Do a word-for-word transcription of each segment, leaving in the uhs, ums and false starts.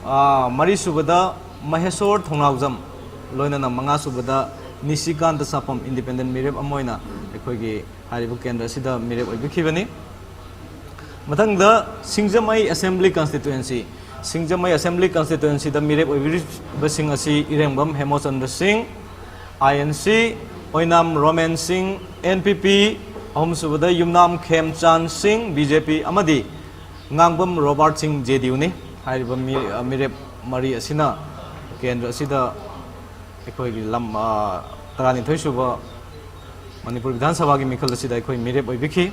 ꯑꯥ, ꯃꯔꯤꯁꯨꯕꯗ ꯃꯍꯦꯁꯣꯔ ꯊꯧꯅꯥꯎꯖꯝ, ꯂꯣꯏꯅꯅ ꯃꯉꯥꯁꯨꯕꯗ ꯅꯤꯁꯤꯀꯥꯟꯇ ꯁꯥꯄꯝ, ꯏꯟꯗꯤꯄꯦꯟꯗꯦꯟ ꯃꯤꯔꯦꯞ ꯑꯃ ꯑꯣꯏꯅ ꯑꯩꯈꯣꯏꯒꯤ ꯍꯥꯏꯔꯤꯕ ꯀꯦꯟꯗ꯭ꯔ ꯑꯁꯤꯗ ꯃꯤꯔꯦꯞ ꯑꯣꯏꯕꯤꯈꯤꯕꯅꯤ꯫ ꯃꯊꯪꯗ ꯁꯤꯡꯖꯃꯩ ꯑꯦꯁꯦꯝꯕ꯭ꯂꯤ ꯀꯟꯁꯇꯤꯇ꯭ꯋꯦꯟꯁꯤ, ꯁꯤꯡꯖꯃꯩ ꯑꯦꯁꯦꯝꯕ꯭ꯂꯤ ꯀꯟꯁꯇꯤꯇ꯭ꯋꯦꯟꯁꯤꯗ ꯃꯤꯔꯦꯞ ꯑꯣꯏꯕꯤꯔꯤꯕꯁꯤꯡ ꯑꯁꯤ ꯏꯔꯦꯡꯕꯝ ꯍꯦꯃꯣꯆꯟꯗ꯭ꯔ ꯁꯤꯡ, ꯑꯥꯏ ꯑꯦꯟ ꯁꯤ, ꯑꯣꯏꯅꯥꯝ ꯔꯣꯃꯦꯟ ꯁꯤꯡ, ꯑꯦꯟ ꯄꯤ ꯄꯤ, ꯑꯍꯨꯝꯁꯨꯕꯗ ꯌꯨꯝꯅꯥꯝ ꯈꯦꯝꯆꯥꯟ ꯁꯤꯡ, ꯕꯤ ꯖꯦ ꯄꯤ, ꯑꯃꯗꯤ ꯉꯥꯡꯕꯝ ꯔꯣꯕꯥꯔꯠ ꯁꯤꯡ, ꯖꯦ ꯗꯤ ꯌꯨꯅꯤ꯫ ꯍꯥꯏꯔꯤꯕ ꯃꯤ-, ꯃꯤꯔꯦꯞ ꯃꯔꯤ ꯑꯁꯤꯅ ꯀꯦꯟꯗ꯭ꯔ ꯑꯁꯤꯗ ꯑꯩꯈꯣꯏꯒꯤ ꯂꯝ, ꯑ, ꯇꯔꯥꯅꯤꯊꯣꯏ ꯁꯨꯕ ꯃꯅꯤꯄꯨꯔ ꯕꯤꯙꯥꯟ ꯁꯚꯥꯒꯤ ꯃꯤꯈꯜ ꯑꯁꯤꯗ ꯑꯩꯈꯣꯏ ꯃꯤꯔꯦꯞ ꯑꯣꯏꯕꯤꯈꯤ꯫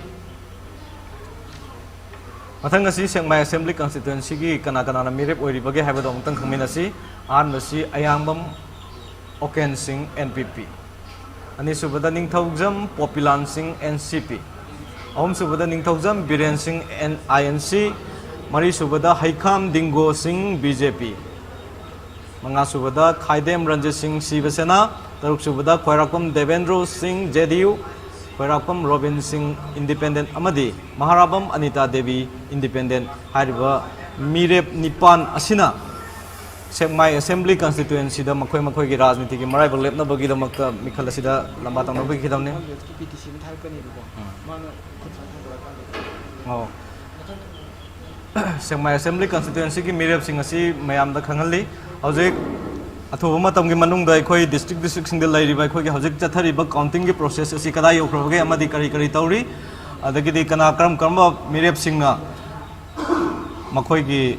ꯃꯊꯪ ꯑꯁꯤ ꯁꯦꯛꯃꯥꯏ ꯑꯦꯁꯦꯝꯕ꯭ꯂꯤ ꯀꯟꯁꯇꯤꯇ꯭ꯋꯦꯟꯁꯤꯒꯤ ꯀꯅꯥ ꯀꯅꯥꯅ ꯃꯤꯔꯦꯞ ꯑꯣꯏꯔꯤꯕꯒꯦ ꯍꯥꯏꯕꯗꯣ ꯑꯃꯨꯛꯇꯪ ꯈꯪꯃꯤꯟꯅꯁꯤ꯫ ꯑꯍꯥꯟꯕꯁꯤ ꯑꯌꯥꯡꯕꯝ ꯑꯣꯀꯦꯟ ꯁꯤꯡ, ꯑꯦꯟ ꯄꯤ ꯄꯤ꯫ ꯑꯅꯤꯁꯨꯕꯗ ꯅꯤꯡꯊꯧꯖꯝ ꯄꯣꯄꯤꯂꯥꯟ ꯁꯤꯡ, ꯑꯦꯟ ꯁꯤ ꯄꯤ꯫ ꯑꯍꯨꯝꯁꯨꯕꯗ ꯅꯤꯡꯊꯧꯖꯝ ꯕꯤꯔꯦꯟ ꯁꯤꯡ, ꯑꯦꯟ-, ꯑꯥꯏ ꯑꯦꯟ ꯁꯤ꯫ ꯃꯔꯤꯁꯨꯕꯗ ꯍꯩꯈꯥꯝ ꯗꯤꯡꯒꯣ ꯁꯤꯡ, ꯕꯤ ꯖꯦ ꯄꯤ꯫ ꯃꯉꯥꯁꯨꯕꯗ ꯈꯥꯏꯗꯦꯝ ꯔꯟꯖꯤꯠ ꯁꯤꯡ, ꯁꯤꯕ ꯁꯦꯅꯥ꯫ ꯇꯔꯨꯛꯁꯨꯕꯗ ꯈ꯭ꯋꯥꯏꯔꯥꯛꯄꯝ ꯗꯦꯕꯦꯟꯗ꯭ꯔꯣ ꯁꯤꯡ, ꯖꯦ ꯗꯤ ꯌꯨ꯫ ꯈ꯭ꯋꯥꯏꯔꯥꯛꯄꯝ ꯔꯣꯕꯤꯟ ꯁꯤꯡ, ꯏꯟꯗꯤꯄꯦꯟꯗꯦꯟ, ꯑꯃꯗꯤ ꯃꯍꯥꯔꯥꯕꯝ ꯑꯅꯤꯇꯥ ꯗꯦꯕꯤ, ꯏꯟꯗꯤꯄꯦꯟꯗꯦꯟ꯫ ꯍꯥꯏꯔꯤꯕ ꯃꯤꯔꯦꯞ ꯅꯤꯄꯥꯟ ꯑꯁꯤꯅ ꯁꯦꯛꯃꯥꯏ ꯑꯦꯁꯦꯝꯕ꯭ꯂꯤ ꯀꯟꯁꯇꯤꯇ꯭ꯋꯦꯟꯁꯤꯗ ꯃꯈꯣꯏ ꯃꯈꯣꯏꯒꯤ ꯔꯥꯖꯅꯤꯇꯤꯒꯤ ꯃꯔꯥꯏꯕꯛ ꯂꯦꯞꯅꯕꯒꯤꯗꯃꯛꯇ ꯃꯤꯈꯜ ꯑꯁꯤꯗ ꯂꯝꯕꯥ ꯇꯧꯅꯕꯒꯤꯗꯕꯅꯤ꯫ ꯄꯤ ꯇꯤ ꯁꯤ ꯑꯃ ꯊꯥꯔꯛꯀꯅꯦꯕꯀꯣ꯫ ꯎꯝ꯫ ꯃꯥꯅ ꯈꯨꯠ ꯁꯥ ꯊꯥꯡꯒꯠꯂꯀꯥꯟꯗ꯫ ꯑꯧ꯫ ꯁꯦꯛꯃꯥꯏ ꯑꯦꯁꯦꯝꯕ꯭ꯂꯤ ꯀꯟꯁꯇꯤꯇ꯭ꯋꯦꯟꯁꯤꯒꯤ ꯃꯤꯔꯦꯞꯁꯤꯡ ꯑꯁꯤ ꯃꯌꯥꯝꯗ ꯈꯪꯍꯜꯂꯤ꯫ ꯍꯧꯖꯤꯛ ꯑꯊꯨꯕ ꯃꯇꯝꯒꯤ ꯃꯅꯨꯡꯗ ꯑꯩꯈꯣꯏ ꯗꯤꯁꯇ꯭ꯔꯤꯛ ꯗꯤꯁꯇ꯭ꯔꯤꯛꯁꯤꯡꯗ ꯂꯩꯔꯤꯕ ꯑꯩꯈꯣꯏꯒꯤ ꯍꯧꯖꯤꯛ ꯆꯠꯊꯔꯤꯕ ꯀꯥꯎꯟꯇꯤꯡꯒꯤ ꯄ꯭ꯔꯣꯁꯦꯁ ꯑꯁꯤ ꯀꯗꯥꯏ ꯌꯧꯈ꯭ꯔꯕꯒꯦ ꯑꯃꯗꯤ ꯀꯔꯤ ꯀꯔꯤ ꯇꯧꯔꯤ, ꯑꯗꯒꯤꯗꯤ ꯀꯅꯥ ꯀꯔꯝ ꯀꯔꯝꯕ ꯃꯤꯔꯦꯞꯁꯤꯡꯅ ꯃꯈꯣꯏꯒꯤ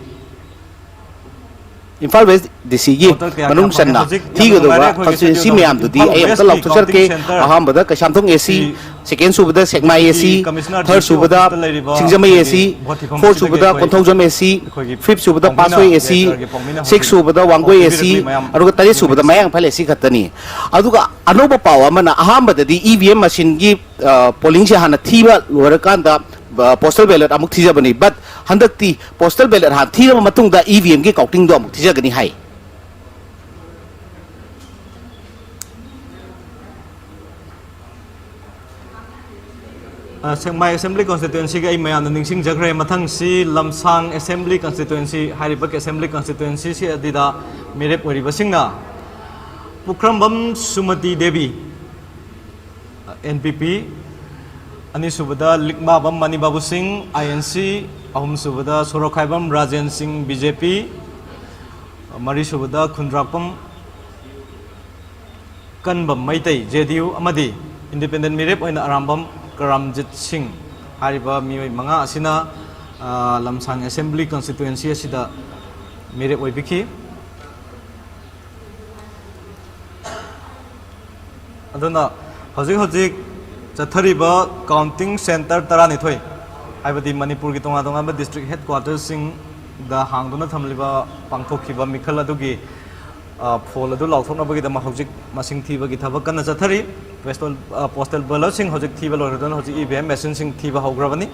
ꯏꯝꯐꯥꯜ ꯋꯦꯁ ꯗꯤ ꯁꯤꯒꯤ ꯃꯅꯨꯡ ꯆꯟꯅ ꯊꯤꯒꯗꯧꯕ ꯀꯟꯁꯇꯤꯇ꯭ꯋꯦꯟꯁꯤ ꯃꯌꯥꯝꯗꯨꯗꯤ ꯑꯩ ꯑꯝꯇ ꯂꯥꯎꯊꯣꯛꯆꯔꯛꯀꯦ꯫ ꯑꯍꯥꯟꯕꯗ ꯀꯩꯁꯥꯝꯊꯣꯡ ꯑꯦ ꯁꯤ, ꯁꯦꯀꯦꯟ ꯁꯨꯕꯗ ꯁꯦꯛꯃꯥꯏ ꯑꯦ ꯁꯤ, ꯊꯥꯔꯠ ꯁꯨꯕꯗ ꯁꯤꯡꯖꯃꯩ ꯑꯦ ꯁꯤ, ꯐꯣꯔꯠ ꯁꯨꯕꯗ ꯀꯣꯟꯊꯧꯖꯝ ꯑꯦ ꯁꯤ, ꯐꯤꯐꯠ ꯁꯨꯕꯗ ꯄꯥꯠꯁꯣꯏ ꯑꯦ ꯁꯤ, ꯁꯤꯛꯁ ꯁꯨꯕꯗ ꯋꯥꯡꯒꯣꯏ ꯑꯦ ꯁꯤ, ꯑꯗꯨꯒ ꯇꯔꯦꯠ ꯁꯨꯕꯗ ꯃꯌꯥꯡ ꯏꯝꯐꯥꯜ ꯑꯦ ꯁꯤ ꯈꯛꯇꯅꯤ꯫ ꯑꯗꯨꯒ ꯑꯅꯧꯕ ꯄꯥꯎ ꯑꯃꯅ, ꯑꯍꯥꯟꯕꯗꯗꯤ ꯏ ꯚꯤ ꯑꯦꯝ ꯃꯁꯤꯟꯒꯤ, ꯑ, ꯄꯣꯂꯤꯡꯁꯦ ꯍꯥꯟꯅ ꯊꯤꯕ ꯂꯣꯏꯔꯀꯥꯟꯗ, ꯑ, ꯄꯣꯁꯇꯦꯜ ꯕꯦꯂꯦꯠ ꯑꯃꯨꯛ ꯊꯤꯖꯕꯅꯤ꯫ But ꯍꯟꯗꯛꯇꯤ ꯄꯣꯁꯇꯦꯜ ꯕꯦꯂꯦꯠ ꯍꯥꯟꯅ ꯊꯤꯔꯕ ꯃꯇꯨꯡꯗ ꯏ ꯚꯤ ꯑꯦꯝꯒꯤ ꯀꯥꯎꯟꯇꯤꯡꯗꯣ ꯑꯃꯨꯛ ꯊꯤꯖꯒꯅꯤ ꯍꯥꯏ꯫ ꯑ, ꯁꯦꯛꯃꯥꯏ Assembly Constituencyꯒꯤ ꯑꯩ ꯃꯌꯥꯝꯅ ꯅꯤꯡꯁꯤꯡꯖꯈ꯭ꯔꯦ꯫ ꯃꯊꯪꯁꯤ ꯂꯝꯁꯥꯡ Assembly Constituency, ꯍꯥꯏꯔꯤꯕ Assembly Constituency ꯑꯁꯤꯗ ꯃꯤꯔꯦꯞ ꯑꯣꯏꯔꯤꯕꯁꯤꯡꯅ ꯄꯨꯈ꯭ꯔꯝꯕꯝ ꯁꯨꯃꯇꯤ ꯗꯦꯕꯤ, N P P, ꯑꯅꯤꯁꯨꯕꯗ ꯂꯤꯛꯃꯥꯕꯝ ꯃꯅꯤꯕꯥꯕꯨ ꯁꯤꯡ, I N C, ꯑꯍꯨꯝꯁꯨꯕꯗ ꯁꯣꯔꯣꯛꯈꯥꯏꯕꯝ ꯔꯥꯖꯦꯟ ꯁꯤꯡ, B J P, ꯃꯔꯤꯁꯨꯕꯗ ꯈꯨꯟꯗ꯭ꯔꯥꯛꯄꯝ ꯀꯟꯕꯝ ꯃꯩꯇꯩ, J D U, ꯑꯃꯗꯤ independent ꯃꯤꯔꯦꯞ ꯑꯣꯏꯅ ꯑꯔꯥꯝꯕꯝ ꯀꯔꯥꯝꯖꯤꯠ ꯁꯤꯡ ꯍꯥꯏꯔꯤꯕ ꯃꯤꯑꯣꯏ ꯃꯉꯥ ꯑꯁꯤꯅ, ꯑ, ꯂꯝꯁꯥꯡ Assembly Constituency ꯑꯁꯤꯗ ꯃꯤꯔꯦꯞ ꯑꯣꯏꯕꯤꯈꯤ꯫ ꯑꯗꯨꯅ ꯍꯧꯖꯤꯛ ꯍꯧꯖꯤꯛ ꯆꯠꯊꯔꯤꯕ counting centre ꯇꯔꯥꯅꯤꯊꯣꯏ, ꯍꯥꯏꯕꯗꯤ ꯃꯅꯤꯄꯨꯔꯒꯤ ꯇꯣꯉꯥꯟ ꯇꯣꯉꯥꯟꯕ district headquarterꯁꯤꯡꯗ ꯍꯥꯡꯗꯨꯅ ꯊꯝꯂꯤꯕ, ꯄꯥꯡꯊꯣꯛꯈꯤꯕ ꯃꯤꯈꯜ ꯑꯗꯨꯒꯤ, ꯑ, ꯐꯣꯜ ꯑꯗꯨ ꯂꯥꯎꯊꯣꯛꯅꯕꯒꯤꯗꯃꯛ ꯍꯧꯖꯤꯛ ꯃꯁꯤꯡ ꯊꯤꯕꯒꯤ ꯊꯕꯛ ꯀꯟꯅ ꯆꯠꯊꯔꯤ꯫ Postal, ꯑ, postal ballotꯁꯤꯡ ꯍꯧꯖꯤꯛ ꯊꯤꯕ ꯂꯣꯏꯔꯗꯨꯅ ꯍꯧꯖꯤꯛ E V M machineꯁꯤꯡ ꯊꯤꯕ ꯍꯧꯈ꯭ꯔꯕꯅꯤ꯫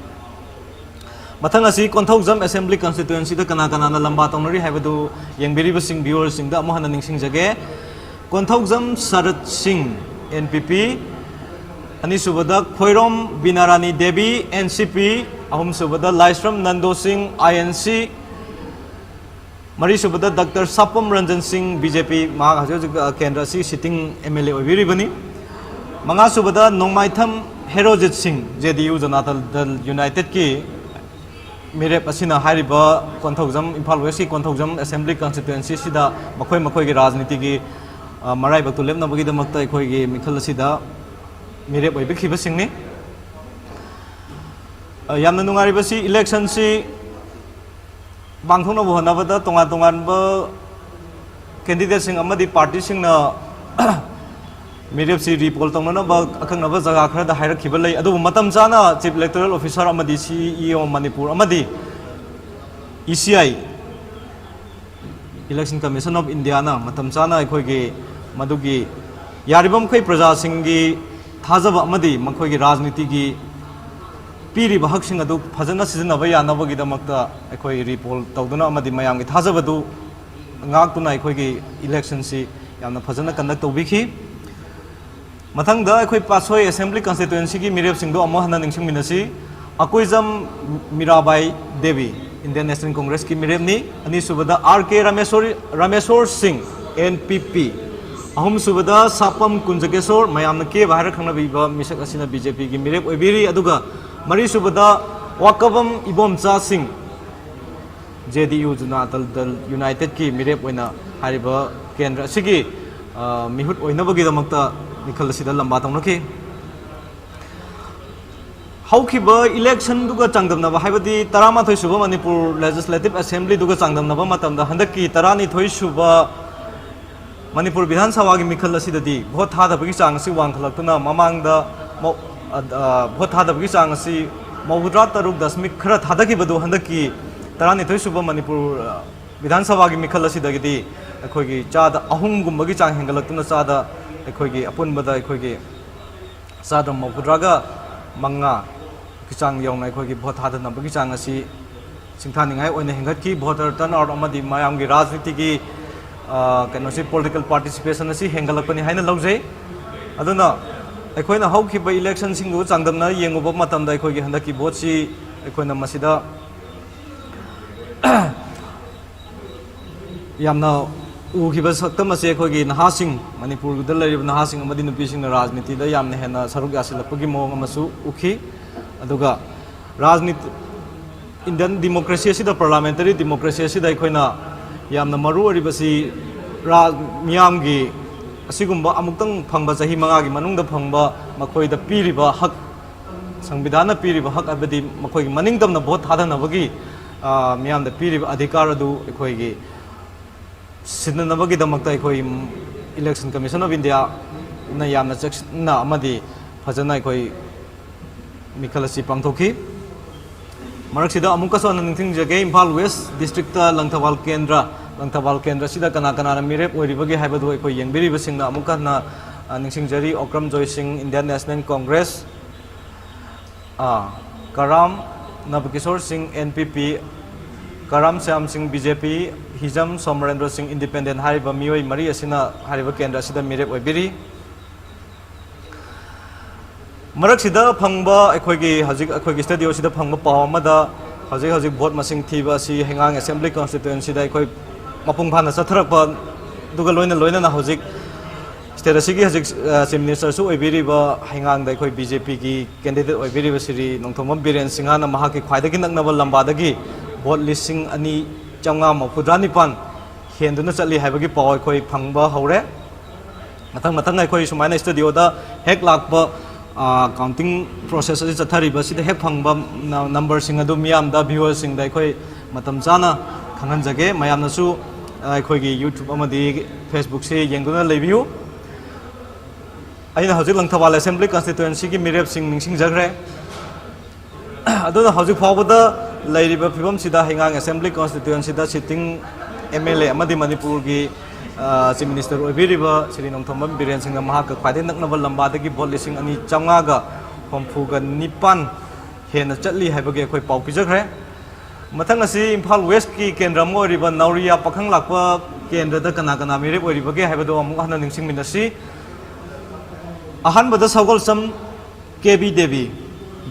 ꯃꯊꯪ ꯑꯁꯤ ꯀꯣꯟꯊꯧꯖꯝ Assembly Constituencyꯗ ꯀꯅꯥ ꯀꯅꯥꯅ ꯂꯝꯕꯥ ꯇꯧꯅꯔꯤ ꯍꯥꯏꯕꯗꯨ ꯌꯦꯡꯕꯤꯔꯤꯕꯁꯤꯡ, viewerꯁꯤꯡꯗ ꯑꯃꯨꯛ ꯍꯟꯅ ꯅꯤꯡꯁꯤꯡꯖꯒꯦ꯫ ꯀꯣꯟꯊꯧꯖꯝ ꯁꯔꯠ ꯁꯤꯡ, N P P, ꯑꯅꯤꯁꯨꯕꯗ Khoirom ꯕꯤꯅꯥꯔꯥꯅꯤ Devi, N C P, ꯑꯍꯨꯝꯁꯨꯕꯗ ꯂꯥꯏꯁ꯭ꯔꯝ ꯅꯟꯗꯣ ꯁꯤꯡ, I N C, ꯃꯔꯤꯁꯨꯕꯗ ꯗꯥꯛꯇꯔ ꯁꯥꯄꯝ ꯔꯟꯖꯟ ꯁꯤꯡ, B J P, ꯃꯍꯥꯛ ꯍꯧꯖꯤꯛ ꯍꯧꯖꯤꯛ, ꯑ, ꯀꯦꯟꯗ꯭ꯔ ꯑꯁꯤ sitting M L A ꯑꯣꯏꯕꯤꯔꯤꯕꯅꯤ꯫ ꯃꯉꯥꯁꯨꯕꯗ ꯅꯣꯡꯃꯥꯏꯊꯝ ꯍꯦꯔꯣꯖꯤꯠ ꯁꯤꯡ, J D U, Janata Dal Unitedꯀꯤ ꯃꯤꯔꯦꯞ ꯑꯁꯤꯅ ꯍꯥꯏꯔꯤꯕ ꯀꯣꯟꯊꯧꯖꯝ, ꯏꯝꯐꯥꯜ Westꯀꯤ ꯀꯣꯟꯊꯧꯖꯝ Assembly Constituencyꯁꯤꯗ ꯃꯈꯣꯏ ꯃꯈꯣꯏꯒꯤ ꯔꯥꯖꯅꯤꯇꯤꯒꯤ, ꯑ, ꯃꯔꯥꯏꯕꯛꯇꯨ ꯂꯦꯞꯅꯕꯒꯤꯗꯃꯛꯇ ꯑꯩꯈꯣꯏꯒꯤ ꯃꯤꯈꯜ ꯑꯁꯤꯗ ꯃꯤꯔꯦꯞ ꯑꯣꯏꯕꯤꯈꯤꯕꯁꯤꯡꯅꯤ꯫ ꯑ, ꯌꯥꯝꯅ ꯅꯨꯡꯉꯥꯏꯔꯤꯕꯁꯤ, electionꯁꯤ ꯄꯥꯡꯊꯣꯛꯅꯕ ꯍꯣꯠꯅꯕꯗ ꯇꯣꯉꯥꯟ ꯇꯣꯉꯥꯟꯕ candidateꯁꯤꯡ ꯑꯃꯗꯤ partyꯁꯤꯡꯅ ꯃꯤꯔꯦꯞꯁꯤ repoll ꯇꯧꯅꯅꯕ ꯑꯀꯛꯅꯕ ꯖꯒꯥ ꯈꯔꯗ ꯍꯥꯏꯔꯛꯈꯤꯕ ꯂꯩ꯫ ꯑꯗꯨꯕꯨ ꯃꯇꯝ ꯆꯥꯅ Chief Electoral Officer ꯑꯃꯗꯤ C E O ꯃꯅꯤꯄꯨꯔ ꯑꯃꯗꯤ E C I, Election Commission of Indiaꯅ ꯃꯇꯝ ꯆꯥꯅ ꯑꯩꯈꯣꯏꯒꯤ ꯃꯗꯨꯒꯤ ꯌꯥꯔꯤꯕ ꯃꯈꯩ ꯄ꯭ꯔꯖꯥꯁꯤꯡꯒꯤ ꯊꯥꯖꯕ ꯑꯃꯗꯤ ꯃꯈꯣꯏꯒꯤ ꯔꯥꯖꯅꯤꯇꯤꯒꯤ ꯄꯤꯔꯤꯕ ꯍꯛꯁꯤꯡ ꯑꯗꯨ ꯐꯖꯅ ꯁꯤꯖꯤꯟꯅꯕ ꯌꯥꯅꯕꯒꯤꯗꯃꯛꯇ ꯑꯩꯈꯣꯏ repoll ꯇꯧꯗꯨꯅ ꯑꯃꯗꯤ ꯃꯌꯥꯝꯒꯤ ꯊꯥꯖꯕꯗꯨ ꯉꯥꯛꯇꯨꯅ ꯑꯩꯈꯣꯏꯒꯤ electionꯁꯤ ꯌꯥꯝꯅ ꯐꯖꯅ conduct ꯇꯧꯕꯤꯈꯤ꯫ ꯃꯊꯪꯗ ꯑꯩꯈꯣꯏ ꯄꯥꯠꯁꯣꯏ Assembly Constituencyꯒꯤ ꯃꯤꯔꯦꯞꯁꯤꯡꯗꯨ ꯑꯃꯨꯛ ꯍꯟꯅ ꯅꯤꯡꯁꯤꯡꯃꯤꯟꯅꯁꯤ꯫ Akoijam Mirabai Devi, Indian National Congressꯀꯤ ꯃꯤꯔꯦꯞꯅꯤ꯫ ꯑꯅꯤꯁꯨꯕꯗ R K ꯔꯥꯃꯦꯁꯣꯔ, ꯔꯥꯃꯦꯁꯣꯔ ꯁꯤꯡ, N P P꯫ ꯑꯍꯨꯝꯁꯨꯕꯗ ꯁꯥꯄꯝ ꯀꯨꯟꯖꯒꯦꯁꯣꯔ, ꯃꯌꯥꯝꯅ ꯀꯦꯕ ꯍꯥꯏꯔ ꯈꯪꯅꯕꯤꯕ ꯃꯤꯁꯛ ꯑꯁꯤꯅ B J Pꯒꯤ ꯃꯤꯔꯦꯞ ꯑꯣꯏꯕꯤꯔꯤ꯫ ꯑꯗꯨꯒ ꯃꯔꯤꯁꯨꯕꯗ ꯋꯥꯀꯕꯝ ꯏꯕꯣꯝꯆꯥ ꯁꯤꯡ, J D U Janata Dal Unitedꯀꯤ ꯃꯤꯔꯦꯞ ꯑꯣꯏꯅ ꯍꯥꯏꯔꯤꯕ ꯀꯦꯟꯗ꯭ꯔ ꯑꯁꯤꯒꯤ, ꯑ, ꯃꯤꯍꯨꯠ ꯑꯣꯏꯅꯕꯒꯤꯗꯃꯛꯇ ꯃꯤꯈꯜ ꯑꯁꯤꯗ ꯂꯝꯕꯥ ꯇꯧꯅꯈꯤ꯫ ꯍꯧꯈꯤꯕ electionꯗꯨꯒ ꯆꯥꯡꯗꯝꯅꯕ, ꯍꯥꯏꯕꯗꯤ ꯇꯔꯥꯃꯥꯊꯣꯏ ꯁꯨꯕ ꯃꯅꯤꯄꯨꯔ Legislative Assemblyꯗꯨꯒ ꯆꯥꯡꯗꯝꯅꯕ ꯃꯇꯝꯗ, ꯍꯟꯗꯛꯀꯤ ꯇꯔꯥꯅꯤꯊꯣꯏ ꯁꯨꯕ ꯃꯅꯤꯄꯨꯔ ꯕꯤꯙꯥꯟ ꯁꯚꯥꯒꯤ ꯃꯤꯈꯜ ꯑꯁꯤꯗꯗꯤ ꯚꯣꯠ ꯊꯥꯗꯕꯒꯤ ꯆꯥꯡ ꯑꯁꯤ ꯋꯥꯡꯈꯠꯂꯛꯇꯨꯅ, ꯃꯃꯥꯡꯗ ꯃꯧ-, ꯑ, ꯑ, ꯚꯣꯠ ꯊꯥꯗꯕꯒꯤ ꯆꯥꯡ ꯑꯁꯤ ꯃꯧꯗ꯭ꯔꯥ ꯇꯔꯨꯛ ꯗꯁꯃꯤꯛ ꯈꯔ ꯊꯥꯗꯈꯤꯕꯗꯨ, ꯍꯟꯗꯛꯀꯤ ꯇꯔꯥꯅꯤꯊꯣꯏ ꯁꯨꯕ ꯃꯅꯤꯄꯨꯔ, ꯑ, ꯕꯤꯙꯥꯟ ꯁꯚꯥꯒꯤ ꯃꯤꯈꯜ ꯑꯁꯤꯗꯒꯤꯗꯤ ꯑꯩꯈꯣꯏꯒꯤ ꯆꯥꯗ ꯑꯍꯨꯝꯒꯨꯝꯕꯒꯤ ꯆꯥꯡ ꯍꯦꯟꯒꯠꯂꯛꯇꯨꯅ, ꯆꯥꯗ, ꯑꯩꯈꯣꯏꯒꯤ ꯑꯄꯨꯟꯕꯗ ꯑꯩꯈꯣꯏꯒꯤ ꯆꯥꯗ ꯃꯧꯗ꯭ꯔꯥꯒ ꯃꯉꯥꯒꯤ ꯆꯥꯡ ꯌꯧꯅ ꯑꯩꯈꯣꯏꯒꯤ ꯚꯣꯠ ꯊꯥꯗꯅꯕꯒꯤ ꯆꯥꯡ ꯑꯁꯤ ꯁꯤꯡꯊꯥꯅꯤꯡꯉꯥꯏ ꯑꯣꯏꯅ ꯍꯦꯟꯒꯠꯈꯤ꯫ Voter turnout ꯑꯃꯗꯤ ꯃꯌꯥꯝꯒꯤ ꯔꯥꯖꯅꯤꯇꯤꯒꯤ, ꯑ, ꯀꯩꯅꯣꯁꯤ, political participation ꯑꯁꯤ ꯍꯦꯟꯒꯠꯂꯛꯄꯅꯤ ꯍꯥꯏꯅ ꯂꯧꯖꯩ꯫ ꯑꯗꯨꯅ ꯑꯩꯈꯣꯏꯅ ꯍꯧꯈꯤꯕ electionꯁꯤꯡꯗꯨꯒ ꯆꯥꯡꯗꯝꯅ ꯌꯦꯡꯉꯨꯕ ꯃꯇꯝꯗ, ꯑꯩꯈꯣꯏꯒꯤ ꯍꯟꯗꯛꯀꯤ ꯚꯣꯠꯁꯤ ꯑꯩꯈꯣꯏꯅ ꯃꯁꯤꯗ ꯌꯥꯝꯅ ꯎꯈꯤꯕ ꯁꯛꯇꯝ ꯑꯁꯤ ꯑꯩꯈꯣꯏꯒꯤ ꯅꯍꯥꯁꯤꯡ, ꯃꯅꯤꯄꯨꯔꯗ ꯂꯩꯔꯤꯕ ꯅꯍꯥꯁꯤꯡ ꯑꯃꯗꯤ ꯅꯨꯄꯤꯁꯤꯡꯅ ꯔꯥꯖꯅꯤꯇꯤꯗ ꯌꯥꯝꯅ ꯍꯦꯟꯅ ꯁꯔꯨꯛ ꯌꯥꯁꯤꯜꯂꯛꯄꯒꯤ ꯃꯑꯣꯡ ꯑꯃꯁꯨ ꯎꯈꯤ꯫ ꯑꯗꯨꯒ ꯔꯥꯖꯅꯤꯇꯤ, Indian democracy ꯑꯁꯤꯗ, parliamentary democracy ꯑꯁꯤꯗ ꯑꯩꯈꯣꯏꯅ ꯌꯥꯝꯅ ꯃꯔꯨ ꯑꯣꯏꯔꯤꯕꯁꯤ ꯔꯥ-, ꯃꯤꯌꯥꯝꯒꯤ ꯑꯁꯤꯒꯨꯝꯕ ꯑꯃꯨꯛꯇꯪ ꯐꯪꯕ, ꯆꯍꯤ ꯃꯉꯥꯒꯤ ꯃꯅꯨꯡꯗ ꯐꯪꯕ, ꯃꯈꯣꯏꯗ ꯄꯤꯔꯤꯕ ꯍꯛ, ꯁꯪꯕꯤꯙꯥꯟꯅ ꯄꯤꯔꯤꯕ ꯍꯛ, ꯍꯥꯏꯕꯗꯤ ꯃꯈꯣꯏꯒꯤ ꯃꯅꯤꯡ ꯇꯝꯅ ꯚꯣꯠ ꯊꯥꯗꯅꯕꯒꯤ, ꯑ, ꯃꯤꯌꯥꯝꯗ ꯄꯤꯔꯤꯕ ꯑꯙꯤꯀꯥꯔ ꯑꯗꯨ ꯑꯩꯈꯣꯏꯒꯤ ꯁꯤꯟꯅꯅꯕꯒꯤꯗꯃꯛꯇ ꯑꯩꯈꯣꯏ Election Commission of Indiaꯅ ꯌꯥꯝꯅ ꯆꯦꯛꯁꯤꯟꯅ ꯑꯃꯗꯤ ꯐꯖꯅ ꯑꯩꯈꯣꯏ ꯃꯤꯈꯜ ꯑꯁꯤ ꯄꯥꯡꯊꯣꯛꯈꯤ꯫ ꯃꯔꯛꯁꯤꯗ ꯑꯃꯨꯛꯀꯁꯨ ꯍꯟꯅ ꯅꯤꯡꯁꯤꯡꯖꯒꯦ, ꯏꯝꯐꯥꯜ West Districtꯇ ꯂꯪꯊꯕꯥꯜ ꯀꯦꯟꯗ꯭ꯔ, ꯂꯪꯊꯕꯥꯜ ꯀꯦꯟꯗ꯭ꯔ ꯑꯁꯤꯗ ꯀꯅꯥ ꯀꯅꯥꯅ ꯃꯤꯔꯦꯞ ꯑꯣꯏꯔꯤꯕꯒꯦ ꯍꯥꯏꯕꯗꯨ ꯑꯩꯈꯣꯏ ꯌꯦꯡꯕꯤꯔꯤꯕꯁꯤꯡꯅ ꯑꯃꯨꯛꯀ ꯍꯟꯅ, ꯑ, ꯅꯤꯡꯁꯤꯡꯖꯔꯤ꯫ ꯑꯣꯀ꯭ꯔꯝ ꯖꯣꯏ ꯁꯤꯡ, Indian National Congress, ꯑ, ꯀꯔꯥꯝ ꯅꯕꯀꯤꯁꯣꯔ ꯁꯤꯡ, N P P, ꯀꯔꯥꯝ ꯁ꯭ꯌꯥꯝ ꯁꯤꯡ, B J P, ꯍꯤꯖꯝ ꯁꯣꯃꯔꯦꯟꯗ꯭ꯔꯣ ꯁꯤꯡ, Independent ꯍꯥꯏꯔꯤꯕ ꯃꯤꯑꯣꯏ ꯃꯔꯤ ꯑꯁꯤꯅ ꯍꯥꯏꯔꯤꯕ ꯀꯦꯟꯗ꯭ꯔ ꯑꯁꯤꯗ ꯃꯤꯔꯦꯞ ꯑꯣꯏꯕꯤꯔꯤ꯫ ꯃꯔꯛꯁꯤꯗ ꯐꯪꯕ ꯑꯩꯈꯣꯏꯒꯤ ꯍꯧꯖꯤꯛ ꯑꯩꯈꯣꯏꯒꯤ ꯁ꯭ꯇꯨꯗꯤꯑꯣꯁꯤꯗ ꯐꯪꯕ ꯄꯥꯎ ꯑꯃꯗ, ꯍꯧꯖꯤꯛ ꯍꯧꯖꯤꯛ ꯚꯣꯠ ꯃꯁꯤꯡ ꯊꯤꯕ ꯑꯁꯤ ꯍꯩꯉꯥꯡ ꯑꯦꯁꯦꯝꯕ꯭ꯂꯤ ꯀꯟꯁꯇꯤꯇ꯭ꯋꯦꯟꯁꯤꯗ ꯑꯩꯈꯣꯏ ꯃꯄꯨꯡ ꯐꯥꯅ ꯆꯠꯊꯔꯛꯄ, ꯑꯗꯨꯒ ꯂꯣꯏꯅ ꯂꯣꯏꯅꯅ ꯍꯧꯖꯤꯛ ꯁ꯭ꯇꯦꯠ ꯑꯁꯤꯒꯤ ꯍꯧꯖꯤꯛ, ꯑ, ꯆꯤꯐ ꯃꯤꯅꯤꯁꯇꯔꯁꯨ ꯑꯣꯏꯕꯤꯔꯤꯕ, ꯍꯩꯉꯥꯡꯗ ꯑꯩꯈꯣꯏ ꯕꯤ ꯖꯦ ꯄꯤꯒꯤ ꯀꯦꯟꯗꯤꯗꯦꯠ ꯑꯣꯏꯕꯤꯔꯤꯕ ꯁ꯭ꯔꯤ ꯅꯣꯡꯊꯣꯝꯕꯝ ꯕꯤꯔꯦꯟ ꯁꯤꯡꯍꯅ ꯃꯍꯥꯛꯀꯤ ꯈ꯭ꯋꯥꯏꯗꯒꯤ ꯅꯛꯅꯕ ꯂꯝꯕꯥꯗꯒꯤ ꯚꯣꯠ ꯂꯤꯁꯤꯡ ꯑꯅꯤ ꯆꯥꯝꯃꯉꯥ ꯃꯧꯐꯨꯇꯔꯥ ꯅꯤꯄꯥꯟ ꯍꯦꯟꯗꯨꯅ ꯆꯠꯂꯤ ꯍꯥꯏꯕꯒꯤ ꯄꯥꯎ ꯑꯩꯈꯣꯏ ꯐꯪꯕ ꯍꯧꯔꯦ꯫ ꯃꯊꯪ ꯃꯊꯪ ꯑꯩꯈꯣꯏ ꯁꯨꯃꯥꯏꯅ ꯁ꯭ꯇꯨꯗꯤꯑꯣꯗ ꯍꯦꯛ ꯂꯥꯛꯄ, ꯑ, ꯀꯥꯎꯟꯇꯤꯡ ꯄ꯭ꯔꯣꯁꯦꯁ ꯑꯁꯤ ꯆꯠꯊꯔꯤꯕꯁꯤꯗ ꯍꯦꯛ ꯐꯪꯕ ꯅ-, ꯅꯝꯕꯔꯁꯤꯡ ꯑꯗꯨ ꯃꯤꯌꯥꯝꯗ, ꯚ꯭ꯌꯨꯋꯔꯁꯤꯡꯗ ꯑꯩꯈꯣꯏ ꯃꯇꯝ ꯆꯥꯅ ꯈꯪꯍꯟꯖꯒꯦ꯫ ꯃꯌꯥꯝꯅꯁꯨ, ꯑ, ꯑꯩꯈꯣꯏꯒꯤ ꯌꯨꯇ꯭ꯌꯨꯕ ꯑꯃꯗꯤ ꯐꯦꯁꯕꯨꯛꯁꯤ ꯌꯦꯡꯗꯨꯅ ꯂꯩꯕꯤꯌꯨ꯫ ꯑꯩꯅ ꯍꯧꯖꯤꯛ ꯂꯪꯊꯕꯥꯜ ꯑꯦꯁꯦꯝꯕ꯭ꯂꯤ ꯀꯟꯁꯇꯤꯇ꯭ꯋꯦꯟꯁꯤꯒꯤ ꯃꯤꯔꯦꯞꯁꯤꯡ ꯅꯤꯡꯁꯤꯡꯖꯈ꯭ꯔꯦ꯫ ꯑꯗꯨꯅ ꯍꯧꯖꯤꯛ ꯐꯥꯎꯕꯗ ꯂꯩꯔꯤꯕ ꯐꯤꯕꯝꯁꯤꯗ ꯍꯩꯉꯥꯡ ꯑꯦꯁꯦꯝꯕ꯭ꯂꯤ ꯀꯟꯁꯇꯤꯇ꯭ꯋꯦꯟꯁꯤꯗ ꯁꯤꯇꯤꯡ ꯑꯦꯝ ꯑꯦꯜ ꯑꯦ ꯑꯃꯗꯤ ꯃꯅꯤꯄꯨꯔꯒꯤ, ꯑ, ꯆꯤꯐ ꯃꯤꯅꯤꯁꯇꯔ ꯑꯣꯏꯕꯤꯔꯤꯕ ꯁ꯭ꯔꯤ ꯅꯣꯡꯊꯣꯝꯕꯝ ꯕꯤꯔꯦꯟ ꯁꯤꯡꯅ ꯃꯍꯥꯛꯀ ꯈ꯭ꯋꯥꯏꯗꯒꯤ ꯅꯛꯅꯕ ꯂꯝꯕꯥꯗꯒꯤ ꯚꯣꯠ ꯂꯤꯁꯤꯡ ꯑꯅꯤ ꯆꯥꯝꯃꯉꯥꯒ ꯍꯨꯝꯐꯨꯒ ꯅꯤꯄꯥꯟ ꯍꯦꯟꯅ ꯆꯠꯂꯤ ꯍꯥꯏꯕꯒꯤ ꯑꯩꯈꯣꯏ ꯄꯥꯎ ꯄꯤꯖꯈ꯭ꯔꯦ꯫ ꯃꯊꯪ ꯑꯁꯤ ꯏꯝꯐꯥꯜ ꯋꯦꯁꯀꯤ ꯀꯦꯟꯗ꯭ꯔ ꯑꯃ ꯑꯣꯏꯔꯤꯕ ꯅꯥꯎꯔꯤꯌꯥ ꯄꯥꯈꯪ ꯂꯥꯛꯄ ꯀꯦꯟꯗ꯭ꯔꯗ ꯀꯅꯥ ꯀꯅꯥ ꯃꯤꯔꯦꯞ ꯑꯣꯏꯔꯤꯕꯒꯦ ꯍꯥꯏꯕꯗꯨ ꯑꯃꯨꯛ ꯍꯟꯅ ꯅꯤꯡꯁꯤꯡꯃꯤꯟꯅꯁꯤ꯫ ꯑꯍꯥꯟꯕꯗ ꯁꯒꯣꯜꯁꯝ ꯀꯦ ꯕꯤ ꯗꯦꯕꯤ,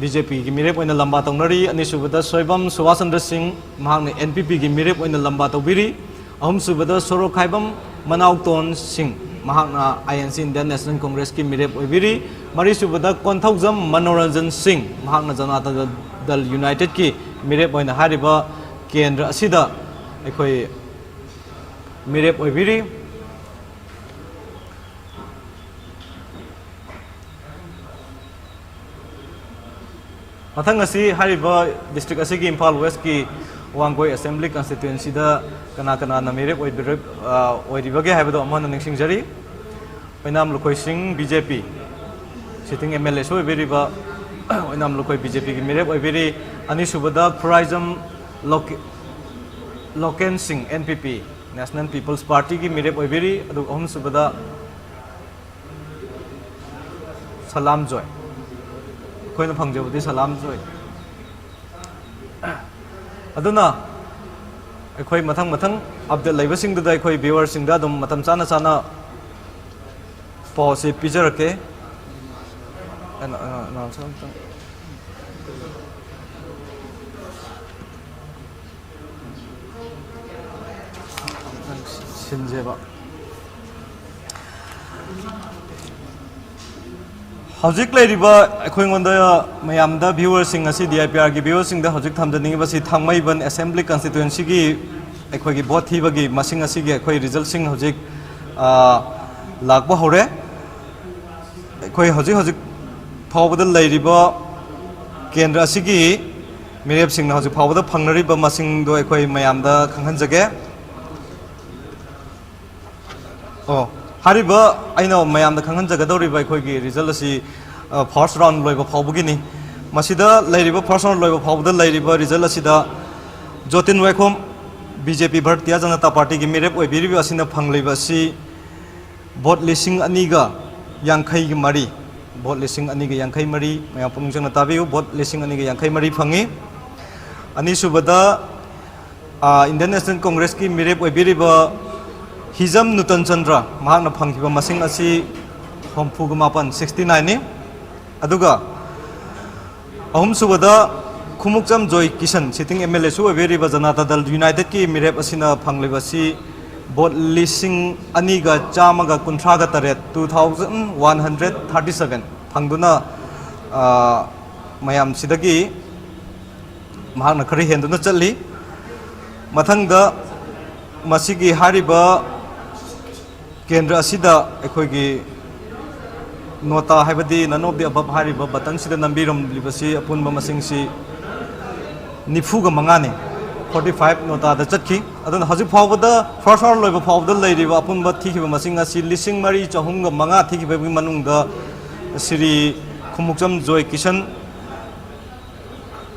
ꯕꯤ ꯖꯦ ꯄꯤꯒꯤ ꯃꯤꯔꯦꯞ ꯑꯣꯏꯅ ꯂꯝꯕꯥ ꯇꯧꯅꯔꯤ꯫ ꯑꯅꯤꯁꯨꯕꯗ ꯁꯣꯏꯕꯝ ꯁꯨꯕꯥꯁ ꯆꯟꯗ꯭ꯔ ꯁꯤꯡ, ꯃꯍꯥꯛꯅ ꯑꯦꯟ ꯄꯤ ꯄꯤꯒꯤ ꯃꯤꯔꯦꯞ ꯑꯣꯏꯅ ꯂꯝꯕꯥ ꯇꯧꯕꯤꯔꯤ꯫ ꯑꯍꯨꯝꯁꯨꯕꯗ ꯁꯣꯔꯣꯛꯈꯥꯏꯕꯝ ꯃꯅꯥꯎꯇꯣꯟ ꯁꯤꯡ, ꯃꯍꯥꯛꯅ ꯑꯥꯏ ꯑꯦꯟ ꯁꯤ, ꯏꯟꯗꯤꯌꯟ ꯅꯦꯁꯅꯦꯜ ꯀꯣꯡꯒ꯭ꯔꯦꯁꯀꯤ ꯃꯤꯔꯦꯞ ꯑꯣꯏꯕꯤꯔꯤ꯫ ꯃꯔꯤꯁꯨꯕꯗ ꯀꯣꯟꯊꯧꯖꯝ ꯃꯅꯣꯔꯟꯖꯟ ꯁꯤꯡ, ꯃꯍꯥꯛꯅ ꯖꯅꯇꯥ ꯗꯜ ꯌꯨꯅꯥꯏꯇꯦꯗꯀꯤ ꯃꯤꯔꯦꯞ ꯑꯣꯏꯅ ꯍꯥꯏꯔꯤꯕ ꯀꯦꯟꯗ꯭ꯔ ꯑꯁꯤꯗ ꯑꯩꯈꯣꯏ ꯃꯤꯔꯦꯞ ꯑꯣꯏꯕꯤꯔꯤ꯫ ꯃꯊꯪ ꯑꯁꯤ ꯍꯥꯏꯔꯤꯕ ꯗꯤꯁꯇ꯭ꯔꯤꯛ ꯑꯁꯤꯒꯤ ꯏꯝꯐꯥꯜ ꯋꯦꯁꯀꯤ ꯋꯥꯡꯒꯣꯏ ꯑꯦꯁꯦꯝꯕ꯭ꯂꯤ ꯀꯟꯁꯇꯤꯇ꯭ꯋꯦꯟꯁꯤꯗ ꯀꯅꯥ ꯀꯅꯥꯅ ꯃꯤꯔꯦꯞ ꯑꯣꯏꯕꯤꯔ-, ꯑ, ꯑꯣꯏꯔꯤꯕꯒꯦ ꯍꯥꯏꯕꯗꯣ ꯑꯃꯨꯛ ꯍꯟꯅ ꯅꯤꯡꯁꯤꯡꯖꯔꯤ꯫ ꯑꯣꯏꯅꯥꯝ ꯂꯨꯈꯣꯏ ꯁꯤꯡ, ꯕꯤ ꯖꯦ ꯄꯤ, ꯁꯤꯇꯤꯡ ꯑꯦꯝ ꯑꯦꯜ ꯑꯦꯁꯨ ꯑꯣꯏꯕꯤꯔꯤꯕ ꯑꯣꯏꯅꯥꯝ ꯂꯨꯈꯣꯏ ꯕꯤ ꯖꯦ ꯄꯤꯒꯤ ꯃꯤꯔꯦꯞ ꯑꯣꯏꯕꯤꯔꯤ꯫ ꯑꯅꯤꯁꯨꯕꯗ ꯈꯨꯔꯥꯏꯖꯝ ꯂꯣꯀꯦ-, ꯂꯣꯀꯦꯟ ꯁꯤꯡ, and P P, national People's ꯄꯥꯔꯇꯤꯒꯤ ꯃꯤꯔꯦꯞ ꯑꯣꯏꯕꯤꯔꯤ꯫ ꯑꯗꯨꯒ ꯑꯍꯨꯝꯁꯨꯕꯗ ꯁꯂꯥꯝ ꯖꯣꯏ꯫ ꯑꯩꯈꯣꯏꯅ ꯐꯪꯖꯕꯗꯤ ꯁꯂꯥꯝ ꯖꯣꯏ꯫ ꯑꯗꯨꯅ ꯑꯩꯈꯣꯏ ꯃꯊꯪ ꯃꯊꯪ ꯑꯞꯗꯦꯠ ꯂꯩꯕꯁꯤꯡꯗꯨꯗ ꯑꯩꯈꯣꯏ ꯚ꯭ꯌꯨꯋꯔꯁꯤꯡꯗ ꯑꯗꯨꯝ ꯃꯇꯝ ꯆꯥꯅ ꯆꯥꯅ ꯄꯥꯎꯁꯤ ꯄꯤꯖꯔꯛꯀꯦ꯫ ꯑꯅ-, ꯑ-, announcer ꯑꯝꯇꯪ ꯁꯤꯟꯁꯦꯕ꯫ ꯍꯧꯖꯤꯛ ꯂꯩꯔꯤꯕ ꯑꯩꯈꯣꯏꯉꯣꯟꯗ, ꯃꯌꯥꯝꯗ, viewerꯁꯤꯡ ꯑꯁꯤ, D I P Rꯒꯤ viewerꯁꯤꯡꯗ ꯍꯧꯖꯤꯛ ꯊꯝꯖꯅꯤꯡꯉꯤꯕꯁꯤ ꯊꯥꯡꯃꯩꯕꯟ Assembly Constituencyꯒꯤ ꯑꯩꯈꯣꯏꯒꯤ vote ꯊꯤꯕꯒꯤ ꯃꯁꯤꯡ ꯑꯁꯤꯒꯤ ꯑꯩꯈꯣꯏ resultꯁꯤꯡ ꯍꯧꯖꯤꯛ, ꯑ, ꯂꯥꯛꯄ ꯍꯧꯔꯦ꯫ ꯑꯩꯈꯣꯏ ꯍꯧꯖꯤꯛ ꯍꯧꯖꯤꯛ ꯐꯥꯎꯕꯗ ꯂꯩꯔꯤꯕ ꯀꯦꯟꯗ꯭ꯔ ꯑꯁꯤꯒꯤ ꯃꯤꯔꯦꯞꯁꯤꯡꯅ ꯍꯧꯖꯤꯛ ꯐꯥꯎꯕꯗ ꯐꯪꯅꯔꯤꯕ ꯃꯁꯤꯡꯗꯣ ꯑꯩꯈꯣꯏ ꯃꯌꯥꯝꯗ ꯈꯪꯍꯟꯖꯒꯦ꯫ ꯑꯣ, ꯍꯥꯏꯔꯤꯕ ꯑꯩꯅ ꯃꯌꯥꯝꯗ ꯈꯪꯍꯟꯖꯒꯗꯧꯔꯤꯕ ꯑꯩꯈꯣꯏꯒꯤ result ꯑꯁꯤ, ꯑ, first round ꯂꯣꯏꯕ ꯐꯥꯎꯕꯒꯤꯅꯤ꯫ ꯃꯁꯤꯗ ꯂꯩꯔꯤꯕ first round ꯂꯣꯏꯕ ꯐꯥꯎꯕꯗ ꯂꯩꯔꯤꯕ result ꯑꯁꯤꯗ ꯖꯣꯇꯤꯟ ꯋꯥꯏꯈꯣꯝ, B J P, Bharatiya Janata ꯄꯥꯔꯇꯤꯒꯤ ꯃꯤꯔꯦꯞ ꯑꯣꯏꯕꯤꯔꯤꯕ ꯑꯁꯤꯅ ꯐꯪꯂꯤꯕ ꯑꯁꯤ vote ꯂꯤꯁꯤꯡ ꯑꯅꯤꯒ ꯌꯥꯡꯈꯩꯒ ꯃꯔꯤ, vote ꯂꯤꯁꯤꯡ ꯑꯅꯤꯒ ꯌꯥꯡꯈꯩ ꯃꯔꯤ, ꯃꯌꯥꯝ ꯄꯨꯛꯅꯤꯡ ꯆꯪꯅ ꯇꯥꯕꯤꯌꯨ, vote ꯂꯤꯁꯤꯡ ꯑꯅꯤꯒ ꯌꯥꯡꯈꯩ ꯃꯔꯤ ꯐꯪꯉꯤ꯫ ꯑꯅꯤꯁꯨꯕꯗ, ꯑ, Indian National Congressꯀꯤ ꯃꯤꯔꯦꯞ ꯑꯣꯏꯕꯤꯔꯤꯕ ꯍꯤꯖꯝ ꯅꯨꯇꯟ ꯆꯟꯗ꯭ꯔ, ꯃꯍꯥꯛꯅ ꯐꯪꯈꯤꯕ ꯃꯁꯤꯡ ꯑꯁꯤ ꯍꯨꯝꯐꯨꯒ ꯃꯥꯄꯟ, sixty nineꯅꯤ꯫ ꯑꯗꯨꯒ ꯑꯍꯨꯝꯁꯨꯕꯗ, ꯈꯨꯃꯨꯛꯆꯝ ꯖꯣꯏ ꯀꯤꯁꯟ, sitting M L Aꯁꯨ ꯑꯣꯏꯕꯤꯔꯤꯕ ꯖꯅꯇꯥ ꯗꯜ ꯌꯨꯅꯥꯏꯇꯦꯗꯀꯤ ꯃꯤꯔꯦꯞ ꯑꯁꯤꯅ ꯐꯪꯂꯤꯕꯁꯤ vote ꯂꯤꯁꯤꯡ ꯑꯅꯤꯒ ꯆꯥꯝꯃꯒ ꯀꯨꯟꯊ꯭ꯔꯥꯒ ꯇꯔꯦꯠ, two thousand one hundred thirty seven ꯐꯪꯗꯨꯅ, ꯑ, ꯃꯌꯥꯝꯁꯤꯗꯒꯤ ꯃꯍꯥꯛꯅ ꯈꯔ ꯍꯦꯟꯗꯨꯅ ꯆꯠꯂꯤ꯫ ꯃꯊꯪꯗ, ꯃꯁꯤꯒꯤ ꯍꯥꯏꯔꯤꯕ ꯀꯦꯟꯗ꯭ꯔ ꯑꯁꯤꯗ ꯑꯩꯈꯣꯏꯒꯤ ꯅꯣꯇꯥ, ꯍꯥꯏꯕꯗꯤ none of the above ꯍꯥꯏꯔꯤꯕ buttonꯁꯤꯗ ꯅꯝꯕꯤꯔꯝꯂꯤꯕꯁꯤ ꯑꯄꯨꯟꯕ ꯃꯁꯤꯡꯁꯤ ꯅꯤꯐꯨꯒ ꯃꯉꯥꯅꯤ, forty five ꯅꯣꯇꯥꯗ ꯆꯠꯈꯤ꯫ ꯑꯗꯨꯅ ꯍꯧꯖꯤꯛ ꯐꯥꯎꯕꯗ first round ꯂꯣꯏꯕ ꯐꯥꯎꯕꯗ ꯂꯩꯔꯤꯕ ꯑꯄꯨꯟꯕ ꯊꯤꯈꯤꯕ ꯃꯁꯤꯡ ꯑꯁꯤ ꯂꯤꯁꯤꯡ ꯃꯔꯤ ꯆꯍꯨꯝꯒ ꯃꯉꯥ ꯊꯤꯈꯤꯕꯒꯤ ꯃꯅꯨꯡꯗ ꯁ꯭ꯔꯤ ꯈꯨꯃꯨꯛꯆꯝ ꯖꯣꯏ ꯀꯤꯁꯟ,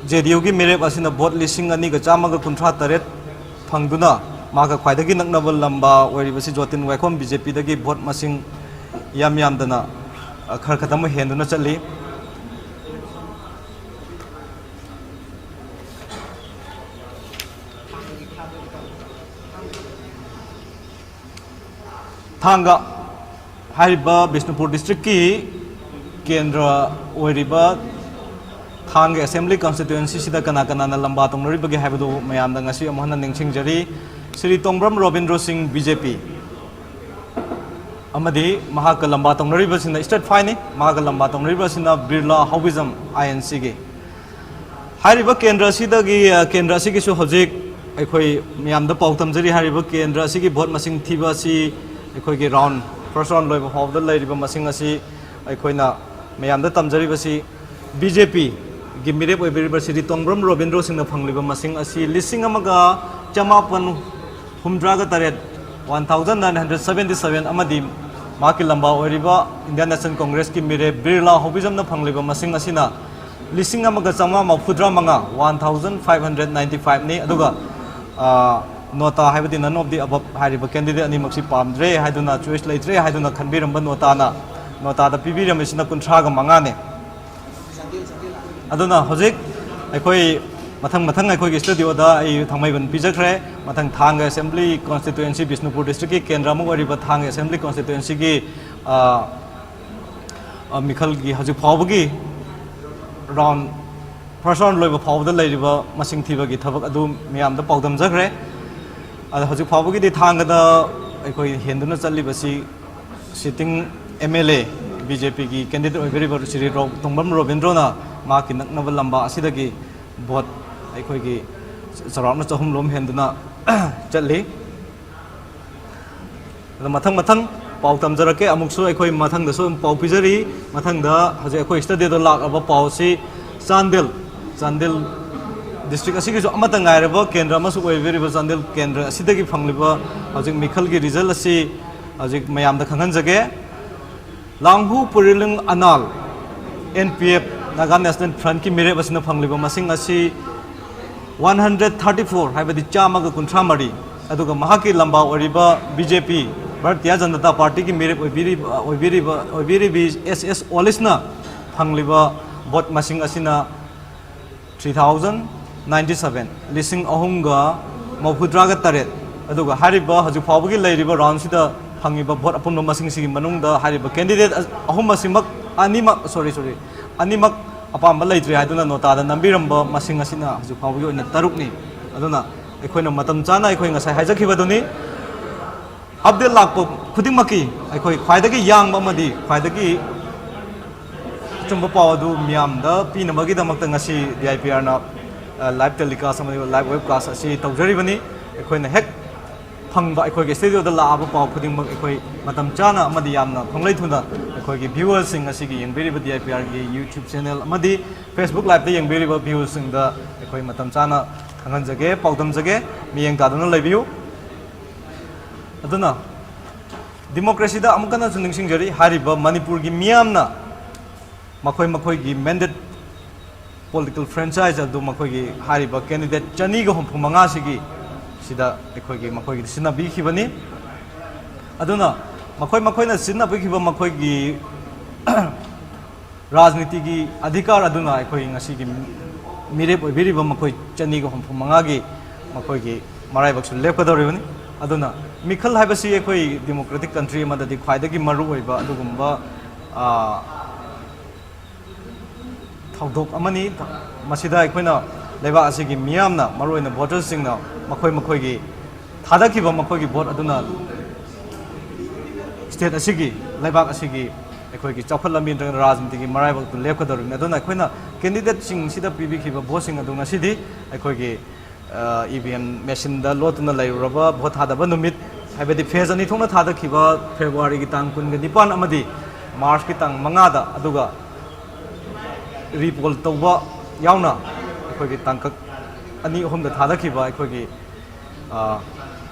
J D Uꯒꯤ ꯃꯤꯔꯦꯞ ꯑꯁꯤꯅ vote ꯂꯤꯁꯤꯡ ꯑꯅꯤꯒ ꯆꯥꯝꯃꯒ ꯀꯨꯟꯊ꯭ꯔꯥ ꯇꯔꯦꯠ ꯐꯪꯗꯨꯅ ꯃꯍꯥꯛꯀ ꯈ꯭ꯋꯥꯏꯗꯒꯤ ꯅꯛꯅꯕ ꯂꯝꯕꯥ ꯑꯣꯏꯔꯤꯕꯁꯤ ꯖꯣꯇꯤꯟ ꯋꯥꯏꯈꯣꯝ, B J Pꯗꯒꯤ vote ꯃꯁꯤꯡ ꯌꯥꯝ ꯌꯥꯝꯗꯅ, ꯑ, ꯈꯔ ꯈꯛꯇꯃꯛ ꯍꯦꯟꯗꯨꯅ ꯆꯠꯂꯤ꯫ ꯊꯥꯡꯒ ꯍꯥꯏꯔꯤꯕ ꯕꯤꯁꯅꯨꯄꯨꯔ districtꯀꯤ ꯀꯦꯟꯗ꯭ꯔ ꯑꯣꯏꯔꯤꯕ ꯊꯥꯡꯒ ꯑꯦꯁꯦꯝꯕ꯭ꯂꯤ ꯀꯟꯁꯇꯤꯇ꯭ꯋꯦꯟꯁꯤꯁꯤꯗ ꯀꯅꯥ ꯀꯅꯥꯅ ꯂꯝꯕꯥ ꯇꯧꯅꯔꯤꯕꯒꯦ ꯍꯥꯏꯕꯗꯨ ꯃꯌꯥꯝꯗ ꯉꯁꯤ ꯑꯃꯨꯛ ꯍꯟꯅ ꯅꯤꯡꯁꯤꯡꯖꯔꯤ꯫ ꯁ꯭ꯔꯤ ꯇꯣꯡꯕ꯭ꯔꯝ ꯔꯣꯕꯤꯟꯗ꯭ꯔꯣ ꯁꯤꯡ, ꯕꯤ ꯖꯦ ꯄꯤ, ꯑꯃꯗꯤ ꯃꯍꯥꯛꯀ ꯂꯝꯕꯥ ꯇꯧꯅꯔꯤꯕꯁꯤꯅ ꯁ꯭ꯇꯦꯠ ꯐꯥꯏꯅꯤ, ꯃꯍꯥꯛꯀ ꯂꯝꯕꯥ ꯇꯧꯅꯔꯤꯕꯁꯤꯅ ꯕꯤꯔꯂꯥ ꯍꯥꯎꯕꯤꯖꯝ, ꯑꯥꯏ ꯑꯦꯟ ꯁꯤꯒꯤ꯫ ꯍꯥꯏꯔꯤꯕ ꯀꯦꯟꯗ꯭ꯔ ꯑꯁꯤꯗꯒꯤ, ꯑ, ꯀꯦꯟꯗ꯭ꯔ ꯑꯁꯤꯒꯤꯁꯨ ꯍꯧꯖꯤꯛ ꯑꯩꯈꯣꯏ ꯃꯌꯥꯝꯗ ꯄꯥꯎ ꯇꯝꯖꯔꯤ꯫ ꯍꯥꯏꯔꯤꯕ ꯀꯦꯟꯗ꯭ꯔ ꯑꯁꯤꯒꯤ ꯚꯣꯠ ꯃꯁꯤꯡ ꯊꯤꯕ ꯑꯁꯤ ꯑꯩꯈꯣꯏꯒꯤ ꯔꯥꯎꯟ, ꯐꯥꯔꯁ ꯔꯥꯎꯟ ꯂꯣꯏꯕ ꯐꯥꯎꯕꯗ ꯂꯩꯔꯤꯕ ꯃꯁꯤꯡ ꯑꯁꯤ ꯑꯩꯈꯣꯏꯅ ꯃꯌꯥꯝꯗ ꯇꯝꯖꯔꯤꯕꯁꯤ ꯕꯤ ꯖꯦ ꯄꯤꯒꯤ ꯃꯤꯔꯦꯞ ꯑꯣꯏꯕꯤꯔꯤꯕ ꯁ꯭ꯔꯤ ꯇꯣꯡꯕ꯭ꯔꯝ ꯔꯣꯕꯤꯟꯗ꯭ꯔꯣ ꯁꯤꯡꯅ ꯐꯪꯂꯤꯕ ꯃꯁꯤꯡ ꯑꯁꯤ ꯂꯤꯁꯤꯡ ꯑꯃꯒ ꯆꯃꯥꯄꯟ ꯍꯨꯝꯗ꯭ꯔꯥꯒ ꯇꯔꯦꯠ, one thousand nine hundred seventy seven, ꯑꯃꯗꯤ ꯃꯍꯥꯛꯀꯤ ꯂꯝꯕꯥ ꯑꯣꯏꯔꯤꯕ ꯏꯟꯗꯤꯌꯥꯟ ꯅꯦꯁꯅꯦꯜ ꯀꯣꯡꯒ꯭ꯔꯦꯁꯀꯤ ꯃꯤꯔꯦꯞ ꯕꯤꯔꯂꯥ ꯍꯣꯕꯤꯖꯝꯅ ꯐꯪꯂꯤꯕ ꯃꯁꯤꯡ ꯑꯁꯤꯅ ꯂꯤꯁꯤꯡ ꯑꯃꯒ ꯆꯥꯝꯃꯉꯥ ꯃꯔꯤꯐꯨꯇꯔꯥ ꯃꯉꯥ, one thousand five hundred ninety five ꯅꯤ꯫ ꯑꯗꯨꯒ, ꯑ, ꯅꯣꯇꯥ ꯍꯥꯏꯕꯗꯤ none of the above ꯍꯥꯏꯔꯤꯕ ꯀꯦꯟꯗꯤꯗꯦꯠ ꯑꯅꯤꯃꯛꯁꯤ ꯄꯥꯝꯗ꯭ꯔꯦ ꯍꯥꯏꯗꯨꯅ, ꯆꯣꯏꯁ ꯂꯩꯇ꯭ꯔꯦ ꯍꯥꯏꯗꯨꯅ ꯈꯟꯕꯤꯔꯝꯕ ꯅꯣꯇꯥꯅ, ꯅꯣꯇꯥꯗ ꯄꯤꯕꯤꯔꯝꯃꯤꯁꯤꯅ ꯀꯨꯟꯊ꯭ꯔꯥꯒ ꯃꯉꯥꯅꯤ꯫ ꯑꯗꯨꯅ ꯍꯧꯖꯤꯛ ꯑꯩꯈꯣꯏ ꯃꯊꯪ ꯃꯊꯪ ꯑꯩꯈꯣꯏꯒꯤ ꯁ꯭ꯇꯨꯗꯤꯑꯣꯗ ꯑꯩ ꯊꯥꯡꯃꯩꯕꯟ ꯄꯤꯖꯈ꯭ꯔꯦ꯫ ꯃꯊꯪ ꯊꯥꯡꯒ ꯑꯦꯁꯦꯝꯕ꯭ꯂꯤ ꯀꯣꯟꯁꯇꯤꯇ꯭ꯋꯦꯟꯁꯤ, ꯕꯤꯁꯅꯨꯄꯨꯔ ꯗꯤꯁꯇ꯭ꯔꯤꯛꯀꯤ ꯀꯦꯟꯗ꯭ꯔ ꯑꯃ ꯑꯣꯏꯔꯤꯕ ꯊꯥꯡꯒ ꯑꯦꯁꯦꯝꯕ꯭ꯂꯤ ꯀꯣꯟꯁꯇꯤꯇ꯭ꯋꯦꯟꯁꯤꯒꯤ, ꯑ, ꯑ, ꯃꯤꯈꯜꯒꯤ ꯍꯧꯖꯤꯛ ꯐꯥꯎꯕꯒꯤ ꯔꯥꯎꯟ, ꯐꯥꯔꯁ ꯔꯥꯎꯟ ꯂꯣꯏꯕ ꯐꯥꯎꯕꯗ ꯂꯩꯔꯤꯕ ꯃꯁꯤꯡ ꯊꯤꯕꯒꯤ ꯊꯕꯛ ꯑꯗꯨ ꯃꯤꯌꯥꯝꯗ ꯄꯥꯎꯗꯝꯖꯈ꯭ꯔꯦ꯫ ꯑꯗ ꯍꯧꯖꯤꯛ ꯐꯥꯎꯕꯒꯤꯗꯤ ꯊꯥꯡꯒꯗ ꯑꯩꯈꯣꯏ ꯍꯦꯟꯗꯨꯅ ꯆꯠꯂꯤꯕꯁꯤ sitting M L A, B J ꯄꯤꯒꯤ ꯀꯦꯟꯗꯤꯗꯦꯠ ꯑꯣꯏꯕꯤꯔꯤꯕ ꯁ꯭ꯔꯤ ꯔꯣ-, ꯇꯣꯡꯕ꯭ꯔꯝ ꯔꯣꯕꯤꯟꯗ꯭ꯔꯣꯅ ꯃꯍꯥꯛꯀꯤ ꯅꯛꯅꯕ ꯂꯝꯕꯥ ꯑꯁꯤꯗꯒꯤ ꯚꯣꯠ ꯑꯩꯈꯣꯏꯒꯤ ꯆꯥꯎꯔꯥꯛꯅ ꯆꯍꯨꯝ ꯂꯣꯝ ꯍꯦꯟꯗꯨꯅ ꯆꯠꯂꯤ꯫ ꯑꯗꯣ ꯃꯊꯪ ꯃꯊꯪ ꯄꯥꯎ ꯇꯝꯖꯔꯛꯀꯦ꯫ ꯑꯃꯨꯛꯁꯨ ꯑꯩꯈꯣꯏ ꯃꯊꯪꯗꯁꯨ ꯑꯗꯨꯝ ꯄꯥꯎ ꯄꯤꯖꯔꯤ꯫ ꯃꯊꯪꯗ ꯍꯧꯖꯤꯛ ꯑꯩꯈꯣꯏ ꯁ꯭ꯇꯨꯗꯤꯑꯣꯗ ꯂꯥꯛꯂꯕ ꯄꯥꯎꯁꯤ ꯆꯥꯟꯗꯦꯜ, ꯆꯥꯟꯗꯦꯜ ꯗꯤꯁꯇ꯭ꯔꯤꯛ ꯑꯁꯤꯒꯤꯁꯨ ꯑꯃꯠꯇ ꯉꯥꯏꯔꯕ ꯀꯦꯟꯗ꯭ꯔ ꯑꯃꯁꯨ ꯑꯣꯏꯕꯤꯔꯤꯕ ꯆꯥꯟꯗꯦꯜ ꯀꯦꯟꯗ꯭ꯔ ꯑꯁꯤꯗꯒꯤ ꯐꯪꯂꯤꯕ ꯍꯧꯖꯤꯛ ꯃꯤꯈꯜꯒꯤ ꯔꯤꯖꯜ ꯑꯁꯤ ꯍꯧꯖꯤꯛ ꯃꯌꯥꯝꯗ ꯈꯪꯍꯟꯖꯒꯦ꯫ Langhu Puriling Anal, N P F, Naga national ꯐ꯭ꯔꯟꯠꯀꯤ ꯃꯤꯔꯦꯞ ꯑꯁꯤꯅ ꯐꯪꯂꯤꯕ ꯃꯁꯤꯡ ꯑꯁꯤ one hundred thirty four, ꯍꯥꯏꯕꯗꯤ ꯆꯥꯝꯃꯒ ꯀꯨꯟꯊ꯭ꯔꯥ ꯃꯔꯤ, ꯑꯗꯨꯒ ꯃꯍꯥꯛꯀꯤ ꯂꯝꯕꯥ ꯑꯣꯏꯔꯤꯕ ꯕꯤ ꯖꯦ ꯄꯤ, ꯚꯥꯔꯇꯤꯌꯥ ꯖꯅꯇꯥ ꯄꯥꯔꯇꯤꯒꯤ ꯃꯤꯔꯦꯞ ꯑꯣꯏꯕꯤꯔꯤꯕ, ꯑꯣꯏꯕꯤꯔꯤꯕ, ꯑꯣꯏꯕꯤꯔꯤꯕꯤ ꯑꯦꯁ ꯑꯦꯁ ꯋꯥꯂꯤꯁꯅ ꯐꯪꯂꯤꯕ ꯚꯣꯠ ꯃꯁꯤꯡ ꯑꯁꯤꯅ three thousand ninety seven, ꯂꯤꯁꯤꯡ ꯑꯍꯨꯝꯒ ꯃꯧꯐꯨꯇꯔꯥꯒ ꯇꯔꯦꯠ꯫ ꯑꯗꯨꯒ ꯍꯥꯏꯔꯤꯕ ꯍꯧꯖꯤꯛ ꯐꯥꯎꯕꯒꯤ ꯂꯩꯔꯤꯕ ꯔꯥꯎꯟꯁꯤꯗ ꯐꯪꯉꯤꯕ ꯚꯣꯠ ꯑꯄꯨꯟꯕ ꯃꯁꯤꯡꯁꯤꯒꯤ ꯃꯅꯨꯡꯗ ꯍꯥꯏꯔꯤꯕ ꯀꯦꯟꯗꯤꯗꯦꯠ ꯑꯍꯨꯝ ꯑꯁꯤꯃꯛ ꯑꯅꯤꯃꯛ, ꯁꯣꯔꯤ, ꯁꯣꯔꯤ, ꯑꯅꯤꯃꯛ ꯑꯄꯥꯝꯕ ꯂꯩꯇ꯭ꯔꯦ ꯍꯥꯏꯗꯨꯅ ꯅꯣꯇꯥꯗ ꯅꯝꯕꯤꯔꯝꯕ ꯃꯁꯤꯡ ꯑꯁꯤꯅ ꯍꯧꯖꯤꯛ ꯐꯥꯎꯕꯒꯤ ꯑꯣꯏꯅ ꯇꯔꯨꯛꯅꯤ꯫ ꯑꯗꯨꯅ ꯑꯩꯈꯣꯏꯅ ꯃꯇꯝ ꯆꯥꯅ, ꯑꯩꯈꯣꯏ ꯉꯁꯥꯏ ꯍꯥꯏꯖꯈꯤꯕꯗꯨꯅꯤ, ꯑꯞꯗꯦꯠ ꯂꯥꯛꯄ ꯈꯨꯗꯤꯡꯃꯛꯀꯤ ꯑꯩꯈꯣꯏ ꯈ꯭ꯋꯥꯏꯗꯒꯤ ꯌꯥꯡꯕ ꯑꯃꯗꯤ ꯈ꯭ꯋꯥꯏꯗꯒꯤ ꯑꯆꯨꯝꯕ ꯄꯥꯎ ꯑꯗꯨ ꯃꯤꯌꯥꯝꯗ ꯄꯤꯅꯕꯒꯤꯗꯃꯛꯇ ꯉꯁꯤ ꯗꯤ ꯑꯥꯏ ꯄꯤ ꯑꯥꯔꯅ ꯂꯥꯏꯚ ꯇꯦꯂꯤꯀꯥꯁ ꯑꯃꯗꯤ ꯂꯥꯏꯚ ꯋꯦꯕꯀꯥꯁ ꯑꯁꯤ ꯇꯧꯖꯔꯤꯕꯅꯤ꯫ ꯑꯩꯈꯣꯏꯅ ꯍꯦꯛ ꯐꯪꯕ, ꯑꯩꯈꯣꯏꯒꯤ ꯁ꯭ꯇꯨꯗꯤꯑꯣꯗ ꯂꯥꯛꯑꯕ ꯄꯥꯎ ꯈꯨꯗꯤꯡꯃꯛ ꯑꯩꯈꯣꯏ ꯃꯇꯝ ꯆꯥꯅ ꯑꯃꯗꯤ ꯌꯥꯝꯅ ꯈꯣꯡꯂꯩ ꯊꯨꯅ ꯑꯩꯈꯣꯏꯒꯤ ꯚ꯭ꯌꯨꯋꯔꯁꯤꯡ, ꯑꯁꯤꯒꯤ ꯌꯦꯡꯕꯤꯔꯤꯕ ꯗꯤ ꯑꯥꯏ ꯄꯤ ꯑꯥꯔꯒꯤ ꯌꯨꯇ꯭ꯌꯨꯕ ꯆꯦꯅꯦꯜ ꯑꯃꯗꯤ ꯐꯦꯁꯕꯨꯛ ꯂꯥꯏꯚꯇ ꯌꯦꯡꯕꯤꯔꯤꯕ ꯚ꯭ꯌꯨꯋꯔꯁꯤꯡꯗ ꯑꯩꯈꯣꯏ ꯃꯇꯝ ꯆꯥꯅ ꯈꯪꯍꯟꯖꯒꯦ, ꯄꯥꯎꯗꯝꯖꯒꯦ꯫ ꯃꯤꯠꯌꯦꯡ ꯇꯥꯗꯨꯅ ꯂꯩꯕꯤꯌꯨ꯫ ꯑꯗꯨꯅ ꯗꯤꯃꯣꯀ꯭ꯔꯦꯁꯤꯗ ꯑꯃꯨꯛ ꯍꯟꯅꯁꯨ ꯅꯤꯡꯁꯤꯡꯖꯔꯤ, ꯍꯥꯏꯔꯤꯕ ꯃꯅꯤꯄꯨꯔꯒꯤ ꯃꯤꯌꯥꯝꯅ ꯃꯈꯣꯏ ꯃꯈꯣꯏꯒꯤ ꯃꯦꯟꯗꯦꯠ, ꯄꯣꯂꯤꯇꯤꯀꯦꯜ ꯐ꯭ꯔꯦꯟꯆꯥꯏꯖ ꯑꯗꯨ ꯃꯈꯣꯏꯒꯤ ꯍꯥꯏꯔꯤꯕ ꯀꯦꯟꯗꯤꯗꯦꯠ ꯆꯅꯤꯒ ꯍꯨꯝꯐꯨ ꯃꯉꯥꯁꯤꯒꯤ ꯁꯤꯗ ꯑꯩꯈꯣꯏꯒꯤ ꯃꯈꯣꯏꯒꯤꯗ ꯁꯤꯖꯤꯟꯅꯕꯤꯈꯤꯕꯅꯤ꯫ ꯑꯗꯨꯅ ꯃꯈꯣꯏ ꯃꯈꯣꯏꯅ ꯁꯤꯖꯤꯟꯅꯕꯤꯈꯤꯕ ꯃꯈꯣꯏꯒꯤ ꯔꯥꯖꯅꯤꯇꯤꯒꯤ ꯑꯙꯤꯀꯥꯔ ꯑꯗꯨꯅ ꯑꯩꯈꯣꯏ ꯉꯁꯤꯒꯤ ꯃꯤꯔꯦꯞ ꯑꯣꯏꯕꯤꯔꯤꯕ ꯃꯈꯣꯏ ꯆꯅꯤꯒ ꯍꯨꯝꯐꯨ ꯃꯉꯥꯒꯤ ꯃꯈꯣꯏꯒꯤ ꯃꯔꯥꯏꯕꯛꯁꯨ ꯂꯦꯞꯀꯗꯧꯔꯤꯕꯅꯤ꯫ ꯑꯗꯨꯅ ꯃꯤꯈꯜ ꯍꯥꯏꯕꯁꯤ ꯑꯩꯈꯣꯏ ꯗꯤꯃꯣꯀ꯭ꯔꯦꯇꯤꯛ ꯀꯟꯇ꯭ꯔꯤ ꯑꯃꯗꯗꯤ ꯈ꯭ꯋꯥꯏꯗꯒꯤ ꯃꯔꯨꯑꯣꯏꯕ ꯑꯗꯨꯒꯨꯝꯕ, ꯑ, ꯊꯧꯗꯣꯛ ꯑꯃꯅꯤ꯫ ꯃꯁꯤꯗ ꯑꯩꯈꯣꯏꯅ ꯂꯩꯕꯥꯛ ꯑꯁꯤꯒꯤ ꯃꯤꯌꯥꯝꯅ, ꯃꯔꯨꯑꯣꯏꯅ ꯚꯣꯇꯔꯁꯤꯡꯅ ꯃꯈꯣꯏ ꯃꯈꯣꯏꯒꯤ ꯊꯥꯗꯈꯤꯕ ꯃꯈꯣꯏꯒꯤ ꯚꯣꯠ ꯑꯗꯨꯅ ꯁ꯭ꯇꯦꯠ ꯑꯁꯤꯒꯤ, ꯂꯩꯕꯥꯛ ꯑꯁꯤꯒꯤ ꯑꯩꯈꯣꯏꯒꯤ ꯆꯥꯎꯈꯠ ꯂꯝꯕꯤ ꯅꯠꯇ꯭ꯔꯒ ꯔꯥꯖꯅꯤꯇꯤꯒꯤ ꯃꯔꯥꯏꯕꯛꯇꯨ ꯂꯦꯞꯀꯗꯧꯔꯤꯕꯅꯤ꯫ ꯑꯗꯨꯅ ꯑꯩꯈꯣꯏꯅ ꯀꯦꯟꯗꯤꯗꯦꯠꯁꯤꯡꯁꯤꯗ ꯄꯤꯕꯤꯈꯤꯕ ꯚꯣꯠꯁꯤꯡ ꯑꯗꯨ ꯉꯁꯤꯗꯤ ꯑꯩꯈꯣꯏꯒꯤ, ꯏ ꯚꯤ ꯑꯦꯝ ꯃꯦꯁꯤꯟꯗ ꯂꯣꯠꯇꯨꯅ ꯂꯩꯔꯨꯔꯕ ꯚꯣꯠ ꯊꯥꯗꯕ ꯅꯨꯃꯤꯠ, ꯍꯥꯏꯕꯗꯤ ꯐꯦꯖ ꯑꯅꯤ ꯊꯣꯛꯅ ꯊꯥꯗꯈꯤꯕ ꯐꯦꯕ꯭ꯔꯨꯋꯥꯔꯤꯒꯤ ꯇꯥꯡ ꯀꯨꯟꯒ ꯅꯤꯄꯥꯟ ꯑꯃꯗꯤ ꯃꯥꯔꯆꯀꯤ ꯇꯥꯡ ꯃꯉꯥꯗ, ꯑꯗꯨꯒ ꯔꯤꯄꯣꯜ ꯇꯧꯕ ꯌꯥꯎꯅ ꯑꯩꯈꯣꯏꯒꯤ ꯇꯥꯡꯀꯛ ꯑꯅꯤ ꯑꯍꯨꯝꯗ ꯊꯥꯗꯈꯤꯕ ꯑꯩꯈꯣꯏꯒꯤ, ꯑ,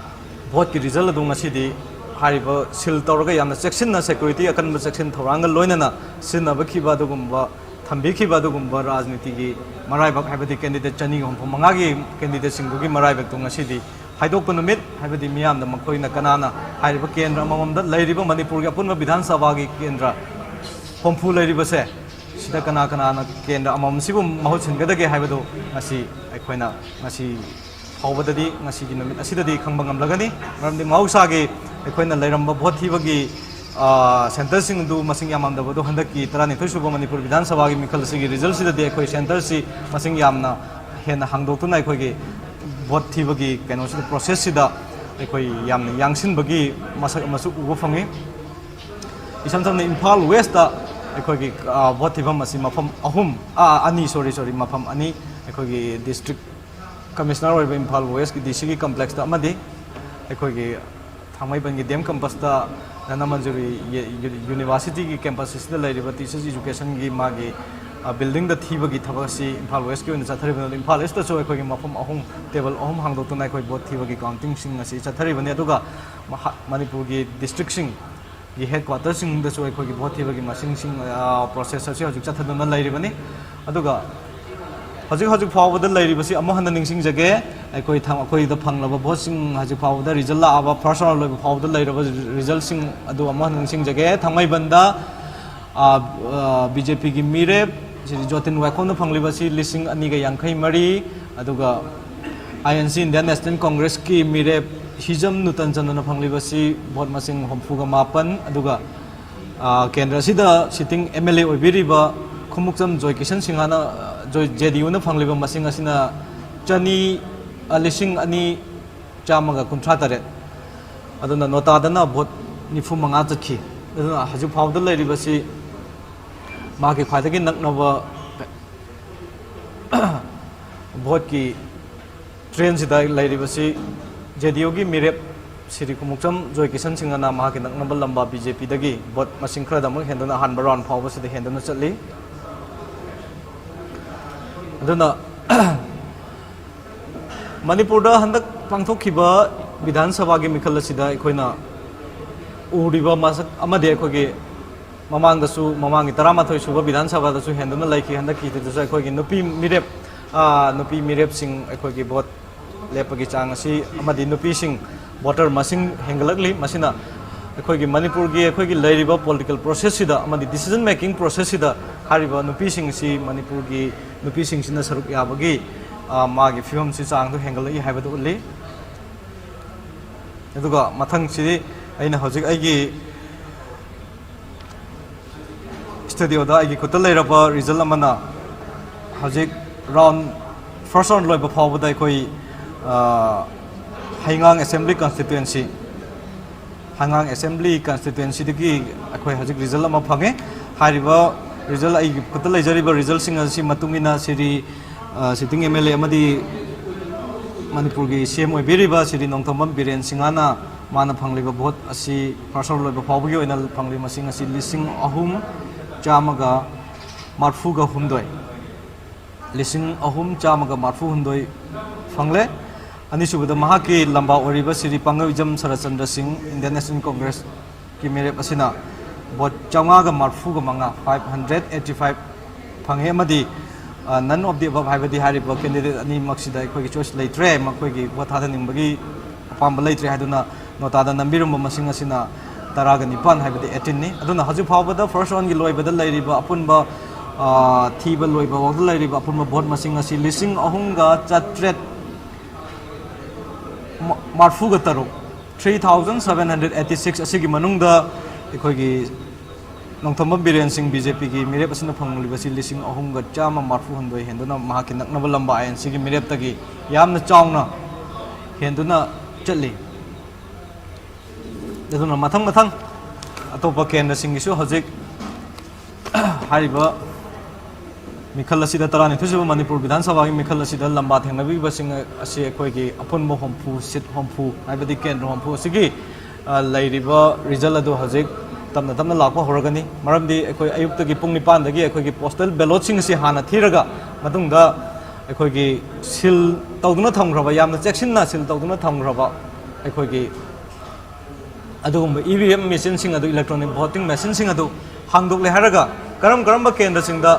ꯚꯣꯠꯀꯤ ꯔꯤꯖꯜ ꯑꯗꯨ ꯉꯁꯤꯗꯤ ꯍꯥꯏꯔꯤꯕ ꯁꯤꯜ ꯇꯧꯔꯒ ꯌꯥꯝꯅ ꯆꯦꯛꯁꯤꯟꯅ, ꯁꯦꯀ꯭ꯌꯨꯔꯤꯇꯤ ꯑꯀꯟꯕ ꯆꯦꯛꯁꯤꯟ ꯊꯧꯔꯥꯡꯒ ꯂꯣꯏꯅꯅ ꯁꯤꯖꯤꯟꯅꯕꯤꯈꯤꯕ ꯑꯗꯨꯒꯨꯝꯕ, ꯊꯝꯕꯤꯈꯤꯕ ꯑꯗꯨꯒꯨꯝꯕ ꯔꯥꯖꯅꯤꯇꯤꯒꯤ ꯃꯔꯥꯏꯕꯛ, ꯍꯥꯏꯕꯗꯤ ꯀꯦꯟꯗꯤꯗꯦꯠ ꯆꯅꯤꯒ ꯍꯨꯝꯐꯨ ꯃꯉꯥꯒꯤ ꯀꯦꯟꯗꯤꯗꯦꯠꯁꯤꯡꯗꯨꯒꯤ ꯃꯔꯥꯏꯕꯛꯇꯨ ꯉꯁꯤꯗꯤ ꯍꯥꯏꯗꯣꯛꯄ ꯅꯨꯃꯤꯠ, ꯍꯥꯏꯕꯗꯤ ꯃꯤꯌꯥꯝꯗ ꯃꯈꯣꯏꯅ ꯀꯅꯥꯅ ꯍꯥꯏꯔꯤꯕ ꯀꯦꯟꯗ꯭ꯔ ꯑꯃꯃꯝꯗ ꯂꯩꯔꯤꯕ ꯃꯅꯤꯄꯨꯔꯒꯤ ꯑꯄꯨꯟꯕ ꯕꯤꯙꯥꯟ ꯁꯚꯥꯒꯤ ꯀꯦꯟꯗ꯭ꯔ ꯍꯨꯝꯐꯨ ꯂꯩꯔꯤꯕꯁꯦ, ꯁꯤꯗ ꯀꯅꯥ ꯀꯅꯥꯅ ꯀꯦꯟꯗ꯭ꯔ ꯑꯃꯃꯝꯁꯤꯕꯨ ꯃꯍꯨꯠ ꯁꯤꯟꯒꯗꯒꯦ ꯍꯥꯏꯕꯗꯨ ꯉꯁꯤ ꯑꯩꯈꯣꯏꯅ ꯉꯁꯤ ꯐꯥꯎꯕꯗꯗꯤ, ꯉꯁꯤꯒꯤ ꯅꯨꯃꯤꯠ ꯑꯁꯤꯗꯗꯤ ꯈꯪꯕ ꯉꯝꯂꯒꯅꯤ꯫ ꯃꯔꯝꯗꯤ ꯃꯍꯧꯁꯥꯒꯤ ꯑꯩꯈꯣꯏꯅ ꯂꯩꯔꯝꯕ ꯚꯣꯠ ꯊꯤꯕꯒꯤ ꯁꯦꯟꯇꯔꯁꯤꯡ ꯑꯗꯨ ꯃꯁꯤꯡ ꯌꯥꯝꯃꯝꯗꯕꯗꯨ ꯍꯟꯗꯛꯀꯤ ꯇꯔꯥꯅꯤꯊꯣꯏ ꯁꯨꯕ ꯃꯅꯤꯄꯨꯔ ꯕꯤꯙꯥꯟ ꯁꯚꯥꯒꯤ ꯃꯤꯈꯜ ꯑꯁꯤꯒꯤ ꯔꯤꯖꯜꯁꯤꯗꯗꯤ ꯑꯩꯈꯣꯏ ꯁꯦꯟꯇꯔꯁꯤ ꯃꯁꯤꯡ ꯌꯥꯝꯅ ꯍꯦꯟꯅ ꯍꯥꯡꯗꯣꯛꯇꯨꯅ ꯑꯩꯈꯣꯏꯒꯤ ꯚꯣꯠ ꯊꯤꯕꯒꯤ ꯀꯩꯅꯣꯁꯤꯗ, ꯄ꯭ꯔꯣꯁꯦꯁꯁꯤꯗ ꯑꯩꯈꯣꯏ ꯌꯥꯝꯅ ꯌꯥꯡꯁꯤꯟꯕꯒꯤ ꯃꯁꯛ ꯑꯃꯁꯨ ꯎꯕ ꯐꯪꯉꯤ꯫ ꯏꯁꯝ ꯁꯝꯅ ꯏꯝꯐꯥꯜ ꯋꯦꯁꯇ ꯑꯩꯈꯣꯏꯒꯤ ꯚꯣꯠ ꯊꯤꯐꯝ ꯑꯁꯤ ꯃꯐꯝ ꯑꯍꯨꯝ, ꯑꯅꯤ, ꯁꯣꯔꯤ ꯁꯣꯔꯤ ꯃꯐꯝ ꯑꯅꯤ, ꯑꯩꯈꯣꯏꯒꯤ ꯗꯤꯁꯇ꯭ꯔꯤꯛ ꯀꯃꯤꯁꯅꯔ ꯑꯣꯏꯕ ꯏꯝꯐꯥꯜ ꯋꯦꯁꯀꯤ ꯗꯤ ꯁꯤꯒꯤ ꯀꯝꯄ꯭ꯂꯦꯛꯁꯇ ꯑꯃꯗꯤ ꯑꯩꯈꯣꯏꯒꯤ ꯊꯥꯡꯃꯩꯕꯟꯒꯤ ꯗꯤ ꯑꯦꯝ ꯀꯦꯝꯄꯁꯇ ꯙꯅꯃꯟꯖꯨꯔꯤ ꯌꯨꯅꯤꯚꯔꯁꯤꯇꯤꯒꯤ ꯀꯦꯝꯄꯁ ꯑꯁꯤꯗ ꯂꯩꯔꯤꯕ ꯇꯤꯆꯔꯁ ꯏꯖꯨꯀꯦꯁꯟꯒꯤ ꯃꯥꯒꯤ ꯕꯤꯜꯗꯤꯡꯗ ꯊꯤꯕꯒꯤ ꯊꯕꯛ ꯑꯁꯤ ꯏꯝꯐꯥꯜ ꯋꯦꯁꯀꯤ ꯑꯣꯏꯅ ꯆꯠꯊꯔꯤꯕꯅꯤ꯫ ꯏꯝꯐꯥꯜ ꯏꯁꯇꯁꯨ ꯑꯩꯈꯣꯏꯒꯤ ꯃꯐꯝ ꯑꯍꯨꯝ, ꯇꯦꯕꯜ ꯑꯍꯨꯝ ꯍꯥꯡꯗꯣꯛꯇꯨꯅ ꯑꯩꯈꯣꯏ ꯚꯣꯠ ꯊꯤꯕꯒꯤ ꯀꯥꯎꯟꯇꯤꯡꯁꯤꯡ ꯑꯁꯤ ꯆꯠꯊꯔꯤꯕꯅꯤ꯫ ꯑꯗꯨꯒ ꯃꯅꯤꯄꯨꯔꯒꯤ ꯗꯤꯁꯇ꯭ꯔꯤꯛꯁꯤꯡ ꯒꯤ ꯍꯦꯗ ꯀ꯭ꯋꯥꯇꯔꯁꯤꯡꯗꯁꯨ ꯑꯩꯈꯣꯏꯒꯤ ꯚꯣꯠ ꯊꯤꯕꯒꯤ ꯃꯁꯤꯡꯁꯤꯡ, ꯄ꯭ꯔꯣꯁꯦꯁ ꯑꯁꯤ ꯍꯧꯖꯤꯛ ꯆꯠꯊꯗꯨꯅ ꯂꯩꯔꯤꯕꯅꯤ꯫ ꯑꯗꯨꯒ ꯍꯧꯖꯤꯛ ꯍꯧꯖꯤꯛ ꯐꯥꯎꯕꯗ ꯂꯩꯔꯤꯕꯁꯤ ꯑꯃꯨꯛ ꯍꯟꯅ ꯅꯤꯡꯁꯤꯡꯖꯒꯦ꯫ ꯑꯩꯈꯣꯏ ꯑꯩꯈꯣꯏꯗ ꯐꯪꯂꯕ ꯚꯣꯠꯁꯤꯡ, ꯍꯧꯖꯤꯛ ꯐꯥꯎꯕꯗ ꯔꯤꯖꯜ ꯂꯥꯛꯑꯕ ꯐꯥꯔꯁ ꯔꯥꯎꯟ ꯂꯣꯏꯕ ꯐꯥꯎꯕꯗ ꯂꯩꯔꯕ ꯔꯤꯖꯜꯁꯤꯡ ꯑꯗꯨ ꯑꯃꯨꯛ ꯍꯟꯅ ꯅꯤꯡꯁꯤꯡꯖꯒꯦ꯫ ꯊꯥꯡꯃꯩꯕꯟꯗ ꯕꯤ ꯖꯦ ꯄꯤꯒꯤ ꯃꯤꯔꯦꯞ ꯁꯤꯗꯤ ꯖꯣꯇꯤꯟ ꯋꯥꯏꯈꯣꯝꯅ ꯐꯪꯂꯤꯕꯁꯤ ꯂꯤꯁꯤꯡ ꯑꯅꯤꯒ ꯌꯥꯡꯈꯩ ꯃꯔꯤ, ꯑꯗꯨꯒ ꯑꯥꯏ ꯑꯦꯟ ꯁꯤ, ꯏꯟꯗꯤꯌꯥꯟ ꯅꯦꯁꯅꯦꯜ ꯀꯣꯡꯒ꯭ꯔꯦꯁꯀꯤ ꯃꯤꯔꯦꯞ ꯍꯤꯖꯝ ꯅꯨꯇꯟ ꯆꯟꯗ꯭ꯔꯅ ꯐꯪꯂꯤꯕꯁꯤ ꯚꯣꯠ ꯃꯁꯤꯡ ꯍꯨꯝꯐꯨꯒ ꯃꯥꯄꯟ, ꯑꯗꯨꯒ ꯀꯦꯟꯗ꯭ꯔ ꯑꯁꯤꯗ ꯁꯤꯇꯤꯡ ꯑꯦꯝ ꯑꯦꯜ ꯑꯦ ꯑꯣꯏꯕꯤꯔꯤꯕ ꯈꯨꯃꯨꯛꯆꯝ ꯖꯣꯏ ꯀꯤꯁꯟ ꯁꯤꯡꯍꯅ, ꯖꯣꯏ, ꯖꯦ ꯗꯤ ꯌꯨꯅ ꯐꯪꯂꯤꯕ ꯃꯁꯤꯡ ꯑꯁꯤꯅ ꯆꯅꯤ, ꯂꯤꯁꯤꯡ ꯑꯅꯤ ꯆꯥꯝꯃꯒ ꯀꯨꯟꯊ꯭ꯔꯥ ꯇꯔꯦꯠ꯫ ꯑꯗꯨꯅ ꯅꯣꯇꯥꯗꯅ ꯚꯣꯠ ꯅꯤꯐꯨ ꯃꯉꯥ ꯆꯠꯈꯤ꯫ ꯑꯗꯨꯅ ꯍꯧꯖꯤꯛ ꯐꯥꯎꯕꯗ ꯂꯩꯔꯤꯕꯁꯤ ꯃꯥꯒꯤ ꯈ꯭ꯋꯥꯏꯗꯒꯤ ꯅꯛꯅꯕ ꯚꯣꯠꯀꯤ ꯇ꯭ꯔꯦꯟꯁꯤꯗ ꯂꯩꯔꯤꯕꯁꯤ ꯖꯦ ꯗꯤ ꯌꯨꯒꯤ ꯃꯤꯔꯦꯞ ꯁꯤꯔꯤ ꯈꯨꯃꯨꯛꯆꯝ ꯖꯣꯏ ꯀꯤꯁꯟ ꯁꯤꯡꯍꯅ ꯃꯍꯥꯛꯀꯤ ꯅꯛꯅꯕ ꯂꯝꯕ ꯕꯤ ꯖꯦ ꯄꯤꯗꯒꯤ ꯚꯣꯠ ꯃꯁꯤꯡ ꯈꯔꯗ ꯑꯃꯨꯛ ꯍꯦꯟꯗꯨꯅ ꯑꯍꯥꯟꯕ ꯔꯥꯎꯟ ꯐꯥꯎꯕꯁꯤꯗ ꯍꯦꯟꯗꯨꯅ ꯆꯠꯂꯤ꯫ ꯑꯗꯨꯅ ꯃꯅꯤꯄꯨꯔꯗ ꯍꯟꯗꯛ ꯄꯥꯡꯊꯣꯛꯈꯤꯕ ꯕꯤꯙꯥꯟ ꯁꯚꯥꯒꯤ ꯃꯤꯈꯜ ꯑꯁꯤꯗ ꯑꯩꯈꯣꯏꯅ ꯎꯔꯤꯕ ꯃꯁꯛ ꯑꯃꯗꯤ ꯑꯩꯈꯣꯏꯒꯤ ꯃꯃꯥꯡꯗꯁꯨ, ꯃꯃꯥꯡꯒꯤ ꯇꯔꯥꯃꯥꯊꯣꯏ ꯁꯨꯕ ꯕꯤꯙꯥꯟ ꯁꯚꯥꯗꯁꯨ ꯍꯦꯟꯗꯨꯅ ꯂꯩꯈꯤ꯫ ꯍꯟꯗꯛꯀꯤꯗꯨꯗꯁꯨ ꯑꯩꯈꯣꯏꯒꯤ ꯅꯨꯄꯤ ꯃꯤꯔꯦꯞ, ꯅꯨꯄꯤ ꯃꯤꯔꯦꯞꯁꯤꯡ ꯑꯩꯈꯣꯏꯒꯤ ꯚꯣꯠ ꯂꯦꯞꯄꯒꯤ ꯆꯥꯡ ꯑꯁꯤ ꯑꯃꯗꯤ ꯅꯨꯄꯤꯁꯤꯡ ꯚꯣꯇꯔ ꯃꯁꯤꯡ ꯍꯦꯟꯒꯠꯂꯛꯂꯤ꯫ ꯃꯁꯤꯅ ꯑꯩꯈꯣꯏꯒꯤ ꯃꯅꯤꯄꯨꯔꯒꯤ ꯑꯩꯈꯣꯏꯒꯤ ꯂꯩꯔꯤꯕ ꯄꯣꯂꯤꯇꯤꯀꯦꯜ ꯄ꯭ꯔꯣꯁꯦꯁꯁꯤꯗ ꯑꯃꯗꯤ ꯗꯤꯁꯤꯖꯟ ꯃꯦꯀꯤꯡ ꯄ꯭ꯔꯣꯁꯦꯁꯁꯤꯗ ꯍꯥꯏꯔꯤꯕ ꯅꯨꯄꯤꯁꯤꯡ ꯑꯁꯤ ꯃꯅꯤꯄꯨꯔꯒꯤ ꯅꯨꯄꯤꯁꯤꯡꯁꯤꯅ ꯁꯔꯨꯛ ꯌꯥꯕꯒꯤ, ꯃꯥꯒꯤ ꯐꯤꯕꯝꯁꯤ ꯆꯥꯡꯗꯨ ꯍꯦꯟꯒꯠꯂꯛꯏ ꯍꯥꯏꯕꯗꯨ ꯎꯠꯂꯤ꯫ ꯑꯗꯨꯒ ꯃꯊꯪꯁꯤꯗꯤ ꯑꯩꯅ ꯍꯧꯖꯤꯛ ꯑꯩꯒꯤ ꯁ꯭ꯇꯨꯗꯤꯑꯣꯗ ꯑꯩꯒꯤ ꯈꯨꯠꯇ ꯂꯩꯔꯕ ꯔꯤꯖꯜ ꯑꯃꯅ ꯍꯧꯖꯤꯛ ꯔꯥꯎꯟ, ꯐꯥꯔꯁ ꯔꯥꯎꯟ ꯂꯣꯏꯕ ꯐꯥꯎꯕꯗ ꯑꯩꯈꯣꯏ, ꯑ, ꯍꯩꯉꯥꯡ ꯑꯦꯁꯦꯝꯕ꯭ꯂꯤ ꯀꯟꯁꯇꯤꯇ꯭ꯋꯦꯟꯁꯤ, ꯍꯩꯉꯥꯡ ꯑꯦꯁꯦꯝꯕ꯭ꯂꯤ ꯀꯟꯁꯇꯤꯇ꯭ꯋꯦꯟꯁꯤꯗꯒꯤ ꯑꯩꯈꯣꯏ ꯍꯧꯖꯤꯛ ꯔꯤꯖꯜ ꯑꯃ ꯐꯪꯉꯦ꯫ ꯍꯥꯏꯔꯤꯕ ꯔꯤꯖꯜ, ꯑꯩꯒꯤ ꯈꯨꯠꯇ ꯂꯩꯖꯔꯤꯕ ꯔꯤꯖꯜꯁꯤꯡ ꯑꯁꯤ ꯃꯇꯨꯡ ꯏꯟꯅ ꯁꯤꯔꯤ, ꯑ, ꯁꯤꯇꯤꯡ ꯑꯦꯝ ꯑꯦꯜ ꯑꯦ ꯑꯃꯗꯤ ꯃꯅꯤꯄꯨꯔꯒꯤ ꯁꯤ ꯑꯦꯝ ꯑꯣꯏꯕꯤꯔꯤꯕ ꯁꯤꯔꯤ ꯅꯣꯡꯊꯣꯝꯕꯝ ꯕꯤꯔꯦꯟ ꯁꯤꯡꯍꯅ ꯃꯥꯅ ꯐꯪꯂꯤꯕ ꯚꯣꯠ ꯑꯁꯤ ꯐꯥꯔꯁ ꯔꯥꯎꯟ ꯂꯣꯏꯕ ꯐꯥꯎꯕꯒꯤ ꯑꯣꯏꯅ ꯐꯪꯂꯤꯕ ꯃꯁꯤꯡ ꯑꯁꯤ ꯂꯤꯁꯤꯡ ꯑꯍꯨꯝ ꯆꯥꯝꯃꯒ ꯃꯔꯐꯨꯒ ꯍꯨꯝꯗꯣꯏ, ꯂꯤꯁꯤꯡ ꯑꯍꯨꯝ ꯆꯥꯝꯃꯒ ꯃꯔꯐꯨ ꯍꯨꯝꯗꯣꯏ ꯐꯪꯂꯦ꯫ ꯑꯅꯤꯁꯨꯕꯗ ꯃꯍꯥꯛꯀꯤ ꯂꯝꯕꯥ ꯑꯣꯏꯔꯤꯕ ꯁꯤꯔꯤ ꯄꯥꯡꯒꯩꯖꯝ ꯁꯔꯠꯆꯟꯗ꯭ꯔ ꯁꯤꯡ, ꯏꯟꯗꯤꯌꯟ ꯅꯦꯁꯅꯦꯜ ꯀꯣꯡꯒ꯭ꯔꯦꯁꯀꯤ ꯃꯤꯔꯦꯞ ꯑꯁꯤꯅ ꯚꯣꯠ ꯆꯥꯝꯃꯉꯥꯒ ꯃꯔꯐꯨꯒ ꯃꯉꯥ, five hundred eighty five, ꯐꯪꯉꯦ ꯑꯃꯗꯤ, ꯑ, none of the above ꯍꯥꯏꯕꯗꯤ ꯍꯥꯏꯔꯤꯕ ꯀꯦꯟꯗꯤꯗꯦꯠ ꯑꯅꯤꯃꯛꯁꯤꯗ ꯑꯩꯈꯣꯏꯒꯤ ꯆꯣꯏꯁ ꯂꯩꯇ꯭ꯔꯦ, ꯃꯈꯣꯏꯒꯤ ꯚꯣꯠ ꯊꯥꯗꯅꯤꯡꯕꯒꯤ ꯑꯄꯥꯝꯕ ꯂꯩꯇ꯭ꯔꯦ ꯍꯥꯏꯗꯨꯅ ꯅꯣꯇꯥꯗ ꯅꯝꯕꯤꯔꯝꯕ ꯃꯁꯤꯡ ꯑꯁꯤꯅ ꯇꯔꯥꯒ ꯅꯤꯄꯥꯟ, ꯍꯥꯏꯕꯗꯤ eighteenꯅꯤ꯫ ꯑꯗꯨꯅ ꯍꯧꯖꯤꯛ ꯐꯥꯎꯕꯗ ꯐꯥꯔꯁ ꯔꯥꯎꯟꯒꯤ ꯂꯣꯏꯕꯗ ꯂꯩꯔꯤꯕ ꯑꯄꯨꯟꯕ, ꯑ, ꯊꯤꯕ ꯂꯣꯏꯕ ꯐꯥꯎꯗ ꯂꯩꯔꯤꯕ ꯑꯄꯨꯟꯕ ꯚꯣꯠ ꯃꯁꯤꯡ ꯑꯁꯤ ꯂꯤꯁꯤꯡ ꯑꯍꯨꯝꯒ ꯆꯥꯇ꯭ꯔꯦꯠ ꯃ-, ꯃꯔꯐꯨꯒ ꯇꯔꯨꯛ, three thousand seven hundred eighty six ꯑꯁꯤꯒꯤ ꯃꯅꯨꯡꯗ ꯑꯩꯈꯣꯏꯒꯤ ꯅꯣꯡꯊꯣꯝꯕꯝ ꯕꯤꯔꯦꯟ ꯁꯤꯡ ꯕꯤ ꯖꯦ ꯄꯤꯒꯤ ꯃꯤꯔꯦꯞ ꯑꯁꯤꯅ ꯐꯪꯂꯤꯕꯁꯤ ꯂꯤꯁꯤꯡ ꯑꯍꯨꯝꯒ ꯆꯥꯝꯃ ꯃꯔꯐꯨ ꯍꯨꯝꯗꯣꯏ ꯍꯦꯟꯗꯨꯅ ꯃꯍꯥꯛꯀꯤ ꯅꯛꯅꯕ ꯂꯝꯕꯥ ꯑꯥꯏ ꯑꯦꯟ ꯁꯤꯒꯤ ꯃꯤꯔꯦꯞꯇꯒꯤ ꯌꯥꯝꯅ ꯆꯥꯎꯅ ꯍꯦꯟꯗꯨꯅ ꯆꯠꯂꯤ꯫ ꯑꯗꯨꯅ ꯃꯊꯪ ꯃꯊꯪ ꯑꯇꯣꯞꯄ ꯀꯦꯟꯗ꯭ꯔꯁꯤꯡꯒꯤꯁꯨ ꯍꯧꯖꯤꯛ ꯍꯥꯏꯔꯤꯕ ꯃꯤꯈꯜ ꯑꯁꯤꯗ, ꯇꯔꯥꯅꯤꯊꯣꯏ ꯁꯨꯕ ꯃꯅꯤꯄꯨꯔ ꯕꯤꯙꯥꯟ ꯁꯚꯥꯒꯤ ꯃꯤꯈꯜ ꯑꯁꯤꯗ ꯂꯝꯕꯥ ꯊꯦꯡꯅꯕꯤꯕꯁꯤꯡ ꯑꯁꯤ ꯑꯩꯈꯣꯏꯒꯤ ꯑꯄꯨꯟꯕ ꯍꯨꯝꯐꯨ, ꯁꯤꯠ ꯍꯨꯝꯐꯨ, ꯍꯥꯏꯕꯗꯤ ꯀꯦꯟꯗ꯭ꯔ ꯍꯨꯝꯐꯨ ꯑꯁꯤꯒꯤ, ꯑ, ꯂꯩꯔꯤꯕ ꯔꯤꯖꯜ ꯑꯗꯨ ꯍꯧꯖꯤꯛ ꯇꯞꯅ ꯇꯞꯅ ꯂꯥꯛꯄ ꯍꯧꯔꯒꯅꯤ꯫ ꯃꯔꯝꯗꯤ ꯑꯩꯈꯣꯏ ꯑꯌꯨꯛꯇꯒꯤ ꯄꯨꯡ ꯅꯤꯄꯥꯟꯗꯒꯤ ꯑꯩꯈꯣꯏꯒꯤ ꯄꯣꯁꯇꯦꯜ ꯕꯦꯂꯣꯠꯁꯤꯡ ꯑꯁꯤ ꯍꯥꯟꯅ ꯊꯤꯔꯒ ꯃꯇꯨꯡꯗ ꯑꯩꯈꯣꯏꯒꯤ ꯁꯤꯜ ꯇꯧꯗꯨꯅ ꯊꯝꯈ꯭ꯔꯕ, ꯌꯥꯝꯅ ꯆꯦꯛꯁꯤꯟꯅ ꯁꯤꯜ ꯇꯧꯗꯨꯅ ꯊꯝꯈ꯭ꯔꯕ ꯑꯩꯈꯣꯏꯒꯤ ꯑꯗꯨꯒꯨꯝꯕ ꯏ ꯚꯤ ꯑꯦꯝ ꯃꯦꯆꯤꯟꯁꯤꯡ ꯑꯗꯨ, ꯏꯂꯦꯛꯇ꯭ꯔꯣꯅꯤꯛ ꯚꯣꯇꯤꯡ ꯃꯦꯆꯤꯟꯁꯤꯡ ꯑꯗꯨ ꯍꯥꯡꯗꯣꯛꯂꯦ ꯍꯥꯏꯔꯒ ꯀꯔꯝ ꯀꯔꯝꯕ ꯀꯦꯟꯗ꯭ꯔꯁꯤꯡꯗ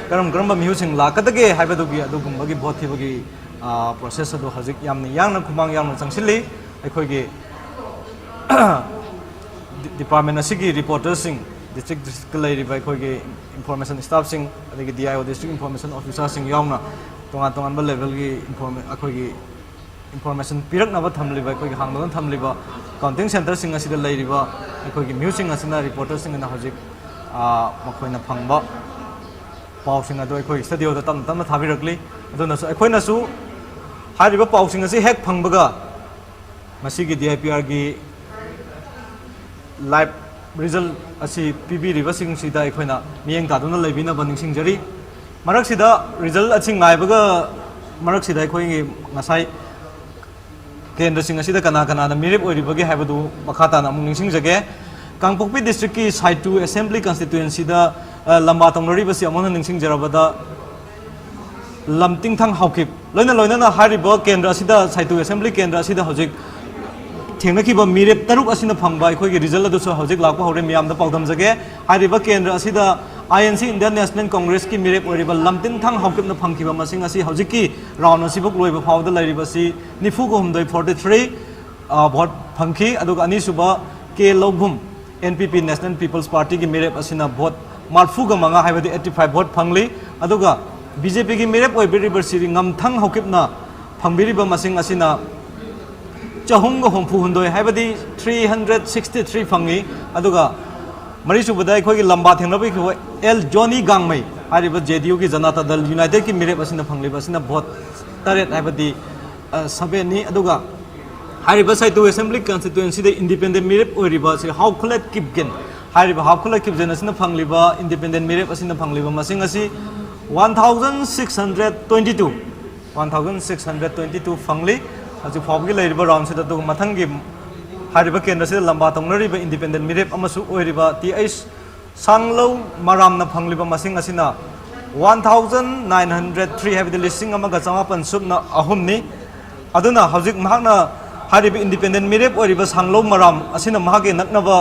ꯀꯔꯝ ꯀꯔꯝꯕ ꯃꯤꯍꯨꯠꯁꯤꯡ ꯂꯥꯛꯀꯗꯒꯦ ꯍꯥꯏꯕꯗꯨꯒꯤ ꯑꯗꯨꯒꯨꯝꯕꯒꯤ ꯚꯣꯠ ꯊꯤꯕꯒꯤ, ꯑ, ꯄ꯭ꯔꯣꯁꯦꯁ ꯑꯗꯨ ꯍꯧꯖꯤꯛ ꯌꯥꯝꯅ ꯌꯥꯡꯅ, ꯈꯨꯃꯥꯡ ꯌꯥꯡꯅ ꯆꯪꯁꯤꯜꯂꯤ꯫ ꯑꯩꯈꯣꯏꯒꯤ ꯗꯤ-, ꯗꯤꯄꯥꯔꯠꯃꯦꯟ ꯑꯁꯤꯒꯤ ꯔꯤꯄꯣꯔꯇꯔꯁꯤꯡ, ꯗꯤꯁꯇ꯭ꯔꯤꯛ ꯗꯤꯁꯇ꯭ꯔꯤꯛꯇ ꯂꯩꯔꯤꯕ ꯑꯩꯈꯣꯏꯒꯤ ꯏꯟꯐꯣꯔꯃꯦꯁꯟ ꯁ꯭ꯇꯥꯐꯁꯤꯡ, ꯑꯗꯒꯤ D I O, district information ꯑꯣꯐꯤꯁꯥꯔꯁꯤꯡ ꯌꯥꯎꯅ ꯇꯣꯉꯥꯟ ꯇꯣꯉꯥꯟꯕ ꯂꯦꯚꯦꯜꯒꯤ ꯏꯟꯐꯣꯔꯃꯦ-, ꯑꯩꯈꯣꯏꯒꯤ ꯏꯟꯐꯣꯔꯃꯦꯁꯟ ꯄꯤꯔꯛꯅꯕ ꯊꯝꯂꯤꯕ, ꯑꯩꯈꯣꯏꯒꯤ ꯍꯥꯡꯗꯣꯛꯅ ꯊꯝꯂꯤꯕ ꯀꯥꯎꯟꯇꯤꯡ ꯁꯦꯟꯇꯔꯁꯤꯡ ꯑꯁꯤꯗ ꯂꯩꯔꯤꯕ ꯑꯩꯈꯣꯏꯒꯤ ꯃꯤꯍꯨꯠꯁꯤꯡ ꯑꯁꯤꯅ, ꯔꯤꯄꯣꯔꯇꯔꯁꯤꯡ ꯑꯁꯤꯅ ꯍꯧꯖꯤꯛ ꯑꯥ, ꯃꯈꯣꯏꯅ ꯐꯪꯕ ꯄꯥꯎꯁꯤꯡ ꯑꯗꯨ ꯑꯩꯈꯣꯏ ꯁ꯭ꯇꯨꯗꯤꯑꯣꯗ ꯇꯞꯅ ꯇꯞꯅ ꯊꯥꯕꯤꯔꯛꯂꯤ꯫ ꯑꯗꯨꯅꯁꯨ ꯑꯩꯈꯣꯏꯅꯁꯨ ꯍꯥꯏꯔꯤꯕ ꯄꯥꯎꯁꯤꯡ ꯑꯁꯤ ꯍꯦꯛ ꯐꯪꯕꯒ ꯃꯁꯤꯒꯤ ꯗꯤ ꯑꯥꯏ ꯄꯤ ꯑꯥꯔꯒꯤ ꯂꯥꯏꯚ ꯔꯤꯖꯜ ꯑꯁꯤ ꯄꯤꯕꯤꯔꯤꯕꯁꯤꯡꯁꯤꯗ ꯑꯩꯈꯣꯏꯅ ꯃꯤꯠꯌꯦꯡ ꯇꯥꯗꯨꯅ ꯂꯩꯕꯤꯅꯕ ꯅꯤꯡꯁꯤꯡꯖꯔꯤ꯫ ꯃꯔꯛꯁꯤꯗ ꯔꯤꯖꯜ ꯑꯁꯤ ꯉꯥꯏꯕꯒ ꯃꯔꯛꯁꯤꯗ ꯑꯩꯈꯣꯏꯒꯤ ꯉꯁꯥꯏ ꯀꯦꯟꯗ꯭ꯔꯁꯤꯡ ꯑꯁꯤꯗ ꯀꯅꯥ ꯀꯅꯥꯅ ꯃꯤꯔꯦꯞ ꯑꯣꯏꯔꯤꯕꯒꯦ ꯍꯥꯏꯕꯗꯨ ꯃꯈꯥ ꯇꯥꯅ ꯑꯃꯨꯛ ꯅꯤꯡꯁꯤꯡꯖꯒꯦ꯫ ꯀꯥꯡꯄꯣꯛꯄꯤ ꯗꯤꯁꯇ꯭ꯔꯤꯛꯀꯤ ꯁꯥꯏꯇꯨ ꯑꯦꯁꯦꯝꯕ꯭ꯂꯤ ꯀꯟꯁꯇꯤꯇ꯭ꯋꯦꯟꯁꯤꯗ, ꯑ, ꯂꯝꯕꯥ ꯇꯧꯅꯔꯤꯕꯁꯤ ꯑꯃꯨꯛ ꯍꯟꯅ ꯅꯤꯡꯁꯤꯡꯖꯔꯕꯗ, ꯂꯝꯇꯤꯡꯊꯪ ꯍꯥꯎꯀꯤꯞ ꯂꯣꯏꯅ ꯂꯣꯏꯅꯅ ꯍꯥꯏꯔꯤꯕ ꯀꯦꯟꯗ꯭ꯔ ꯑꯁꯤꯗ, ꯁꯥꯏꯇꯨ ꯑꯦꯁꯦꯝꯕ꯭ꯂꯤ ꯀꯦꯟꯗ꯭ꯔ ꯑꯁꯤꯗ ꯍꯧꯖꯤꯛ ꯊꯦꯡꯅꯈꯤꯕ ꯃꯤꯔꯦꯞ ꯇꯔꯨꯛ ꯑꯁꯤꯅ ꯐꯪꯕ ꯑꯩꯈꯣꯏꯒꯤ ꯔꯤꯖꯜ ꯑꯗꯨꯁꯨ ꯍꯧꯖꯤꯛ ꯂꯥꯛꯄ ꯍꯧꯔꯦ꯫ ꯃꯤꯌꯥꯝꯗ ꯄꯥꯎꯗꯝꯖꯒꯦ꯫ ꯍꯥꯏꯔꯤꯕ ꯀꯦꯟꯗ꯭ꯔ ꯑꯁꯤꯗ ꯑꯥꯏ ꯑꯦꯟ ꯁꯤ, ꯏꯟꯗꯤꯌꯟ ꯅꯦꯁꯅꯦꯜ ꯀꯣꯡꯒ꯭ꯔꯦꯁꯀꯤ ꯃꯤꯔꯦꯞ ꯑꯣꯏꯔꯤꯕ ꯂꯝꯇꯤꯟꯊꯪ ꯍꯥꯎꯀꯤꯞꯅ ꯐꯪꯈꯤꯕ ꯃꯁꯤꯡ ꯑꯁꯤ ꯍꯧꯖꯤꯛꯀꯤ ꯔꯥꯎꯟ ꯑꯁꯤꯕꯨ ꯂꯣꯏꯕ ꯐꯥꯎꯕꯗ ꯂꯩꯔꯤꯕꯁꯤ ꯅꯤꯐꯨꯒ ꯍꯨꯝꯗꯣꯏ, forty three, ꯑ, ꯚꯣꯠ ꯐꯪꯈꯤ꯫ ꯑꯗꯨꯒ ꯑꯅꯤꯁꯨꯕ ꯀꯦ ꯂꯧꯕꯨꯝ, ꯑꯦꯟ ꯄꯤ ꯄꯤ, ꯅꯦꯁꯅꯦꯜ ꯄꯤꯄꯜꯁ ꯄꯥꯔꯇꯤꯒꯤ ꯃꯤꯔꯦꯞ ꯑꯁꯤꯅ ꯚꯣꯠ ꯃꯔꯤꯐꯨꯒ ꯃꯉꯥ, ꯍꯥꯏꯕꯗꯤ eighty five ꯚꯣꯠ ꯐꯪꯂꯤ꯫ ꯑꯗꯨꯒ ꯕꯤ ꯖꯦ ꯄꯤꯒꯤ ꯃꯤꯔꯦꯞ ꯑꯣꯏꯕꯤꯔꯤꯕ ꯁ꯭ꯔꯤ ꯉꯝꯊꯪ ꯍꯥꯎꯀꯤꯞꯅ ꯐꯪꯕꯤꯔꯤꯕ ꯃꯁꯤꯡ ꯑꯁꯤꯅ ꯆꯍꯨꯝꯒ ꯍꯨꯝꯐꯨ ꯍꯨꯝꯗꯣꯏ, ꯍꯥꯏꯕꯗꯤ three hundred sixty three ꯐꯪꯉꯤ꯫ ꯑꯗꯨꯒ ꯃꯔꯤꯁꯨꯕꯗ ꯑꯩꯈꯣꯏꯒꯤ ꯂꯝꯕꯥ ꯊꯦꯡꯅꯕꯤꯈꯤꯕ ꯑꯦꯜ ꯖꯣꯅꯤ ꯒꯥꯡꯃꯩ ꯍꯥꯏꯔꯤꯕ ꯖꯦ ꯗꯤ ꯌꯨꯒꯤ ꯖꯅꯇꯥ ꯗꯜ ꯌꯨꯅꯥꯏꯇꯦꯗꯀꯤ ꯃꯤꯔꯦꯞ ꯑꯁꯤꯅ ꯐꯪꯂꯤꯕ ꯑꯁꯤꯅ ꯚꯣꯠ ꯇꯔꯦꯠ, ꯍꯥꯏꯕꯗꯤ, ꯑ, ꯁꯚꯦꯟꯅꯤ꯫ ꯑꯗꯨꯒ ꯍꯥꯏꯔꯤꯕ ꯁꯥꯏꯇꯨ ꯑꯦꯁꯦꯝꯕ꯭ꯂꯤ ꯀꯟꯁꯇꯤꯇ꯭ꯋꯦꯟꯁꯤꯗ ꯏꯟꯗꯤꯄꯦꯟꯗꯦꯟ ꯃꯤꯔꯦꯞ ꯑꯣꯏꯔꯤꯕ ꯁ꯭ꯔꯤ ꯍꯥꯎꯈꯨꯂꯦꯠ ꯀꯤꯞꯒꯦꯟ ꯍꯥꯏꯔꯤꯕ ꯍꯥꯎꯈꯨꯂꯦꯠ ꯀꯤꯞꯒꯦꯟ ꯑꯁꯤꯅ ꯐꯪꯂꯤꯕ, ꯏꯟꯗꯤꯄꯦꯟꯗꯦꯟ ꯃꯤꯔꯦꯞ ꯑꯁꯤꯅ ꯐꯪꯂꯤꯕ ꯃꯁꯤꯡ ꯑꯁꯤ one thousand six hundred twenty two, one thousand six hundred twenty two ꯐꯪꯂꯤ꯫ ꯍꯧꯖꯤꯛ ꯐꯥꯎꯕꯒꯤ ꯂꯩꯔꯤꯕ ꯔꯥꯎꯟꯁꯤꯗ꯫ ꯑꯗꯨꯒ ꯃꯊꯪꯒꯤ ꯍꯥꯏꯔꯤꯕ ꯀꯦꯟꯗ꯭ꯔꯁꯤꯗ ꯂꯝꯕꯥ ꯇꯧꯅꯔꯤꯕ ꯏꯟꯗꯤꯄꯦꯟꯗꯦꯟ ꯃꯤꯔꯦꯞ ꯑꯃꯁꯨ ꯑꯣꯏꯔꯤꯕ ꯇꯤ ꯑꯩꯆ ꯁꯥꯡꯂꯧ ꯃꯔꯥꯝꯅ ꯐꯪꯂꯤꯕ ꯃꯁꯤꯡ ꯑꯁꯤꯅ one thousand nine hundred three, ꯍꯥꯏꯕꯗꯤ ꯂꯤꯁꯤꯡ ꯑꯃꯒ ꯆꯃꯥꯄꯟ ꯁꯨꯞꯅ ꯑꯍꯨꯝꯅꯤ꯫ ꯑꯗꯨꯅ ꯍꯧꯖꯤꯛ ꯃꯍꯥꯛꯅ ꯍꯥꯏꯔꯤꯕ ꯏꯟꯗꯤꯄꯦꯟꯗꯦꯟ ꯃꯤꯔꯦꯞ ꯑꯣꯏꯔꯤꯕ ꯁꯥꯡꯂꯧ ꯃꯔꯥꯝ ꯑꯁꯤꯅ ꯃꯍꯥꯛꯀꯤ ꯅꯛꯅꯕ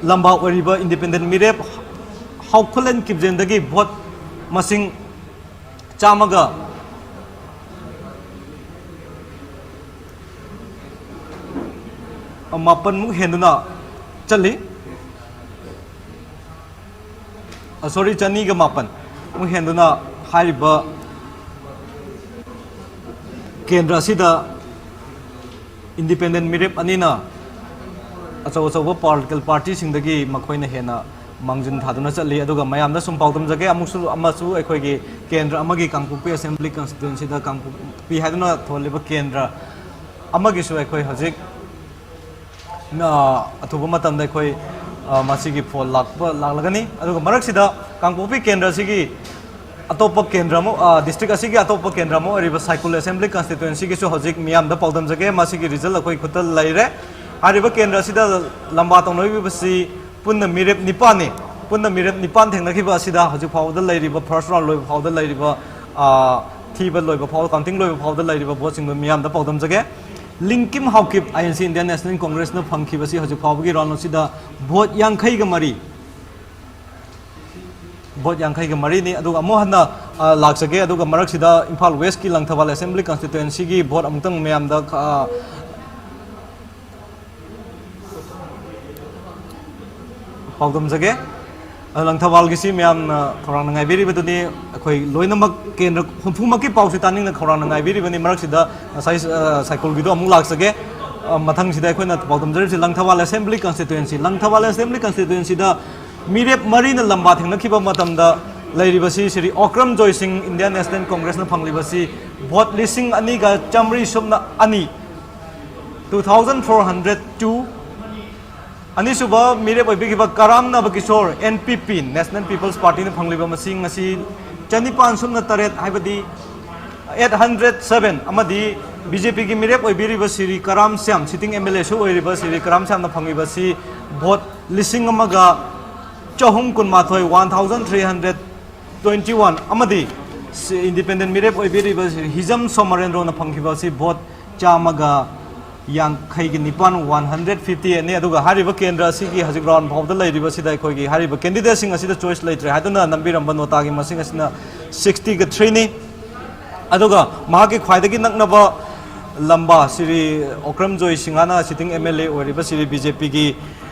ꯂꯝꯕꯥ ꯑꯣꯏꯔꯤꯕ ꯏꯟꯗꯤꯄꯦꯟꯗꯦꯟ ꯃꯤꯔꯦꯞ ꯍꯥꯎꯈꯨꯂꯦꯟ ꯀꯤꯞꯖꯦꯟꯗꯒꯤ ꯚꯣꯠ ꯃꯁꯤꯡ ꯆꯥꯝꯃꯒ ꯃꯥꯄꯟꯃꯨꯛ ꯍꯦꯟꯗꯨꯅ ꯆꯠꯂꯤ꯫ ꯑ, ꯁꯣꯔꯤ, ꯆꯅꯤꯒ ꯃꯥꯄꯟ ꯃꯨꯛ ꯍꯦꯟꯗꯨꯅ ꯍꯥꯏꯔꯤꯕ ꯀꯦꯟꯗ꯭ꯔ ꯑꯁꯤꯗ ꯏꯟꯗꯤꯄꯦꯟꯗꯦꯟ ꯃꯤꯔꯦꯞ ꯑꯅꯤꯅ ꯑꯆꯧ ꯑꯆꯧꯕ ꯄꯣꯂꯤꯇꯤꯀꯦꯜ ꯄꯥꯔꯇꯤꯁꯤꯡꯗꯒꯤ ꯃꯈꯣꯏꯅ ꯍꯦꯟꯅ ꯃꯥꯡꯖꯤꯟ ꯊꯥꯗꯨꯅ ꯆꯠꯂꯤ꯫ ꯑꯗꯨꯒ ꯃꯌꯥꯝꯗ ꯁꯨꯝ ꯄꯥꯎꯗꯝꯖꯒꯦ, ꯑꯃꯨꯛꯁꯨ ꯑꯃꯁꯨ ꯑꯩꯈꯣꯏꯒꯤ ꯀꯦꯟꯗ꯭ꯔ ꯑꯃꯒꯤ, ꯀꯥꯡꯄꯣꯛꯄꯤ ꯑꯦꯁꯦꯝꯕ꯭ꯂꯤ ꯀꯟꯁꯇꯤꯇ꯭ꯋꯦꯟꯁꯤꯗ ꯀꯥꯡꯄꯣꯛꯄꯤ ꯍꯥꯏꯗꯨꯅ ꯊꯣꯜꯂꯤꯕ ꯀꯦꯟꯗ꯭ꯔ ꯑꯃꯒꯤꯁꯨ ꯑꯩꯈꯣꯏ ꯍꯧꯖꯤꯛ, ꯑ, ꯑꯊꯨꯕ ꯃꯇꯝꯗ ꯑꯩꯈꯣꯏ, ꯑ, ꯃꯁꯤꯒꯤ ꯐꯣꯜ ꯂꯥꯛꯄ, ꯂꯥꯛꯂꯒꯅꯤ꯫ ꯑꯗꯨꯒ ꯃꯔꯛꯁꯤꯗ ꯀꯥꯡꯄꯣꯛꯄꯤ ꯀꯦꯟꯗ꯭ꯔ ꯑꯁꯤꯒꯤ ꯑꯇꯣꯞꯄ ꯀꯦꯟꯗ꯭ꯔ ꯑꯃ, ꯑ, ꯗꯤꯁꯇ꯭ꯔꯤꯛ ꯑꯁꯤꯒꯤ ꯑꯇꯣꯞꯄ ꯀꯦꯟꯗ꯭ꯔ ꯑꯃ ꯑꯣꯏꯔꯤꯕ ꯁꯥꯏꯀꯨꯜ ꯑꯦꯁꯦꯝꯕ꯭ꯂꯤ ꯀꯟꯁꯇꯤꯇ꯭ꯋꯦꯟꯁꯤꯒꯤꯁꯨ ꯍꯧꯖꯤꯛ ꯃꯤꯌꯥꯝꯗ ꯄꯥꯎꯗꯝꯖꯒꯦ꯫ ꯃꯁꯤꯒꯤ ꯔꯤꯖꯜ ꯑꯩꯈꯣꯏ ꯈꯨꯠꯇ ꯂꯩꯔꯦ꯫ ꯍꯥꯏꯔꯤꯕ ꯀꯦꯟꯗ꯭ꯔ ꯑꯁꯤꯗ ꯂꯝꯕꯥ ꯇꯧꯅꯔꯤꯕꯁꯤ ꯄꯨꯟꯅ ꯃꯤꯔꯦꯞ ꯅꯤꯄꯥꯟꯅꯤ꯫ ꯄꯨꯟꯅ ꯃꯤꯔꯦꯞ ꯅꯤꯄꯥꯟ ꯊꯦꯡꯅꯈꯤꯕ ꯑꯁꯤꯗ ꯍꯧꯖꯤꯛ ꯐꯥꯎꯕꯗ ꯂꯩꯔꯤꯕ, ꯐꯥꯔꯁ ꯔꯥꯎꯟ ꯂꯣꯏꯕ ꯐꯥꯎꯕꯗ ꯂꯩꯔꯤꯕ, ꯑ, ꯊꯤꯕ ꯂꯣꯏꯕ ꯐꯥꯎꯕ, ꯀꯥꯎꯟꯇꯤꯡ ꯂꯣꯏꯕ ꯐꯥꯎꯕꯗ ꯂꯩꯔꯤꯕ ꯚꯣꯠꯁꯤꯡꯗꯨ ꯃꯤꯌꯥꯝꯗ ꯄꯥꯎꯗꯝꯖꯒꯦ꯫ ꯂꯤꯡꯀꯤꯝ ꯍꯥꯎꯀꯤꯞ, ꯑꯥꯏ ꯑꯦꯟ ꯁꯤ, ꯏꯟꯗꯤꯌꯟ ꯅꯦꯁꯅꯦꯜ ꯀꯣꯡꯒ꯭ꯔꯦꯁꯅ ꯐꯪꯈꯤꯕꯁꯤ ꯍꯧꯖꯤꯛ ꯐꯥꯎꯕꯒꯤ ꯔꯥꯎꯟ ꯑꯁꯤꯗ ꯚꯣꯠ ꯌꯥꯡꯈꯩꯒ ꯃꯔꯤ꯫ ꯚꯣꯠ ꯌꯥꯡꯈꯩꯒ ꯃꯔꯤꯅꯤ꯫ ꯑꯗꯨꯒ ꯑꯃꯨꯛ ꯍꯟꯅ, ꯑ, ꯂꯥꯛꯆꯒꯦ꯫ ꯑꯗꯨꯒ ꯃꯔꯛꯁꯤꯗ ꯏꯝꯐꯥꯜ ꯋꯦꯁꯀꯤ ꯂꯪꯊꯕꯥꯜ ꯑꯦꯁꯦꯝꯕ꯭ꯂꯤ ꯀꯟꯁꯇꯤꯇ꯭ꯋꯦꯟꯁꯤꯒꯤ ꯚꯣꯠ ꯑꯃꯨꯛꯇꯪ ꯃꯌꯥꯝꯗ, ꯑ, ꯄꯥꯎꯗꯝꯖꯒꯦ꯫ ꯑ, ꯂꯪꯊꯕꯥꯜꯒꯤꯁꯤ ꯃꯌꯥꯝꯅ ꯈꯧꯔꯥꯡꯅ ꯉꯥꯏꯕꯤꯔꯤꯕꯗꯨꯅꯤ꯫ ꯑꯩꯈꯣꯏ ꯂꯣꯏꯅꯃꯛ ꯀꯦꯟꯗ꯭ꯔ ꯍꯨꯝꯐꯨꯃꯛꯀꯤ ꯄꯥꯎꯁꯤ ꯇꯥꯅꯤꯡꯅ ꯈꯧꯔꯥꯡꯅ ꯉꯥꯏꯕꯤꯔꯤꯕꯅꯤ꯫ ꯃꯔꯛꯁꯤꯗ ꯉꯁꯥꯏ, ꯑ, ꯁꯥꯏꯀꯨꯜꯒꯤꯗꯣ ꯑꯃꯨꯛ ꯂꯥꯛꯆꯒꯦ꯫ ꯑ, ꯃꯊꯪꯁꯤꯗ ꯑꯩꯈꯣꯏꯅ ꯄꯥꯎꯗꯝꯖꯔꯤꯕꯁꯤ Langthabal assembly constituency. Langthabal assembly ꯀꯟꯁꯇꯤꯇ꯭ꯋꯦꯟꯁꯤꯗ ꯃꯤꯔꯦꯞ ꯃꯔꯤꯅ ꯂꯝꯕꯥ ꯊꯦꯡꯅꯈꯤꯕ ꯃꯇꯝꯗ ꯂꯩꯔꯤꯕꯁꯤ ꯁ꯭ꯔꯤ ꯑꯣꯀ꯭ꯔꯝ ꯖꯣꯏ ꯁꯤꯡ, ꯏꯟꯗꯤꯌꯟ ꯅꯦꯁꯅꯦꯜ ꯀꯣꯡꯒ꯭ꯔꯦꯁꯅ ꯐꯪꯂꯤꯕꯁꯤ ꯚꯣꯠ ꯂꯤꯁꯤꯡ ꯑꯅꯤꯒ ꯆꯥꯃꯔꯤ ꯁꯨꯞꯅ ꯑꯅꯤ, two thousand four hundred two꯫ ꯑꯅꯤꯁꯨꯕ ꯃꯤꯔꯦꯞ ꯑꯣꯏꯕꯤꯈꯤꯕ ꯀꯔꯥꯝ ꯅꯕ Kishore, and P P, national peoples ꯄꯥꯔꯇꯤꯅ ꯐꯪꯂꯤꯕ ꯃꯁꯤꯡ ꯑꯁꯤ ꯆꯅꯤꯄꯥꯟ ꯁꯨꯞꯅ ꯇꯔꯦꯠ, ꯍꯥꯏꯕꯗꯤ eight hundred seven, ꯑꯃꯗꯤ ꯕꯤ ꯖꯦ ꯄꯤꯒꯤ ꯃꯤꯔꯦꯞ ꯑꯣꯏꯕꯤꯔꯤꯕ ꯁ꯭ꯔꯤ ꯀꯔꯥꯝ ꯁ꯭ꯌꯥꯝ, ꯁꯤꯇꯤꯡ ꯑꯦꯝ ꯑꯦꯜ ꯑꯦꯁꯨ ꯑꯣꯏꯔꯤꯕ ꯁ꯭ꯔꯤ ꯀꯔꯥꯝ ꯁ꯭ꯌꯥꯝꯅ ꯐꯪꯂꯤꯕ ꯑꯁꯤ ꯚꯣꯠ ꯂꯤꯁꯤꯡ ꯑꯃꯒ ꯆꯍꯨꯝ ꯀꯨꯟꯃꯥꯊꯣꯏ, one thousand three hundred twenty one, ꯑꯃꯗꯤ ꯏꯟꯗꯤꯄꯦꯟꯗꯦꯟ ꯃꯤꯔꯦꯞ ꯑꯣꯏꯕꯤꯔꯤꯕ ꯁ꯭ꯔꯤ ꯍꯤꯖꯝ ꯁꯣꯃꯔꯦꯟꯗ꯭ꯔꯣꯅ ꯐꯪꯈꯤꯕ ꯑꯁꯤ ꯚꯣꯠ ꯆꯥꯝꯃꯒ ꯌꯥꯡꯈꯩꯒꯤ ꯅꯤꯄꯥꯟ, one hundred fifty eight ꯅꯤ꯫ ꯑꯗꯨꯒ ꯍꯥꯏꯔꯤꯕ ꯀꯦꯟꯗ꯭ꯔ ꯑꯁꯤꯒꯤ ꯍꯧꯖꯤꯛ ꯔꯥꯎꯟ ꯐꯥꯎꯕꯗ ꯂꯩꯔꯤꯕꯁꯤꯗ ꯑꯩꯈꯣꯏꯒꯤ ꯍꯥꯏꯔꯤꯕ ꯀꯦꯟꯗꯤꯗꯦꯠꯁꯤꯡ ꯑꯁꯤꯗ ꯆꯣꯏꯁ ꯂꯩꯇ꯭ꯔꯦ ꯍꯥꯏꯗꯨꯅ ꯅꯝꯕꯤꯔꯝꯕ ꯅꯣꯇꯥꯒꯤ ꯃꯁꯤꯡ ꯑꯁꯤꯅ sixty ꯒ three ꯅꯤ꯫ ꯑꯗꯨꯒ ꯃꯍꯥꯛꯀꯤ ꯈ꯭ꯋꯥꯏꯗꯒꯤ ꯅꯛꯅꯕ ꯂꯝꯕꯥ ꯁ꯭ꯔꯤ ꯑꯣꯀ꯭ꯔꯝ ꯖꯣꯏ ꯁꯤꯡꯍꯅ ꯁꯤꯇꯤꯡ ꯑꯦꯝ ꯑꯦꯜ ꯑꯦ ꯑꯣꯏꯔꯤꯕ ꯁ꯭ꯔꯤ ꯕꯤ ꯖꯦ ꯄꯤꯒꯤ,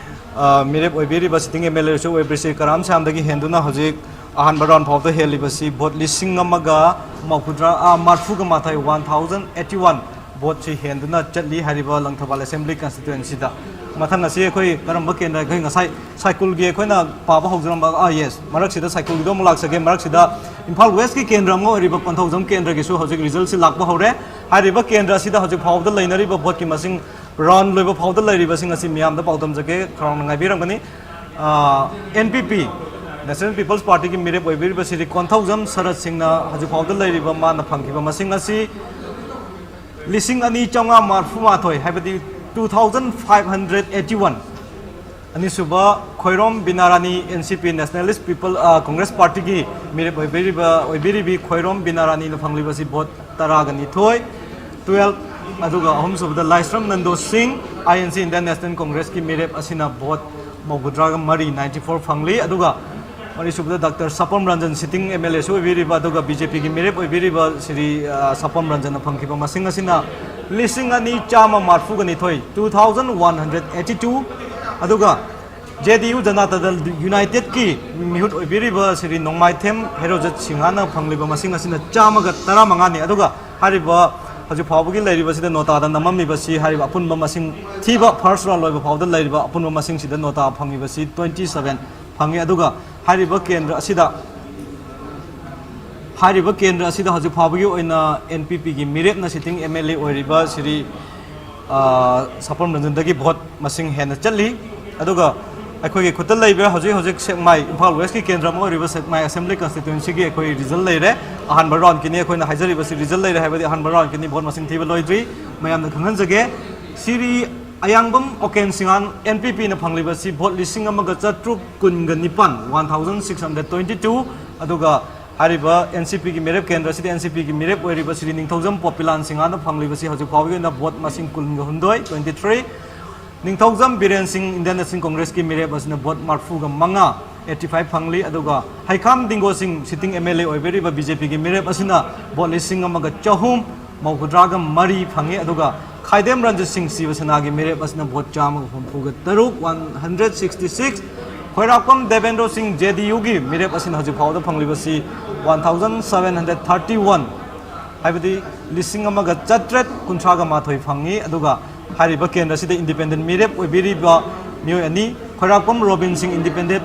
ꯑ, ꯃꯤꯔꯦꯞ ꯑꯣꯏꯕꯤꯔꯤꯕ ꯁꯤꯇꯤꯡ ꯑꯦꯝ ꯑꯦꯜ ꯑꯦꯁꯨ ꯑꯣꯏꯕ ꯁ꯭ꯔꯤ ꯀꯔꯥꯝ ꯁ꯭ꯌꯥꯝꯗꯒꯤ ꯍꯦꯟꯗꯨꯅ ꯍꯧꯖꯤꯛ ꯑꯍꯥꯟꯕ ꯔꯥꯎꯟ ꯐꯥꯎꯕꯗ ꯍꯦꯜꯂꯤꯕꯁꯤ ꯚꯣꯠ ꯂꯤꯁꯤꯡ ꯑꯃꯒ ꯃꯧꯐꯨꯇꯔꯥ, ꯑ, ꯃꯔꯐꯨꯒ ꯃꯥꯊꯣꯏ, one thousand eighty one ꯚꯣꯠꯁꯤ ꯍꯦꯟꯗꯨꯅ ꯆꯠꯂꯤ ꯍꯥꯏꯔꯤꯕ ꯂꯪꯊꯕꯥꯜ ꯑꯦꯁꯦꯝꯕ꯭ꯂꯤ ꯀꯟꯁꯇꯤꯇ꯭ꯋꯦꯟꯁꯤꯗ꯫ ꯃꯊꯪ ꯑꯁꯤ ꯑꯩꯈꯣꯏ ꯀꯔꯝꯕ ꯀꯦꯟꯗ꯭ꯔ, ꯑꯩꯈꯣꯏ ꯉꯁꯥꯏ ꯁꯥꯏꯀꯨꯜꯒꯤ ꯑꯩꯈꯣꯏꯅ ꯄꯥꯕ ꯍꯧꯖꯔꯝꯕ, ꯑꯥ, ꯌꯦꯁ, ꯃꯔꯛꯁꯤꯗ ꯁꯥꯏꯀꯨꯜꯒꯤꯗꯣ ꯑꯃꯨꯛ ꯂꯥꯛꯆꯒꯦ꯫ ꯃꯔꯛꯁꯤꯗ ꯏꯝꯐꯥꯜ ꯋꯦꯁꯀꯤ ꯀꯦꯟꯗ꯭ꯔ ꯑꯃ ꯑꯣꯏꯔꯤꯕ ꯀꯣꯟꯊꯧꯖꯝ ꯀꯦꯟꯗ꯭ꯔꯒꯤꯁꯨ ꯍꯧꯖꯤꯛ ꯔꯤꯖꯜꯁꯤ ꯂꯥꯛꯄ ꯍꯧꯔꯦ꯫ ꯍꯥꯏꯔꯤꯕ ꯀꯦꯟꯗ꯭ꯔ ꯑꯁꯤꯗ ꯍꯧꯖꯤꯛ ꯐꯥꯎꯕꯗ ꯂꯩꯅꯔꯤꯕ ꯚꯣꯠꯀꯤ ꯃꯁꯤꯡ, ꯔꯥꯎꯟ ꯂꯣꯏꯕ ꯐꯥꯎꯕꯗ ꯂꯩꯔꯤꯕꯁꯤꯡ ꯑꯁꯤ ꯃꯤꯌꯥꯝꯗ ꯄꯥꯎꯗꯝꯖꯒꯦ, ꯈꯧꯔꯥꯡꯅ ꯉꯥꯏꯕꯤꯔꯝꯒꯅꯤ꯫ ꯑꯥ, ꯑꯦꯟ ꯄꯤ ꯄꯤ, National People's Partyꯒꯤ ꯃꯤꯔꯦꯞ ꯑꯣꯏꯕꯤꯔꯤꯕ ꯁꯤꯔꯤ ꯀꯣꯟꯊꯧꯖꯝ ꯁꯔꯠ ꯁꯤꯡꯅ ꯍꯧꯖꯤꯛ ꯐꯥꯎꯕꯗ ꯂꯩꯔꯤꯕ ꯃꯥꯅ ꯐꯪꯈꯤꯕ ꯃꯁꯤꯡ ꯑꯁꯤ ꯂꯤꯁꯤꯡ ꯑꯅꯤ ꯆꯥꯝꯃꯉꯥ ꯃꯔꯤꯐꯨ ꯃꯥꯊꯣꯏ, ꯍꯥꯏꯕꯗꯤ two thousand five hundred eighty one꯫ ꯑꯅꯤꯁꯨꯕ, Khoirom ꯕꯤꯅꯥꯔꯥꯅꯤ, N C P, Nationalist People, ꯑ, Congress Partyꯒꯤ ꯃꯤꯔꯦꯞ ꯑꯣꯏꯕꯤꯔꯤꯕ, ꯑꯣꯏꯕꯤꯔꯤꯕꯤ ꯈꯣꯏꯔꯣꯝ ꯕꯤꯅꯥꯔꯥꯅꯤꯅ ꯐꯪꯂꯤꯕꯁꯤ ꯚꯣꯠ ꯇꯔꯥꯒ ꯅꯤꯊꯣꯏ, twelve꯫ ꯑꯗꯨꯒ ꯑꯍꯨꯝꯁꯨꯕꯗ ꯂꯥꯏꯁ꯭ꯔꯝ ꯅꯟꯗꯣ ꯁꯤꯡ, I N C, Indian National Congressꯀꯤ ꯃꯤꯔꯦꯞ ꯑꯁꯤꯅ ꯚꯣꯠ ꯃꯧꯗ꯭ꯔꯥꯒ ꯃꯔꯤ, ninety four, ꯐꯪꯂꯤ꯫ ꯑꯗꯨꯒ ꯃꯔꯤꯁꯨꯕꯗ doctor Sapam Ranjan, sitting M L Aꯁꯨ ꯑꯣꯏꯕꯤꯔꯤꯕ, ꯑꯗꯨꯒ B J Pꯒꯤ ꯃꯤꯔꯦꯞ ꯑꯣꯏꯕꯤꯔꯤꯕ ꯁ꯭ꯔꯤ, ꯑ, ꯁꯄꯝ ꯔꯟꯖꯟꯅ ꯐꯪꯈꯤꯕ ꯃꯁꯤꯡ ꯑꯁꯤꯅ ꯂꯤꯁꯤꯡ ꯑꯅꯤ ꯆꯥꯝꯃ ꯃꯔꯤꯐꯨꯒ ꯅꯤꯊꯣꯏ, two thousand one hundred eighty two꯫ ꯑꯗꯨꯒ J D U, Janata Dal Unitedꯀꯤ ꯃꯤꯍꯨꯠ ꯑꯣꯏꯕꯤꯔꯤꯕ ꯁ꯭ꯔꯤ ꯅꯣꯡꯃꯥꯏꯊꯦꯝ ꯍꯦꯔꯣꯖꯠ ꯁꯤꯡꯍꯅ ꯐꯪꯂꯤꯕ ꯃꯁꯤꯡ ꯑꯁꯤꯅ ꯆꯥꯝꯃꯒ ꯇꯔꯥꯃꯉꯥꯅꯤ꯫ ꯑꯗꯨꯒ ꯍꯥꯏꯔꯤꯕ ꯍꯧꯖꯤꯛ ꯐꯥꯎꯕꯒꯤ ꯂꯩꯔꯤꯕꯁꯤꯗ ꯅꯣꯇꯥꯗ ꯅꯝꯃꯝꯃꯤꯕꯁꯤ, ꯍꯥꯏꯔꯤꯕ ꯑꯄꯨꯟꯕ ꯃꯁꯤꯡ ꯊꯤꯕ, first round ꯂꯣꯏꯕ ꯐꯥꯎꯕꯗ ꯂꯩꯔꯤꯕ ꯑꯄꯨꯟꯕ ꯃꯁꯤꯡꯁꯤꯗ ꯅꯣꯇꯥ ꯐꯪꯉꯤꯕꯁꯤ twenty seven ꯐꯪꯉꯤ꯫ ꯑꯗꯨꯒ ꯍꯥꯏꯔꯤꯕ ꯀꯦꯟꯗ꯭ꯔ ꯑꯁꯤꯗ, ꯍꯥꯏꯔꯤꯕ ꯀꯦꯟꯗ꯭ꯔ ꯑꯁꯤꯗ ꯍꯧꯖꯤꯛ ꯐꯥꯎꯕꯒꯤ ꯑꯣꯏꯅ N P Pꯒꯤ ꯃꯤꯔꯦꯞꯅ sitting M L A ꯑꯣꯏꯔꯤꯕ ꯁ꯭ꯔꯤ, ꯑ, ꯁꯄꯝ ꯔꯟꯖꯟꯗꯒꯤ ꯚꯣꯠ ꯃꯁꯤꯡ ꯍꯦꯟꯅ ꯆꯠꯂꯤ꯫ ꯑꯗꯨꯒ ꯑꯩꯈꯣꯏꯒꯤ ꯈꯨꯠꯇ ꯂꯩꯕ ꯍꯧꯖꯤꯛ ꯍꯧꯖꯤꯛ ꯁꯦꯛꯃꯥꯏ, ꯏꯝꯐꯥꯜ ꯋꯦꯁꯀꯤ ꯀꯦꯟꯗ꯭ꯔ ꯑꯃ ꯑꯣꯏꯔꯤꯕ ꯁꯦꯛꯃꯥꯏ Assembly Constituencyꯒꯤ ꯑꯩꯈꯣꯏ ꯔꯤꯖꯜ ꯂꯩꯔꯦ꯫ ꯑꯍꯥꯟꯕ ꯔꯥꯎꯟꯒꯤꯅꯤ ꯑꯩꯈꯣꯏꯅ ꯍꯥꯏꯖꯔꯤꯕꯁꯤ, ꯔꯤꯖꯜ ꯂꯩꯔꯦ ꯍꯥꯏꯕꯗꯤ ꯑꯍꯥꯟꯕ ꯔꯥꯎꯟꯒꯤꯅꯤ, ꯚꯣꯠ ꯃꯁꯤꯡ ꯊꯤꯕ ꯂꯣꯏꯗ꯭ꯔꯤ꯫ ꯃꯌꯥꯝꯗ ꯈꯪꯍꯟꯖꯒꯦ, ꯁ꯭ꯔꯤ ꯑꯌꯥꯡꯕꯝ ꯑꯣꯀꯦꯟ ꯁꯤꯡꯍꯥꯟ, N P Pꯅ ꯐꯪꯂꯤꯕꯁꯤ ꯚꯣꯠ ꯂꯤꯁꯤꯡ ꯑꯃꯒ ꯆꯥꯇ꯭ꯔꯨꯛ ꯀꯨꯟꯒ ꯅꯤꯄꯥꯟ, one thousand six hundred twenty two꯫ ꯑꯗꯨꯒ ꯍꯥꯏꯔꯤꯕ N C Pꯒꯤ ꯃꯤꯔꯦꯞ ꯀꯦꯟꯗ꯭ꯔ ꯑꯁꯤꯗ N C Pꯒꯤ ꯃꯤꯔꯦꯞ ꯑꯣꯏꯔꯤꯕ ꯁ꯭ꯔꯤ ꯅꯤꯡꯊꯧꯖꯝ ꯄꯣꯄꯤꯂꯥꯟ ꯁꯤꯡꯍꯥꯟꯅ ꯐꯪꯂꯤꯕꯁꯤ ꯍꯧꯖꯤꯛ ꯐꯥꯎꯕꯒꯤ ꯑꯣꯏꯅ ꯚꯣꯠ ꯃꯁꯤꯡ ꯀꯨꯟꯒ ꯍꯨꯝꯗꯣꯏ, twenty three꯫ ꯅꯤꯡꯊꯧꯖꯝ ꯕꯤꯔꯦꯟ ꯁꯤꯡ, Indian National Congressꯀꯤ ꯃꯤꯔꯦꯞ ꯑꯁꯤꯅ ꯚꯣꯠ ꯃꯔꯤꯐꯨꯒ ꯃꯉꯥ, eighty five, ꯐꯪꯂꯤ꯫ ꯑꯗꯨꯒ ꯍꯩꯈꯥꯝ ꯗꯤꯡꯒꯣ ꯁꯤꯡ, sitting M L A ꯑꯣꯏꯕꯤꯔꯤꯕ B J Pꯒꯤ ꯃꯤꯔꯦꯞ ꯑꯁꯤꯅ ꯚꯣꯠ ꯂꯤꯁꯤꯡ ꯑꯃꯒ ꯆꯍꯨꯝ ꯃꯧꯗ꯭ꯔꯥꯒ ꯃꯔꯤ ꯐꯪꯉꯤ꯫ ꯑꯗꯨꯒ ꯈꯥꯏꯗꯦꯝ ꯔꯟꯖꯤꯠ ꯁꯤꯡ, ꯁꯤꯕ ꯁꯦꯅꯥꯒꯤ ꯃꯤꯔꯦꯞ ꯑꯁꯤꯅ ꯚꯣꯠ ꯆꯥꯝꯃꯒ ꯍꯨꯝꯐꯨꯒ ꯇꯔꯨꯛ, one hundred sixty six꯫ ꯈꯣꯏꯔꯥꯛꯄꯝ Devendro ꯁꯤꯡ, J D Uꯒꯤ ꯃꯤꯔꯦꯞ ꯑꯁꯤꯅ ꯍꯧꯖꯤꯛ ꯐꯥꯎꯕꯗ ꯐꯪꯂꯤꯕꯁꯤ one thousand seven hundred thirty one, ꯍꯥꯏꯕꯗꯤ ꯂꯤꯁꯤꯡ ꯑꯃꯒ ꯆꯥꯇ꯭ꯔꯦꯠ ꯀꯨꯟꯊ꯭ꯔꯥꯒ ꯃꯥꯊꯣꯏ ꯐꯪꯉꯤ꯫ ꯑꯗꯨꯒ ꯍꯥꯏꯔꯤꯕ ꯀꯦꯟꯗ꯭ꯔ ꯑꯁꯤꯗ ꯏꯟꯗꯤꯄꯦꯟꯗꯦꯟ ꯃꯤꯔꯦꯞ ꯑꯣꯏꯕꯤꯔꯤꯕ ꯃꯤꯑꯣꯏ ꯑꯅꯤ, ꯈꯣꯏꯔꯥꯛꯄꯝ ꯔꯣꯕꯤꯟ ꯁꯤꯡ ꯏꯟꯗꯤꯄꯦꯟꯗꯦꯟ,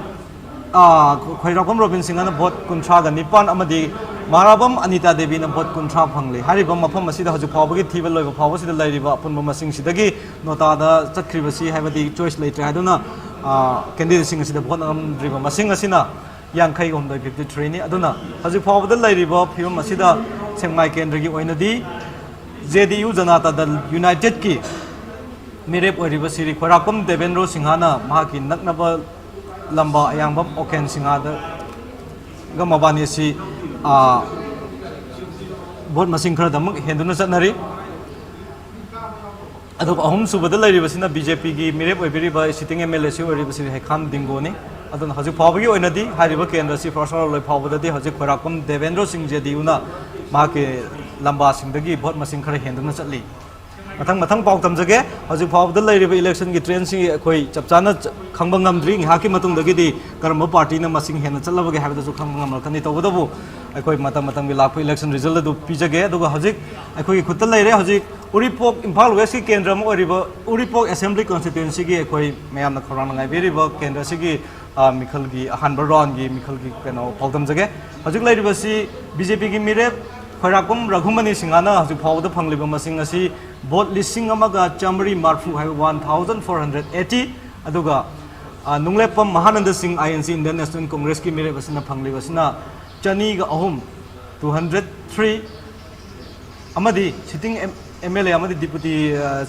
ꯑꯥ, ꯈꯣꯏꯔꯥꯛꯄꯝ ꯔꯣꯕꯤꯟ ꯁꯤꯡ ꯑꯅ ꯚꯣꯠ ꯀꯨꯟꯊ꯭ꯔꯥꯒ ꯅꯤꯄꯥꯟ ꯑꯃꯗꯤ ꯃꯍꯥꯔꯥꯕꯝ ꯑꯅꯤꯇꯥ ꯗꯦꯕꯤꯅ ꯚꯣꯠ ꯀꯨꯟꯊ꯭ꯔꯥ ꯐꯪꯂꯤ꯫ ꯍꯥꯏꯔꯤꯕ ꯃꯐꯝ ꯑꯁꯤꯗ ꯍꯧꯖꯤꯛ ꯐꯥꯎꯕꯒꯤ ꯊꯤꯕ ꯂꯣꯏꯕ ꯐꯥꯎꯕꯁꯤꯗ ꯂꯩꯔꯤꯕ ꯑꯄꯨꯟꯕ ꯃꯁꯤꯡꯁꯤꯗꯒꯤ ꯅꯣꯇꯥꯗ ꯆꯠꯈ꯭ꯔꯤꯕꯁꯤ, ꯍꯥꯏꯕꯗꯤ ꯆꯣꯏꯁ ꯂꯩꯇ꯭ꯔꯦ ꯍꯥꯏꯗꯨꯅ, ꯑꯥ, ꯀꯦꯟꯗꯤꯗꯦꯠꯁꯤꯡ ꯑꯁꯤꯗ ꯚꯣꯠ ꯅꯝꯗ꯭ꯔꯤꯕ ꯃꯁꯤꯡ ꯑꯁꯤꯅ ꯌꯥꯡꯈꯩꯒ ꯍꯨꯝꯗꯣꯏ, fifty three ꯅꯤ꯫ ꯑꯗꯨꯅ ꯍꯧꯖꯤꯛ ꯐꯥꯎꯕꯗ ꯂꯩꯔꯤꯕ ꯐꯤꯕꯝ ꯑꯁꯤꯗ ꯁꯦꯛꯃꯥꯏ ꯀꯦꯟꯗ꯭ꯔꯒꯤ ꯑꯣꯏꯅꯗꯤ J D U Janata Dal ꯌꯨꯅꯥꯏꯇꯦꯗꯀꯤ ꯃꯤꯔꯦꯞ ꯑꯣꯏꯔꯤꯕ ꯁ꯭ꯔꯤ ꯈꯣꯏꯔꯥꯛꯄꯝ ꯗꯦꯕꯦꯟꯗ꯭ꯔꯣ ꯁꯤꯡꯍꯅ ꯃꯍꯥꯛꯀꯤ ꯅꯛꯅꯕ ꯂꯝꯕꯥ ꯑꯌꯥꯡꯕꯝ ꯑꯣꯀꯦꯟ ꯁꯤꯡꯍꯗꯒ ꯃꯕꯥꯅꯤ ꯑꯁꯤ, ꯑꯥ, ꯚꯣꯠ ꯃꯁꯤꯡ ꯈꯔꯗꯃꯛ ꯍꯦꯟꯗꯨꯅ ꯆꯠꯅꯔꯤ꯫ ꯑꯗꯨꯒ ꯑꯍꯨꯝꯁꯨꯕꯗ ꯂꯩꯔꯤꯕꯁꯤꯅ ꯕꯤ ꯖꯦ ꯄꯤꯒꯤ ꯃꯤꯔꯦꯞ ꯑꯣꯏꯕꯤꯔꯤꯕ ꯁꯤꯇꯤꯡ ꯑꯦꯝ ꯑꯦꯜ ꯑꯦꯁꯤ ꯑꯣꯏꯔꯤꯕꯁꯤ ꯍꯩꯈꯥꯝ ꯗꯤꯡꯒꯣꯅꯤ꯫ ꯑꯗꯨꯅ ꯍꯧꯖꯤꯛ ꯐꯥꯎꯕꯒꯤ ꯑꯣꯏꯅꯗꯤ ꯍꯥꯏꯔꯤꯕ ꯀꯦꯟꯗ꯭ꯔ ꯑꯁꯤ ꯐꯥꯔꯁ ꯔꯥꯎꯟ ꯂꯣꯏ ꯐꯥꯎꯕꯗꯗꯤ ꯍꯧꯖꯤꯛ ꯈꯣꯏꯔꯥꯛꯄꯝ ꯗꯦꯕꯦꯟꯗ꯭ꯔꯣ ꯁꯤꯡ ꯖꯦ ꯗꯤ ꯌꯨꯅ ꯃꯍꯥꯛꯀꯤ ꯂꯝꯕꯥꯁꯤꯡꯗꯒꯤ ꯚꯣꯠ ꯃꯁꯤꯡ ꯈꯔ ꯍꯦꯟꯗꯨꯅ ꯆꯠꯂꯤ꯫ ꯃꯊꯪ ꯃꯊꯪ ꯄꯥꯎ ꯇꯝꯖꯒꯦ꯫ ꯍꯧꯖꯤꯛ ꯐꯥꯎꯕꯗ ꯂꯩꯔꯤꯕ ꯏꯂꯦꯛꯁꯟꯒꯤ ꯇ꯭ꯔꯦꯟꯁꯤ ꯑꯩꯈꯣꯏ ꯆꯞ ꯆꯥꯅ ꯆ-, ꯈꯪꯕ ꯉꯝꯗ꯭ꯔꯤ꯫ ꯉꯥꯏꯍꯥꯛꯀꯤ ꯃꯇꯨꯡꯗꯒꯤꯗꯤ ꯀꯔꯝꯕ ꯄꯥꯔꯇꯤꯅ ꯃꯁꯤꯡ ꯍꯦꯟꯅ ꯆꯠꯂꯕꯒꯦ ꯍꯥꯏꯕꯗꯨꯁꯨ ꯈꯪꯕ ꯉꯝꯂꯛꯀꯅꯤ꯫ ꯇꯧꯕꯇꯕꯨ ꯑꯩꯈꯣꯏ ꯃꯇꯝ ꯃꯇꯝꯒꯤ ꯂꯥꯛꯄ ꯏꯂꯦꯛꯁꯟ ꯔꯤꯖꯜ ꯑꯗꯨ ꯄꯤꯖꯒꯦ꯫ ꯑꯗꯨꯒ ꯍꯧꯖꯤꯛ ꯑꯩꯈꯣꯏꯒꯤ ꯈꯨꯠꯇ ꯂꯩꯔꯦ꯫ ꯍꯧꯖꯤꯛ ꯎꯔꯤꯄꯣꯛ, ꯏꯝꯐꯥꯜ ꯋꯦꯁꯀꯤ ꯀꯦꯟꯗ꯭ꯔ ꯑꯃ ꯑꯣꯏꯔꯤꯕ ꯎꯔꯤꯄꯣꯛ ꯑꯦꯁꯦꯝꯕ꯭ꯂꯤ ꯀꯣꯟꯁꯇꯤꯇ꯭ꯋꯦꯟꯁꯤꯒꯤ ꯑꯩꯈꯣꯏ ꯃꯌꯥꯝꯅ ꯈꯧꯔꯥꯡꯅ ꯉꯥꯏꯕꯤꯔꯤꯕ ꯀꯦꯟꯗ꯭ꯔ ꯑꯁꯤꯒꯤ, ꯑ, ꯃꯤꯈꯜꯒꯤ ꯑꯍꯥꯟꯕ ꯔꯥꯎꯟꯒꯤ ꯃꯤꯈꯜꯒꯤ ꯀꯩꯅꯣ ꯄꯥꯎꯗꯝꯖꯒꯦ꯫ ꯍꯧꯖꯤꯛ ꯂꯩꯔꯤꯕꯁꯤ ꯕꯤ ꯖꯦ ꯄꯤꯒꯤ ꯃꯤꯔꯦꯞ ꯈꯣꯏꯔꯥꯛꯄꯝ ꯔꯘꯨꯃꯅꯤ ꯁꯤꯡꯍꯅ ꯍꯧꯖꯤꯛ ꯐꯥꯎꯕꯗ ꯐꯪꯂꯤꯕ ꯃꯁꯤꯡ ꯑꯁꯤ ꯚꯣꯠ ꯂꯤꯁꯤꯡ ꯑꯃꯒ ꯆꯥꯃꯔꯤ ꯃꯔꯤꯐꯨ ꯍꯥꯏꯕ, one thousand four hundred eighty꯫ ꯑꯗꯨꯒ, ꯑ, ꯅꯨꯡꯂꯦꯞꯄꯝ ꯃꯍꯥꯅꯟꯗ ꯁꯤꯡ, ꯑꯥꯏ ꯑꯦꯟ ꯁꯤ, ꯏꯟꯗꯤꯌꯟ ꯅꯦꯁꯅꯦꯜ ꯀꯣꯡꯒ꯭ꯔꯦꯁꯀꯤ ꯃꯤꯔꯦꯞ ꯑꯁꯤꯅ ꯐꯪꯂꯤꯕꯁꯤꯅ ꯆꯅꯤꯒ ꯑꯍꯨꯝ, two hundred three꯫ ꯑꯃꯗꯤ ꯁꯤꯇꯤꯡ ꯑꯦꯝ ꯑꯦꯜ ꯑꯦ ꯑꯃꯗꯤ ꯗꯤꯄꯨꯇꯤ, ꯑ,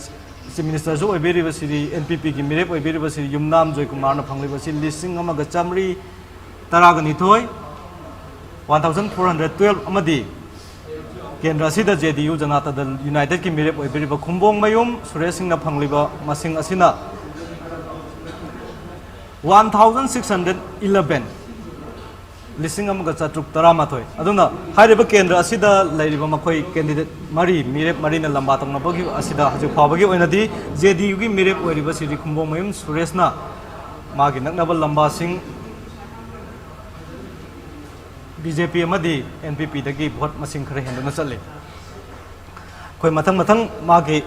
ꯆꯤꯐ ꯃꯤꯅꯤꯁꯇꯔꯁꯨ ꯑꯣꯏꯕꯤꯔꯤꯕ ꯁ꯭ꯔꯤ, ꯑꯦꯟ ꯄꯤ ꯄꯤꯒꯤ ꯃꯤꯔꯦꯞ ꯑꯣꯏꯕꯤꯔꯤꯕ ꯁ꯭ꯔꯤ ꯌꯨꯝꯅꯥꯝ ꯖꯣꯏꯀꯨꯃꯥꯔꯅ ꯐꯪꯂꯤꯕꯁꯤ ꯂꯤꯁꯤꯡ ꯑꯃꯒ ꯆꯥꯃꯔꯤ ꯇꯔꯥꯒ ꯅꯤꯊꯣꯏ, one thousand four hundred twelve, ꯑꯃꯗꯤ ꯀꯦꯟꯗ꯭ꯔ ꯑꯁꯤꯗ J D U Janata Dal ꯌꯨꯅꯥꯏꯇꯦꯗꯀꯤ ꯃꯤꯔꯦꯞ ꯑꯣꯏꯕꯤꯔꯤꯕ ꯈꯨꯝꯕꯣꯡꯃꯌꯨꯝ ꯁꯨꯔꯦꯁ ꯁꯤꯡꯅ ꯐꯪꯂꯤꯕ ꯃꯁꯤꯡ ꯑꯁꯤꯅ one thousand six hundred eleven, ꯂꯤꯁꯤꯡ ꯑꯃꯒ ꯆꯥꯇ꯭ꯔꯨꯛ ꯇꯔꯥꯃꯥꯊꯣꯏ꯫ ꯑꯗꯨꯅ ꯍꯥꯏꯔꯤꯕ ꯀꯦꯟꯗ꯭ꯔ ꯑꯁꯤꯗ ꯂꯩꯔꯤꯕ ꯃꯈꯣꯏ ꯀꯦꯟꯗꯤꯗꯦꯠ ꯃꯔꯤ, ꯃꯤꯔꯦꯞ ꯃꯔꯤꯅ ꯂꯝꯕꯥ ꯇꯧꯅꯕꯒꯤ ꯑꯁꯤꯗ ꯍꯧꯖꯤꯛ ꯐꯥꯎꯕꯒꯤ ꯑꯣꯏꯅꯗꯤ ꯖꯦ ꯗꯤ ꯌꯨꯒꯤ ꯃꯤꯔꯦꯞ ꯑꯣꯏꯔꯤꯕ ꯁ꯭ꯔꯤ ꯈꯨꯝꯕꯣꯡꯃꯌꯨꯝ ꯁꯨꯔꯦꯁꯅ ꯃꯥꯒꯤ ꯅꯛꯅꯕ ꯂꯝꯕꯥꯁꯤꯡ ꯕꯤ ꯖꯦ ꯄꯤ ꯑꯃꯗꯤ ꯑꯦꯟ ꯄꯤ ꯄꯤꯗꯒꯤ ꯚꯣꯠ ꯃꯁꯤꯡ ꯈꯔ ꯍꯦꯟꯗꯨꯅ ꯆꯠꯂꯤ꯫ ꯑꯩꯈꯣꯏ ꯃꯊꯪ ꯃꯊꯪ ꯃꯥꯒꯤ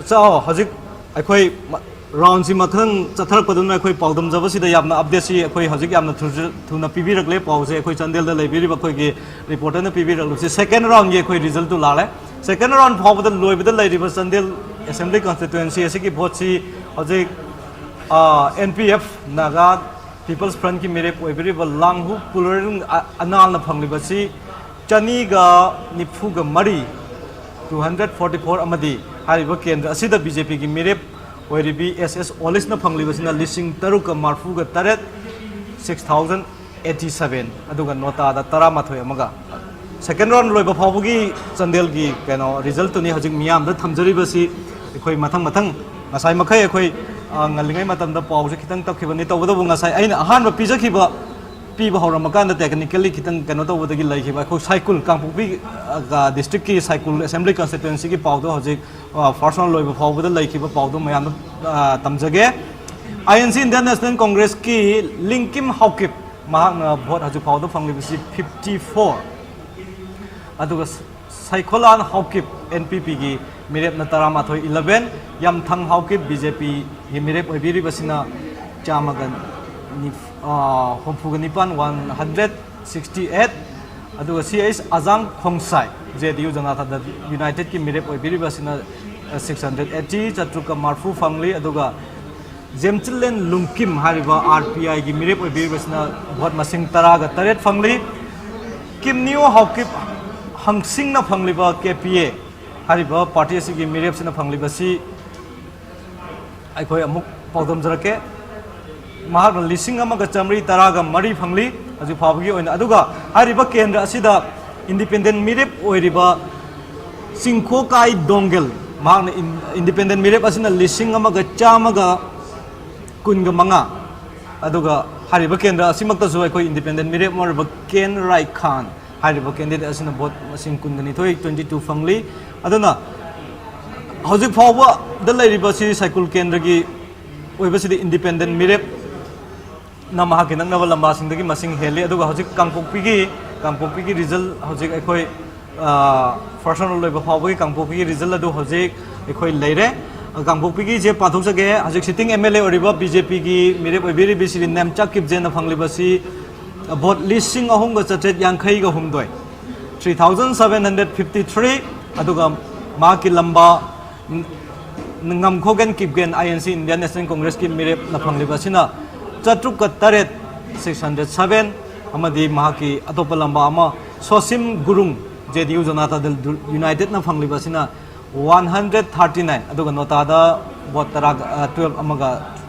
ꯆꯥꯎ, ꯍꯧꯖꯤꯛ ꯑꯩꯈꯣꯏ ꯃ-, ꯔꯥꯎꯟꯁꯤ ꯃꯊꯪ ꯆꯠꯊꯔꯛꯄꯗꯨꯅ ꯑꯩꯈꯣꯏ ꯄꯥꯎꯗꯝꯖꯕꯁꯤꯗ ꯌꯥꯝꯅ ꯑꯞꯗꯦꯠꯁꯤ ꯑꯩꯈꯣꯏ ꯍꯧꯖꯤꯛ ꯌꯥꯝꯅ ꯊꯨꯖ-, ꯊꯨꯅ ꯄꯤꯕꯤꯔꯛꯂꯦ꯫ ꯄꯥꯎꯁꯦ ꯑꯩꯈꯣꯏ ꯆꯥꯟꯗꯦꯜꯗ ꯂꯩꯕꯤꯔꯤꯕ ꯑꯩꯈꯣꯏꯒꯤ ꯔꯤꯄꯣꯔꯇꯔꯅ ꯄꯤꯕꯤꯔꯛꯂꯤꯕꯁꯤ ꯁꯦꯀꯦꯟ ꯔꯥꯎꯟꯒꯤ ꯑꯩꯈꯣꯏ ꯔꯤꯖꯜꯇꯨ ꯂꯥꯛꯂꯦ꯫ ꯁꯦꯀꯦꯟ ꯔꯥꯎꯟ ꯐꯥꯎꯕꯗ ꯂꯣꯏꯕꯗ ꯂꯩꯔꯤꯕ ꯆꯥꯟꯗꯦꯜ ꯑꯦꯁꯦꯝꯕ꯭ꯂꯤ ꯀꯟꯁꯇꯤꯇ꯭ꯋꯦꯟꯁꯤ ꯑꯁꯤꯒꯤ ꯚꯣꯠꯁꯤ ꯍꯧꯖꯤꯛ, ꯑꯥ, N P F, Naga people's ꯐ꯭ꯔꯟꯠꯀꯤ ꯃꯤꯔꯦꯞ ꯑꯣꯏꯕꯤꯔꯤꯕ ꯂꯥꯡꯍꯨ ꯄꯨꯂꯔꯤꯡ ꯑ-, ꯑꯅꯥꯜꯅ ꯐꯪꯂꯤꯕꯁꯤ ꯆꯅꯤꯒ ꯅꯤꯐꯨꯒ ꯃꯔꯤ, two hundred forty four, ꯑꯃꯗꯤ ꯍꯥꯏꯔꯤꯕ ꯀꯦꯟꯗ꯭ꯔ ꯑꯁꯤꯗ ꯕꯤ ꯖꯦ ꯄꯤꯒꯤ ꯃꯤꯔꯦꯞ ꯑꯣꯏꯔꯤꯕꯤ ꯑꯦꯁ ꯑꯦꯁ ꯑꯣꯂꯤꯁꯅ ꯐꯪꯂꯤꯕꯁꯤꯅ ꯂꯤꯁꯤꯡ ꯇꯔꯨꯛꯀ ꯃꯔꯐꯨꯒ ꯇꯔꯦꯠ, six thousand eighty seven, ꯑꯗꯨꯒ ꯅꯣꯇꯥꯗ ꯇꯔꯥꯃꯥꯊꯣꯏ ꯑꯃꯒ꯫ ꯁꯦꯀꯦꯟ ꯔꯥꯎꯟ ꯂꯣꯏꯕ ꯐꯥꯎꯕꯒꯤ ꯆꯥꯟꯗꯦꯜꯒꯤ ꯀꯩꯅꯣ ꯔꯤꯖꯜꯇꯨꯅꯤ ꯍꯧꯖꯤꯛ ꯃꯤꯌꯥꯝꯗ ꯊꯝꯖꯔꯤꯕꯁꯤ꯫ ꯑꯩꯈꯣꯏ ꯃꯊꯪ ꯃꯊꯪ ꯉꯁꯥꯏ ꯃꯈꯩ ꯑꯩꯈꯣꯏ, ꯑ, ꯉꯜꯂꯤꯉꯩ ꯃꯇꯝꯗ ꯄꯥꯎꯁꯦ ꯈꯤꯇꯪ ꯇꯞꯈꯤꯕꯅꯤ, ꯇꯧꯕꯇꯕꯨ ꯉꯁꯥꯏ ꯑꯩꯅ ꯑꯍꯥꯟꯕ ꯄꯤꯖꯈꯤꯕ, ꯄꯤꯕ ꯍꯧꯔꯝꯃꯀꯥꯟꯗ technically ꯈꯤꯇꯪ ꯀꯩꯅꯣ ꯇꯧꯕꯗꯒꯤ ꯂꯩꯈꯤꯕ꯫ ꯑꯩꯈꯣꯏ ꯁꯥꯏꯀꯨꯜ, ꯀꯥꯡꯄꯣꯛꯄꯤ, ꯑ, district ꯀꯤ ꯁꯥꯏꯀꯨꯜ assembly constituency ꯒꯤ ꯄꯥꯎꯗꯣ ꯍꯧꯖꯤꯛ, ꯑ, first round ꯂꯣꯏꯕ ꯐꯥꯎꯕꯗ ꯂꯩꯈꯤꯕ ꯄꯥꯎꯗꯣ ꯃꯌꯥꯝꯗ, ꯑ, ꯇꯝꯖꯒꯦ꯫ ꯑꯥꯏ ꯑꯦꯟ ꯁꯤ, Indian National Congress ꯀꯤ ꯂꯤꯡꯀꯤꯝ ꯍꯥꯎꯀꯤꯞ, ꯃꯍꯥꯛꯅ ꯚꯣꯠ ꯍꯧꯖꯤꯛ ꯐꯥꯎꯕꯗ ꯐꯪꯂꯤꯕꯁꯤ fifty four꯫ ꯑꯗꯨꯒ ꯁ-, ꯁꯩꯈꯣꯂꯥꯟ ꯍꯥꯎꯀꯤꯞ, ꯑꯦꯟ ꯄꯤ ꯄꯤ ꯒꯤ ꯃꯤꯔꯦꯞꯅ ꯇꯔꯥꯃꯥꯊꯣꯏ, eleven꯫ ꯌꯥꯝꯊꯪ ꯍꯥꯎꯀꯤꯞ, ꯕꯤ ꯖꯦ ꯄꯤ ꯒꯤ ꯃꯤꯔꯦꯞ ꯑꯣꯏꯕꯤꯔꯤꯕꯁꯤꯅ ꯆꯥꯝꯃꯒ ꯅꯤꯐ-, ꯑꯥ, ꯍꯨꯝꯐꯨꯒ ꯅꯤꯄꯥꯟ, one hundred sixty eight꯫ ꯑꯗꯨꯒ ꯁꯤ H ꯑꯖꯥꯡ ꯈꯣꯡꯁꯥꯏ, J D U, Janata Dal ꯌꯨꯅꯥꯏꯇꯦꯗꯀꯤ ꯃꯤꯔꯦꯞ ꯑꯣꯏꯕꯤꯔꯤꯕꯁꯤꯅ, ꯑ, six hundred eighty, ꯆꯥꯇ꯭ꯔꯨꯛꯀ ꯃꯔꯐꯨ ꯐꯪꯂꯤ꯫ ꯑꯗꯨꯒ ꯖꯦꯝꯆꯤꯜꯂꯦꯟ ꯂꯨꯡꯀꯤꯝ ꯍꯥꯏꯔꯤꯕ ꯑꯥꯔ ꯄꯤ ꯑꯥꯏꯒꯤ ꯃꯤꯔꯦꯞ ꯑꯣꯏꯕꯤꯔꯤꯕꯁꯤꯅ ꯚꯣꯠ ꯃꯁꯤꯡ ꯇꯔꯥꯒ ꯇꯔꯦꯠ ꯐꯪꯂꯤ꯫ ꯀꯤꯝꯅꯤꯌꯣ ꯍꯥꯎꯀꯤꯞ ꯍꯪꯁꯤꯡꯅ ꯐꯪꯂꯤꯕ ꯀꯦ ꯄꯤ ꯑꯦ ꯍꯥꯏꯔꯤꯕ ꯄꯥꯔꯇꯤ ꯑꯁꯤꯒꯤ ꯃꯤꯔꯦꯞꯁꯤꯅ ꯐꯪꯂꯤꯕꯁꯤ ꯑꯩꯈꯣꯏ ꯑꯃꯨꯛ ꯄꯥꯎꯗꯝꯖꯔꯛꯀꯦ꯫ ꯃꯍꯥꯛꯅ ꯂꯤꯁꯤꯡ ꯑꯃꯒ ꯆꯥꯃꯔꯤ ꯇꯔꯥꯒ ꯃꯔꯤ ꯐꯪꯂꯤ ꯍꯧꯖꯤꯛ ꯐꯥꯎꯕꯒꯤ ꯑꯣꯏꯅ꯫ ꯑꯗꯨꯒ ꯍꯥꯏꯔꯤꯕ ꯀꯦꯟꯗ꯭ꯔ ꯑꯁꯤꯗ ꯏꯟꯗꯤꯄꯦꯟꯗꯦꯟ ꯃꯤꯔꯦꯞ ꯑꯣꯏꯔꯤꯕ ꯆꯤꯡꯈꯣꯀꯥꯏ ꯗꯣꯡꯒꯦꯜ, ꯃꯍꯥꯛꯅ ꯏꯟ-, ꯏꯟꯗꯤꯄꯦꯟꯗꯦꯟ ꯃꯤꯔꯦꯞ ꯑꯁꯤꯅ ꯂꯤꯁꯤꯡ ꯑꯃꯒ ꯆꯥꯝꯃꯒ ꯀꯨꯟꯒ ꯃꯉꯥ꯫ ꯑꯗꯨꯒ ꯍꯥꯏꯔꯤꯕ ꯀꯦꯟꯗ꯭ꯔ ꯑꯁꯤꯃꯛꯇꯁꯨ ꯑꯩꯈꯣꯏ ꯏꯟꯗꯤꯄꯦꯟꯗꯦꯟ ꯃꯤꯔꯦꯞ ꯑꯣꯏꯔꯤꯕ ꯀꯦꯟ ꯔꯥꯏ ꯈꯥꯟ ꯍꯥꯏꯔꯤꯕ ꯀꯦꯟꯗꯤꯗꯦꯠ ꯑꯁꯤꯅ ꯚꯣꯠ ꯃꯁꯤꯡ ꯀꯨꯟꯒ ꯅꯤꯊꯣꯏ, twenty two, ꯐꯪꯂꯤ꯫ ꯑꯗꯨꯅ ꯍꯧꯖꯤꯛ ꯐꯥꯎꯕꯗ ꯂꯩꯔꯤꯕ ꯁꯤ ꯁꯥꯏꯀꯨꯜ ꯀꯦꯟꯗ꯭ꯔꯒꯤ ꯑꯣꯏꯕꯁꯤꯗꯤ ꯏꯟꯗꯤꯄꯦꯟꯗꯦꯟ ꯃꯤꯔꯦꯞꯅ ꯃꯍꯥꯛꯀꯤ ꯅꯛꯅꯕ ꯂꯝꯕꯥꯁꯤꯡꯗꯒꯤ ꯃꯁꯤꯡ ꯍꯦꯜꯂꯤ꯫ ꯑꯗꯨꯒ ꯍꯧꯖꯤꯛ ꯀꯥꯡꯄꯣꯛꯄꯤꯒꯤ, ꯀꯥꯡꯄꯣꯛꯄꯤꯒꯤ ꯔꯤꯖꯜ ꯍꯧꯖꯤꯛ ꯑꯩꯈꯣꯏ, ꯑ, first round ꯂꯣꯏꯕ ꯐꯥꯎꯕꯒꯤ ꯀꯥꯡꯄꯣꯛꯄꯤꯒꯤ ꯔꯤꯖꯜ ꯑꯗꯨ ꯍꯧꯖꯤꯛ ꯑꯩꯈꯣꯏ ꯂꯩꯔꯦ꯫ ꯀꯥꯡꯄꯣꯛꯄꯤꯒꯤꯁꯦ ꯄꯥꯊꯣꯛꯆꯒꯦ꯫ ꯍꯧꯖꯤꯛ sitting M L A ꯑꯣꯏꯔꯤꯕ B J P ꯒꯤ ꯃꯤꯔꯦꯞ ꯑꯣꯏꯕꯤꯔꯤꯕꯤ ꯁ꯭ꯔꯤ ꯅꯦꯝꯆꯥ ꯀꯤꯞꯖꯦꯟꯅ ꯐꯪꯂꯤꯕꯁꯤ ꯚꯣꯠ ꯂꯤꯁꯤꯡ ꯑꯍꯨꯝꯒ ꯆꯥꯇ꯭ꯔꯦꯠ ꯌꯥꯡꯈꯩꯒ ꯍꯨꯝꯗꯣꯏ, three thousand seven hundred fifty three꯫ ꯑꯗꯨꯒ ꯃꯍꯥꯛꯀꯤ ꯂꯝꯕꯥ ꯉꯝꯈꯣꯒꯦꯟ Kipgen, I N C, Indian National Congress ꯀꯤ ꯃꯤꯔꯦꯞꯅ ꯐꯪꯂꯤꯕꯁꯤꯅ ꯆꯥꯇ꯭ꯔꯨꯛꯀ ꯇꯔꯦꯠ, six hundred seven, ꯑꯃꯗꯤ ꯃꯍꯥꯛꯀꯤ ꯑꯇꯣꯞꯄ ꯂꯝꯕꯥ ꯑꯃ ꯁꯣꯁꯤꯝ Gurung, J D U Janata Dal United ꯅ ꯐꯪꯂꯤꯕꯁꯤꯅ one hundred thirty nine, ꯑꯗꯨꯒ ꯅꯣꯇꯥꯗ ꯚꯣꯠ ꯇꯔꯥ, ꯑ, twelve ꯑꯃꯒ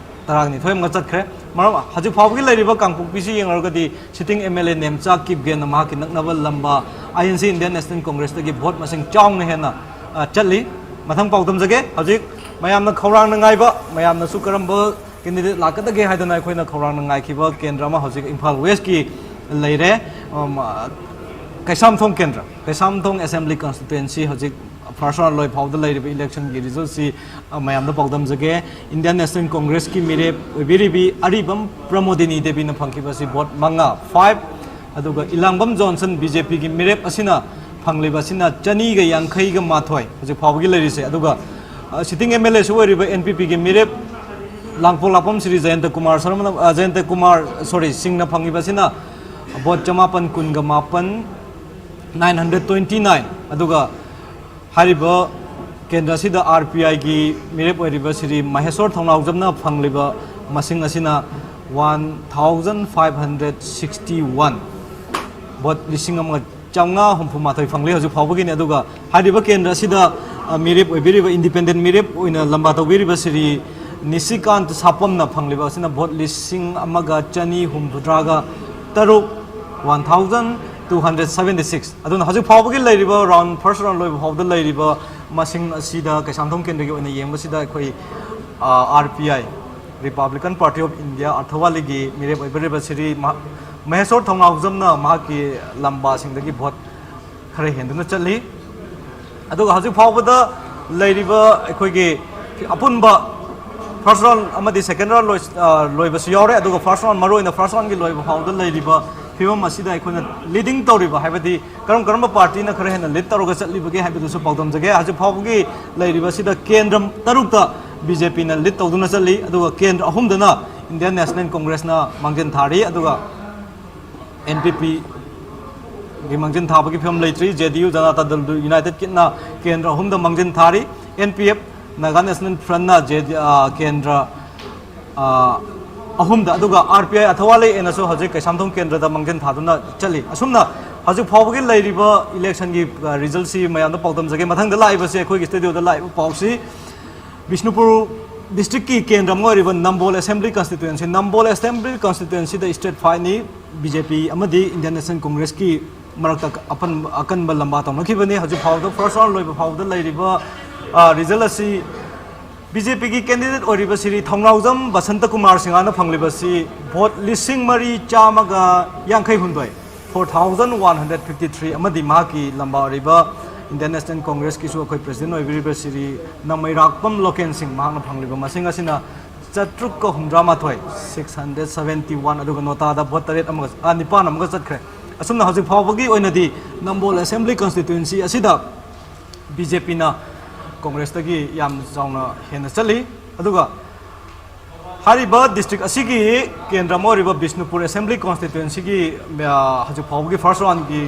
ꯇꯔꯥꯅꯤꯊꯣꯏ ꯑꯃꯒ ꯆꯠꯈ꯭ꯔꯦ꯫ ꯃꯔꯝ, ꯍꯧꯖꯤꯛ ꯐꯥꯎꯕꯒꯤ ꯂꯩꯔꯤꯕ ꯀꯥꯡꯄꯣꯛꯄꯤꯁꯤ ꯌꯦꯡꯂꯨꯔꯒꯗꯤ sitting M L A Nemcha ꯀꯤꯞꯒꯦꯟꯅ ꯃꯍꯥꯛꯀꯤ ꯅꯛꯅꯕ ꯂꯝꯕꯥ I N C, Indian National Congress ꯇꯒꯤ ꯚꯣꯠ ꯃꯁꯤꯡ ꯆꯥꯎꯅ ꯍꯦꯟꯅ, ꯑ, ꯆꯠꯂꯤ꯫ ꯃꯊꯪ ꯄꯥꯎꯗꯝꯖꯒꯦ꯫ ꯍꯧꯖꯤꯛ ꯃꯌꯥꯝꯅ ꯈꯧꯔꯥꯡꯅ ꯉꯥꯏꯕ, ꯃꯌꯥꯝꯅꯁꯨ ꯀꯔꯝꯕ candidate ꯂꯥꯛꯀꯗꯒꯦ ꯍꯥꯏꯗꯅ ꯑꯩꯈꯣꯏꯅ ꯈꯧꯔꯥꯡꯅ ꯉꯥꯏꯈꯤꯕ ꯀꯦꯟꯗ꯭ꯔ ꯑꯃ ꯍꯧꯖꯤꯛ ꯏꯝꯐꯥꯜ West ꯀꯤ ꯂꯩꯔꯦ꯫ ꯑꯝ, ꯑ, ꯀꯩꯁꯥꯝꯊꯣꯡ ꯀꯦꯟꯗ꯭ꯔ, ꯀꯩꯁꯥꯝꯊꯣꯡ Assembly Constituency ꯍꯧꯖꯤꯛ first round ꯂꯣꯏ ꯐꯥꯎꯗ ꯂꯩꯔꯤꯕ election ꯒꯤ result ꯁꯤ, ꯑ, ꯃꯌꯥꯝꯗ ꯄꯥꯎꯗꯝꯖꯒꯦ꯫ Indian National Congress ꯀꯤ ꯃꯤꯔꯦꯞ ꯑꯣꯏꯕꯤꯔꯤꯕꯤ ꯑꯔꯤꯕꯝ ꯄ꯭ꯔꯃꯣꯗꯤꯅꯤ ꯗꯦꯕꯤꯅ ꯐꯪꯈꯤꯕꯁꯤ ꯚꯣꯠ ꯃꯉꯥ, five, ꯑꯗꯨꯒ ꯏꯂꯥꯡꯕꯝ ꯖꯣꯟꯁꯟ B J P ꯒꯤ ꯃꯤꯔꯦꯞ ꯑꯁꯤꯅ ꯐꯪꯂꯤꯕ ꯑꯁꯤꯅ ꯆꯅꯤꯒ ꯌꯥꯡꯈꯩꯒ ꯃꯥꯊꯣꯏ ꯍꯧꯖꯤꯛ ꯐꯥꯎꯕꯒꯤ ꯂꯩꯔꯤꯁꯦ꯫ ꯑꯗꯨꯒ, ꯑ, sitting M L A ꯁꯨ ꯑꯣꯏꯔꯤꯕ N P P ꯒꯤ ꯃꯤꯔꯦꯞ ꯂꯥꯡꯄꯣꯛꯂꯥꯛꯄꯝ ꯁ꯭ꯔꯤ ꯖꯌꯟꯇ ꯀꯨꯃꯥꯔ ꯁꯔꯃꯅ, ꯑ, ꯖꯌꯟꯇ ꯀꯨꯃꯥꯔ, sorry, ꯁꯤꯡꯅ ꯐꯪꯉꯤꯕꯁꯤꯅ ꯚꯣꯠ ꯆꯃꯥꯄꯟ ꯀꯨꯟꯒ ꯃꯥꯄꯟ, nine hundred twenty nine꯫ ꯑꯗꯨꯒ ꯍꯥꯏꯔꯤꯕ ꯀꯦꯟꯗ꯭ꯔ ꯑꯁꯤꯗ R P I ꯒꯤ ꯃꯤꯔꯦꯞ ꯑꯣꯏꯔꯤꯕ ꯁ꯭ꯔꯤ ꯃꯍꯦꯁꯣꯔ ꯊꯧꯅꯥꯎꯖꯝꯅ ꯐꯪꯂꯤꯕ ꯃꯁꯤꯡ ꯑꯁꯤꯅ one thousand five hundred sixty one, vote ꯂꯤꯁꯤꯡ ꯑꯃꯒ ꯆꯥꯝꯃꯉꯥ ꯍꯨꯝꯐꯨ ꯃꯥꯊꯣꯏ ꯐꯪꯂꯤ ꯍꯧꯖꯤꯛ ꯐꯥꯎꯕꯒꯤꯅꯤ꯫ ꯑꯗꯨꯒ ꯍꯥꯏꯔꯤꯕ ꯀꯦꯟꯗ꯭ꯔ ꯑꯁꯤꯗ, ꯑ, ꯃꯤꯔꯦꯞ ꯑꯣꯏꯕꯤꯔꯤꯕ, independent ꯃꯤꯔꯦꯞ ꯑꯣꯏꯅ ꯂꯝꯕꯥ ꯇꯧꯕꯤꯔꯤꯕ ꯁ꯭ꯔꯤ ꯅꯤꯁꯤꯀꯥꯟꯇ ꯁꯥꯄꯝꯅ ꯐꯪꯂꯤꯕ ꯑꯁꯤꯅ ꯚꯣꯠ ꯂꯤꯁꯤꯡ ꯑꯃꯒ ꯆꯅꯤ ꯍꯨꯝꯐꯨꯇꯔꯥꯒ ꯇꯔꯨꯛ, one thousand two hundred seventy six꯫ ꯑꯗꯨꯅ ꯍꯧꯖꯤꯛ ꯐꯥꯎꯕꯒꯤ ꯂꯩꯔꯤꯕ round, first round ꯂꯣꯏꯕ ꯐꯥꯎꯕꯗ ꯂꯩꯔꯤꯕ ꯃꯁꯤꯡ ꯑꯁꯤꯗ ꯀꯩꯁꯥꯝꯊꯣꯡ ꯀꯦꯟꯗ꯭ꯔꯒꯤ ꯑꯣꯏꯅ ꯌꯦꯡꯕꯁꯤꯗ ꯑꯩꯈꯣꯏ, ꯑ, R P I, Republican Party of India, ꯑꯔꯊꯋꯥꯂꯤꯒꯤ ꯃꯤꯔꯦꯞ ꯑꯣꯏꯕꯤꯔꯤꯕ ꯁ꯭ꯔꯤ ꯃꯍ-, ꯃꯍꯦꯁꯣꯔ ꯊꯧꯅꯥꯎꯖꯝꯅ ꯃꯍꯥꯛꯀꯤ ꯂꯝꯕꯥꯁꯤꯡꯗꯒꯤ ꯚꯣꯠ ꯈꯔ ꯍꯦꯟꯗꯨꯅ ꯆꯠꯂꯤ꯫ ꯑꯗꯨꯒ ꯍꯧꯖꯤꯛ ꯐꯥꯎꯕꯗ ꯂꯩꯔꯤꯕ ꯑꯩꯈꯣꯏꯒꯤ ꯑꯄꯨꯟꯕ first round ꯑꯃꯗꯤ second round ꯂꯣꯏ-, ꯑ, ꯂꯣꯏꯕꯁꯨ ꯌꯥꯎꯔꯦ꯫ ꯑꯗꯨꯒ first round, ꯃꯔꯨꯑꯣꯏꯅ first round ꯒꯤ ꯂꯣꯏꯕ ꯐꯥꯎꯕꯗ ꯂꯩꯔꯤꯕ ꯐꯤꯕꯝ ꯑꯁꯤꯗ ꯑꯩꯈꯣꯏꯅ ꯂꯤꯗꯤꯡ ꯇꯧꯔꯤꯕ, ꯍꯥꯏꯕꯗꯤ ꯀꯔꯝ ꯀꯔꯝꯕ ꯄꯥꯔꯇꯤꯅ ꯈꯔ ꯍꯦꯟꯅ ꯂꯤꯗ ꯇꯧꯔꯒ ꯆꯠꯂꯤꯕꯒꯦ ꯍꯥꯏꯕꯗꯨꯁꯨ ꯄꯥꯎꯗꯝꯖꯒꯦ꯫ ꯍꯧꯖꯤꯛ ꯐꯥꯎꯕꯒꯤ ꯂꯩꯔꯤꯕꯁꯤꯗ ꯀꯦꯟꯗ꯭ꯔ ꯇꯔꯨꯛꯇ ꯕꯤ ꯖꯦ ꯄꯤꯅ ꯂꯤꯗ ꯇꯧꯗꯨꯅ ꯆꯠꯂꯤ, ꯑꯗꯨꯒ ꯀꯦꯟꯗ꯭ꯔ ꯑꯍꯨꯝꯗꯅ ꯏꯟꯗꯤꯌꯟ ꯅꯦꯁꯅꯦꯜ ꯀꯣꯡꯒ꯭ꯔꯦꯁꯅ ꯃꯥꯡꯖꯤꯟ ꯊꯥꯔꯤ, ꯑꯗꯨꯒ ꯑꯦꯟ ꯄꯤ ꯄꯤꯒꯤ ꯃꯥꯡꯖꯤꯟ ꯊꯥꯕꯒꯤ ꯐꯤꯕꯝ ꯂꯩꯇ꯭ꯔꯤ꯫ ꯖꯦ ꯗꯤ ꯌꯨ, ꯖꯅꯇꯥ ꯗꯜ ꯌꯨꯅꯥꯏꯇꯦꯗꯀꯤꯅ ꯀꯦꯟꯗ꯭ꯔ ꯑꯍꯨꯝꯗ ꯃꯥꯡꯖꯤꯟ ꯊꯥꯔꯤ꯫ N P F, Naga national ꯐ꯭ꯔꯟꯠꯅ ꯖꯦ ꯗꯤ, ꯑ, ꯀꯦꯟꯗ꯭ꯔ, ꯑ, ꯑꯍꯨꯝꯗ, ꯑꯗꯨꯒ ꯑꯥꯔ ꯄꯤ ꯑꯥꯏ ꯑꯊꯋꯥ ꯂꯩ ꯑꯦꯅꯁꯨ ꯍꯧꯖꯤꯛ ꯀꯩꯁꯥꯝꯊꯣꯡ ꯀꯦꯟꯗ꯭ꯔꯗ ꯃꯥꯡꯖꯤꯟ ꯊꯥꯗꯨꯅ ꯆꯠꯂꯤ꯫ ꯑꯁꯨꯝꯅ ꯍꯧꯖꯤꯛ ꯐꯥꯎꯕꯒꯤ ꯂꯩꯔꯤꯕ ꯏꯂꯦꯛꯁꯟꯒꯤ, ꯑ, ꯔꯤꯖꯜꯁꯤ ꯃꯌꯥꯝꯗ ꯄꯥꯎꯗꯝꯖꯒꯦ꯫ ꯃꯊꯪꯗ ꯂꯥꯛꯏꯕꯁꯤ ꯑꯩꯈꯣꯏꯒꯤ ꯁ꯭ꯇꯨꯗꯤꯑꯣꯗ ꯂꯥꯛꯏꯕ ꯄꯥꯎꯁꯤ ꯕꯤꯁꯅꯨꯄꯨꯔ ꯗꯤꯁꯇ꯭ꯔꯤꯛꯀꯤ ꯀꯦꯟꯗ꯭ꯔ ꯑꯃ ꯑꯣꯏꯔꯤꯕ ꯅꯝꯕꯣꯜ ꯑꯦꯁꯦꯝꯕ꯭ꯂꯤ ꯀꯟꯁꯇꯤꯇ꯭ꯋꯦꯟꯁꯤ, ꯅꯝꯕꯣꯜ ꯑꯦꯁꯦꯝꯕ꯭ꯂꯤ ꯀꯟꯁꯇꯤꯇ꯭ꯋꯦꯟꯁꯤꯗ ꯁ꯭ꯇ꯭ꯔꯦꯠ ꯐꯥꯏꯠꯅꯤ꯫ ꯕꯤ ꯖꯦ ꯄꯤ ꯑꯃꯗꯤ ꯏꯟꯗꯤꯌꯟ ꯅꯦꯁꯅꯦꯜ ꯀꯣꯡꯒ꯭ꯔꯦꯁꯀꯤ ꯃꯔꯛꯇ ꯑꯄꯟꯕ, ꯑꯀꯟꯕ ꯂꯝꯕꯥ ꯇꯧꯅꯈꯤꯕꯅꯤ꯫ ꯍꯧꯖꯤꯛ ꯐꯥꯎꯕꯗ ꯐꯥꯔꯁ ꯔꯥꯎꯟ ꯂꯣꯏꯕ ꯐꯥꯎꯕꯗ ꯂꯩꯔꯤꯕ, ꯑ, ꯔꯤꯖꯜ ꯑꯁꯤ ꯕꯤ ꯖꯦ ꯄꯤꯒꯤ ꯀꯦꯟꯗꯤꯗꯦꯠ ꯑꯣꯏꯔꯤꯕ ꯁ꯭ꯔꯤ ꯊꯧꯅꯥꯎꯖꯝ ꯕꯁꯟꯇ ꯀꯨꯃꯥꯔ ꯁꯤꯡꯍꯅ ꯐꯪꯂꯤꯕꯁꯤ ꯚꯣꯠ ꯂꯤꯁꯤꯡ ꯃꯔꯤ ꯆꯥꯝꯃꯒ ꯌꯥꯡꯈꯩ ꯍꯨꯝꯗꯣꯏ, four thousand one hundred fifty three, ꯑꯃꯗꯤ ꯃꯍꯥꯛꯀꯤ ꯂꯝꯕꯥ ꯑꯣꯏꯔꯤꯕ ꯏꯟꯗꯤꯌꯟ ꯅꯦꯁꯅꯦꯜ ꯀꯣꯡꯒ꯭ꯔꯦꯁꯀꯤꯁꯨ ꯑꯩꯈꯣꯏ ꯄ꯭ꯔꯦꯁꯤꯗꯦꯟꯠ ꯑꯣꯏꯕꯤꯔꯤꯕ ꯁ꯭ꯔꯤ ꯅꯃꯩꯔꯥꯛꯄꯝ ꯂꯣꯀꯦꯟ ꯁꯤꯡ, ꯃꯍꯥꯛꯅ ꯐꯪꯂꯤꯕ ꯃꯁꯤꯡ ꯑꯁꯤꯅ ꯆꯥꯇ꯭ꯔꯨꯛꯀ ꯍꯨꯝꯗ꯭ꯔꯥ ꯃꯥꯊꯣꯏ, six hundred seventy one, ꯑꯗꯨꯒ ꯅꯣꯇꯥꯗ ꯚꯣꯠ ꯇꯔꯦꯠ ꯑꯃꯒ, ꯑ, ꯅꯤꯄꯥꯟ ꯑꯃꯒ ꯆꯠꯈ꯭ꯔꯦ꯫ ꯑꯁꯨꯝꯅ ꯍꯧꯖꯤꯛ ꯐꯥꯎꯕꯒꯤ ꯑꯣꯏꯅꯗꯤ ꯅꯝꯕꯣꯜ ꯑꯦꯁꯦꯝꯕ꯭ꯂꯤ ꯀꯟꯁꯇꯤꯇ꯭ꯋꯦꯟꯁꯤ ꯑꯁꯤꯗ ꯕꯤ ꯖꯦ ꯄꯤꯅ ꯀꯣꯡꯒ꯭ꯔꯦꯁꯇꯒꯤ ꯌꯥꯝ ꯆꯥꯎꯅ ꯍꯦꯟꯅ ꯆꯠꯂꯤ꯫ ꯑꯗꯨꯒ ꯍꯥꯏꯔꯤꯕ ꯗꯤꯁꯇ꯭ꯔꯤꯛ ꯑꯁꯤꯒꯤ ꯀꯦꯟꯗ꯭ꯔ ꯑꯃ ꯑꯣꯏꯔꯤꯕ ꯕꯤꯁꯅꯨꯄꯨꯔ ꯑꯦꯁꯦꯝꯕ꯭ꯂꯤ ꯀꯣꯟꯁꯇꯤꯇ꯭ꯋꯦꯟꯁꯤꯒꯤ, ꯑ, ꯍꯧꯖꯤꯛ ꯐꯥꯎꯕꯒꯤ ꯐꯥꯔꯁ ꯔꯥꯎꯟꯒꯤ,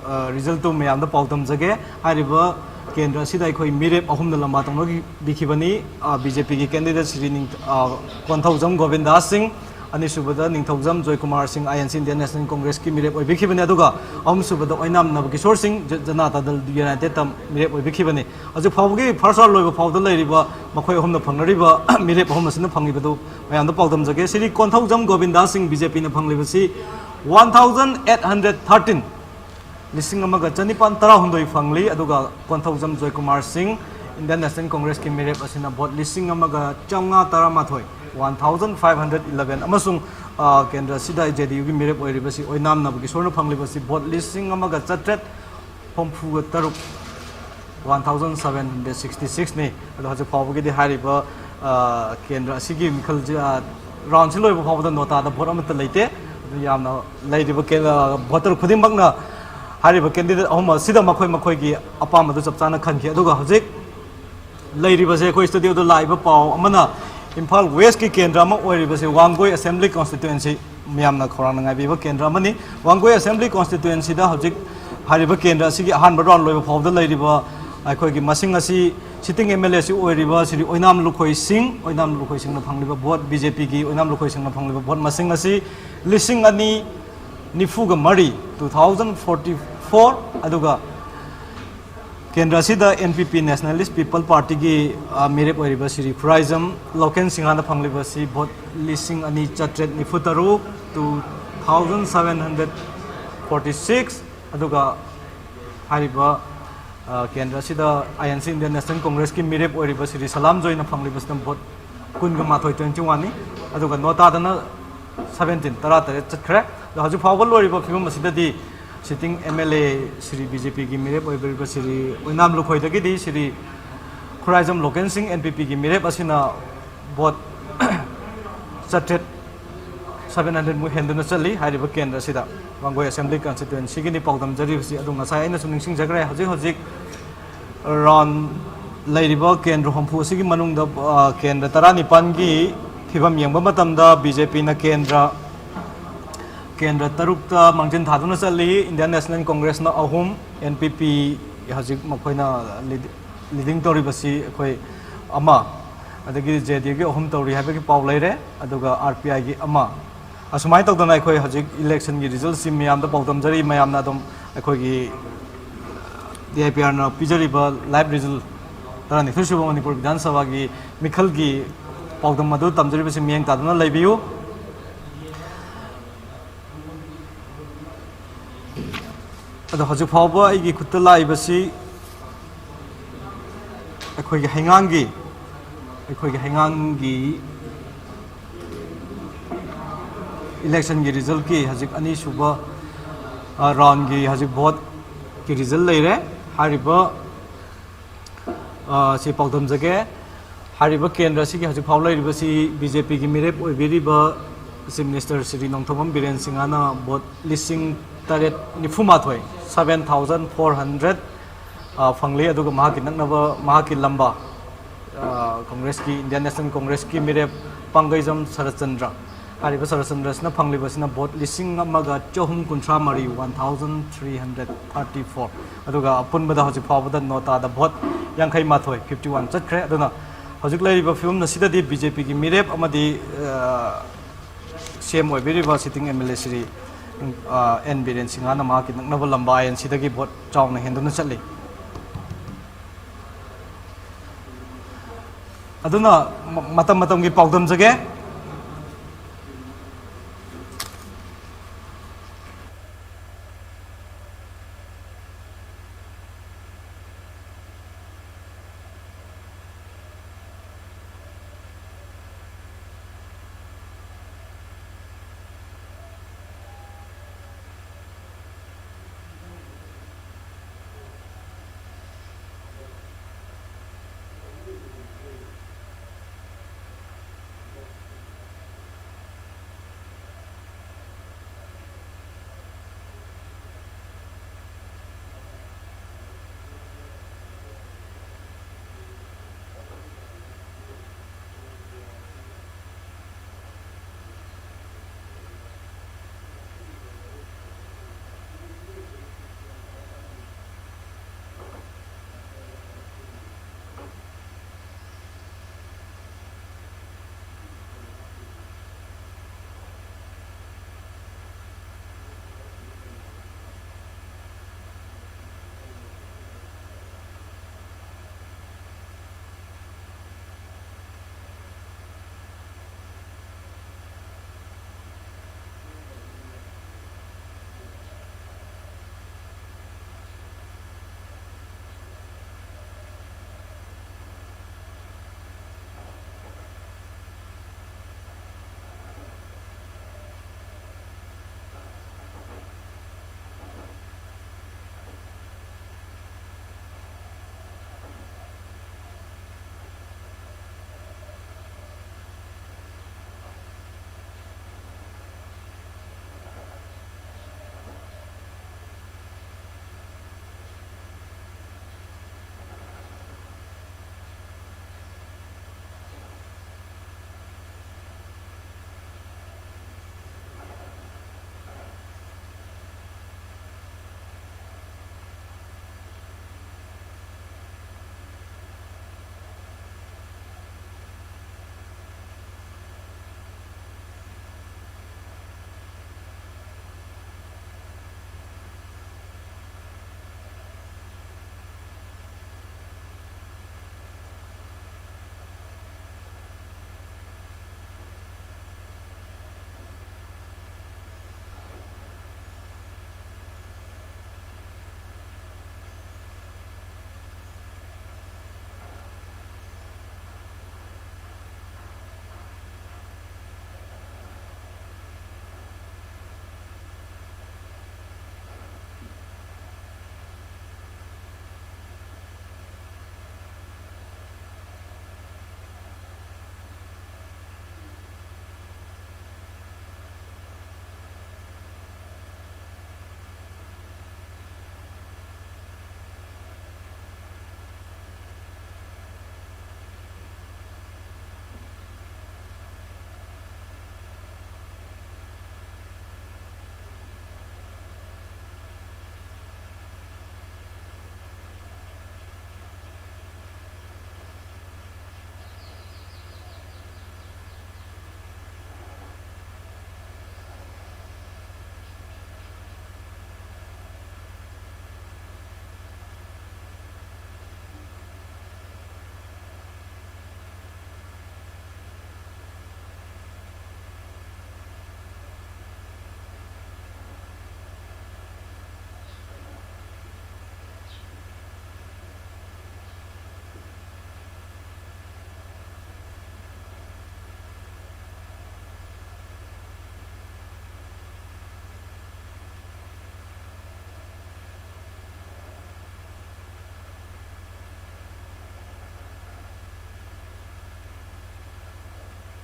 ꯑ, ꯔꯤꯖꯜꯇꯨ ꯃꯌꯥꯝꯗ ꯄꯥꯎꯗꯝꯖꯒꯦ꯫ ꯍꯥꯏꯔꯤꯕ ꯀꯦꯟꯗ꯭ꯔ ꯑꯁꯤꯗ ꯑꯩꯈꯣꯏ ꯃꯤꯔꯦꯞ ꯑꯍꯨꯝꯅ ꯂꯝꯕꯥ ꯇꯧꯅꯕꯤꯈꯤꯕꯅꯤ꯫ ꯑ, ꯕꯤ ꯖꯦ ꯄꯤꯒꯤ ꯀꯦꯟꯗꯤꯗꯦꯠ ꯁ꯭ꯔꯤ ꯅꯤꯡ-, ꯑ, ꯀꯣꯟꯊꯧꯖꯝ ꯒꯣꯕꯤꯟꯗꯥꯁ ꯁꯤꯡ, ꯑꯅꯤꯁꯨꯕꯗ ꯅꯤꯡꯊꯧꯖꯝ ꯖꯣꯏꯀꯨꯃꯥꯔ ꯁꯤꯡ, ꯑꯥꯏ ꯑꯦꯟ ꯁꯤ, ꯏꯟꯗꯤꯌꯟ ꯅꯦꯁꯅꯦꯜ ꯀꯣꯡꯒ꯭ꯔꯦꯁꯀꯤ ꯃꯤꯔꯦꯞ ꯑꯣꯏꯕꯤꯈꯤꯕꯅꯤ꯫ ꯑꯗꯨꯒ ꯑꯍꯨꯝꯁꯨꯕꯗ ꯑꯣꯏꯅꯥꯝ ꯅꯕꯀꯤꯁꯣꯔ ꯁꯤꯡ, ꯖ-, ꯖꯅꯇꯥ ꯗꯜ ꯌꯨꯅꯥꯏꯇꯦꯗꯇ ꯃꯤꯔꯦꯞ ꯑꯣꯏꯕꯤꯈꯤꯕꯅꯤ꯫ ꯍꯧꯖꯤꯛ ꯐꯥꯎꯕꯒꯤ ꯐꯥꯔꯁ ꯔꯥꯎꯟ ꯂꯣꯏꯕ ꯐꯥꯎꯕꯗ ꯂꯩꯔꯤꯕ ꯃꯈꯣꯏ ꯑꯍꯨꯝꯅ ꯐꯪꯅꯔꯤꯕ ꯃꯤꯔꯦꯞ ꯑꯍꯨꯝ ꯑꯁꯤꯅ ꯐꯪꯂꯤꯕꯗꯨ ꯃꯌꯥꯝꯗ ꯄꯥꯎꯗꯝꯖꯒꯦ꯫ ꯁ꯭ꯔꯤ ꯀꯣꯟꯊꯧꯖꯝ ꯒꯣꯕꯤꯟꯗꯥꯁ ꯁꯤꯡ, ꯕꯤ ꯖꯦ ꯄꯤꯅ ꯐꯪꯂꯤꯕꯁꯤ one thousand eight hundred thirteen, ꯂꯤꯁꯤꯡ ꯑꯃꯒ ꯆꯅꯤꯄꯥꯟ ꯇꯔꯥꯍꯨꯝꯗꯣꯏ ꯐꯪꯂꯤ꯫ ꯑꯗꯨꯒ ꯀꯣꯟꯊꯧꯖꯝ ꯖꯣꯏꯀꯨꯃꯥꯔ ꯁꯤꯡ, ꯏꯟꯗꯤꯌꯟ ꯅꯦꯁꯅꯦꯜ ꯀꯣꯡꯒ꯭ꯔꯦꯁꯀꯤ ꯃꯤꯔꯦꯞ ꯑꯁꯤꯅ ꯚꯣꯠ ꯂꯤꯁꯤꯡ ꯑꯃꯒ ꯆꯥꯝꯃꯉꯥ ꯇꯔꯥꯃꯥꯊꯣꯏ, one thousand five hundred eleven, ꯑꯃꯁꯨꯡ, ꯑ, ꯀꯦꯟꯗ꯭ꯔ ꯑꯁꯤꯗ ꯖꯦ ꯗꯤ ꯌꯨꯒꯤ ꯃꯤꯔꯦꯞ ꯑꯣꯏꯔꯤꯕꯁꯤ ꯑꯣꯏꯅꯥꯝ ꯅꯕꯀꯤꯁꯣꯔꯅ ꯐꯪꯂꯤꯕꯁꯤ ꯚꯣꯠ ꯂꯤꯁꯤꯡ ꯑꯃꯒ ꯆꯥꯇ꯭ꯔꯦꯠ ꯍꯨꯝꯐꯨꯒ ꯇꯔꯨꯛ, one thousand seven hundred sixty six ꯅꯤ꯫ ꯑꯗꯣ ꯍꯧꯖꯤꯛ ꯐꯥꯎꯕꯒꯤꯗꯤ ꯍꯥꯏꯔꯤꯕ, ꯑ, ꯀꯦꯟꯗ꯭ꯔ ꯑꯁꯤꯒꯤ ꯃꯤꯈꯜꯁꯤ, ꯑ, ꯔꯥꯎꯟꯁꯤ ꯂꯣꯏꯕ ꯐꯥꯎꯕꯗ ꯅꯣꯇꯥꯗ ꯚꯣꯠ ꯑꯃꯠꯇ ꯂꯩꯇꯦ꯫ ꯌꯥꯝꯅ ꯂꯩꯔꯤꯕ ꯀꯦ-, ꯑ, voter ꯈꯨꯗꯤꯡꯃꯛꯅ ꯍꯥꯏꯔꯤꯕ candidate ꯑꯍꯨꯝ ꯑꯁꯤꯗ ꯃꯈꯣꯏ ꯃꯈꯣꯏꯒꯤ ꯑꯄꯥꯝꯕꯗꯨ ꯆꯞ ꯆꯥꯅ ꯈꯟꯈꯤ꯫ ꯑꯗꯨꯒ ꯍꯧꯖꯤꯛ ꯂꯩꯔꯤꯕꯁꯦ ꯑꯩꯈꯣꯏ studioꯗ ꯂꯥꯛꯏꯕ ꯄꯥꯎ ꯑꯃꯅ, ꯏꯝꯐꯥꯜ Westꯀꯤ ꯀꯦꯟꯗ꯭ꯔ ꯑꯃ ꯑꯣꯏꯔꯤꯕꯁꯦ ꯋꯥꯡꯒꯣꯏ Assembly Constituency, ꯃꯌꯥꯝꯅ ꯈꯧꯔꯥꯡꯅ ꯉꯥꯏꯕꯤꯕ ꯀꯦꯟꯗ꯭ꯔ ꯑꯃꯅꯤ꯫ ꯋꯥꯡꯒꯣꯏ Assembly Constituencyꯗ ꯍꯧꯖꯤꯛ ꯍꯥꯏꯔꯤꯕ ꯀꯦꯟꯗ꯭ꯔ ꯑꯁꯤꯒꯤ ꯑꯍꯥꯟꯕ round ꯂꯣꯏꯕ ꯐꯥꯎꯕꯗ ꯂꯩꯔꯤꯕ ꯑꯩꯈꯣꯏꯒꯤ ꯃꯁꯤꯡ ꯑꯁꯤ, sitting MLA ꯑꯁꯤ ꯑꯣꯏꯔꯤꯕ ꯁ꯭ꯔꯤ ꯑꯣꯏꯅꯥꯝ ꯂꯨꯈꯣꯏ ꯁꯤꯡ, ꯑꯣꯏꯅꯥꯝ ꯂꯨꯈꯣꯏ ꯁꯤꯡꯅ ꯐꯪꯂꯤꯕ vote, BJPꯒꯤ ꯑꯣꯏꯅꯥꯝ ꯂꯨꯈꯣꯏ ꯁꯤꯡꯅ ꯐꯪꯂꯤꯕ vote ꯃꯁꯤꯡ ꯑꯁꯤ ꯂꯤꯁꯤꯡ ꯑꯅꯤ ꯅꯤꯐꯨꯒ ꯃꯔꯤ, two thousand forty four, ꯑꯗꯨꯒ ꯀꯦꯟꯗ꯭ꯔ ꯑꯁꯤꯗ NPP, Nationalist People Partyꯒꯤ, ꯑ, ꯃꯤꯔꯦꯞ ꯑꯣꯏꯔꯤꯕ ꯁ꯭ꯔꯤ ꯈꯨꯔꯥꯏꯖꯝ ꯂꯣꯀꯦꯟ ꯁꯤꯡꯍꯅ ꯐꯪꯂꯤꯕꯁꯤ vote ꯂꯤꯁꯤꯡ ꯑꯅꯤ ꯆꯥꯇ꯭ꯔꯦꯠ ꯅꯤꯐꯨ ꯇꯔꯨꯛ, two thousand seven hundred forty six, ꯑꯗꯨꯒ ꯍꯥꯏꯔꯤꯕ, ꯑ, ꯀꯦꯟꯗ꯭ꯔ ꯑꯁꯤꯗ INC, Indian National Congressꯀꯤ ꯃꯤꯔꯦꯞ ꯑꯣꯏꯔꯤꯕ ꯁ꯭ꯔꯤ ꯁꯂꯥꯝ ꯖꯣꯏꯅ ꯐꯪꯂꯤꯕꯁꯤꯅ vote ꯀꯨꯟꯒ ꯃꯥꯊꯣꯏ, twenty oneꯅꯤ, ꯑꯗꯨꯒ ꯅꯣꯇꯥꯗꯅ seventeen, ꯇꯔꯥ ꯇꯔꯦꯠ ꯆꯠꯈ꯭ꯔꯦ꯫ ꯑꯗꯣ ꯍꯧꯖꯤꯛ ꯐꯥꯎꯕ ꯂꯣꯏꯔꯤꯕ ꯐꯤꯕꯝ ꯑꯁꯤꯗꯗꯤ sitting MLA ꯁ꯭ꯔꯤ BJPꯒꯤ ꯃꯤꯔꯦꯞ ꯑꯣꯏꯕꯤꯔꯤꯕ ꯁ꯭ꯔꯤ ꯑꯣꯏꯅꯥꯝ ꯂꯨꯈꯣꯏꯗꯒꯤꯗꯤ ꯁ꯭ꯔꯤ ꯈꯨꯔꯥꯏꯖꯝ ꯂꯣꯀꯦꯟ ꯁꯤꯡ NPPꯒꯤ ꯃꯤꯔꯦꯞ ꯑꯁꯤꯅ vote ꯆꯥꯇ꯭ꯔꯦꯠ, seven hundred ꯃꯨꯛ ꯍꯦꯟꯗꯨꯅ ꯆꯠꯂꯤ꯫ ꯍꯥꯏꯔꯤꯕ ꯀꯦꯟꯗ꯭ꯔ ꯑꯁꯤꯗ, ꯋꯥꯡꯒꯣꯏ Assembly Constituencyꯒꯤꯅꯤ ꯄꯥꯎꯗꯝꯖꯔꯤꯕꯁꯤ꯫ ꯑꯗꯨ ꯉꯁꯥꯏ ꯑꯩꯅꯁꯨ ꯅꯤꯡꯁꯤꯡꯖꯈ꯭ꯔꯦ, ꯍꯧꯖꯤꯛ ꯍꯧꯖꯤꯛ round ꯂꯩꯔꯤꯕ ꯀꯦꯟꯗ꯭ꯔ ꯍꯨꯝꯐꯨ ꯑꯁꯤꯒꯤ ꯃꯅꯨꯡꯗ, ꯑ, ꯀꯦꯟꯗ꯭ꯔ ꯇꯔꯥꯅꯤꯄꯥꯟꯒꯤ ꯐꯤꯕꯝ ꯌꯦꯡꯕ ꯃꯇꯝꯗ BJPꯅ ꯀꯦꯟꯗ꯭ꯔ, ꯀꯦꯟꯗ꯭ꯔ ꯇꯔꯨꯛꯇ ꯃꯥꯡꯖꯤꯟ ꯊꯥꯗꯨꯅ ꯆꯠꯂꯤ꯫ Indian National Congressꯅ ꯑꯍꯨꯝ, NPP ꯍꯧꯖꯤꯛ ꯃꯈꯣꯏꯅ lead-, leading ꯇꯧꯔꯤꯕꯁꯤ ꯑꯩꯈꯣꯏ ꯑꯃ, ꯑꯗꯒꯤ JDUꯒꯤ ꯑꯍꯨꯝ ꯇꯧꯔꯤ ꯍꯥꯏꯕꯒꯤ ꯄꯥꯎ ꯂꯩꯔꯦ, ꯑꯗꯨꯒ RPIꯒꯤ ꯑꯃ꯫ ꯑꯁꯨꯃꯥꯏꯅ ꯇꯧꯗꯅ ꯑꯩꯈꯣꯏ ꯍꯧꯖꯤꯛ electionꯒꯤ resultꯁꯤ ꯃꯌꯥꯝꯗ ꯄꯥꯎꯗꯝꯖꯔꯤ, ꯃꯌꯥꯝꯅ ꯑꯗꯨꯝ ꯑꯩꯈꯣꯏꯒꯤ DIPRꯅ ꯄꯤꯖꯔꯤꯕ live result, ꯇꯔꯥꯅꯤꯊꯣꯏ ꯁꯨꯕ ꯃꯅꯤꯄꯨꯔ ꯕꯤꯙꯥꯟ ꯁꯚꯥꯒꯤ ꯃꯤꯈꯜꯒꯤ ꯄꯥꯎꯗꯝ ꯑꯗꯨ ꯇꯝꯖꯔꯤꯕꯁꯤ ꯃꯤꯠꯌꯦꯡ ꯇꯥꯗꯨꯅ ꯂꯩꯕꯤꯌꯨ꯫ ꯑꯗꯣ ꯍꯧꯖꯤꯛ ꯐꯥꯎꯕ ꯑꯩꯒꯤ ꯈꯨꯠꯇ ꯂꯥꯛꯏꯕꯁꯤ ꯑꯩꯈꯣꯏꯒꯤ ꯍꯩꯉꯥꯡꯒꯤ, ꯑꯩꯈꯣꯏꯒꯤ ꯍꯩꯉꯥꯡꯒꯤ electionꯒꯤ resultꯀꯤ ꯍꯧꯖꯤꯛ ꯑꯅꯤꯁꯨꯕ, ꯑ, roundꯒꯤ ꯍꯧꯖꯤꯛ voteꯀꯤ result ꯂꯩꯔꯦ꯫ ꯍꯥꯏꯔꯤꯕ, ꯑ, ꯁꯤ ꯄꯥꯎꯗꯝꯖꯒꯦ꯫ ꯍꯥꯏꯔꯤꯕ ꯀꯦꯟꯗ꯭ꯔ ꯑꯁꯤꯒꯤ ꯍꯧꯖꯤꯛ ꯐꯥꯎ ꯂꯩꯔꯤꯕꯁꯤ BJPꯒꯤ ꯃꯤꯔꯦꯞ ꯑꯣꯏꯕꯤꯔꯤꯕ Chief Minister ꯁ꯭ꯔꯤ ꯅꯣꯡꯊꯣꯝꯕꯝ ꯕꯤꯔꯦꯟ ꯁꯤꯡꯍꯅ ꯚꯣꯠ ꯂꯤꯁꯤꯡ ꯇꯔꯦꯠ ꯅꯤꯐꯨ ꯃꯥꯊꯣꯏ, seven thousand four hundred, ꯐꯪꯂꯤ꯫ ꯑꯗꯨꯒ ꯃꯍꯥꯛꯀꯤ ꯅꯛꯅꯕ, ꯃꯍꯥꯛꯀꯤ ꯂꯝꯕꯥ, ꯀꯣꯡꯒ꯭ꯔꯦꯁꯀꯤ, ꯏꯟꯗꯤꯌꯟ ꯅꯦꯁꯅꯦꯜ ꯀꯣꯡꯒ꯭ꯔꯦꯁꯀꯤ ꯃꯤꯔꯦꯞ ꯄꯥꯡꯒꯩꯖꯝ ꯁꯔꯠꯆꯟꯗ꯭ꯔ꯫ ꯍꯥꯏꯔꯤꯕ ꯁꯔꯠꯆꯟꯗ꯭ꯔꯁꯤꯅ ꯐꯪꯂꯤꯕꯁꯤꯅ ꯚꯣꯠ ꯂꯤꯁꯤꯡ ꯑꯃꯒ ꯆꯍꯨꯝ ꯀꯨꯟꯊ꯭ꯔꯥ ꯃꯔꯤ, one thousand three hundred thirty four꯫ ꯑꯗꯨꯒ ꯑꯄꯨꯟꯕꯗ ꯍꯧꯖꯤꯛ ꯐꯥꯎꯕꯗ ꯅꯣꯇꯥꯗ ꯚꯣꯠ ꯌꯥꯡꯈꯩ ꯃꯥꯊꯣꯏ, fifty one, ꯆꯠꯈ꯭ꯔꯦ꯫ ꯑꯗꯨꯅ ꯍꯧꯖꯤꯛ ꯂꯩꯔꯤꯕ ꯐꯤꯕꯝ ꯑꯁꯤꯗꯗꯤ ꯕꯤ ꯖꯦ ꯄꯤꯒꯤ ꯃꯤꯔꯦꯞ ꯑꯃꯗꯤ, ꯑ, ꯁꯤ ꯑꯦꯝ ꯑꯣꯏꯕꯤꯔꯤꯕ sitting M L A Shri, ꯑ, ꯑꯦꯟ ꯕꯤꯔꯦꯟ ꯁꯤꯡꯍꯅ ꯃꯍꯥꯛꯀꯤ ꯅꯛꯅꯕ ꯂꯝꯕꯥ ꯑꯥꯏ ꯑꯦꯟ ꯁꯤꯗꯒꯤ ꯚꯣꯠ ꯆꯥꯎꯅ ꯍꯦꯟꯗꯨꯅ ꯆꯠꯂꯤ꯫ ꯑꯗꯨꯅ ꯃ-, ꯃꯇꯝ ꯃꯇꯝꯒꯤ ꯄꯥꯎꯗꯝꯖꯒꯦ꯫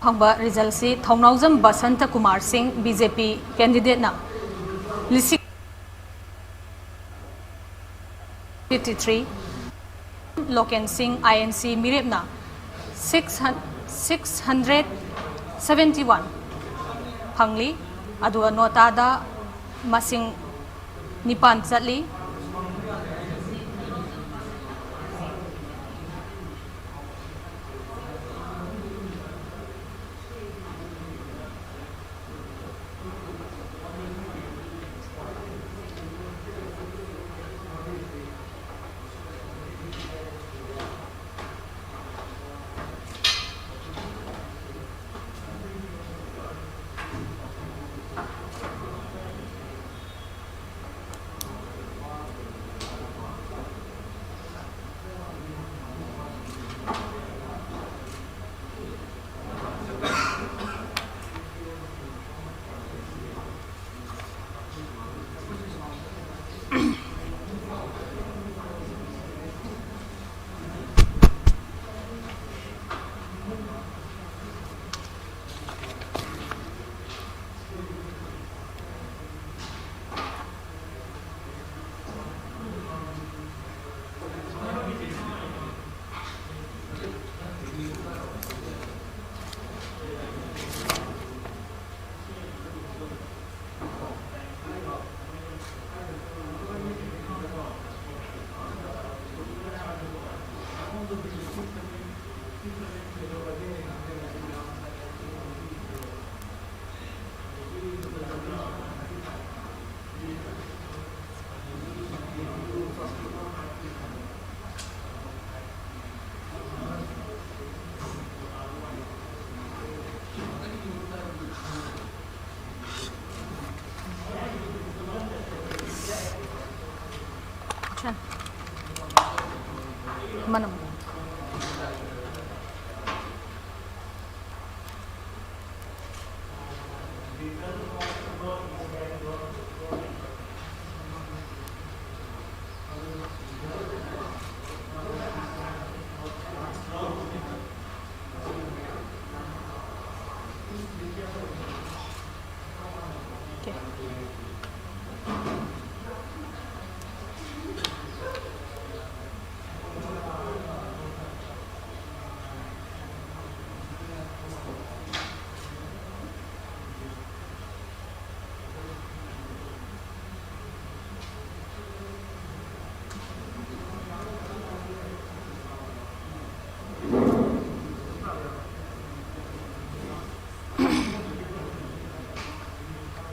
ꯐꯪꯕ ꯔꯤꯖꯜꯁꯤ ꯊꯧꯅꯥꯎꯖꯝ ꯕꯁꯟꯇ ꯀꯨꯃꯥꯔ ꯁꯤꯡ, ꯕꯤ ꯖꯦ ꯄꯤ ꯀꯦꯟꯗꯤꯗꯦꯠꯅ ꯂꯤꯁꯤꯡ ꯐꯤꯐꯇꯤ ꯊ꯭ꯔꯤ, ꯂꯣꯀꯦꯟ ꯁꯤꯡ, ꯑꯥꯏ ꯑꯦꯟ ꯁꯤ ꯃꯤꯔꯦꯞꯅ ꯁꯤꯛꯁ ꯍꯟ-, ꯁꯤꯛꯁ ꯍꯟꯗ꯭ꯔꯦꯠ ꯁꯚꯦꯟꯇꯤ ꯋꯥꯟ ꯐꯪꯂꯤ꯫ ꯑꯗꯨꯒ ꯅꯣꯇꯥꯗ ꯃꯁꯤꯡ ꯅꯤꯄꯥꯟ ꯆꯠꯂꯤ꯫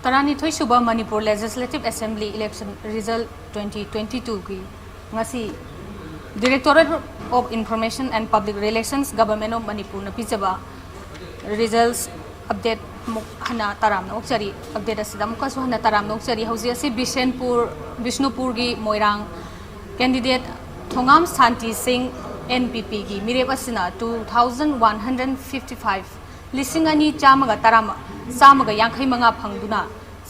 ꯇꯔꯥꯅꯤꯊꯣꯏ ꯁꯨꯕ Manipur Legislative Assembly Election Result twenty twenty-two ꯒꯤ ꯉꯁꯤ Directorate of Information and Public Relations, Government of Manipurꯅ ꯄꯤꯖꯕ results update ꯑꯃꯨꯛ ꯍꯟꯅ ꯇꯔꯥꯝꯅ ꯑꯣꯛꯆꯔꯤ꯫ Update ꯑꯁꯤꯗ ꯑꯃꯨꯛꯀꯁꯨ ꯍꯟꯅ ꯇꯔꯥꯝꯅ ꯑꯣꯛꯆꯔꯤ꯫ ꯍꯧꯖꯤꯛ ꯑꯁꯤ ꯕꯤꯁꯦꯟꯄꯨꯔ, ꯕꯤꯁꯅꯨꯄꯨꯔꯒꯤ ꯃꯣꯏꯔꯥꯡ candidate ꯊꯣꯉꯥꯝ ꯁꯥꯟꯇꯤ ꯁꯤꯡ, N P P ꯒꯤ ꯃꯤꯔꯦꯞ ꯑꯁꯤꯅ two thousand one hundred fifty five, ꯂꯤꯁꯤꯡ ꯑꯅꯤ ꯆꯥꯝꯃꯒ ꯇꯔꯥ, ꯆꯥꯝꯃꯒ ꯌꯥꯡꯈꯩ ꯃꯉꯥ ꯐꯪꯗꯨꯅ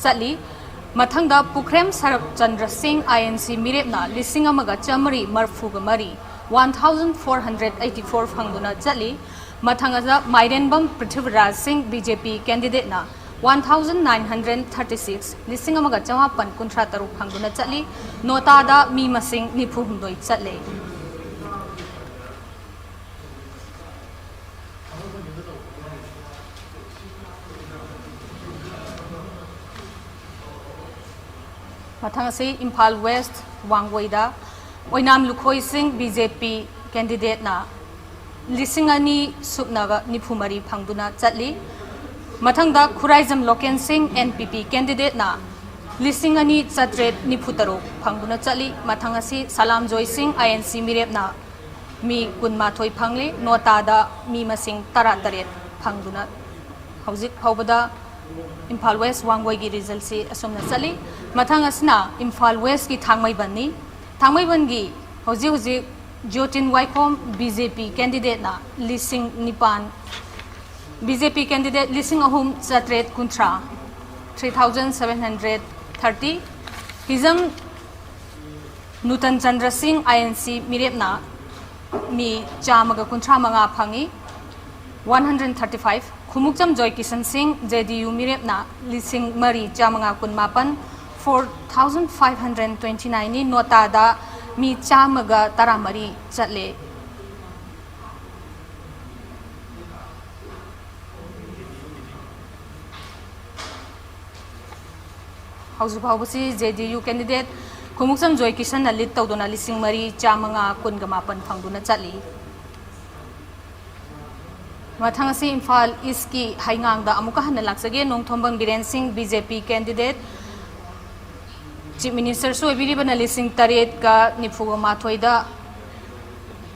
ꯆꯠꯂꯤ꯫ ꯃꯊꯪꯗ ꯄꯨꯈ꯭ꯔꯦꯝ ꯁꯔꯠ ꯆꯟꯗ꯭ꯔ ꯁꯤꯡ, I N C ꯃꯤꯔꯦꯞꯅ ꯂꯤꯁꯤꯡ ꯑꯃꯒ ꯆꯥꯃꯔꯤ ꯃꯔꯐꯨꯒ ꯃꯔꯤ, one thousand four hundred eighty four ꯐꯪꯗꯨꯅ ꯆꯠꯂꯤ꯫ ꯃꯊꯪ ꯑꯁꯤꯗ ꯃꯥꯏꯔꯦꯟꯕꯝ ꯄ꯭ꯔꯤꯊꯤꯕꯤꯔꯥꯖ ꯁꯤꯡ, B J P candidateꯅ one thousand nine hundred thirty six, ꯂꯤꯁꯤꯡ ꯑꯃꯒ ꯆꯃꯥꯄꯟ ꯀꯨꯟꯊ꯭ꯔꯥ ꯇꯔꯨꯛ ꯐꯪꯗꯨꯅ ꯆꯠꯂꯤ꯫ ꯅꯣꯇꯥꯗ ꯃꯤ ꯃꯁꯤꯡ ꯅꯤꯐꯨ ꯍꯨꯝꯗꯣꯏ ꯆꯠꯂꯦ꯫ ꯃꯊꯪ ꯑꯁꯤ ꯏꯝꯐꯥꯜ West ꯋꯥꯡꯒꯣꯏꯗ ꯑꯣꯏꯅꯥꯝ ꯂꯨꯈꯣꯏ ꯁꯤꯡ, B J P candidateꯅ ꯂꯤꯁꯤꯡ ꯑꯅꯤ ꯁꯨꯞꯅꯒ ꯅꯤꯐꯨ ꯃꯔꯤ ꯐꯪꯗꯨꯅ ꯆꯠꯂꯤ꯫ ꯃꯊꯪꯗ ꯈꯨꯔꯥꯏꯖꯝ ꯂꯣꯀꯦꯟ ꯁꯤꯡ, N P P candidateꯅ ꯂꯤꯁꯤꯡ ꯑꯅꯤ ꯆꯥꯇ꯭ꯔꯦꯠ ꯅꯤꯐꯨ ꯇꯔꯨꯛ ꯐꯪꯗꯨꯅ ꯆꯠꯂꯤ꯫ ꯃꯊꯪ ꯑꯁꯤ ꯁꯂꯥꯝꯖꯣꯏ ꯁꯤꯡ, I N C ꯃꯤꯔꯦꯞꯅ ꯃꯤ ꯀꯨꯟꯃꯥꯊꯣꯏ ꯐꯪꯂꯤ꯫ ꯅꯣꯇꯥꯗ ꯃꯤ ꯃꯁꯤꯡ ꯇꯔꯥꯇꯔꯦꯠ ꯐꯪꯗꯨꯅ ꯍꯧꯖꯤꯛ ꯐꯥꯎꯕꯗ ꯏꯝꯐꯥꯜ West ꯋꯥꯡꯒꯣꯏꯒꯤ resultꯁꯤ ꯑꯁꯨꯝꯅ ꯆꯠꯂꯤ꯫ ꯃꯊꯪ ꯑꯁꯤꯅ ꯏꯝꯐꯥꯜ Westꯀꯤ ꯊꯥꯡꯃꯩꯕꯟꯅꯤ꯫ ꯊꯥꯡꯃꯩꯕꯟꯒꯤ ꯍꯧꯖꯤꯛ ꯍꯧꯖꯤꯛ ꯖꯣꯇꯤꯟ ꯋꯥꯏꯈꯣꯝ, B J P candidateꯅ ꯂꯤꯁꯤꯡ ꯅꯤꯄꯥꯟ, B J P candidate ꯂꯤꯁꯤꯡ ꯑꯍꯨꯝ ꯆꯥꯇ꯭ꯔꯦꯠ ꯀꯨꯟꯊ꯭ꯔꯥ, three thousand seven hundred thirty, ꯍꯤꯖꯝ ꯅꯨꯇꯟ ꯆꯟꯗ꯭ꯔ ꯁꯤꯡ, I N C ꯃꯤꯔꯦꯞꯅ ꯃꯤ ꯆꯥꯝꯃꯒ ꯀꯨꯟꯊ꯭ꯔꯥ ꯃꯉꯥ ꯐꯪꯉꯤ, one hundred thirty five꯫ Khumukcham ꯖꯣꯏ ꯀꯤꯁꯟ ꯁꯤꯡ, J D U ꯃꯤꯔꯦꯞꯅ ꯂꯤꯁꯤꯡ ꯃꯔꯤ ꯆꯥꯝꯃꯉꯥ ꯀꯨꯟꯃꯥꯄꯟ, four thousand five hundred twenty nineꯅꯤ꯫ ꯅꯣꯇꯥꯗ ꯃꯤ ꯆꯥꯝꯃꯒ ꯇꯔꯥꯃꯔꯤ ꯆꯠꯂꯦ꯫ ꯍꯧꯖꯤꯛ ꯐꯥꯎꯕꯁꯤ J D U candidate Khumukcham ꯖꯣꯏ ꯀꯤꯁꯟꯅ lead ꯇꯧꯗꯨꯅ ꯂꯤꯁꯤꯡ ꯃꯔꯤ ꯆꯥꯝꯃꯉꯥ ꯀꯨꯟꯒ ꯃꯥꯄꯟ ꯐꯪꯗꯨꯅ ꯆꯠꯂꯤ꯫ ꯃꯊꯪ ꯑꯁꯤ ꯏꯝꯐꯥꯜ ꯏꯁꯀꯤ ꯍꯩꯉꯥꯡꯗ ꯑꯃꯨꯛꯀ ꯍꯟꯅ ꯂꯥꯛꯆꯒꯦ꯫ ꯅꯣꯡꯊꯣꯝꯕꯝ ꯕꯤꯔꯦꯟ ꯁꯤꯡ, ꯕꯤ ꯖꯦ ꯄꯤ ꯀꯦꯟꯗꯤꯗꯦꯠ, ꯆꯤꯐ ꯃꯤꯅꯤꯁꯇꯔꯁꯨ ꯑꯣꯏꯕꯤꯔꯤꯕꯅ, ꯂꯤꯁꯤꯡ ꯇꯔꯦꯠꯀ ꯅꯤꯐꯨꯒ ꯃꯥꯊꯣꯏꯗ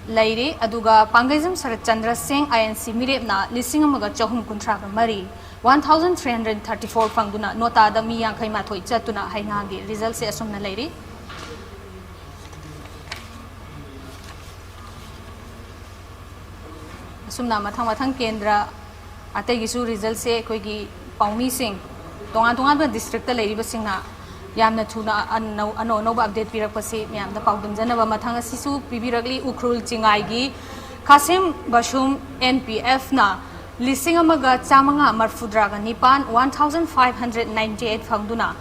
ꯂꯩꯔꯤ꯫ ꯑꯗꯨꯒ ꯄꯥꯡꯒꯩꯖꯝ ꯁꯔꯠ ꯆꯟꯗ꯭ꯔ ꯁꯤꯡ, ꯑꯥꯏ ꯑꯦꯟ ꯁꯤ ꯃꯤꯔꯦꯞꯅ ꯂꯤꯁꯤꯡ ꯑꯃꯒ ꯆꯍꯨꯝ ꯀꯨꯟꯊ꯭ꯔꯥꯒ ꯃꯔꯤ, one thousand three hundred thirty four ꯐꯪꯗꯨꯅ ꯅꯣꯇꯥꯗ ꯃꯤ ꯌꯥꯡꯈꯩ ꯃꯥꯊꯣꯏ ꯆꯠꯇꯨꯅ ꯍꯩꯉꯥꯡꯒꯤ ꯔꯤꯖꯜꯁꯦ ꯑꯁꯨꯝꯅ ꯂꯩꯔꯤ꯫ ꯑꯁꯨꯝꯅ ꯃꯊꯪ ꯃꯊꯪ ꯀꯦꯟꯗ꯭ꯔ ꯑꯇꯩꯒꯤꯁꯨ ꯔꯤꯖꯜꯁꯦ ꯑꯩꯈꯣꯏꯒꯤ ꯄꯥꯎꯃꯤꯁꯤꯡ, ꯇꯣꯉꯥꯟ ꯇꯣꯉꯥꯟꯕ ꯗꯤꯁꯇ꯭ꯔꯤꯛꯇ ꯂꯩꯔꯤꯕꯁꯤꯡꯅ ꯌꯥꯝꯅ ꯊꯨꯅ ꯑꯅꯧ-, ꯑꯅꯧ ꯑꯅꯧꯕ ꯑꯞꯗꯦꯠ ꯄꯤꯔꯛꯄꯁꯤ ꯃꯌꯥꯝꯗ ꯄꯥꯎꯗꯝꯖꯅꯕ꯫ ꯃꯊꯪ ꯑꯁꯤꯁꯨ ꯄꯤꯕꯤꯔꯛꯂꯤ꯫ ꯎꯈ꯭ꯔꯨꯜ ꯆꯤꯡꯉꯥꯏꯒꯤ ꯈꯥꯁꯤꯝ ꯕꯁꯨꯝ, ꯑꯦꯟ ꯄꯤ ꯑꯦꯐꯅ ꯂꯤꯁꯤꯡ ꯑꯃꯒ ꯆꯥꯃꯉꯥ ꯃꯔꯐꯨꯇꯔꯥꯒ ꯅꯤꯄꯥꯟ, one thousand five hundred ninety eight ꯐꯪꯗꯨꯅ,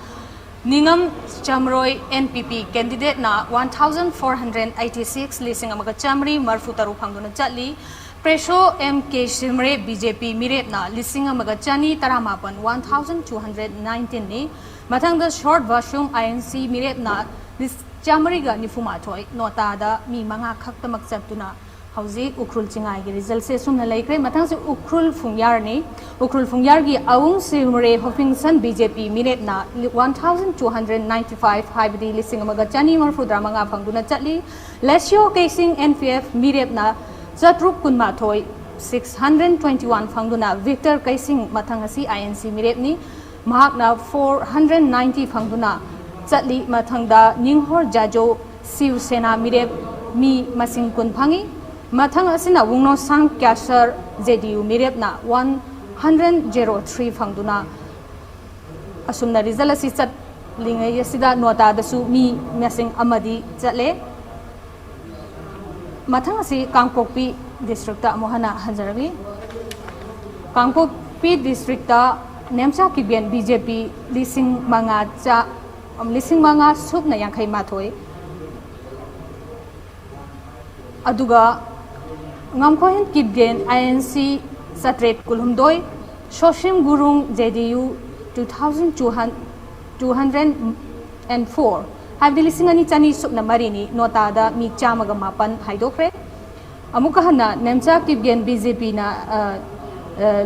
ꯅꯤꯉꯝ ꯆꯝꯔꯣꯏ, ꯑꯦꯟ ꯄꯤ ꯄꯤ ꯀꯦꯟꯗꯤꯗꯦꯠꯅ one thousand four hundred eighty six, ꯂꯤꯁꯤꯡ ꯑꯃꯒ ꯆꯥꯃꯔꯤ ꯃꯔꯐꯨ ꯇꯔꯨꯛ ꯐꯪꯗꯨꯅ ꯆꯠꯂꯤ꯫ ꯄ꯭ꯔꯦꯁꯣ ꯑꯦꯝ ꯀꯦ ꯁꯤꯔꯃꯔꯦ, ꯕꯤ ꯖꯦ ꯄꯤ ꯃꯤꯔꯦꯞꯅ ꯂꯤꯁꯤꯡ ꯑꯃꯒ ꯆꯅꯤ ꯇꯔꯥꯃꯥꯄꯟ, one thousand two hundred nineteen ꯅꯤ꯫ ꯃꯊꯪꯗ ꯁꯣꯔꯠ ꯕꯥꯁꯨꯝ, ꯑꯥꯏ ꯑꯦꯟ ꯁꯤ ꯃꯤꯔꯦꯞꯅ ꯂꯤꯁ-, ꯆꯥꯃꯔꯤꯒ ꯅꯤꯐꯨ ꯃꯥꯊꯣꯏ, ꯅꯣꯇꯥꯗ ꯃꯤ ꯃꯉꯥ ꯈꯛꯇꯃꯛ ꯆꯠꯇꯨꯅ ꯍꯧꯖꯤꯛ ꯎꯈ꯭ꯔꯨꯜ ꯆꯤꯡꯉꯥꯏꯒꯤ ꯔꯤꯖꯜꯁꯦ ꯑꯁꯨꯝꯅ ꯂꯩꯈ꯭ꯔꯦ꯫ ꯃꯊꯪꯁꯤ Ukhrul ꯐꯨꯡꯌꯥꯔꯅꯤ꯫ Ukhrul ꯐꯨꯡꯌꯥꯔꯒꯤ ꯑꯋꯨꯡ ꯁꯤꯔꯃꯔꯦ ꯍꯣꯐꯤꯡꯁꯟ, B J P ꯃꯤꯔꯦꯞꯅ one thousand two hundred ninety five, ꯍꯥꯏꯕꯗꯤ ꯂꯤꯁꯤꯡ ꯑꯃꯒ ꯆꯅꯤ ꯃꯔꯐꯨꯇꯔꯥ ꯃꯉꯥ ꯐꯪꯗꯨꯅ ꯆꯠꯂꯤ꯫ Lesiyo Keishing, N P F ꯃꯤꯔꯦꯞꯅ Chatruk Kunmathoi, six hundred twenty one ꯐꯪꯗꯨꯅ, ꯚꯤꯛꯇꯔ ꯀꯩꯁꯤꯡ ꯃꯊꯪ ꯑꯁꯤ ꯑꯥꯏ ꯑꯦꯟ ꯁꯤ ꯃꯤꯔꯦꯞꯅꯤ꯫ ꯃꯍꯥꯛꯅ four hundred ninety ꯐꯪꯗꯨꯅ ꯆꯠꯂꯤ꯫ ꯃꯊꯪꯗ ꯅꯤꯡꯍꯣꯔ ꯖꯥꯖꯣ, ꯁꯤꯕ ꯁꯦꯅꯥ ꯃꯤꯔꯦꯞ, ꯃꯤ ꯃꯁꯤꯡ ꯀꯨꯟ ꯐꯪꯏ꯫ ꯃꯊꯪ ꯑꯁꯤꯅ Wungnosang Kasar, J D U ꯃꯤꯔꯦꯞꯅ one hundred zero three ꯐꯪꯗꯨꯅ, ꯑꯁꯨꯝꯅ ꯔꯤꯖꯜ ꯑꯁꯤ ꯆꯠꯂꯤꯉꯩ ꯑꯁꯤꯗ ꯅꯣꯇꯥꯗꯁꯨ ꯃꯤ ꯃꯁꯤꯡ ꯑꯃꯗꯤ ꯆꯠꯂꯦ꯫ ꯃꯊꯪ ꯑꯁꯤ ꯀꯥꯡꯄꯣꯛꯄꯤ ꯗꯤꯁꯇ꯭ꯔꯤꯛꯇ ꯑꯃꯨꯛ ꯍꯟꯅ ꯍꯟꯖꯔꯛꯂꯤ꯫ ꯀꯥꯡꯄꯣꯛꯄꯤ ꯗꯤꯁꯇ꯭ꯔꯤꯛꯇ ꯅꯦꯝꯆꯥ ꯀꯤꯕꯦꯟ, ꯕꯤ ꯖꯦ ꯄꯤ, ꯂꯤꯁꯤꯡ ꯃꯉꯥ ꯆꯥ-, ꯂꯤꯁꯤꯡ ꯃꯉꯥ ꯁꯨꯞꯅ ꯌꯥꯡꯈꯩ ꯃꯥꯊꯣꯏ꯫ ꯑꯗꯨꯒ ꯉꯝꯈꯣꯏꯍꯦꯟ ꯀꯤꯕꯦꯟ, ꯑꯥꯏ ꯑꯦꯟ ꯁꯤ, ꯆꯥꯇ꯭ꯔꯦꯠ ꯀꯨꯟꯍꯨꯝꯗꯣꯏ, ꯁꯣꯁꯤꯝ Gurung, J D U, two thousand two hundred and four, ꯍꯥꯏꯕꯗꯤ ꯂꯤꯁꯤꯡ ꯑꯅꯤ ꯆꯅꯤ ꯁꯨꯞꯅ ꯃꯔꯤꯅꯤ, ꯅꯣꯇꯥꯗ ꯃꯤ ꯆꯥꯝꯃꯒ ꯃꯥꯄꯟ ꯍꯥꯏꯗꯣꯛꯈ꯭ꯔꯦ꯫ ꯑꯃꯨꯛꯀ ꯍꯟꯅ ꯅꯦꯝꯆꯥ ꯀꯤꯞꯒꯦꯟ ꯕꯤ ꯖꯦ ꯄꯤꯅ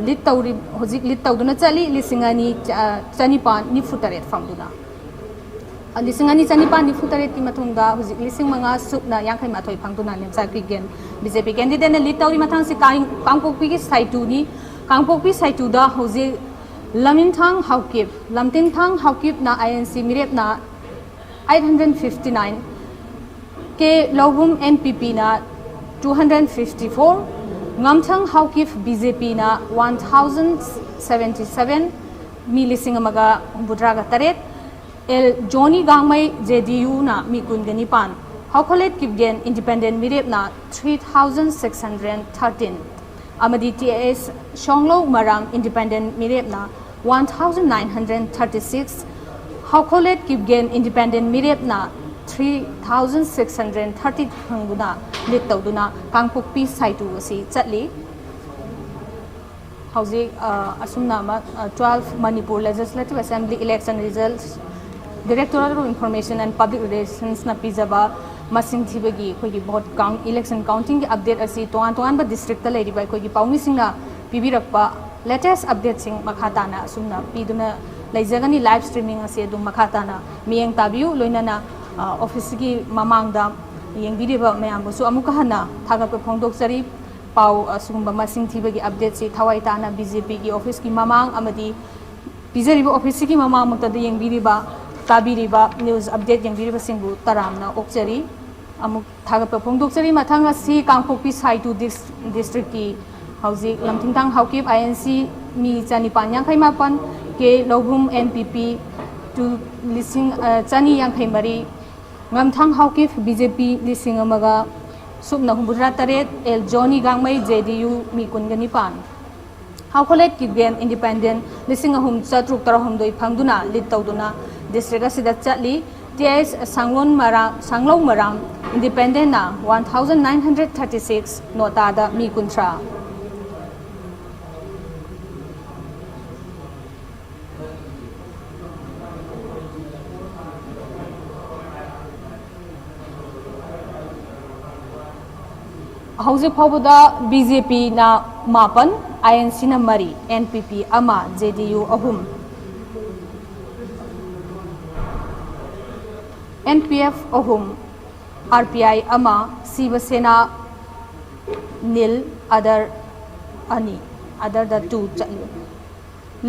ꯂꯤꯗ ꯇꯧꯔꯤ, ꯍꯧꯖꯤꯛ ꯂꯤꯗ ꯇꯧꯗꯨꯅ ꯆꯠꯂꯤ, ꯂꯤꯁꯤꯡ ꯑꯅꯤ ꯆꯅꯤꯄꯥꯟ ꯅꯤꯐꯨ ꯇꯔꯦꯠ ꯐꯪꯗꯨꯅ꯫ ꯂꯤꯁꯤꯡ ꯑꯅꯤ ꯆꯅꯤꯄꯥꯟ ꯅꯤꯐꯨ ꯇꯔꯦꯠꯀꯤ ꯃꯇꯨꯡꯗ ꯍꯧꯖꯤꯛ ꯂꯤꯁꯤꯡ ꯃꯉꯥ ꯁꯨꯞꯅ ꯌꯥꯡꯈꯩ ꯃꯥꯊꯣꯏ ꯐꯪꯗꯨꯅ ꯅꯦꯝꯆꯥ ꯀꯤꯞꯒꯦꯟ ꯕꯤ ꯖꯦ ꯄꯤ ꯀꯦꯟꯗꯤꯗꯦꯠꯅ ꯂꯤꯗ ꯇꯧꯔꯤ꯫ ꯃꯊꯪꯁꯤ ꯀꯥꯡ-, ꯀꯥꯡꯄꯣꯛꯄꯤꯒꯤ ꯁꯥꯏꯇꯨꯅꯤ꯫ ꯀꯥꯡꯄꯣꯛꯄꯤ ꯁꯥꯏꯇꯨꯗ ꯍꯧꯖꯤꯛ ꯂꯝꯏꯟꯊꯥꯡ ꯍꯥꯎꯀꯤꯞ, ꯂꯝꯇꯤꯟꯊꯥꯡ ꯍꯥꯎꯀꯤꯞꯅ ꯑꯥꯏ ꯑꯦꯟ ꯁꯤ ꯃꯤꯔꯦꯞꯅ eight hundred fifty nine, K Loubum N P ꯄꯤꯅ two hundred fifty four, ꯉꯝꯊꯪ ꯍꯥꯎꯀꯤꯞ ꯕꯤ ꯖꯦ ꯄꯤꯅ one thousand seventy seven, ꯃꯤ ꯂꯤꯁꯤꯡ ꯑꯃꯒ ꯍꯨꯝꯐꯨꯇꯔꯥꯒ ꯇꯔꯦꯠ, ꯑꯦꯜ ꯖꯣꯅꯤ ꯒꯥꯡꯃꯩ ꯖꯦ ꯗꯤ ꯌꯨꯅ ꯃꯤ ꯀꯨꯟꯒ ꯅꯤꯄꯥꯟ, ꯍꯥꯎꯈꯣꯂꯦꯠ ꯀꯤꯞꯒꯦꯟ ꯏꯟꯗꯤꯄꯦꯟꯗꯦꯟ ꯃꯤꯔꯦꯞꯅ three thousand six hundred thirteen, ꯑꯃꯗꯤ T S Songlou Maram independent ꯃꯤꯔꯦꯞꯅ one thousand nine hundred thirty six, Haokholet Kipgen independent ꯃꯤꯔꯦꯞꯅ three thousand six hundred thirty ꯐꯪꯗꯨꯅ ꯂꯤꯗ ꯇꯧꯗꯨꯅ ꯀꯥꯡꯄꯣꯛꯄꯤ ꯁꯥꯏꯇꯨ ꯑꯁꯤ ꯆꯠꯂꯤ꯫ ꯍꯧꯖꯤꯛ, ꯑ, ꯑꯁꯨꯝꯅ ꯑꯃ, ꯑ, twelve Manipur Legislative Assembly election results Directorate of Information and Public Relationsꯅ ꯄꯤꯖꯕ ꯃꯁꯤꯡ ꯊꯤꯕꯒꯤ ꯑꯩꯈꯣꯏꯒꯤ vote count, election countingꯒꯤ update ꯑꯁꯤ ꯇꯣꯉꯥꯟ ꯇꯣꯉꯥꯟꯕ districtꯇ ꯂꯩꯔꯤꯕ ꯑꯩꯈꯣꯏꯒꯤ ꯄꯥꯎꯃꯤꯁꯤꯡꯅ ꯄꯤꯕꯤꯔꯛꯄ latest updateꯁꯤꯡ ꯃꯈꯥ ꯇꯥꯅ ꯑꯁꯨꯝꯅ ꯄꯤꯗꯨꯅ ꯂꯩꯖꯒꯅꯤ꯫ Live streaming ꯑꯁꯤ ꯑꯗꯨꯝ ꯃꯈꯥ ꯇꯥꯅ ꯃꯤꯠꯌꯦꯡ ꯇꯥꯕꯤꯌꯨ꯫ ꯂꯣꯏꯅꯅ, ꯑ, officeꯁꯤꯒꯤ ꯃꯃꯥꯡꯗ ꯌꯦꯡꯕꯤꯔꯤꯕ ꯃꯌꯥꯝꯕꯨꯁꯨ ꯑꯃꯨꯛꯀ ꯍꯟꯅ ꯊꯥꯒꯠꯄ ꯐꯣꯡꯗꯣꯛꯆꯔꯤ꯫ ꯄꯥꯎ ꯑꯁꯤꯒꯨꯝꯕ ꯃꯁꯤꯡ ꯊꯤꯕꯒꯤ updateꯁꯤ ꯊꯋꯥꯏ ꯇꯥꯅ ꯕꯤ ꯖꯦ ꯄꯤꯒꯤ officeꯀꯤ ꯃꯃꯥꯡ ꯑꯃꯗꯤ ꯄꯤꯖꯔꯤꯕ officeꯁꯤꯒꯤ ꯃꯃꯥꯡꯃꯛꯇꯗ ꯌꯦꯡꯕꯤꯔꯤꯕ, ꯇꯥꯕꯤꯔꯤꯕ news update ꯌꯦꯡꯕꯤꯔꯤꯕꯁꯤꯡꯕꯨ ꯇꯔꯥꯝꯅ ꯑꯣꯛꯆꯔꯤ꯫ ꯑꯃꯨꯛ ꯊꯥꯒꯠꯄ ꯐꯣꯡꯗꯣꯛꯆꯔꯤ꯫ ꯃꯊꯪ ꯑꯁꯤ ꯀꯥꯡꯄꯣꯛꯄꯤ ꯁꯥꯏꯇꯨ ꯗꯤꯁ-, districtꯀꯤ ꯍꯧꯖꯤꯛ ꯂꯝꯊꯤꯡꯊꯥꯡ ꯍꯥꯎꯀꯤꯞ ꯑꯥꯏ ꯑꯦꯟ ꯁꯤ ꯃꯤ ꯆꯅꯤꯄꯥꯟ ꯌꯥꯡꯈꯩ ꯃꯥꯄꯟ, ꯀꯦ Loubum N P P two ꯂꯤꯁꯤꯡ, ꯑ, ꯆꯅꯤ ꯌꯥꯡꯈꯩ ꯃꯔꯤ, ꯉꯝꯊꯥꯡ ꯍꯥꯎꯀꯤꯞ ꯕꯤ ꯖꯦ ꯄꯤ ꯂꯤꯁꯤꯡ ꯑꯃꯒ ꯁꯨꯞꯅ ꯍꯨꯝꯐꯨꯇꯔꯥ ꯇꯔꯦꯠ, ꯑꯦꯜ ꯖꯣꯅꯤ ꯒꯥꯡꯃꯩ ꯖꯦ ꯗꯤ ꯌꯨ ꯃꯤ ꯀꯨꯟꯒ ꯅꯤꯄꯥꯟ, ꯍꯥꯎꯈꯣꯂꯦꯠ ꯀꯤꯞꯒꯦꯟ ꯏꯟꯗꯤꯄꯦꯟꯗꯦꯟ ꯂꯤꯁꯤꯡ ꯑꯍꯨꯝ ꯆꯥꯇ꯭ꯔꯨꯛ ꯇꯔꯥꯍꯨꯝꯗꯣꯏ ꯐꯪꯗꯨꯅ ꯂꯤꯗ ꯇꯧꯗꯨꯅ district ꯑꯁꯤꯗ ꯆꯠꯂꯤ꯫ ꯇꯤ ꯑꯦꯁ ꯁꯥꯡꯂꯣꯟ ꯃꯔꯥꯝ, ꯁꯥꯡꯂꯧ ꯃꯔꯥꯝ ꯏꯟꯗꯤꯄꯦꯟꯗꯦꯟꯅ one thousand nine hundred thirty six, ꯅꯣꯇꯥꯗ ꯃꯤ ꯀꯨꯟꯊ꯭ꯔꯥ꯫ ꯍꯧꯖꯤꯛ ꯐꯥꯎꯕꯗ ꯕꯤ ꯖꯦ ꯄꯤꯅ ꯃꯥꯄꯟ, ꯑꯥꯏ ꯑꯦꯟ ꯁꯤꯅ ꯃꯔꯤ, ꯑꯦꯟ ꯄꯤ ꯄꯤ ꯑꯃ, ꯖꯦ ꯗꯤ ꯌꯨ ꯑꯍꯨꯝ, ꯑꯦꯟ ꯄꯤ ꯑꯦꯐ ꯑꯍꯨꯝ, ꯑꯥꯔ ꯄꯤ ꯑꯥꯏ ꯑꯃ, ꯁꯤꯕ ꯁꯦꯅꯥ ꯅꯤꯜ, ꯑꯗꯔ ꯑꯅꯤ, ꯑꯗꯔꯗ ꯇꯨ ꯆꯠꯂꯤ꯫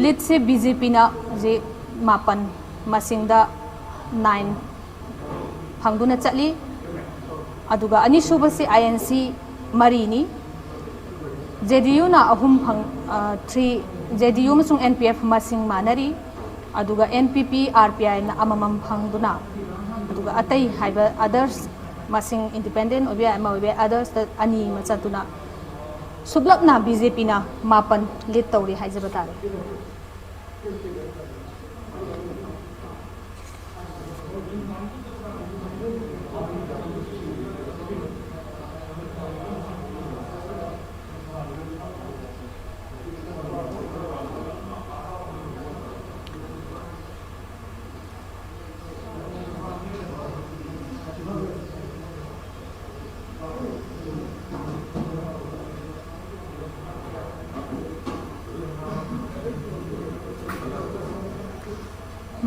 ꯂꯤꯗꯁꯦ ꯕꯤ ꯖꯦ ꯄꯤꯅ ꯍꯧꯖꯤꯛ ꯃꯥꯄꯟ, ꯃꯁꯤꯡꯗ ꯅꯥꯏꯟ ꯐꯪꯗꯨꯅ ꯆꯠꯂꯤ꯫ ꯑꯗꯨꯒ ꯑꯅꯤꯁꯨꯕꯁꯤ ꯑꯥꯏ ꯑꯦꯟ ꯁꯤ ꯃꯔꯤꯅꯤ꯫ ꯖꯦ ꯗꯤ ꯌꯨꯅ ꯑꯍꯨꯝ ꯐꯪ, ꯊ꯭ꯔꯤ, ꯖꯦ ꯗꯤ ꯌꯨ ꯑꯃꯁꯨꯡ ꯑꯦꯟ ꯄꯤ ꯑꯦꯐ ꯃꯁꯤꯡ ꯃꯥꯟꯅꯔꯤ꯫ ꯑꯗꯨꯒ and P P, R P ꯑꯥꯏꯅ ꯑꯃꯃꯝ ꯐꯪꯗꯨꯅ, ꯑꯗꯨꯒ ꯑꯇꯩ ꯍꯥꯏꯕ ꯑꯗꯔꯁ, ꯃꯁꯤꯡ ꯏꯟꯗꯤꯄꯦꯟꯗꯦꯟ ꯑꯣꯏꯕ ꯌꯥꯏ, ꯑꯃ ꯑꯣꯏꯕ ꯌꯥꯏ, ꯑꯗꯔꯁꯇ ꯑꯅꯤ ꯑꯃ ꯆꯠꯇꯨꯅ ꯁꯨꯞꯂꯞꯅ ꯕꯤ ꯖꯦ ꯄꯤꯅ ꯃꯥꯄꯟ ꯂꯤꯗ ꯇꯧꯔꯤ ꯍꯥꯏꯖꯕ ꯇꯥꯔꯦ꯫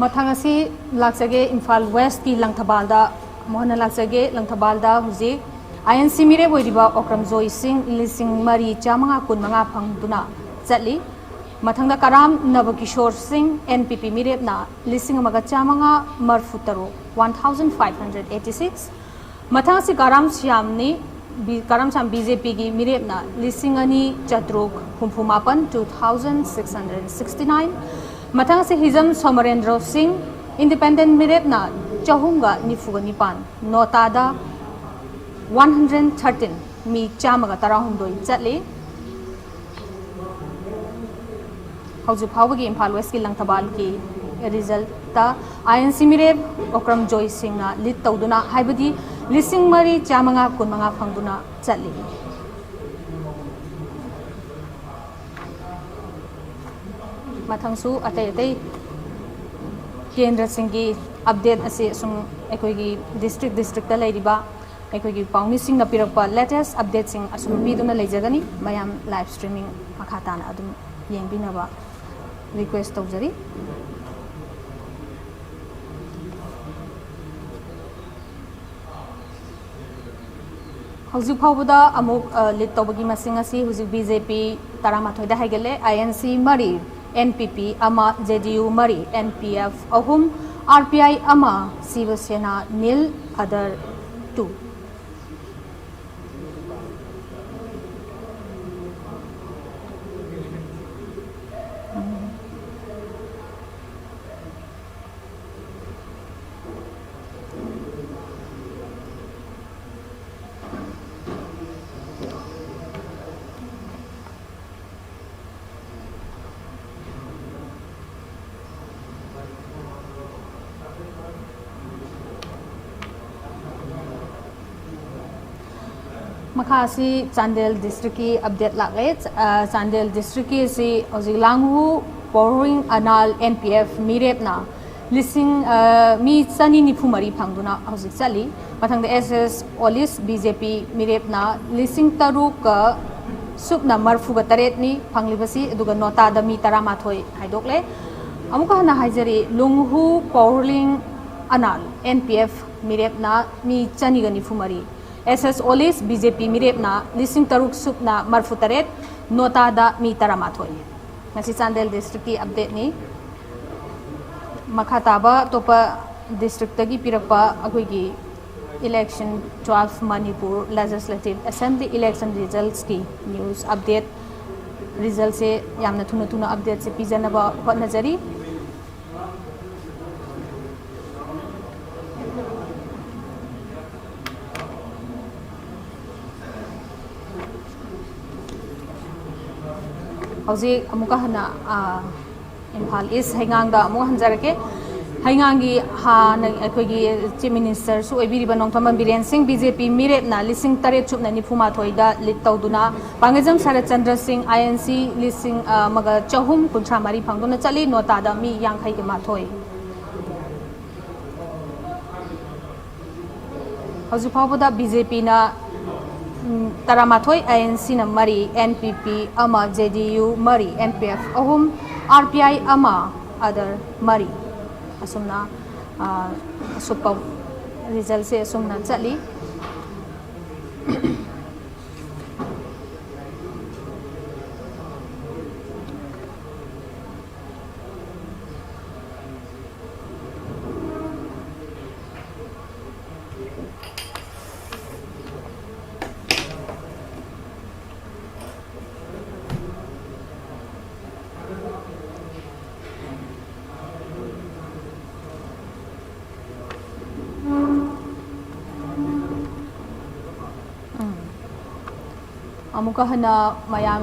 ꯃꯊꯪ ꯑꯁꯤ ꯂꯥꯛꯆꯒꯦ, ꯏꯝꯐꯥꯜ ꯋꯦꯁꯀꯤ ꯂꯪꯊꯕꯥꯜꯗ ꯑꯃꯨꯛ ꯍꯟꯅ ꯂꯥꯛꯆꯒꯦ꯫ ꯂꯪꯊꯕꯥꯜꯗ ꯍꯧꯖꯤꯛ ꯑꯥꯏ ꯑꯦꯟ ꯁꯤ ꯃꯤꯔꯦꯞ ꯑꯣꯏꯔꯤꯕ ꯑꯣꯀ꯭ꯔꯝꯖꯣꯏ ꯁꯤꯡ ꯂꯤꯁꯤꯡ ꯃꯔꯤ ꯆꯥꯃꯉꯥ ꯀꯨꯟꯃꯉꯥ ꯐꯪꯗꯨꯅ ꯆꯠꯂꯤ꯫ ꯃꯊꯪꯗ ꯀꯔꯥꯝ ꯅꯕꯀꯤꯁꯣꯔ ꯁꯤꯡ, ꯑꯦꯟ ꯄꯤ ꯄꯤ ꯃꯤꯔꯦꯞꯅ ꯂꯤꯁꯤꯡ ꯑꯃꯒ ꯆꯥꯃꯉꯥ ꯃꯔꯐꯨ ꯇꯔꯨꯛ, one thousand five hundred eighty six꯫ ꯃꯊꯪ ꯑꯁꯤ ꯀꯔꯥꯝ ꯁ꯭ꯌꯥꯝꯅꯤ꯫ ꯕꯤ-, ꯀꯔꯥꯝ ꯁ꯭ꯌꯥꯝ ꯕꯤ ꯖꯦ ꯄꯤꯒꯤ ꯃꯤꯔꯦꯞꯅ ꯂꯤꯁꯤꯡ ꯑꯅꯤ ꯆꯥꯇ꯭ꯔꯨꯛ ꯍꯨꯝꯐꯨ ꯃꯥꯄꯟ, two thousand six hundred sixty nine꯫ ꯃꯊꯪ ꯑꯁꯤ ꯍꯤꯖꯝ ꯁꯣꯃꯔꯦꯟꯗ꯭ꯔꯣ ꯁꯤꯡ, ꯏꯟꯗꯤꯄꯦꯟꯗꯦꯟ ꯃꯤꯔꯦꯞꯅ ꯆꯍꯨꯝꯒ ꯅꯤꯐꯨꯒ ꯅꯤꯄꯥꯟ, ꯅꯣꯇꯥꯗ one hundred thirteen, ꯃꯤ ꯆꯥꯝꯃꯒ ꯇꯔꯥꯍꯨꯝꯗꯣꯏ ꯆꯠꯂꯤ꯫ ꯍꯧꯖꯤꯛ ꯐꯥꯎꯕꯒꯤ ꯏꯝꯐꯥꯜ ꯋꯦꯁꯀꯤ ꯂꯪꯊꯕꯥꯜꯒꯤ ꯔꯤꯖꯜꯇ ꯑꯥꯏ ꯑꯦꯟ ꯁꯤ ꯃꯤꯔꯦꯞ ꯑꯣꯀ꯭ꯔꯝ ꯖꯣꯏ ꯁꯤꯡꯅ ꯂꯤꯗ ꯇꯧꯗꯨꯅ, ꯍꯥꯏꯕꯗꯤ ꯂꯤꯁꯤꯡ ꯃꯔꯤ ꯆꯥꯃꯉꯥ ꯀꯨꯟꯃꯉꯥ ꯐꯪꯗꯨꯅ ꯆꯠꯂꯤ꯫ ꯃꯊꯪꯁꯨ ꯑꯇꯩ ꯑꯇꯩ ꯀꯦꯟꯗ꯭ꯔꯁꯤꯡꯒꯤ ꯑꯞꯗꯦꯠ ꯑꯁꯤ ꯑꯁꯨꯝ ꯑꯩꯈꯣꯏꯒꯤ ꯗꯤꯁꯇ꯭ꯔꯤꯛ ꯗꯤꯁꯇ꯭ꯔꯤꯛꯇ ꯂꯩꯔꯤꯕ ꯑꯩꯈꯣꯏꯒꯤ ꯄꯥꯎꯃꯤꯁꯤꯡꯅ ꯄꯤꯔꯛꯄ latest updateꯁꯤꯡ ꯑꯁꯨꯝ ꯄꯤꯗꯨꯅ ꯂꯩꯖꯒꯅꯤ꯫ ꯃꯌꯥꯝ live streaming ꯃꯈꯥ ꯇꯥꯅ ꯑꯗꯨꯝ ꯌꯦꯡꯕꯤꯅꯕ request ꯇꯧꯖꯔꯤ꯫ ꯍꯧꯖꯤꯛ ꯐꯥꯎꯕꯗ ꯑꯃꯨꯛ, ꯑ, lead ꯇꯧꯕꯒꯤ ꯃꯁꯤꯡ ꯑꯁꯤ ꯍꯧꯖꯤꯛ B J P ꯇꯔꯥꯃꯥꯊꯣꯏꯗ ꯍꯥꯏꯒꯠꯂꯦ꯫ I N C ꯃꯔꯤ, N P P ꯑꯃ, J D U ꯃꯔꯤ, N P F ꯑꯍꯨꯝ, R P I ꯑꯃ, ꯁꯤꯕ ꯁꯦꯅꯥ ꯅꯤꯜ, other two꯫ ꯃꯈꯥ ꯑꯁꯤ ꯆꯥꯟꯗꯦꯜ districtꯀꯤ update ꯂꯥꯛꯂꯦ꯫ ꯑ, ꯆꯥꯟꯗꯦꯜ districtꯀꯤ ꯑꯁꯤ ꯍꯧꯖꯤꯛ ꯂꯥꯡꯍꯨ ꯄꯣꯔꯣꯔꯤꯡ ꯑꯅꯥꯜ N P F ꯃꯤꯔꯦꯞꯅ ꯂꯤꯁꯤꯡ, ꯑ, ꯃꯤ ꯆꯅꯤ ꯅꯤꯐꯨ ꯃꯔꯤ ꯐꯪꯗꯨꯅ ꯍꯧꯖꯤꯛ ꯆꯠꯂꯤ꯫ ꯃꯊꯪꯗ S S ꯑꯣꯂꯤꯁ B J P ꯃꯤꯔꯦꯞꯅ ꯂꯤꯁꯤꯡ ꯇꯔꯨꯛꯀ ꯁꯨꯞꯅ ꯃꯔꯤꯐꯨꯒ ꯇꯔꯦꯠꯅꯤ ꯐꯪꯂꯤꯕꯁꯤ, ꯑꯗꯨꯒ ꯅꯣꯇꯥꯗ ꯃꯤ ꯇꯔꯥꯃꯥꯊꯣꯏ ꯍꯥꯏꯗꯣꯛꯂꯦ꯫ ꯑꯃꯨꯛꯀ ꯍꯟꯅ ꯍꯥꯏꯖꯔꯤ, ꯂꯨꯡꯍꯨ ꯄꯣꯔꯣꯔꯤꯡ ꯑꯅꯥꯜ N P F ꯃꯤꯔꯦꯞꯅ ꯃꯤ ꯆꯅꯤꯒ ꯅꯤꯐꯨ ꯃꯔꯤ, S S ꯑꯣꯂꯤꯁ B J P ꯃꯤꯔꯦꯞꯅ ꯂꯤꯁꯤꯡ ꯇꯔꯨꯛ ꯁꯨꯞꯅ ꯃꯔꯤꯐꯨ ꯇꯔꯦꯠ, ꯅꯣꯇꯥꯗ ꯃꯤ ꯇꯔꯥꯃꯥꯊꯣꯏ꯫ ꯉꯁꯤ ꯆꯥꯟꯗꯦꯜ districtꯀꯤ updateꯅꯤ꯫ ꯃꯈꯥ ꯇꯥꯕ ꯑꯇꯣꯞꯄ districtꯇꯒꯤ ꯄꯤꯔꯛꯄ ꯑꯩꯈꯣꯏꯒꯤ election, twelve Manipur Legislative Assembly election resultsꯀꯤ news update, resultꯁꯦ ꯌꯥꯝꯅ ꯊꯨꯅ ꯊꯨꯅ updateꯁꯦ ꯄꯤꯖꯅꯕ ꯍꯣꯠꯅꯖꯔꯤ꯫ ꯍꯧꯖꯤꯛ ꯑꯃꯨꯛꯀ ꯍꯟꯅ, ꯑ, ꯏꯝꯐꯥꯜ East ꯍꯩꯉꯥꯡꯗ ꯑꯃꯨꯛ ꯍꯟꯖꯔꯛꯀꯦ꯫ ꯍꯩꯉꯥꯡꯒꯤ ꯍꯥꯟꯅ ꯑꯩꯈꯣꯏꯒꯤ Chief Ministerꯁꯨ ꯑꯣꯏꯕꯤꯔꯤꯕ ꯅꯣꯡꯊꯣꯝꯕꯝ ꯕꯤꯔꯦꯟ ꯁꯤꯡ B J P ꯃꯤꯔꯦꯞꯅ ꯂꯤꯁꯤꯡ ꯇꯔꯦꯠ ꯁꯨꯞꯅ ꯅꯤꯐꯨ ꯃꯥꯊꯣꯏꯗ lead ꯇꯧꯗꯨꯅ, ꯄꯥꯡꯒꯩꯖꯝ ꯁꯔꯠ ꯆꯟꯗ꯭ꯔ ꯁꯤꯡ I N C ꯂꯤꯁꯤꯡ ꯑꯃꯒ ꯆꯍꯨꯝ ꯀꯨꯟꯊ꯭ꯔꯥ ꯃꯔꯤ ꯐꯪꯗꯨꯅ ꯆꯠꯂꯤ꯫ ꯅꯣꯇꯥꯗ ꯃꯤ ꯌꯥꯡꯈꯩꯒ ꯃꯥꯊꯣꯏ꯫ ꯍꯧꯖꯤꯛ ꯐꯥꯎꯕꯗ ꯕꯤ ꯖꯦ ꯄꯤꯅ ꯇꯔꯥꯃꯥꯊꯣꯏ, ꯑꯥꯏ ꯑꯦꯟ ꯁꯤꯅ ꯃꯔꯤ, ꯑꯦꯟ ꯄꯤ ꯄꯤ ꯑꯃ, ꯖꯦ ꯗꯤ ꯌꯨ ꯃꯔꯤ, ꯑꯦꯟ ꯄꯤ ꯑꯦꯐ ꯑꯍꯨꯝ, ꯑꯥꯔ ꯄꯤ ꯑꯥꯏ ꯑꯃ, ꯑꯗꯔ ꯃꯔꯤ꯫ ꯑꯁꯨꯝꯅ ꯑꯁꯨꯞꯄ ꯔꯤꯖꯜꯁꯦ ꯑꯁꯨꯝꯅ ꯆꯠꯂꯤ꯫ ꯑꯃꯨꯛꯀ ꯍꯟꯅ ꯃꯌꯥꯝ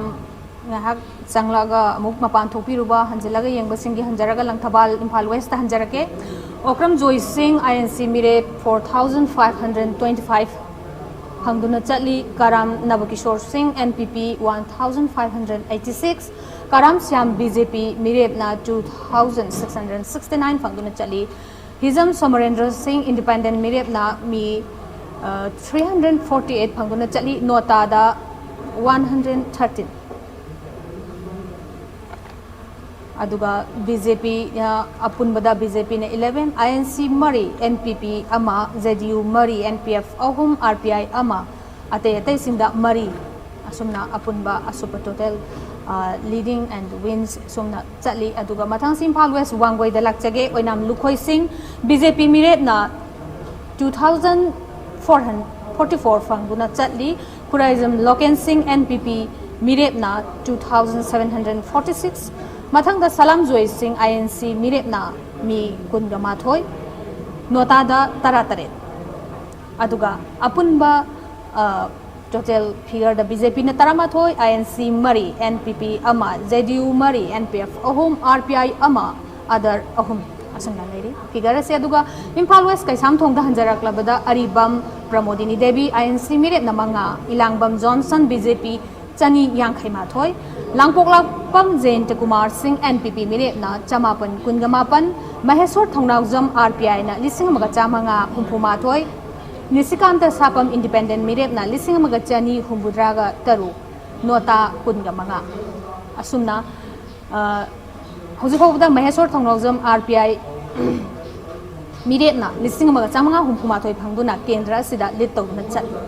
ꯉꯥꯏꯍꯥꯛ ꯆꯪꯂꯛꯑꯒ ꯑꯃꯨꯛ ꯃꯄꯥꯟ ꯊꯣꯛꯄꯤꯔꯨꯕ, ꯍꯟꯖꯤꯜꯂꯒ ꯌꯦꯡꯕꯁꯤꯡꯒꯤ ꯍꯟꯖꯔꯒ ꯂꯪꯊꯕꯥꯜ ꯏꯝꯐꯥꯜ ꯋꯦꯁꯇ ꯍꯟꯖꯔꯛꯀꯦ꯫ ꯑꯣꯀ꯭ꯔꯝ ꯖꯣꯏ ꯁꯤꯡ, ꯑꯥꯏ ꯑꯦꯟ ꯁꯤ ꯃꯤꯔꯦꯞ four thousand five hundred twenty five ꯐꯪꯗꯨꯅ ꯆꯠꯂꯤ꯫ ꯀꯔꯥꯝ ꯅꯕꯀꯤꯁꯣꯔ ꯁꯤꯡ, and P P, one thousand five hundred eighty six, Karam Shyam, B J P ꯃꯤꯔꯦꯞꯅ two thousand six hundred sixty nine ꯐꯪꯗꯨꯅ ꯆꯠꯂꯤ꯫ ꯍꯤꯖꯝ ꯁꯣꯃꯔꯦꯟꯗ꯭ꯔ ꯁꯤꯡ, ꯏꯟꯗꯤꯄꯦꯟꯗꯦꯟ ꯃꯤꯔꯦꯞꯅ ꯃꯤ three hundred forty eight ꯐꯪꯗꯨꯅ ꯆꯠꯂꯤ꯫ ꯅꯣꯇꯥꯗ one hundred thirteen꯫ ꯑꯗꯨꯒ B J ꯄꯤ ꯑꯄꯨꯟꯕꯗ B J ꯄꯤꯅ eleven, ꯑꯥꯏ N ꯁꯤ ꯃꯔꯤ, and P ꯄꯤ ꯑꯃ, J D U ꯃꯔꯤ, and P F ꯑꯍꯨꯝ, ꯑꯥꯔ ꯄꯤ ꯑꯥꯏ ꯑꯃ, ꯑꯇꯩ ꯑꯇꯩꯁꯤꯡꯗ ꯃꯔꯤ꯫ ꯑꯁꯨꯝꯅ ꯑꯄꯨꯟꯕ ꯑꯁꯨꯞꯄ total, leading and wins ꯑꯁꯨꯝꯅ ꯆꯠꯂꯤ꯫ ꯑꯗꯨꯒ ꯃꯊꯪꯁꯤ ꯏꯝꯐꯥꯜ ꯋꯦꯁ ꯋꯥꯡꯒꯣꯏꯗ ꯂꯥꯛꯆꯒꯦ꯫ ꯑꯣꯏꯅꯥꯝ ꯂꯨꯈꯣꯏ ꯁꯤꯡ, B J P ꯃꯤꯔꯦꯞꯅ two thousand four hundred forty four ꯐꯪꯗꯨꯅ ꯆꯠꯂꯤ꯫ ꯈꯨꯔꯥꯏꯖꯝ ꯂꯣꯀꯦꯟ ꯁꯤꯡ, and P P ꯃꯤꯔꯦꯞꯅ two thousand seven hundred forty six꯫ ꯃꯊꯪꯗ ꯁꯂꯥꯝꯖꯣꯏ ꯁꯤꯡ, ꯑꯥꯏ ꯑꯦꯟ ꯁꯤ ꯃꯤꯔꯦꯞꯅ ꯃꯤ ꯀꯨꯟꯒ ꯃꯥꯊꯣꯏ, ꯅꯣꯇꯥꯗ ꯇꯔꯥꯇꯔꯦꯠ꯫ ꯑꯗꯨꯒ ꯑꯄꯨꯟꯕ total figureꯗ ꯕꯤ ꯖꯦ ꯄꯤꯅ ꯇꯔꯥꯃꯥꯊꯣꯏ, ꯑꯥꯏ ꯑꯦꯟ ꯁꯤ ꯃꯔꯤ, ꯑꯦꯟ ꯄꯤ ꯄꯤ ꯑꯃ, ꯖꯦ ꯗꯤ ꯌꯨ ꯃꯔꯤ, ꯑꯦꯟ ꯄꯤ ꯑꯦꯐ ꯑꯍꯨꯝ, ꯑꯥꯔ ꯄꯤ ꯑꯥꯏ ꯑꯃ, ꯑꯗꯔ ꯑꯍꯨꯝ꯫ ꯑꯁꯨꯝꯅ ꯂꯩꯔꯤ figure ꯑꯁꯤ꯫ ꯑꯗꯨꯒ ꯏꯝꯐꯥꯜ ꯋꯦꯁ ꯀꯩꯁꯥꯝꯊꯣꯡꯗ ꯍꯟꯖꯔꯛꯂꯕꯗ ꯑꯔꯤꯕꯝ ꯄ꯭ꯔꯃꯣꯗꯤꯅꯤ ꯗꯦꯕꯤ, ꯑꯥꯏ ꯑꯦꯟ ꯁꯤ ꯃꯤꯔꯦꯞꯅ ꯃꯉꯥ, ꯏꯂꯥꯡꯕꯝ ꯖꯣꯟꯁꯟ, ꯕꯤ ꯖꯦ ꯄꯤ, ꯆꯅꯤ ꯌꯥꯡꯈꯩ ꯃꯥꯊꯣꯏ, ꯂꯥꯡꯄꯣꯛꯂꯥꯛꯄꯝ ꯖꯌꯟꯇ ꯀꯨꯃꯥꯔ ꯁꯤꯡ, ꯑꯦꯟ ꯄꯤ ꯄꯤ ꯃꯤꯔꯦꯞꯅ ꯆꯃꯥꯄꯟ ꯀꯨꯟꯒ ꯃꯥꯄꯟ, ꯃꯍꯦꯁꯣꯔ ꯊꯧꯅꯥꯎꯖꯝ, ꯑꯥꯔ ꯄꯤ ꯑꯥꯏꯅ ꯂꯤꯁꯤꯡ ꯑꯃꯒ ꯆꯥꯃꯉꯥ ꯍꯨꯝꯐꯨ ꯃꯥꯊꯣꯏ, ꯅꯤꯁꯤꯀꯥꯟꯇ ꯁꯥꯄꯝ, ꯏꯟꯗꯤꯄꯦꯟꯗꯦꯟ, ꯃꯤꯔꯦꯞꯅ ꯂꯤꯁꯤꯡ ꯑꯃꯒ ꯆꯅꯤ ꯍꯨꯝꯐꯨꯇꯔꯥꯒ ꯇꯔꯨꯛ, ꯅꯣꯇꯥ ꯀꯨꯟꯒ ꯃꯉꯥ꯫ ꯑꯁꯨꯝꯅ, ꯑ, ꯍꯧꯖꯤꯛ ꯐꯥꯎꯕꯗ ꯃꯍꯦꯁꯣꯔ ꯊꯧꯅꯥꯎꯖꯝ, ꯑꯥꯔ ꯄꯤ ꯑꯥꯏ, ꯃꯤꯔꯦꯞꯅ ꯂꯤꯁꯤꯡ ꯑꯃꯒ ꯆꯥꯃꯉꯥ ꯍꯨꯝꯐꯨ ꯃꯥꯊꯣꯏ ꯐꯪꯗꯨꯅ ꯀꯦꯟꯗ꯭ꯔ ꯑꯁꯤꯗ ꯂꯤꯠ ꯇꯧꯗꯨꯅ ꯆꯠꯂꯤ꯫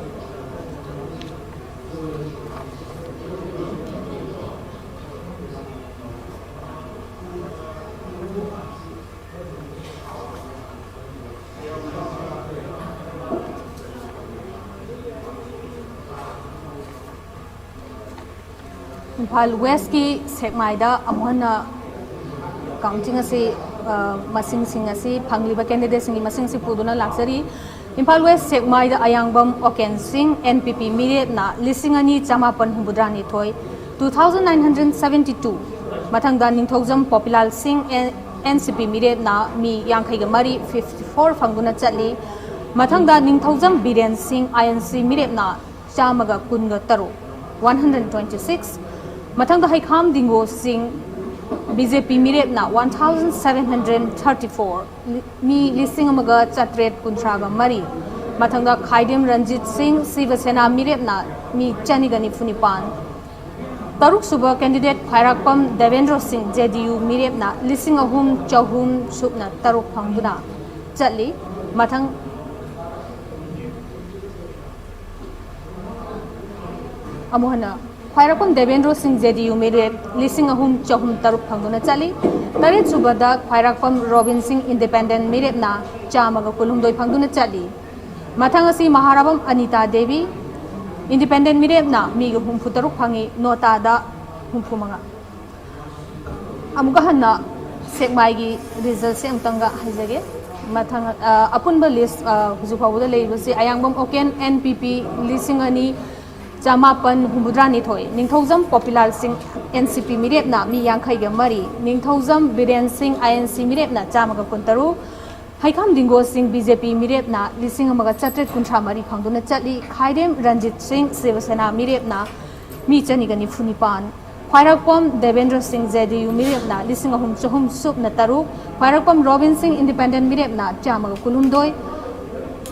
ꯏꯝꯐꯥꯜ ꯋꯦꯁꯀꯤ ꯁꯦꯛꯃꯥꯏꯗ ꯑꯃꯨꯛ ꯍꯟꯅ ꯀꯥꯎꯟꯇꯤꯡ ꯑꯁꯤ, ꯑ, ꯃꯁꯤꯡꯁꯤꯡ ꯑꯁꯤ, ꯐꯪꯂꯤꯕ ꯀꯦꯟꯗꯤꯗꯦꯠꯁꯤꯡꯒꯤ ꯃꯁꯤꯡꯁꯤ ꯄꯨꯗꯨꯅ ꯂꯥꯛꯆꯔꯤ꯫ ꯏꯝꯐꯥꯜ ꯋꯦꯁ ꯁꯦꯛꯃꯥꯏꯗ ꯑꯌꯥꯡꯕꯝ ꯑꯣꯀꯦꯟ ꯁꯤꯡ, ꯑꯦꯟ ꯄꯤ ꯄꯤ, ꯃꯤꯔꯦꯞꯅ ꯂꯤꯁꯤꯡ ꯑꯅꯤ ꯆꯃꯥꯄꯟ ꯍꯨꯝꯐꯨꯇꯔꯥ ꯅꯤꯊꯣꯏ, two thousand nine hundred seventy two꯫ ꯃꯊꯪꯗ ꯅꯤꯡꯊꯧꯖꯝ ꯄꯣꯄꯤꯂꯥꯜ ꯁꯤꯡ, ꯑꯦꯟ ꯁꯤ ꯄꯤ, ꯃꯤꯔꯦꯞꯅ ꯃꯤ ꯌꯥꯡꯈꯩꯒ ꯃꯔꯤ, fifty four, ꯐꯪꯗꯨꯅ ꯆꯠꯂꯤ꯫ ꯃꯊꯪꯗ ꯅꯤꯡꯊꯧꯖꯝ ꯕꯤꯔꯦꯟ ꯁꯤꯡ, ꯑꯥꯏ ꯑꯦꯟ ꯁꯤ, ꯃꯤꯔꯦꯞꯅ ꯆꯥꯝꯃꯒ ꯀꯨꯟꯒ ꯇꯔꯨꯛ, one hundred twenty six꯫ ꯃꯊꯪꯗ ꯍꯩꯈꯥꯝ ꯗꯤꯡꯒꯣ ꯁꯤꯡ, B J P, ꯃꯤꯔꯦꯞꯅ one thousand seven hundred thirty four, ꯃꯤ ꯂꯤꯁꯤꯡ ꯑꯃꯒ ꯆꯥꯇ꯭ꯔꯦꯠ ꯀꯨꯟꯊ꯭ꯔꯥꯒ ꯃꯔꯤ꯫ ꯃꯊꯪꯗ ꯈꯥꯏꯗꯦꯝ ꯔꯟꯖꯤꯠ ꯁꯤꯡ, ꯁꯤꯕ ꯁꯦꯅꯥ, ꯃꯤꯔꯦꯞꯅ ꯃꯤ ꯆꯅꯤꯒ ꯅꯤꯐꯨ ꯅꯤꯄꯥꯟ꯫ ꯇꯔꯨꯛꯁꯨꯕ ꯀꯦꯟꯗꯤꯗꯦꯠ ꯈ꯭ꯋꯥꯏꯔꯥꯛꯄꯝ ꯗꯦꯕꯦꯟꯗ꯭ꯔꯣ ꯁꯤꯡ, ꯖꯦ ꯗꯤ ꯌꯨ, ꯃꯤꯔꯦꯞꯅ ꯂꯤꯁꯤꯡ ꯑꯍꯨꯝ ꯆꯍꯨꯝ ꯁꯨꯞꯅ ꯇꯔꯨꯛ ꯐꯪꯗꯨꯅ ꯆꯠꯂꯤ꯫ ꯃꯊꯪ ꯑꯃꯨꯛ ꯍꯟꯅ ꯈ꯭ꯋꯥꯏꯔꯥꯛꯄꯝ ꯗꯦꯕꯦꯟꯗ꯭ꯔꯣ ꯁꯤꯡ, ꯖꯦ ꯗꯤ ꯌꯨ, ꯃꯤꯔꯦꯞ ꯂꯤꯁꯤꯡ ꯑꯍꯨꯝ ꯆꯍꯨꯝ ꯇꯔꯨꯛ ꯐꯪꯗꯨꯅ ꯆꯠꯂꯤ꯫ ꯇꯔꯦꯠꯁꯨꯕꯗ ꯈ꯭ꯋꯥꯏꯔꯥꯛꯄꯝ ꯔꯣꯕꯤꯟ ꯁꯤꯡ, ꯏꯟꯗꯤꯄꯦꯟꯗꯦꯟ, ꯃꯤꯔꯦꯞꯅ ꯆꯥꯝꯃꯒ ꯀꯨꯟꯍꯨꯝꯗꯣꯏ ꯐꯪꯗꯨꯅ ꯆꯠꯂꯤ꯫ ꯃꯊꯪ ꯑꯁꯤ ꯃꯍꯥꯔꯥꯕꯝ ꯑꯅꯤꯇꯥ ꯗꯦꯕꯤ, ꯏꯟꯗꯤꯄꯦꯟꯗꯦꯟ, ꯃꯤꯔꯦꯞꯅ ꯃꯤꯒ ꯍꯨꯝꯐꯨ ꯇꯔꯨꯛ ꯐꯪꯉꯤ, ꯅꯣꯇꯥꯗ ꯍꯨꯝꯐꯨ ꯃꯉꯥ꯫ ꯑꯃꯨꯛꯀ ꯍꯟꯅ ꯁꯦꯛꯃꯥꯏꯒꯤ ꯔꯤꯖꯜꯁꯦ ꯑꯃꯨꯛꯇꯪꯒ ꯍꯥꯏꯖꯒꯦ꯫ ꯃꯊꯪ, ꯑ, ꯑꯄꯨꯟꯕ ꯂꯤꯁ, ꯑ, ꯍꯧꯖꯤꯛ ꯐꯥꯎꯕꯗ ꯂꯩꯔꯤꯕꯁꯤ: ꯑꯌꯥꯡꯕꯝ ꯑꯣꯀꯦꯟ, ꯑꯦꯟ ꯄꯤ ꯄꯤ, ꯂꯤꯁꯤꯡ ꯑꯅꯤ ꯆꯃꯥꯄꯟ ꯍꯨꯝꯐꯨꯇꯔꯥ ꯅꯤꯊꯣꯏ, ꯅꯤꯡꯊꯧꯖꯝ ꯄꯣꯄꯤꯂꯥꯜ ꯁꯤꯡ, ꯑꯦꯟ ꯁꯤ ꯄꯤ, ꯃꯤꯔꯦꯞꯅ ꯃꯤ ꯌꯥꯡꯈꯩꯒ ꯃꯔꯤ, ꯅꯤꯡꯊꯧꯖꯝ ꯕꯤꯔꯦꯟ ꯁꯤꯡ, ꯑꯥꯏ ꯑꯦꯟ ꯁꯤ, ꯃꯤꯔꯦꯞꯅ ꯆꯥꯝꯃꯒ ꯀꯨꯟꯇꯔꯨꯛ, ꯍꯩꯈꯥꯝ ꯗꯤꯡꯒꯣ ꯁꯤꯡ, ꯕꯤ ꯖꯦ ꯄꯤ, ꯃꯤꯔꯦꯞꯅ ꯂꯤꯁꯤꯡ ꯑꯃꯒ ꯆꯥꯇ꯭ꯔꯦꯠ ꯀꯨꯟꯊ꯭ꯔꯥ ꯃꯔꯤ ꯐꯪꯗꯨꯅ ꯆꯠꯂꯤ꯫ ꯈꯥꯏꯗꯦꯝ ꯔꯟꯖꯤꯠ ꯁꯤꯡ, ꯁꯤꯕ ꯁꯦꯅꯥ, ꯃꯤꯔꯦꯞꯅ ꯃꯤ ꯆꯅꯤꯒ ꯅꯤꯐꯨ ꯅꯤꯄꯥꯟ꯫ ꯈ꯭ꯋꯥꯏꯔꯥꯛꯄꯝ ꯗꯦꯕꯦꯟꯗ꯭ꯔ ꯁꯤꯡ, ꯖꯦ ꯗꯤ ꯌꯨ, ꯃꯤꯔꯦꯞꯅ ꯂꯤꯁꯤꯡ ꯑꯍꯨꯝ ꯆꯍꯨꯝ ꯁꯨꯞꯅ ꯇꯔꯨꯛ꯫ ꯈ꯭ꯋꯥꯏꯔꯥꯛꯄꯝ ꯔꯣꯕꯤꯟ ꯁꯤꯡ, ꯏꯟꯗꯤꯄꯦꯟꯗꯦꯟ, ꯃꯤꯔꯦꯞꯅ ꯆꯥꯝꯃꯒ ꯀꯨꯟꯍꯨꯝꯗꯣꯏ꯫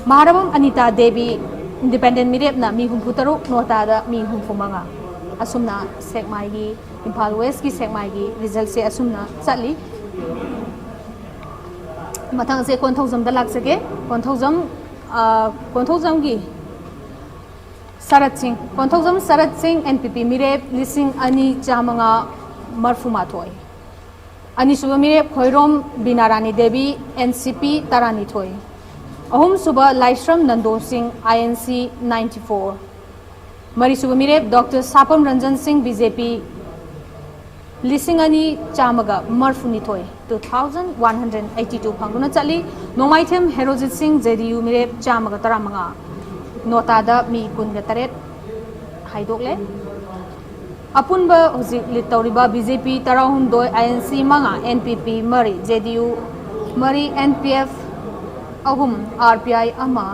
ꯃꯍꯥꯔꯥꯕꯝ ꯑꯅꯤꯇꯥ ꯗꯦꯕꯤ, ꯏꯟꯗꯤꯄꯦꯟꯗꯦꯟ ꯃꯤꯔꯦꯞꯅ ꯃꯤ ꯍꯨꯝꯐꯨ ꯇꯔꯨꯛ, ꯅꯣꯇꯥꯗ ꯃꯤ ꯍꯨꯝꯐꯨ ꯃꯉꯥ꯫ ꯑꯁꯨꯝꯅ ꯁꯦꯛꯃꯥꯏꯒꯤ, ꯏꯝꯐꯥꯜ ꯋꯦꯁꯀꯤ ꯁꯦꯛꯃꯥꯏꯒꯤ ꯔꯤꯖꯜꯁꯦ ꯑꯁꯨꯝꯅ ꯆꯠꯂꯤ꯫ ꯃꯊꯪꯁꯦ ꯀꯣꯟꯊꯧꯖꯝꯗ ꯂꯥꯛꯆꯒꯦ꯫ ꯀꯣꯟꯊꯧꯖꯝ, ꯑ, ꯀꯣꯟꯊꯧꯖꯝꯒꯤ ꯁꯔꯠ ꯁꯤꯡ, ꯀꯣꯟꯊꯧꯖꯝ ꯁꯔꯠ ꯁꯤꯡ, ꯑꯦꯟ ꯄꯤ ꯄꯤ, ꯃꯤꯔꯦꯞ ꯂꯤꯁꯤꯡ ꯑꯅꯤ ꯆꯥꯃꯉꯥ ꯃꯔꯐꯨ ꯃꯥꯊꯣꯏ꯫ ꯑꯅꯤꯁꯨꯕ ꯃꯤꯔꯦꯞ ꯈꯣꯏꯔꯣꯝ ꯕꯤꯅꯥꯔꯥꯅꯤ ꯗꯦꯕꯤ, ꯑꯦꯟ ꯁꯤ ꯄꯤ, ꯇꯔꯥꯅꯤꯊꯣꯏ꯫ ꯑꯍꯨꯝꯁꯨꯕ ꯂꯥꯏꯁ꯭ꯔꯝ Nando Singh, I N C, ninety four. ꯃꯔꯤꯁꯨꯕ ꯃꯤꯔꯦꯞ doctor Sapam Ranjan Singh, B J ꯄꯤ, ꯂꯤꯁꯤꯡ ꯑꯅꯤ ꯆꯥꯝꯃꯒ ꯃꯔꯐꯨꯅꯤꯊꯣꯏ, two thousand one hundred eighty two ꯐꯪꯗꯨꯅ ꯆꯠꯂꯤ꯫ ꯅꯣꯡꯃꯥꯏꯊꯦꯝ ꯍꯦꯔꯣꯖꯤꯠ ꯁꯤꯡ, ꯖꯦ ꯗꯤ ꯌꯨ, ꯃꯤꯔꯦꯞ ꯆꯥꯝꯃꯒ ꯇꯔꯥꯃꯉꯥ, ꯅꯣꯇꯥꯗ ꯃꯤ ꯀꯨꯟꯒ ꯇꯔꯦꯠ ꯍꯥꯏꯗꯣꯛꯂꯦ꯫ ꯑꯄꯨꯟꯕ ꯍꯧꯖꯤꯛ ꯂꯤꯠ ꯇꯧꯔꯤꯕ ꯕꯤ ꯖꯦ ꯄꯤ ꯇꯔꯥꯍꯨꯝꯗꯣꯏ, ꯑꯥꯏ ꯑꯦꯟ ꯁꯤ ꯃꯉꯥ, ꯑꯦꯟ ꯄꯤ ꯄꯤ ꯃꯔꯤ, ꯖꯦ ꯗꯤ ꯌꯨ ꯃꯔꯤ, ꯑꯦꯟ ꯄꯤ ꯑꯦꯐ ꯑꯍꯨꯝ, ꯑꯥꯔ ꯄꯤ ꯑꯥꯏ ꯑꯃ,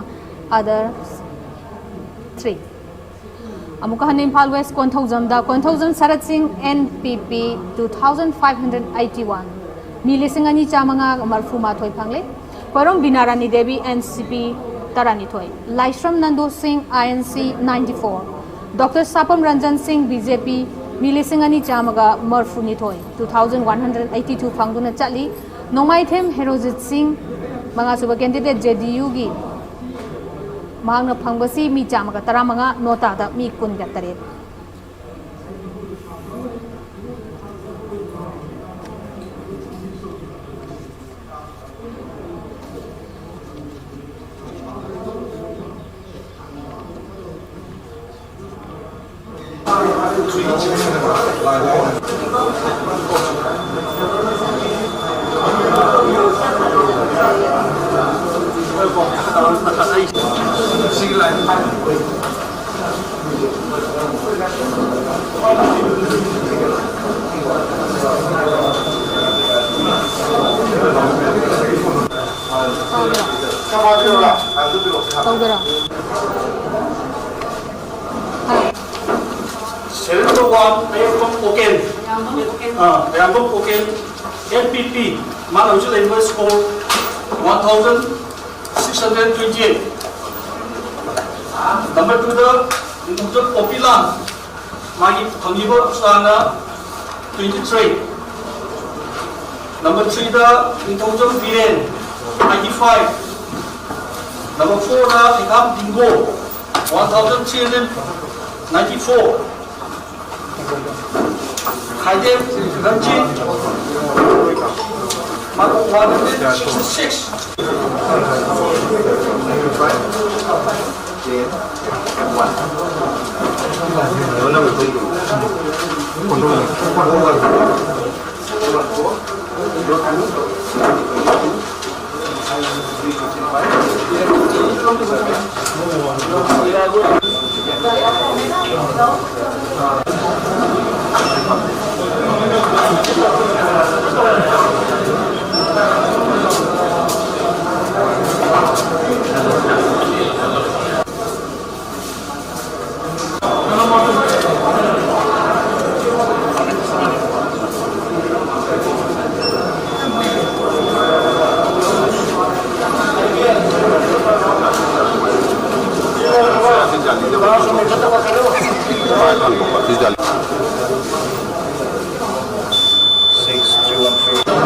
ꯑꯗꯔꯁ ꯊ꯭ꯔꯤ꯫ ꯑꯃꯨꯛꯀ ꯍꯟꯅ ꯏꯝꯐꯥꯜ ꯋꯦꯁ ꯀꯣꯟꯊꯧꯖꯝꯗ, ꯀꯣꯟꯊꯧꯖꯝ ꯁꯔꯠ ꯁꯤꯡ, and P P, two thousand five hundred eighty one, ꯃꯤ ꯂꯤꯁꯤꯡ ꯑꯅꯤ ꯆꯥꯃꯉꯥ ꯃꯔꯐꯨ ꯃꯥꯊꯣꯏ ꯐꯪꯂꯦ꯫ ꯈꯣꯏꯔꯣꯝ ꯕꯤꯅꯥꯔꯥꯅꯤ ꯗꯦꯕꯤ, ꯑꯦꯟ ꯁꯤ ꯄꯤ, ꯇꯔꯥꯅꯤꯊꯣꯏ, Laishram Nando Singh, I N C, ninety four, doctor Sapam Ranjan Singh, B J ꯄꯤ, ꯃꯤ ꯂꯤꯁꯤꯡ ꯑꯅꯤ ꯆꯥꯃꯒ ꯃꯔꯐꯨꯅꯤꯊꯣꯏ, two thousand one hundred eighty two ꯐꯪꯗꯨꯅ ꯆꯠꯂꯤ꯫ ꯅꯣꯡꯃꯥꯏꯊꯦꯝ ꯍꯦꯔꯣꯖꯤꯠ ꯁꯤꯡ, ꯃꯉꯥꯁꯨꯕ ꯀꯦꯟꯗꯤꯗꯦꯠ, ꯖꯦ ꯗꯤ ꯌꯨꯒꯤ, ꯃꯍꯥꯛꯅ ꯐꯪꯕꯁꯤ ꯃꯤ ꯆꯥꯝꯃꯒ ꯇꯔꯥꯃꯉꯥ, ꯅꯣꯇꯥꯗ ꯃꯤ ꯀꯨꯟꯒ ꯇꯔꯦꯠ꯫ ꯇꯧꯒꯦꯔꯥ? Serial number one, ꯑꯌꯥꯝꯕꯝ ꯑꯣꯀꯦꯟ꯫ Ah, ꯑꯌꯥꯝꯕꯝ ꯑꯣꯀꯦꯟ, and P ꯄꯤ꯫ ꯃꯥꯅ ꯍꯧꯖꯤꯛ ꯂꯩꯔꯤꯕ score one thousand Six hundred twenty eight. Number two ꯗ ꯅꯤꯡꯊꯧꯖꯝ ꯄꯣꯄꯤꯂꯥꯜ, ꯃꯥꯒꯤ ꯐꯪꯂꯤꯕ ꯆꯥꯡꯅ twenty three. Number three ꯗ ꯅꯤꯡꯊꯧꯖꯝ Biren, ninety five. Number four ꯗ ꯍꯩꯈꯥꯝ ꯗꯤꯡꯒꯣ, one thousand three hundred ninety four. ꯈꯥꯏꯗꯦꯝ ꯔꯟꯖꯤꯠ, ꯃꯥꯒꯤ one hundred sixty six. Six three one three.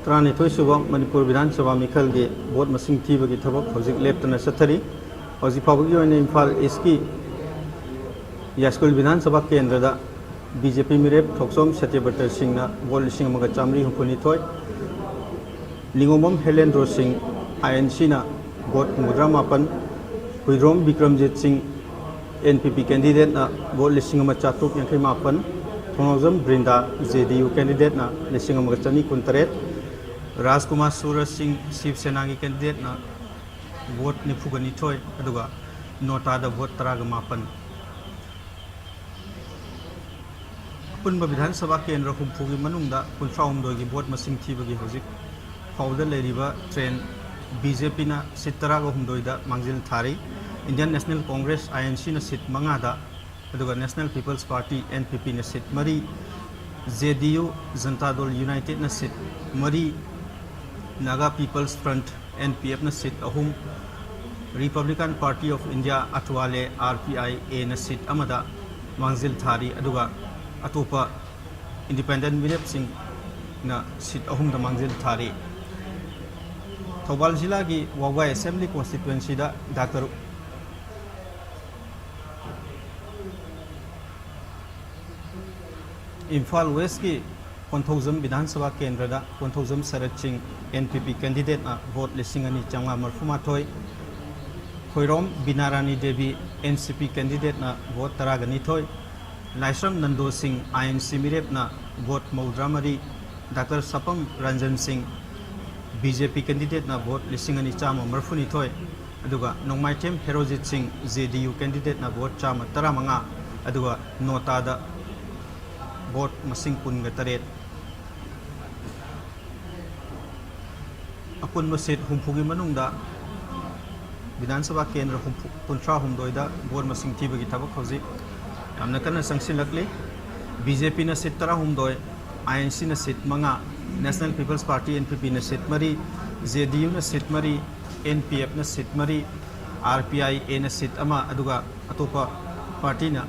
ꯇꯔꯥꯅꯤꯊꯣꯏ ꯁꯨꯕ ꯃꯅꯤꯄꯨꯔ ꯕꯤꯙꯥꯟ ꯁꯚꯥ ꯃꯤꯈꯜꯒꯤ vote ꯃꯁꯤꯡ ꯊꯤꯕꯒꯤ ꯊꯕꯛ ꯍꯧꯖꯤꯛ ꯂꯦꯞꯇꯅ ꯆꯠꯊꯔꯤ꯫ ꯍꯧꯖꯤꯛ ꯐꯥꯎꯕꯒꯤ ꯑꯣꯏꯅ ꯏꯝꯐꯥꯜ ꯏꯁꯀꯤ ꯌꯥꯏꯁ꯭ꯀꯨꯜ ꯕꯤꯙꯥꯟ ꯁꯚꯥ ꯀꯦꯟꯗ꯭ꯔꯗ ꯕꯤ ꯖꯦ ꯄꯤ ꯃꯤꯔꯦꯞ ꯊꯣꯛꯆꯣꯝ ꯁꯇ꯭ꯌꯕ꯭ꯔꯇ ꯁꯤꯡꯅ ꯚꯣꯠ ꯂꯤꯁꯤꯡ ꯑꯃꯒ ꯆꯥꯃꯔꯤ ꯍꯨꯝꯐꯨꯅꯤꯊꯣꯏ, ꯂꯤꯉꯣꯝꯕꯝ ꯍꯦꯂꯦꯟꯗ꯭ꯔꯣ ꯁꯤꯡ, ꯑꯥꯏ ꯑꯦꯟ ꯁꯤꯅ ꯚꯣꯠ ꯍꯨꯝꯐꯨꯇꯔꯥ ꯃꯥꯄꯟ, ꯍꯨꯏꯗ꯭ꯔꯣꯝ ꯕꯤꯀ꯭ꯔꯝꯖꯤꯠ ꯁꯤꯡ, ꯑꯦꯟ ꯄꯤ ꯄꯤ ꯀꯦꯟꯗꯤꯗꯦꯠꯅ ꯚꯣꯠ ꯂꯤꯁꯤꯡ ꯑꯃ ꯆꯥꯇ꯭ꯔꯨꯛ ꯌꯥꯡꯈꯩ ꯃꯥꯄꯟ, ꯊꯣꯡꯅꯥꯎꯖꯝ ꯕ꯭ꯔꯤꯟꯗꯥ, ꯖꯦ ꯗꯤ ꯌꯨ ꯀꯦꯟꯗꯤꯗꯦꯠꯅ ꯂꯤꯁꯤꯡ ꯑꯃꯒ ꯆꯅꯤ ꯀꯨꯟꯇꯔꯦꯠ, ꯔꯥꯖꯀꯨꯃꯥꯔ ꯁꯨꯔꯖ ꯁꯤꯡ, ꯁꯤꯕ ꯁꯦꯅꯥꯒꯤ ꯀꯦꯟꯗꯤꯗꯦꯠꯅ ꯚꯣꯠ ꯅꯤꯐꯨꯒ ꯅꯤꯊꯣꯏ, ꯑꯗꯨꯒ ꯅꯣꯇꯥꯗ ꯚꯣꯠ ꯇꯔꯥꯒ ꯃꯥꯄꯟ꯫ ꯑꯄꯨꯟꯕ ꯕꯤꯙꯥꯟ ꯁꯚꯥ ꯀꯦꯟꯗ꯭ꯔ ꯍꯨꯝꯐꯨꯒꯤ ꯃꯅꯨꯡꯗ ꯀꯨꯟꯊ꯭ꯔꯥꯍꯨꯝꯗꯣꯏꯒꯤ ꯚꯣꯠ ꯃꯁꯤꯡ ꯊꯤꯕꯒꯤ ꯍꯧꯖꯤꯛ ꯐꯥꯎꯕꯗ ꯂꯩꯔꯤꯕ ꯇ꯭ꯔꯦꯟ ꯕꯤ ꯖꯦ ꯄꯤꯅ ꯁꯤꯠ ꯇꯔꯥꯒ ꯍꯨꯝꯗꯣꯏꯗ ꯃꯥꯡꯖꯤꯜ ꯊꯥꯔꯤ꯫ Indian National Congress, I N ꯁꯤꯅ ꯁꯤꯠ ꯃꯉꯥꯗ, ꯑꯗꯨꯒ National People's Party, N P ꯄꯤꯅ ꯁꯤꯠ ꯃꯔꯤ, ꯖꯦ ꯗꯤ ꯌꯨ, ꯖꯅꯇꯥ ꯗꯜ ꯌꯨꯅꯥꯏꯇꯦꯗꯅ ꯁꯤꯠ ꯃꯔꯤ, Naga People's Front, N P ꯑꯦꯐꯅ ꯁꯤꯠ ꯑꯍꯨꯝ, Republican Party of India, Athawale, R P I ꯑꯦꯅ ꯁꯤꯠ ꯑꯃꯗ ꯃꯥꯡꯖꯤꯜ ꯊꯥꯔꯤ, ꯑꯗꯨꯒ ꯑꯇꯣꯞꯄ ꯏꯟꯗꯤꯄꯦꯟꯗꯦꯟ ꯃꯤꯔꯦꯞꯁꯤꯡꯅ ꯁꯤꯠ ꯑꯍꯨꯝꯗ ꯃꯥꯡꯖꯤꯜ ꯊꯥꯔꯤ꯫ ꯊꯧꯕꯥꯜ ꯖꯤꯂꯥꯒꯤ ꯋꯥꯕꯒꯥꯏ ꯑꯦꯁꯦꯝꯕ꯭ꯂꯤ ꯀꯣꯟꯁꯇꯤꯇ꯭ꯋꯦꯟꯁꯤꯗ ꯗꯥꯛꯇꯔ ꯏꯝꯐꯥꯜ ꯋꯦꯁꯀꯤ ꯀꯣꯟꯊꯧꯖꯝ ꯕꯤꯙꯥꯟ ꯁꯚꯥ ꯀꯦꯟꯗ꯭ꯔꯗ ꯀꯣꯟꯊꯧꯖꯝ ꯁꯔꯠ ꯁꯤꯡ, ꯑꯦꯟ ꯄꯤ ꯄꯤ ꯀꯦꯟꯗꯤꯗꯦꯠꯅ ꯚꯣꯠ ꯂꯤꯁꯤꯡ ꯑꯅꯤ ꯆꯥꯝꯃꯉꯥ ꯃꯔꯤꯐꯨ ꯃꯥꯊꯣꯏ, ꯈꯣꯏꯔꯣꯝ ꯕꯤꯅꯥꯔꯥꯅꯤ ꯗꯦꯕꯤ, ꯑꯦꯟ ꯁꯤ ꯄꯤ ꯀꯦꯟꯗꯤꯗꯦꯠꯅ ꯚꯣꯠ ꯇꯔꯥꯒ ꯅꯤꯊꯣꯏ, ꯂꯥꯏꯁ꯭ꯔꯝ Nando Singh, I N C ꯃꯤꯔꯦꯞꯅ ꯚꯣꯠ ꯃꯧꯗ꯭ꯔꯥ ꯃꯔꯤ, doctor Sapam Ranjan Singh, B J ꯄꯤ ꯀꯦꯟꯗꯤꯗꯦꯠꯅ ꯚꯣꯠ ꯂꯤꯁꯤꯡ ꯑꯅꯤ ꯆꯥꯝꯃ ꯃꯔꯤꯐꯨ ꯅꯤꯊꯣꯏ, ꯑꯗꯨꯒ ꯅꯣꯡꯃꯥꯏꯊꯦꯝ ꯍꯦꯔꯣꯖꯤꯠ ꯁꯤꯡ, ꯖꯦ ꯗꯤ ꯌꯨ ꯀꯦꯟꯗꯤꯗꯦꯠꯅ ꯚꯣꯠ ꯆꯥꯝꯃ ꯇꯔꯥꯃꯉꯥ, ꯑꯗꯨꯒ ꯅꯣꯇꯥꯗ ꯚꯣꯠ ꯃꯁꯤꯡ ꯀꯨꯟꯒ ꯇꯔꯦꯠ꯫ ꯑꯄꯨꯟꯕ ꯁꯤꯠ ꯍꯨꯝꯐꯨꯒꯤ ꯃꯅꯨꯡꯗ ꯕꯤꯙꯥꯟ ꯁꯚꯥ ꯀꯦꯟꯗ꯭ꯔ ꯍꯨꯝꯐꯨ, ꯀꯨꯟꯊ꯭ꯔꯥ ꯍꯨꯝꯗꯣꯏꯗ ꯚꯣꯠ ꯃꯁꯤꯡ ꯊꯤꯕꯒꯤ ꯊꯕꯛ ꯍꯧꯖꯤꯛ ꯌꯥꯝꯅ ꯀꯟꯅ ꯆꯪꯁꯤꯜꯂꯛꯂꯤ꯫ ꯕꯤ ꯖꯦ ꯄꯤꯅ ꯁꯤꯠ ꯇꯔꯥꯍꯨꯝꯗꯣꯏ, ꯑꯥꯏ ꯑꯦꯟ ꯁꯤꯅ ꯁꯤꯠ ꯃꯉꯥ, National People's Party, N P ꯄꯤꯅ ꯁꯤꯠ ꯃꯔꯤ, ꯖꯦ ꯗꯤ ꯌꯨꯅ ꯁꯤꯠ ꯃꯔꯤ, ꯑꯦꯟ ꯄꯤ ꯑꯦꯐꯅ ꯁꯤꯠ ꯃꯔꯤ, ꯑꯥꯔ ꯄꯤ ꯑꯥꯏ ꯑꯦꯅ ꯁꯤꯠ ꯑꯃ, ꯑꯗꯨꯒ ꯑꯇꯣꯞꯄ ꯄꯥꯔꯇꯤꯅ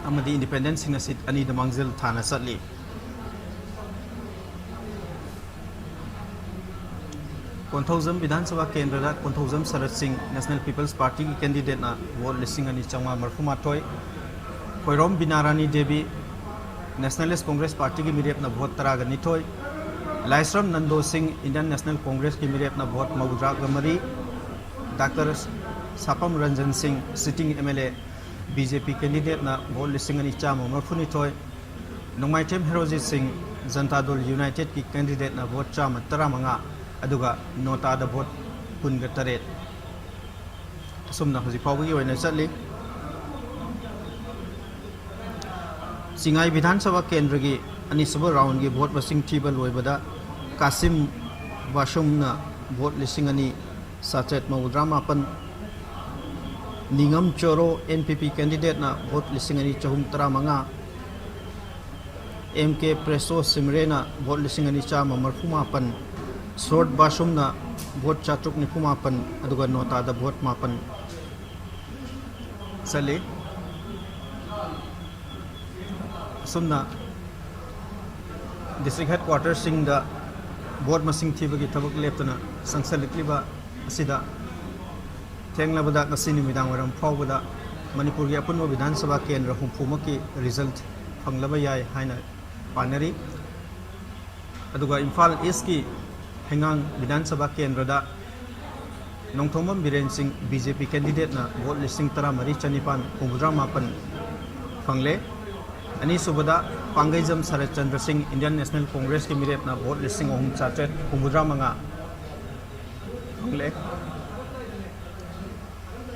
ꯑꯃꯗꯤ ꯏꯟꯗꯤꯄꯦꯟꯗꯦꯟꯁꯤꯡꯅ ꯁꯤꯠ ꯑꯅꯤꯗ ꯃꯥꯡꯖꯤꯜ ꯊꯥꯅ ꯆꯠꯂꯤ꯫ ꯀꯣꯟꯊꯧꯖꯝ ꯕꯤꯙꯥꯟ ꯁꯚꯥ ꯀꯦꯟꯗ꯭ꯔꯗ ꯀꯣꯟꯊꯧꯖꯝ ꯁꯔꯠ ꯁꯤꯡ, National People's Party ꯒꯤ candidate ꯅ vote ꯂꯤꯁꯤꯡ ꯑꯅꯤ ꯆꯥꯝꯃꯉꯥ ꯃꯔꯤꯐꯨ ꯃꯥꯊꯣꯏ, Khoirom ꯕꯤꯅꯥꯔꯥꯅꯤ Devi, Nationalist Congress Party ꯒꯤ ꯃꯤꯔꯦꯞꯅ vote ꯇꯔꯥꯒ ꯅꯤꯊꯣꯏ, ꯂꯥꯏꯁ꯭ꯔꯝ ꯅꯟꯗꯣ ꯁꯤꯡ, Indian National Congress ꯀꯤ ꯃꯤꯔꯦꯞꯅ vote ꯃꯧꯗ꯭ꯔꯥꯒ ꯃꯔꯤ, Doctor ꯁꯥꯄꯝ ꯔꯟꯖꯟ ꯁꯤꯡ, sitting M L A, B J P candidate ꯅ vote ꯂꯤꯁꯤꯡ ꯑꯅꯤ ꯆꯥꯝꯃ ꯃꯔꯤꯐꯨ ꯅꯤꯊꯣꯏ, ꯅꯣꯡꯃꯥꯏꯊꯦꯝ ꯍꯦꯔꯣꯖꯤꯠ ꯁꯤꯡ, Janata Dal United ꯀꯤ candidate ꯅ vote ꯆꯥꯝꯃ ꯇꯔꯥꯃꯉꯥ, ꯑꯗꯨꯒ ꯅꯣꯇꯥꯗ vote ꯀꯨꯟꯒ ꯇꯔꯦꯠ꯫ ꯑꯁꯨꯝꯅ ꯍꯧꯖꯤꯛ ꯐꯥꯎꯕꯒꯤ ꯑꯣꯏꯅ ꯆꯠꯂꯤ꯫ ꯆꯤꯉꯥꯏ ꯕꯤꯙꯥꯟ ꯁꯚꯥ ꯀꯦꯟꯗ꯭ꯔꯒꯤ ꯑꯅꯤꯁꯨꯕ round ꯒꯤ vote ꯃꯁꯤꯡ ꯊꯤꯕ ꯂꯣꯏꯕꯗ ꯀꯥꯁꯤꯝ ꯕꯥꯁꯨꯝꯅ vote ꯂꯤꯁꯤꯡ ꯑꯅꯤ ꯆꯥꯇ꯭ꯔꯦꯠ ꯃꯧꯗ꯭ꯔꯥ ꯃꯥꯄꯟ, ꯅꯤꯉꯝ ꯆꯣꯔꯣ N P P candidate ꯅ vote ꯂꯤꯁꯤꯡ ꯑꯅꯤ ꯆꯍꯨꯝ ꯇꯔꯥꯃꯉꯥ, M K ꯄ꯭ꯔꯦꯁꯣ ꯁꯤꯝꯔꯦꯅ vote ꯂꯤꯁꯤꯡ ꯑꯅꯤ ꯆꯥꯝꯃ ꯃꯔꯤꯐꯨ ꯃꯥꯄꯟ, ꯁꯣꯔꯠ ꯕꯥꯁꯨꯝꯅ vote ꯆꯥꯇ꯭ꯔꯨꯛ ꯅꯤꯐꯨ ꯃꯥꯄꯟ, ꯑꯗꯨꯒ ꯅꯣꯇꯥꯗ vote ꯃꯥꯄꯟ ꯆꯠꯂꯤ꯫ ꯑꯁꯨꯝꯅ district headquarter ꯁꯤꯡꯗ vote ꯃꯁꯤꯡ ꯊꯤꯕꯒꯤ ꯊꯕꯛ ꯂꯦꯞꯇꯅ ꯆꯪꯁꯤꯜꯂꯛꯂꯤꯕ ꯑꯁꯤꯗ ꯊꯦꯡꯂꯕꯗ ꯉꯁꯤ ꯅꯨꯃꯤꯗꯥꯡ ꯋꯥꯏꯔꯝ ꯐꯥꯎꯕꯗ ꯃꯅꯤꯄꯨꯔꯒꯤ ꯑꯄꯨꯟꯕ ꯕꯤꯙꯥꯟ ꯁꯚꯥ ꯀꯦꯟꯗ꯭ꯔ ꯍꯨꯝꯐꯨꯃꯛꯀꯤ result ꯐꯪꯂꯕ ꯌꯥꯏ ꯍꯥꯏꯅ ꯄꯥꯅꯔꯤ꯫ ꯑꯗꯨꯒ ꯏꯝꯐꯥꯜ East ꯀꯤ ꯍꯩꯉꯥꯡ ꯕꯤꯙꯥꯟ ꯁꯚꯥ ꯀꯦꯟꯗ꯭ꯔꯗ ꯅꯣꯡꯊꯣꯝꯕꯝ ꯕꯤꯔꯦꯟ ꯁꯤꯡ, B J P candidate ꯅ vote ꯂꯤꯁꯤꯡ ꯇꯔꯥꯃꯔꯤ ꯆꯅꯤꯄꯥꯟ ꯍꯨꯝꯐꯨꯇꯔꯥ ꯃꯥꯄꯟ ꯐꯪꯂꯦ꯫ ꯑꯅꯤꯁꯨꯕꯗ ꯄꯥꯡꯒꯩꯖꯝ ꯁꯔꯠ ꯆꯟꯗ꯭ꯔ ꯁꯤꯡ, Indian National Congress ꯀꯤ ꯃꯤꯔꯦꯞꯅ vote ꯂꯤꯁꯤꯡ ꯑꯍꯨꯝ ꯆꯥꯇ꯭ꯔꯦꯠ ꯍꯨꯝꯐꯨꯇꯔꯥ ꯃꯉꯥ ꯐꯪꯂꯦ꯫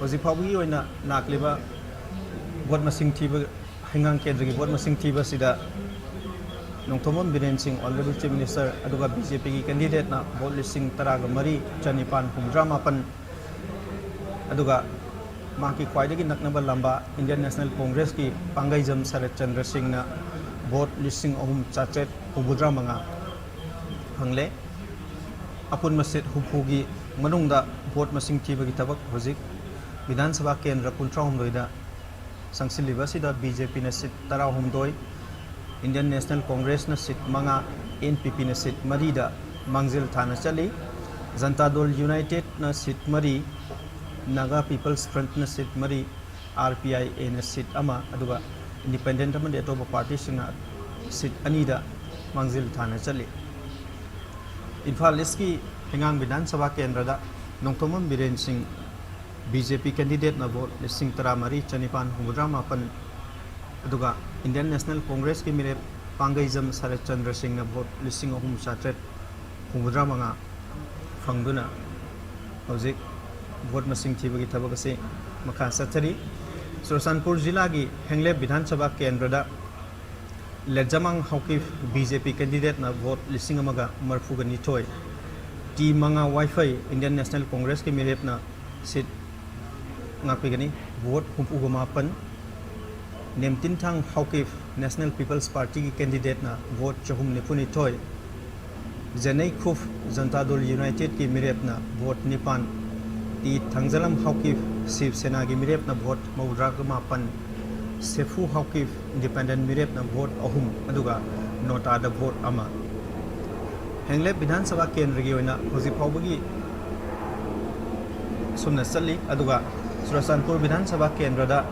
ꯍꯧꯖꯤꯛ ꯐꯥꯎꯕꯒꯤ ꯑꯣꯏꯅ ꯂꯥꯛꯂꯤꯕ vote ꯃꯁꯤꯡ ꯊꯤꯕ, ꯍꯩꯉꯥꯡ ꯀꯦꯟꯗ꯭ꯔꯒꯤ vote ꯃꯁꯤꯡ ꯊꯤꯕ ꯑꯁꯤꯗ ꯅꯣꯡꯊꯣꯝꯕꯝ ꯕꯤꯔꯦꯟ ꯁꯤꯡ, Honourable Chief Minister, ꯑꯗꯨꯒ B J P ꯒꯤ candidate ꯅ vote ꯂꯤꯁꯤꯡ ꯇꯔꯥꯒ ꯃꯔꯤ ꯆꯅꯤꯄꯥꯟ ꯍꯨꯝꯐꯨꯇꯔꯥ ꯃꯥꯄꯟ, ꯑꯗꯨꯒ ꯃꯍꯥꯛꯀꯤ ꯈ꯭ꯋꯥꯏꯗꯒꯤ ꯅꯛꯅꯕ ꯂꯝꯕꯥ Indian National Congress ꯀꯤ ꯄꯥꯡꯒꯩꯖꯝ ꯁꯔꯠ ꯆꯟꯗ꯭ꯔ ꯁꯤꯡꯅ vote ꯂꯤꯁꯤꯡ ꯑꯍꯨꯝ ꯆꯥꯇ꯭ꯔꯦꯠ ꯍꯨꯝꯐꯨꯇꯔꯥ ꯃꯉꯥ ꯐꯪꯂꯦ꯫ ꯑꯄꯨꯟꯕ seat ꯍꯨꯝꯐꯨꯒꯤ ꯃꯅꯨꯡꯗ vote ꯃꯁꯤꯡ ꯊꯤꯕꯒꯤ ꯊꯕꯛ ꯍꯧꯖꯤꯛ ꯕꯤꯙꯥꯟ ꯁꯚꯥ ꯀꯦꯟꯗ꯭ꯔ ꯀꯨꯟꯊ꯭ꯔꯥꯍꯨꯝꯗꯣꯏꯗ ꯆꯪꯁꯤꯜꯂꯤꯕ ꯑꯁꯤꯗ B J P ꯅ seat ꯇꯔꯥꯍꯨꯝꯗꯣꯏ, Indian National Congress ꯅ seat ꯃꯉꯥ, N P P ꯅ seat ꯃꯔꯤꯗ ꯃꯥꯡꯖꯤꯜ ꯊꯥꯅ ꯆꯠꯂꯤ꯫ ꯖꯟꯇꯥ ꯗꯜ ꯌꯨꯅꯥꯏꯇꯦꯗꯅ ꯁꯤꯠ ꯃꯔꯤ, ꯅꯥꯒꯥ ꯄꯤꯄꯜꯁ ꯐ꯭ꯔꯟꯠꯅ ꯁꯤꯠ ꯃꯔꯤ, ꯑꯥꯔ ꯄꯤ ꯑꯥꯏ ꯑꯦꯅ ꯁꯤꯠ ꯑꯃ, ꯑꯗꯨꯒ ꯏꯟꯗꯤꯄꯦꯟꯗꯦꯟꯠ ꯑꯃꯗꯤ ꯑꯇꯣꯞꯄ ꯄꯥꯔꯇꯤꯁꯤꯡꯅ ꯁꯤꯠ ꯑꯅꯤꯗ ꯃꯥꯡꯖꯤꯜ ꯊꯥꯅ ꯆꯠꯂꯤ꯫ ꯏꯝꯐꯥꯜ ꯏꯁꯀꯤ ꯍꯩꯉꯥꯡ ꯕꯤꯙꯥꯟ ꯁꯚꯥ ꯀꯦꯟꯗ꯭ꯔꯗ ꯅꯣꯡꯊꯣꯝꯕꯝ ꯕꯤꯔꯦꯟ ꯁꯤꯡ ꯕꯤ ꯖꯦ ꯄꯤ ꯀꯦꯟꯗꯤꯗꯦꯠꯅ ꯚꯣꯠ ꯂꯤꯁꯤꯡ ꯇꯔꯥꯃꯔꯤ ꯆꯅꯤꯄꯥꯟ ꯍꯨꯝꯐꯨꯇꯔꯥ ꯃꯥꯄꯟ, ꯑꯗꯨꯒ ꯏꯟꯗꯤꯌꯟ ꯅꯦꯁꯅꯦꯜ ꯀꯣꯡꯒ꯭ꯔꯦꯁꯀꯤ ꯃꯤꯔꯦꯞ ꯄꯥꯡꯒꯩꯖꯝ ꯁꯔꯠ ꯆꯟꯗ꯭ꯔ ꯁꯤꯡꯅ ꯚꯣꯠ ꯂꯤꯁꯤꯡ ꯑꯍꯨꯝ ꯆꯥꯇ꯭ꯔꯦꯠ ꯍꯨꯝꯐꯨꯇꯔꯥ ꯃꯉꯥ ꯐꯪꯗꯨꯅ ꯍꯧꯖꯤꯛ ꯚꯣꯠ ꯃꯁꯤꯡ ꯊꯤꯕꯒꯤ ꯊꯕꯛ ꯑꯁꯤ ꯃꯈꯥ ꯆꯠꯊꯔꯤ꯫ ꯆꯨꯔꯆꯥꯟꯄꯨꯔ ꯖꯤꯂꯥꯒꯤ ꯍꯦꯡꯂꯦꯞ ꯕꯤꯙꯥꯟ ꯁꯚꯥ ꯀꯦꯟꯗ꯭ꯔꯗ ꯂꯦꯛꯖꯃꯥꯡ ꯍꯥꯎꯀꯤꯞ ꯕꯤ ꯖꯦ ꯄꯤ ꯀꯦꯟꯗꯤꯗꯦꯠꯅ ꯚꯣꯠ ꯂꯤꯁꯤꯡ ꯑꯃꯒ ꯃꯔꯤꯐꯨꯒ ꯅꯤꯊꯣꯏ, ꯇꯤ ꯃꯉꯥ ꯋꯥꯏꯐꯩ ꯏꯟꯗꯤꯌꯟ ꯅꯦꯁꯅꯦꯜ ꯀꯣꯡꯒ꯭ꯔꯦꯁꯀꯤ ꯃꯤꯔꯦꯞꯅ ꯁꯤꯠ ꯉꯥꯛꯄꯤꯒꯅꯤ꯫ ꯚꯣꯠ ꯍꯨꯝꯐꯨꯒ ꯃꯥꯄꯟ, ꯅꯦꯝꯇꯤꯟꯊꯥꯡ ꯍꯥꯎꯀꯤꯞ ꯅꯦꯁꯅꯦꯜ ꯄꯤꯄꯜꯁ ꯄꯥꯔꯇꯤꯒꯤ ꯀꯦꯟꯗꯤꯗꯦꯠꯅ ꯚꯣꯠ ꯆꯍꯨꯝ ꯅꯤꯐꯨꯅꯤꯊꯣꯏ, ꯖꯦꯅꯩ ꯈꯨꯞ ꯖꯟꯇꯥ ꯗꯜ ꯌꯨꯅꯥꯏꯇꯦꯗꯀꯤ ꯃꯤꯔꯦꯞꯅ ꯚꯣꯠ ꯅꯤꯄꯥꯟ, ꯇꯤ ꯊꯥꯡꯖꯂꯝ ꯍꯥꯎꯀꯤꯞ ꯁꯤꯕ ꯁꯦꯅꯥꯒꯤ ꯃꯤꯔꯦꯞꯅ ꯚꯣꯠ ꯃꯧꯗ꯭ꯔꯥꯒ ꯃꯥꯄꯟ, ꯁꯦꯐꯨ ꯍꯥꯎꯀꯤꯞ ꯏꯟꯗꯤꯄꯦꯟꯗꯦꯟꯠ ꯃꯤꯔꯦꯞꯅ ꯚꯣꯠ ꯑꯍꯨꯝ, ꯑꯗꯨꯒ ꯅꯣꯇꯥꯗ ꯚꯣꯠ ꯑꯃ꯫ ꯍꯦꯡꯂꯦꯞ ꯕꯤꯙꯥꯟ ꯁꯚꯥ ꯀꯦꯟꯗ꯭ꯔꯒꯤ ꯑꯣꯏꯅ ꯍꯧꯖꯤꯛ ꯐꯥꯎꯕꯒꯤ ꯑꯁꯨꯝꯅ ꯆꯠꯂꯤ꯫ ꯑꯗꯨꯒ ꯆꯨꯔꯆꯥꯟꯄꯨꯔ ꯕꯤꯙꯥꯟ ꯁꯚꯥ ꯀꯦꯟꯗ꯭ꯔꯗ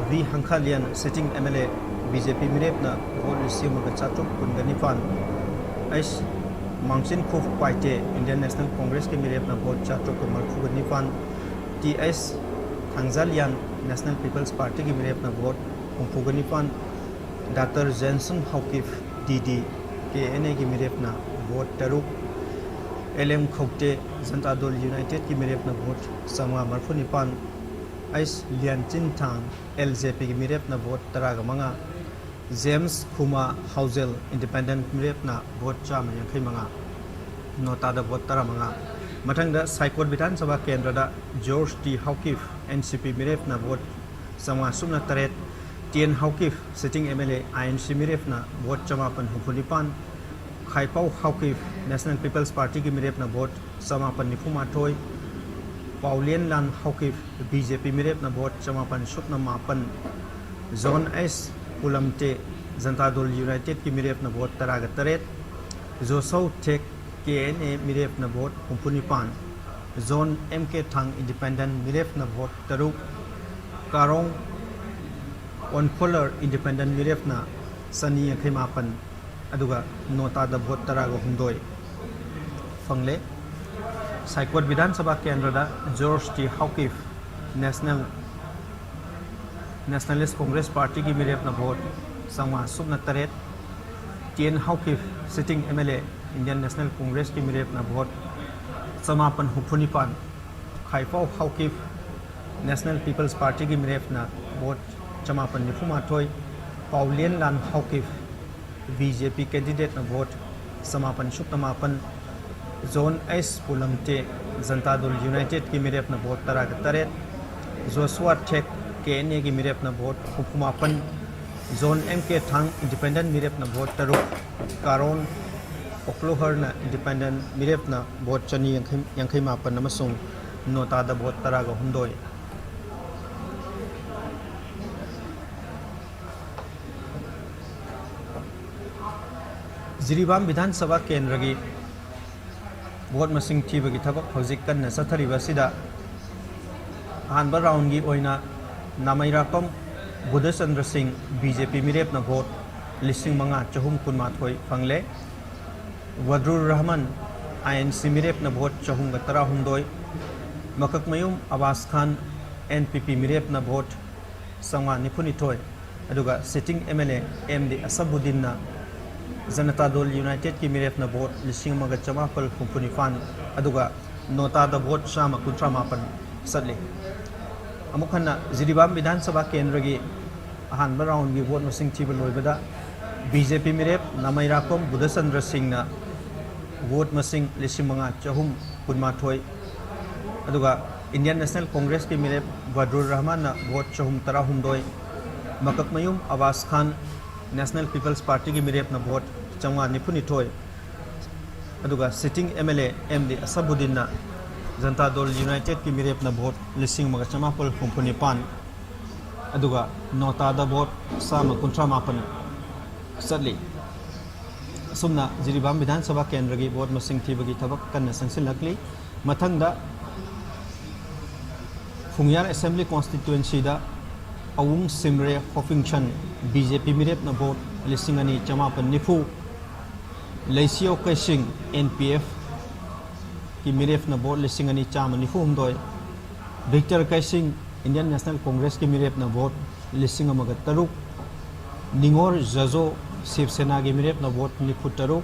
V Hangkhalian sitting M L A B J P ꯃꯤꯔꯦꯞꯅ ꯚꯣꯠ ꯂꯤꯁꯤꯡ ꯑꯃꯒ ꯆꯥꯇ꯭ꯔꯨꯛ ꯀꯨꯟꯒ ꯅꯤꯄꯥꯟ, S Mangchin Khup Paite Indian National ꯀꯣꯡꯒ꯭ꯔꯦꯁꯀꯤ ꯃꯤꯔꯦꯞꯅ ꯚꯣꯠ ꯆꯥꯇ꯭ꯔꯨꯛꯀ ꯃꯔꯤꯐꯨꯒ ꯅꯤꯄꯥꯟ, T S Thangzalian National People's ꯄꯥꯔꯇꯤꯒꯤ ꯃꯤꯔꯦꯞꯅ ꯚꯣꯠ ꯍꯨꯝꯐꯨꯒ ꯅꯤꯄꯥꯟ, doctor Jenson Haokip D D K N ꯑꯦꯒꯤ ꯃꯤꯔꯦꯞꯅ ꯚꯣꯠ ꯇꯔꯨꯛ, ꯑꯦꯜ ꯑꯦꯝ ꯈꯧꯇꯦ ꯖꯟꯇꯥ ꯗꯜ ꯌꯨꯅꯥꯏꯇꯦꯗꯀꯤ ꯃꯤꯔꯦꯞꯅ ꯚꯣꯠ ꯆꯥꯝꯃꯉꯥ ꯃꯔꯤꯐꯨ ꯅꯤꯄꯥꯟ, ꯑꯩꯁ ꯂꯤꯌꯥꯟꯆꯤꯟꯊꯥꯡ ꯑꯦꯜ ꯖꯦ ꯄꯤꯒꯤ ꯃꯤꯔꯦꯞꯅ ꯚꯣꯠ ꯇꯔꯥꯒ ꯃꯉꯥ, ꯖꯦꯝꯁ ꯈꯨꯃꯥ ꯍꯥꯎꯖꯦꯜ ꯏꯟꯗꯤꯄꯦꯟꯗꯦꯟꯠ ꯃꯤꯔꯦꯞꯅ ꯚꯣꯠ ꯆꯥꯝꯃ ꯌꯥꯡꯈꯩ ꯃꯉꯥ, ꯅꯣꯇꯥꯗ ꯚꯣꯠ ꯇꯔꯥꯃꯉꯥ꯫ ꯃꯊꯪꯗ ꯁꯥꯏꯀꯣꯠ ꯕꯤꯙꯥꯟ ꯁꯚꯥ ꯀꯦꯟꯗ꯭ꯔꯗ George T Haokip N C ꯄꯤ ꯃꯤꯔꯦꯞꯅ ꯚꯣꯠ ꯆꯥꯝꯃꯉꯥ ꯁꯨꯞꯅ ꯇꯔꯦꯠ, T N Haokip sitting M L A I N C ꯃꯤꯔꯦꯞꯅ ꯚꯣꯠ ꯆꯃꯥꯄꯟ ꯍꯨꯝꯐꯨ ꯅꯤꯄꯥꯟ, ꯈꯥꯏꯄꯥꯎ ꯍꯥꯎꯀꯤꯞ ꯅꯦꯁꯅꯦꯜ ꯄꯤꯄꯜꯁ ꯄꯥꯔꯇꯤꯒꯤ ꯃꯤꯔꯦꯞꯅ ꯚꯣꯠ ꯆꯃꯥꯄꯟ ꯅꯤꯐꯨ ꯃꯥꯊꯣꯏ, ꯄꯥꯎꯂꯦꯟ ꯂꯥꯟ ꯍꯥꯎꯀꯤꯞ ꯕꯤ ꯖꯦ ꯄꯤ ꯃꯤꯔꯦꯞꯅ ꯚꯣꯠ ꯆꯃꯥꯄꯟ ꯁꯨꯞꯅ ꯃꯥꯄꯟ, ꯖꯣꯟ ꯑꯩꯁ ꯄꯨꯂꯝꯇꯦ ꯖꯟꯇꯥ ꯗꯜ ꯌꯨꯅꯥꯏꯇꯦꯗꯀꯤ ꯃꯤꯔꯦꯞꯅ ꯚꯣꯠ ꯇꯔꯥꯒ ꯇꯔꯦꯠ, ꯖꯣꯁꯧ ꯊꯦꯛ ꯀꯦ ꯑꯦꯟ ꯑꯦ ꯃꯤꯔꯦꯞꯅ ꯚꯣꯠ ꯍꯨꯝꯐꯨ ꯅꯤꯄꯥꯟ, ꯖꯣꯟ ꯑꯦꯝ ꯀꯦ ꯊꯥꯡ ꯏꯟꯗꯤꯄꯦꯟꯗꯦꯟ ꯃꯤꯔꯦꯞꯅ ꯚꯣꯠ ꯇꯔꯨꯛ, ꯀꯥꯔꯣꯡ ꯑꯣꯟꯈꯣꯂꯔ ꯏꯟꯗꯤꯄꯦꯟꯗꯦꯟ ꯃꯤꯔꯦꯞꯅ ꯆꯅꯤ ꯌꯥꯡꯈꯩ ꯃꯥꯄꯟ, ꯑꯗꯨꯒ ꯅꯣꯇꯥꯗ ꯚꯣꯠ ꯇꯔꯥꯒ ꯍꯨꯝꯗꯣꯏ ꯐꯪꯂꯦ꯫ ꯁꯥꯏꯀꯣꯠ ꯕꯤꯙꯥꯟ ꯁꯚꯥ ꯀꯦꯟꯗ꯭ꯔꯗ George T Haokip, National, nationalist Congress ꯄꯥꯔꯇꯤꯒꯤ ꯃꯤꯔꯦꯞꯅ ꯚꯣꯠ ꯆꯥꯝꯃꯉꯥ ꯁꯨꯞꯅ ꯇꯔꯦꯠ, T N Haokip, sitting M L A, Indian National ꯀꯣꯡꯒ꯭ꯔꯦꯁꯀꯤ ꯃꯤꯔꯦꯞꯅ ꯚꯣꯠ ꯆꯃꯥꯄꯟ ꯍꯨꯝꯐꯨ ꯅꯤꯄꯥꯟ, ꯈꯥꯏꯐꯥꯎ ꯍꯥꯎꯀꯤꯐ, ꯅꯦꯁꯅꯦꯜ ꯄꯤꯄꯜꯁ ꯄꯥꯔꯇꯤꯒꯤ ꯃꯤꯔꯦꯞꯅ ꯚꯣꯠ ꯆꯃꯥꯄꯟ ꯅꯤꯐꯨ ꯃꯥꯊꯣꯏ, ꯄꯥꯎꯂꯦꯟ ꯂꯥꯟ ꯍꯥꯎꯀꯤꯐ, ꯕꯤ ꯖꯦ ꯄꯤ ꯀꯦꯟꯗꯤꯗꯦꯠꯅ ꯚꯣꯠ ꯆꯃꯥꯄꯟ ꯁꯨꯞꯅ ꯃꯥꯄꯟ, ꯖꯣꯟ ꯑꯩꯁ ꯄꯨꯂꯝꯇꯦ, ꯖꯟꯇꯥ ꯗꯜ ꯌꯨꯅꯥꯏꯇꯦꯗꯀꯤ ꯃꯤꯔꯦꯞꯅ ꯚꯣꯠ ꯇꯔꯥꯒ ꯇꯔꯦꯠ, ꯖꯣꯁꯨꯋꯥ ꯊꯦꯛ, ꯀꯦ ꯑꯦꯟ ꯑꯦꯒꯤ ꯃꯤꯔꯦꯞꯅ ꯚꯣꯠ ꯍꯨꯝꯐꯨ ꯃꯥꯄꯟ, ꯖꯣꯟ ꯑꯦꯝ ꯀꯦ ꯊꯥꯡ ꯏꯟꯗꯤꯄꯦꯟꯗꯦꯟ ꯃꯤꯔꯦꯞꯅ ꯚꯣꯠ ꯇꯔꯨꯛ, ꯀꯥꯔꯣꯟ ꯑꯣꯛꯂꯣꯍꯔꯅ ꯏꯟꯗꯤꯄꯦꯟꯗꯦꯟ ꯃꯤꯔꯦꯞꯅ ꯚꯣꯠ ꯆꯅꯤ ꯌꯥꯡꯈꯩ, ꯌꯥꯡꯈꯩ ꯃꯥꯄꯟ ꯑꯃꯁꯨꯡ ꯅꯣꯇꯥꯗ ꯚꯣꯠ ꯇꯔꯥꯒ ꯍꯨꯝꯗꯣꯏ꯫ ꯖꯤꯔꯤꯕꯥꯝ ꯕꯤꯙꯥꯟ ꯁꯚꯥ ꯀꯦꯟꯗ꯭ꯔꯒꯤ ꯚꯣꯠ ꯃꯁꯤꯡ ꯊꯤꯕꯒꯤ ꯊꯕꯛ ꯍꯧꯖꯤꯛ ꯀꯟꯅ ꯆꯠꯊꯔꯤꯕ ꯑꯁꯤꯗ ꯑꯍꯥꯟꯕ ꯔꯥꯎꯟꯒꯤ ꯑꯣꯏꯅ ꯅꯥꯃꯩꯔꯥꯛꯄꯝ ꯕꯨꯙꯆꯟꯗ꯭ꯔ ꯁꯤꯡ, ꯕꯤ ꯖꯦ ꯄꯤ ꯃꯤꯔꯦꯞꯅ ꯚꯣꯠ ꯂꯤꯁꯤꯡ ꯃꯉꯥ ꯆꯍꯨꯝ ꯀꯨꯟꯃꯥꯊꯣꯏ ꯐꯪꯂꯦ꯫ ꯋꯗ꯭ꯔꯨꯔ ꯔꯍꯃꯟ, ꯑꯥꯏ ꯑꯦꯟ ꯁꯤ ꯃꯤꯔꯦꯞꯅ ꯚꯣꯠ ꯆꯍꯨꯝꯒ ꯇꯔꯥꯍꯨꯝꯗꯣꯏ, ꯃꯀꯛꯃꯌꯨꯝ ꯑꯕꯥꯁ ꯈꯥꯟ, ꯑꯦꯟ ꯄꯤ ꯄꯤ ꯃꯤꯔꯦꯞꯅ ꯚꯣꯠ ꯆꯥꯝꯃꯉꯥ ꯅꯤꯐꯨꯅꯤꯊꯣꯏ, ꯑꯗꯨꯒ sitting M L A M D ꯑꯁꯕꯨꯗꯤꯟꯅ ꯖꯅꯇꯥ ꯗꯜ ꯌꯨꯅꯥꯏꯇꯦꯗꯀꯤ ꯃꯤꯔꯦꯞꯅ ꯚꯣꯠ ꯂꯤꯁꯤꯡ ꯑꯃꯒ ꯆꯃꯥꯄꯜ ꯍꯨꯝꯐꯨ ꯅꯤꯄꯥꯟ, ꯑꯗꯨꯒ ꯅꯣꯇꯥꯗ ꯚꯣꯠ ꯆꯥꯝꯃ ꯀꯨꯟꯊ꯭ꯔꯥ ꯃꯥꯄꯟ ꯆꯠꯂꯤ꯫ ꯑꯃꯨꯛ ꯍꯟꯅ ꯖꯤꯔꯤꯕꯥꯝ ꯕꯤꯙꯥꯟ ꯁꯚꯥ ꯀꯦꯟꯗ꯭ꯔꯒꯤ ꯑꯍꯥꯟꯕ ꯔꯥꯎꯟꯒꯤ ꯚꯣꯠ ꯃꯁꯤꯡ ꯊꯤꯕ ꯂꯣꯏꯕꯗ ꯕꯤ ꯖꯦ ꯄꯤ ꯃꯤꯔꯦꯞ ꯅꯥꯃꯩꯔꯥꯛꯄꯝ ꯕꯨꯙꯆꯟꯗ꯭ꯔ ꯁꯤꯡꯅ ꯚꯣꯠ ꯃꯁꯤꯡ ꯂꯤꯁꯤꯡ ꯃꯉꯥ ꯆꯍꯨꯝ ꯀꯨꯟꯃꯥꯊꯣꯏ, ꯑꯗꯨꯒ ꯏꯟꯗꯤꯌꯟ ꯅꯦꯁꯅꯦꯜ ꯀꯣꯡꯒ꯭ꯔꯦꯁꯀꯤ ꯃꯤꯔꯦꯞ ꯕꯗ꯭ꯔꯨꯔ ꯔꯍꯃꯟꯅ ꯚꯣꯠ ꯆꯍꯨꯝ ꯇꯔꯥꯍꯨꯝꯗꯣꯏ, ꯃꯀꯛꯃꯌꯨꯝ ꯑꯕꯥꯁ ꯈꯥꯟ, ꯅꯦꯁꯅꯦꯜ ꯄꯤꯄꯜꯁ ꯄꯥꯔꯇꯤꯒꯤ ꯃꯤꯔꯦꯞꯅ ꯚꯣꯠ ꯆꯥꯝꯃꯉꯥ ꯅꯤꯐꯨꯅꯤꯊꯣꯏ, ꯑꯗꯨꯒ sitting M L A M D ꯑꯁꯕꯨꯗꯤꯟꯅ ꯖꯟꯇꯥ ꯗꯜ ꯌꯨꯅꯥꯏꯇꯦꯗꯀꯤ ꯃꯤꯔꯦꯞꯅ ꯚꯣꯠ ꯂꯤꯁꯤꯡ ꯑꯃꯒ ꯆꯃꯥꯄꯜ ꯍꯨꯝꯐꯨ ꯅꯤꯄꯥꯟ, ꯑꯗꯨꯒ ꯅꯣꯇꯥꯗ ꯚꯣꯠ ꯆꯥꯝꯃ ꯀꯨꯟꯊ꯭ꯔꯥ ꯃꯥꯄꯟ ꯆꯠꯂꯤ꯫ ꯑꯁꯨꯝꯅ ꯖꯤꯔꯤꯕꯥꯝ ꯕꯤꯙꯥꯟ ꯁꯚꯥ ꯀꯦꯟꯗ꯭ꯔꯒꯤ ꯚꯣꯠ ꯃꯁꯤꯡ ꯊꯤꯕꯒꯤ ꯊꯕꯛ ꯀꯟꯅ ꯆꯪꯁꯤꯜꯂꯛꯂꯤ꯫ ꯃꯊꯪꯗ ꯐꯨꯡꯌꯥꯔ ꯑꯦꯁꯦꯝꯕ꯭ꯂꯤ ꯀꯣꯟꯁꯇꯤꯇ꯭ꯋꯦꯟꯁꯤꯗ ꯑꯋꯨꯡ ꯁꯤꯝꯔꯦ ꯍꯣꯄꯤꯡꯁꯟ, ꯕꯤ ꯖꯦ ꯄꯤ ꯃꯤꯔꯦꯞꯅ ꯚꯣꯠ ꯂꯤꯁꯤꯡ ꯑꯅꯤ ꯆꯃꯥꯄꯟ ꯅꯤꯐꯨ, ꯂꯩꯁꯤꯌꯣ ꯀꯩꯁꯤꯡ, ꯑꯦꯟ ꯄꯤ ꯑꯦꯐ ꯀꯤ ꯃꯤꯔꯦꯞꯅ ꯚꯣꯠ ꯂꯤꯁꯤꯡ ꯑꯅꯤ ꯆꯥꯝꯃ ꯅꯤꯐꯨ ꯍꯨꯝꯗꯣꯏ, ꯚꯤꯛꯇꯔ ꯀꯩꯁꯤꯡ, ꯏꯟꯗꯤꯌꯟ ꯅꯦꯁꯅꯦꯜ ꯀꯣꯡꯒ꯭ꯔꯦꯁꯀꯤ ꯃꯤꯔꯦꯞꯅ ꯚꯣꯠ ꯂꯤꯁꯤꯡ ꯑꯃꯒ ꯇꯔꯨꯛ, ꯅꯤꯉꯣꯔ ꯖꯖꯣ, ꯁꯤꯕ ꯁꯦꯅꯥꯒꯤ ꯃꯤꯔꯦꯞꯅ ꯚꯣꯠ ꯅꯤꯐꯨ ꯇꯔꯨꯛ,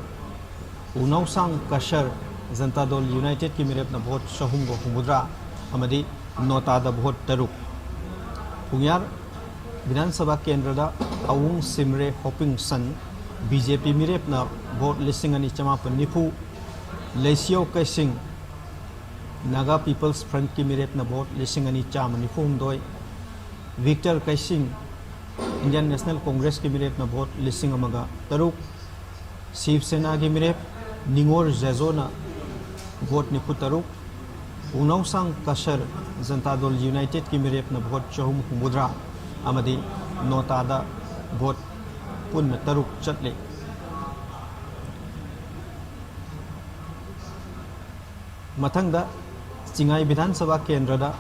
ꯎꯅꯧꯁꯥꯡ ꯀꯁꯔ, ꯖꯟꯇꯥ ꯗꯜ ꯌꯨꯅꯥꯏꯇꯦꯗꯀꯤ ꯃꯤꯔꯦꯞꯅ ꯚꯣꯠ ꯆꯍꯨꯝꯒ ꯍꯨꯝꯐꯨꯇꯔꯥ ꯑꯃꯗꯤ ꯅꯣꯇꯥꯗ ꯚꯣꯠ ꯇꯔꯨꯛ꯫ ꯐꯨꯡꯌꯥꯔ ꯕꯤꯙꯥꯟ ꯁꯚꯥ ꯀꯦꯟꯗ꯭ꯔꯗ ꯑꯋꯨꯡ ꯁꯤꯝꯔꯦ ꯍꯣꯄꯤꯡ ꯁꯟ, ꯕꯤ ꯖꯦ ꯄꯤ ꯃꯤꯔꯦꯞꯅ ꯚꯣꯠ ꯂꯤꯁꯤꯡ ꯑꯅꯤ ꯆꯃꯥꯄꯟ ꯅꯤꯐꯨ, ꯂꯩꯁꯤꯌꯣ ꯀꯩꯁꯤꯡ, ꯅꯥꯒꯥ ꯄꯤꯄꯜꯁ ꯐ꯭ꯔꯟꯠꯀꯤ ꯃꯤꯔꯦꯞꯅ ꯚꯣꯠ ꯂꯤꯁꯤꯡ ꯑꯅꯤ ꯆꯥꯝꯃ ꯅꯤꯐꯨ ꯍꯨꯝꯗꯣꯏ, ꯚꯤꯛꯇꯔ ꯀꯩꯁꯤꯡ, ꯏꯟꯗꯤꯌꯟ ꯅꯦꯁꯅꯦꯜ ꯀꯣꯡꯒ꯭ꯔꯦꯁꯀꯤ ꯃꯤꯔꯦꯞꯅ ꯚꯣꯠ ꯂꯤꯁꯤꯡ ꯑꯃꯒ ꯇꯔꯨꯛ, ꯁꯤꯕ ꯁꯦꯅꯥꯒꯤ ꯃꯤꯔꯦꯞ ꯅꯤꯉꯣꯔ ꯖꯦꯖꯣꯅ ꯚꯣꯠ ꯅꯤꯐꯨ ꯇꯔꯨꯛ, ꯎꯅꯧꯁꯥꯡ ꯀꯁꯔ, ꯖꯟꯇꯥ ꯗꯜ ꯌꯨꯅꯥꯏꯇꯦꯗꯀꯤ ꯃꯤꯔꯦꯞꯅ ꯚꯣꯠ ꯆꯍꯨꯝ ꯍꯨꯝꯐꯨꯇꯔꯥ ꯑꯃꯗꯤ ꯅꯣꯇꯥꯗ ꯚꯣꯠ ꯄꯨꯟꯅ ꯇꯔꯨꯛ ꯆꯠꯂꯤ꯫ ꯃꯊꯪꯗ ꯆꯤꯡꯉꯥꯏ ꯕꯤꯙꯥꯟ ꯁꯚꯥ ꯀꯦꯟꯗ꯭ꯔꯗ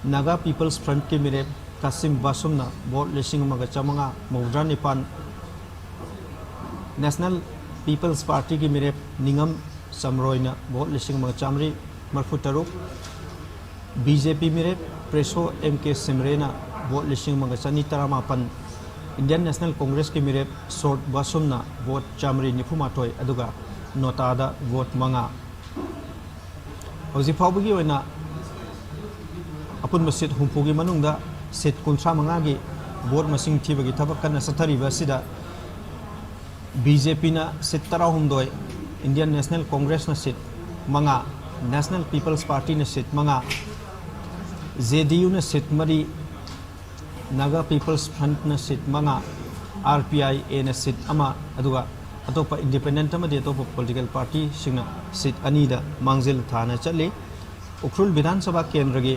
ꯅꯥꯒꯥ ꯄꯤꯄꯜꯁ ꯐ꯭ꯔꯟꯠꯀꯤ ꯃꯤꯔꯦꯞ ꯀꯥꯁꯤꯝ ꯕꯥꯁꯨꯝꯅ ꯚꯣꯠ ꯂꯤꯁꯤꯡ ꯑꯃꯒ ꯆꯥꯝꯃꯉꯥ ꯃꯧꯗ꯭ꯔꯥ ꯅꯤꯄꯥꯟ, ꯅꯦꯁꯅꯦꯜ ꯄꯤꯄꯜꯁ ꯄꯥꯔꯇꯤꯒꯤ ꯃꯤꯔꯦꯞ ꯅꯤꯉꯝ ꯆꯝꯔꯣꯏꯅ ꯚꯣꯠ ꯂꯤꯁꯤꯡ ꯑꯃꯒ ꯆꯥꯝꯃꯔꯤ ꯃꯔꯤꯐꯨ ꯇꯔꯨꯛ, ꯕꯤ ꯖꯦ ꯄꯤ ꯃꯤꯔꯦꯞ ꯄ꯭ꯔꯦꯁꯣ ꯑꯦꯝ ꯀꯦ ꯁꯤꯝꯔꯦꯅ ꯚꯣꯠ ꯂꯤꯁꯤꯡ ꯑꯃꯒ ꯆꯅꯤ ꯇꯔꯥꯃꯥꯄꯟ, ꯏꯟꯗꯤꯌꯟ ꯅꯦꯁꯅꯦꯜ ꯀꯣꯡꯒ꯭ꯔꯦꯁꯀꯤ ꯃꯤꯔꯦꯞ ꯁꯣꯔꯠ ꯕꯥꯁꯨꯝꯅ ꯚꯣꯠ ꯆꯥꯝꯃꯔꯤ ꯅꯤꯐꯨ ꯃꯥꯊꯣꯏ, ꯑꯗꯨꯒ ꯅꯣꯇꯥꯗ ꯚꯣꯠ ꯃꯉꯥ꯫ ꯍꯧꯖꯤꯛ ꯐꯥꯎꯕꯒꯤ ꯑꯣꯏꯅ ꯑꯄꯨꯟꯕ ꯁꯤꯠ ꯍꯨꯝꯐꯨꯒꯤ ꯃꯅꯨꯡꯗ ꯁꯤꯠ ꯀꯨꯟꯊ꯭ꯔꯥ ꯃꯉꯥꯒꯤ ꯚꯣꯠ ꯃꯁꯤꯡ ꯊꯤꯕꯒꯤ ꯊꯕꯛ ꯀꯟꯅ ꯆꯠꯊꯔꯤꯕ ꯑꯁꯤꯗ ꯕꯤ ꯖꯦ ꯄꯤꯅ ꯁꯤꯠ ꯇꯔꯥꯍꯨꯝꯗꯣꯏ, ꯏꯟꯗꯤꯌꯟ ꯅꯦꯁꯅꯦꯜ ꯀꯣꯡꯒ꯭ꯔꯦꯁꯅ ꯁꯤꯠ ꯃꯉꯥ, ꯅꯦꯁꯅꯦꯜ ꯄꯤꯄꯜꯁ ꯄꯥꯔꯇꯤꯅ ꯁꯤꯠ ꯃꯉꯥ, ꯖꯦ ꯗꯤ ꯌꯨꯅ ꯁꯤꯠ ꯃꯔꯤ, ꯅꯥꯒꯥ ꯄꯤꯄꯜꯁ ꯐ꯭ꯔꯟꯠꯅ ꯁꯤꯠ ꯃꯉꯥ, ꯑꯥꯔ ꯄꯤ ꯑꯥꯏ ꯑꯦꯅ ꯁꯤꯠ ꯑꯃ, ꯑꯗꯨꯒ ꯑꯇꯣꯞꯄ ꯏꯟꯗꯤꯄꯦꯟꯗꯦꯟꯠ ꯑꯃꯗꯤ ꯑꯇꯣꯞꯄ ꯄꯣꯂꯤꯇꯤꯀꯦꯜ ꯄꯥꯔꯇꯤꯁꯤꯡꯅ ꯁꯤꯠ ꯑꯅꯤꯗ ꯃꯥꯡꯖꯤꯜ ꯊꯥꯅ ꯆꯠꯂꯤ꯫ ꯎꯈ꯭ꯔꯨꯜ ꯕꯤꯙꯥꯟ ꯁꯚꯥ ꯀꯦꯟꯗ꯭ꯔꯒꯤ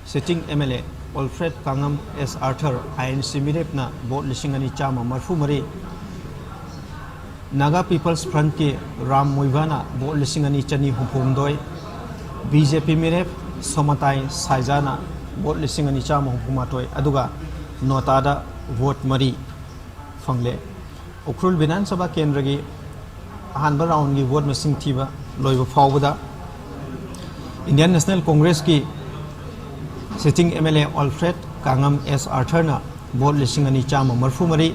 sitting M L A Alfred Kangam S Arthur, I N C ꯃꯤꯔꯦꯞꯅ ꯚꯣꯠ ꯂꯤꯁꯤꯡ ꯑꯅꯤ ꯆꯥꯝꯃ ꯃꯔꯤꯐꯨ ꯃꯔꯤ, Naga People's Frontꯀꯤ ꯔꯥꯝ ꯃꯨꯏꯚꯥꯅ ꯚꯣꯠ ꯂꯤꯁꯤꯡ ꯑꯅꯤ ꯆꯅꯤ ꯍꯨꯝꯐꯨꯍꯨꯝꯗꯣꯏ, ꯕꯤ ꯖꯦ ꯄꯤ ꯃꯤꯔꯦꯞ ꯁꯣꯃꯥꯇꯥꯏ ꯁꯥꯏꯖꯥꯅ ꯚꯣꯠ ꯂꯤꯁꯤꯡ ꯑꯅꯤ ꯆꯥꯝꯃ ꯍꯨꯝꯐꯨꯃꯥꯊꯣꯏ, ꯑꯗꯨꯒ ꯅꯣꯇꯥꯗ ꯚꯣꯠ ꯃꯔꯤ ꯐꯪꯂꯦ꯫ ꯎꯈ꯭ꯔꯨꯜ ꯕꯤꯙꯥꯟ ꯁꯚꯥ ꯀꯦꯟꯗ꯭ꯔꯒꯤ ꯑꯍꯥꯟꯕ ꯔꯥꯎꯟꯒꯤ ꯚꯣꯠ ꯃꯁꯤꯡ ꯊꯤꯕ ꯂꯣꯏꯕ ꯐꯥꯎꯕꯗ Indian National Congressꯀꯤ sitting M L A Alfred Kangam S ꯑꯥꯔꯊꯔꯅ ꯚꯣꯠ ꯂꯤꯁꯤꯡ ꯑꯅꯤ ꯆꯥꯝꯃ ꯃꯔꯤꯐꯨ ꯃꯔꯤ,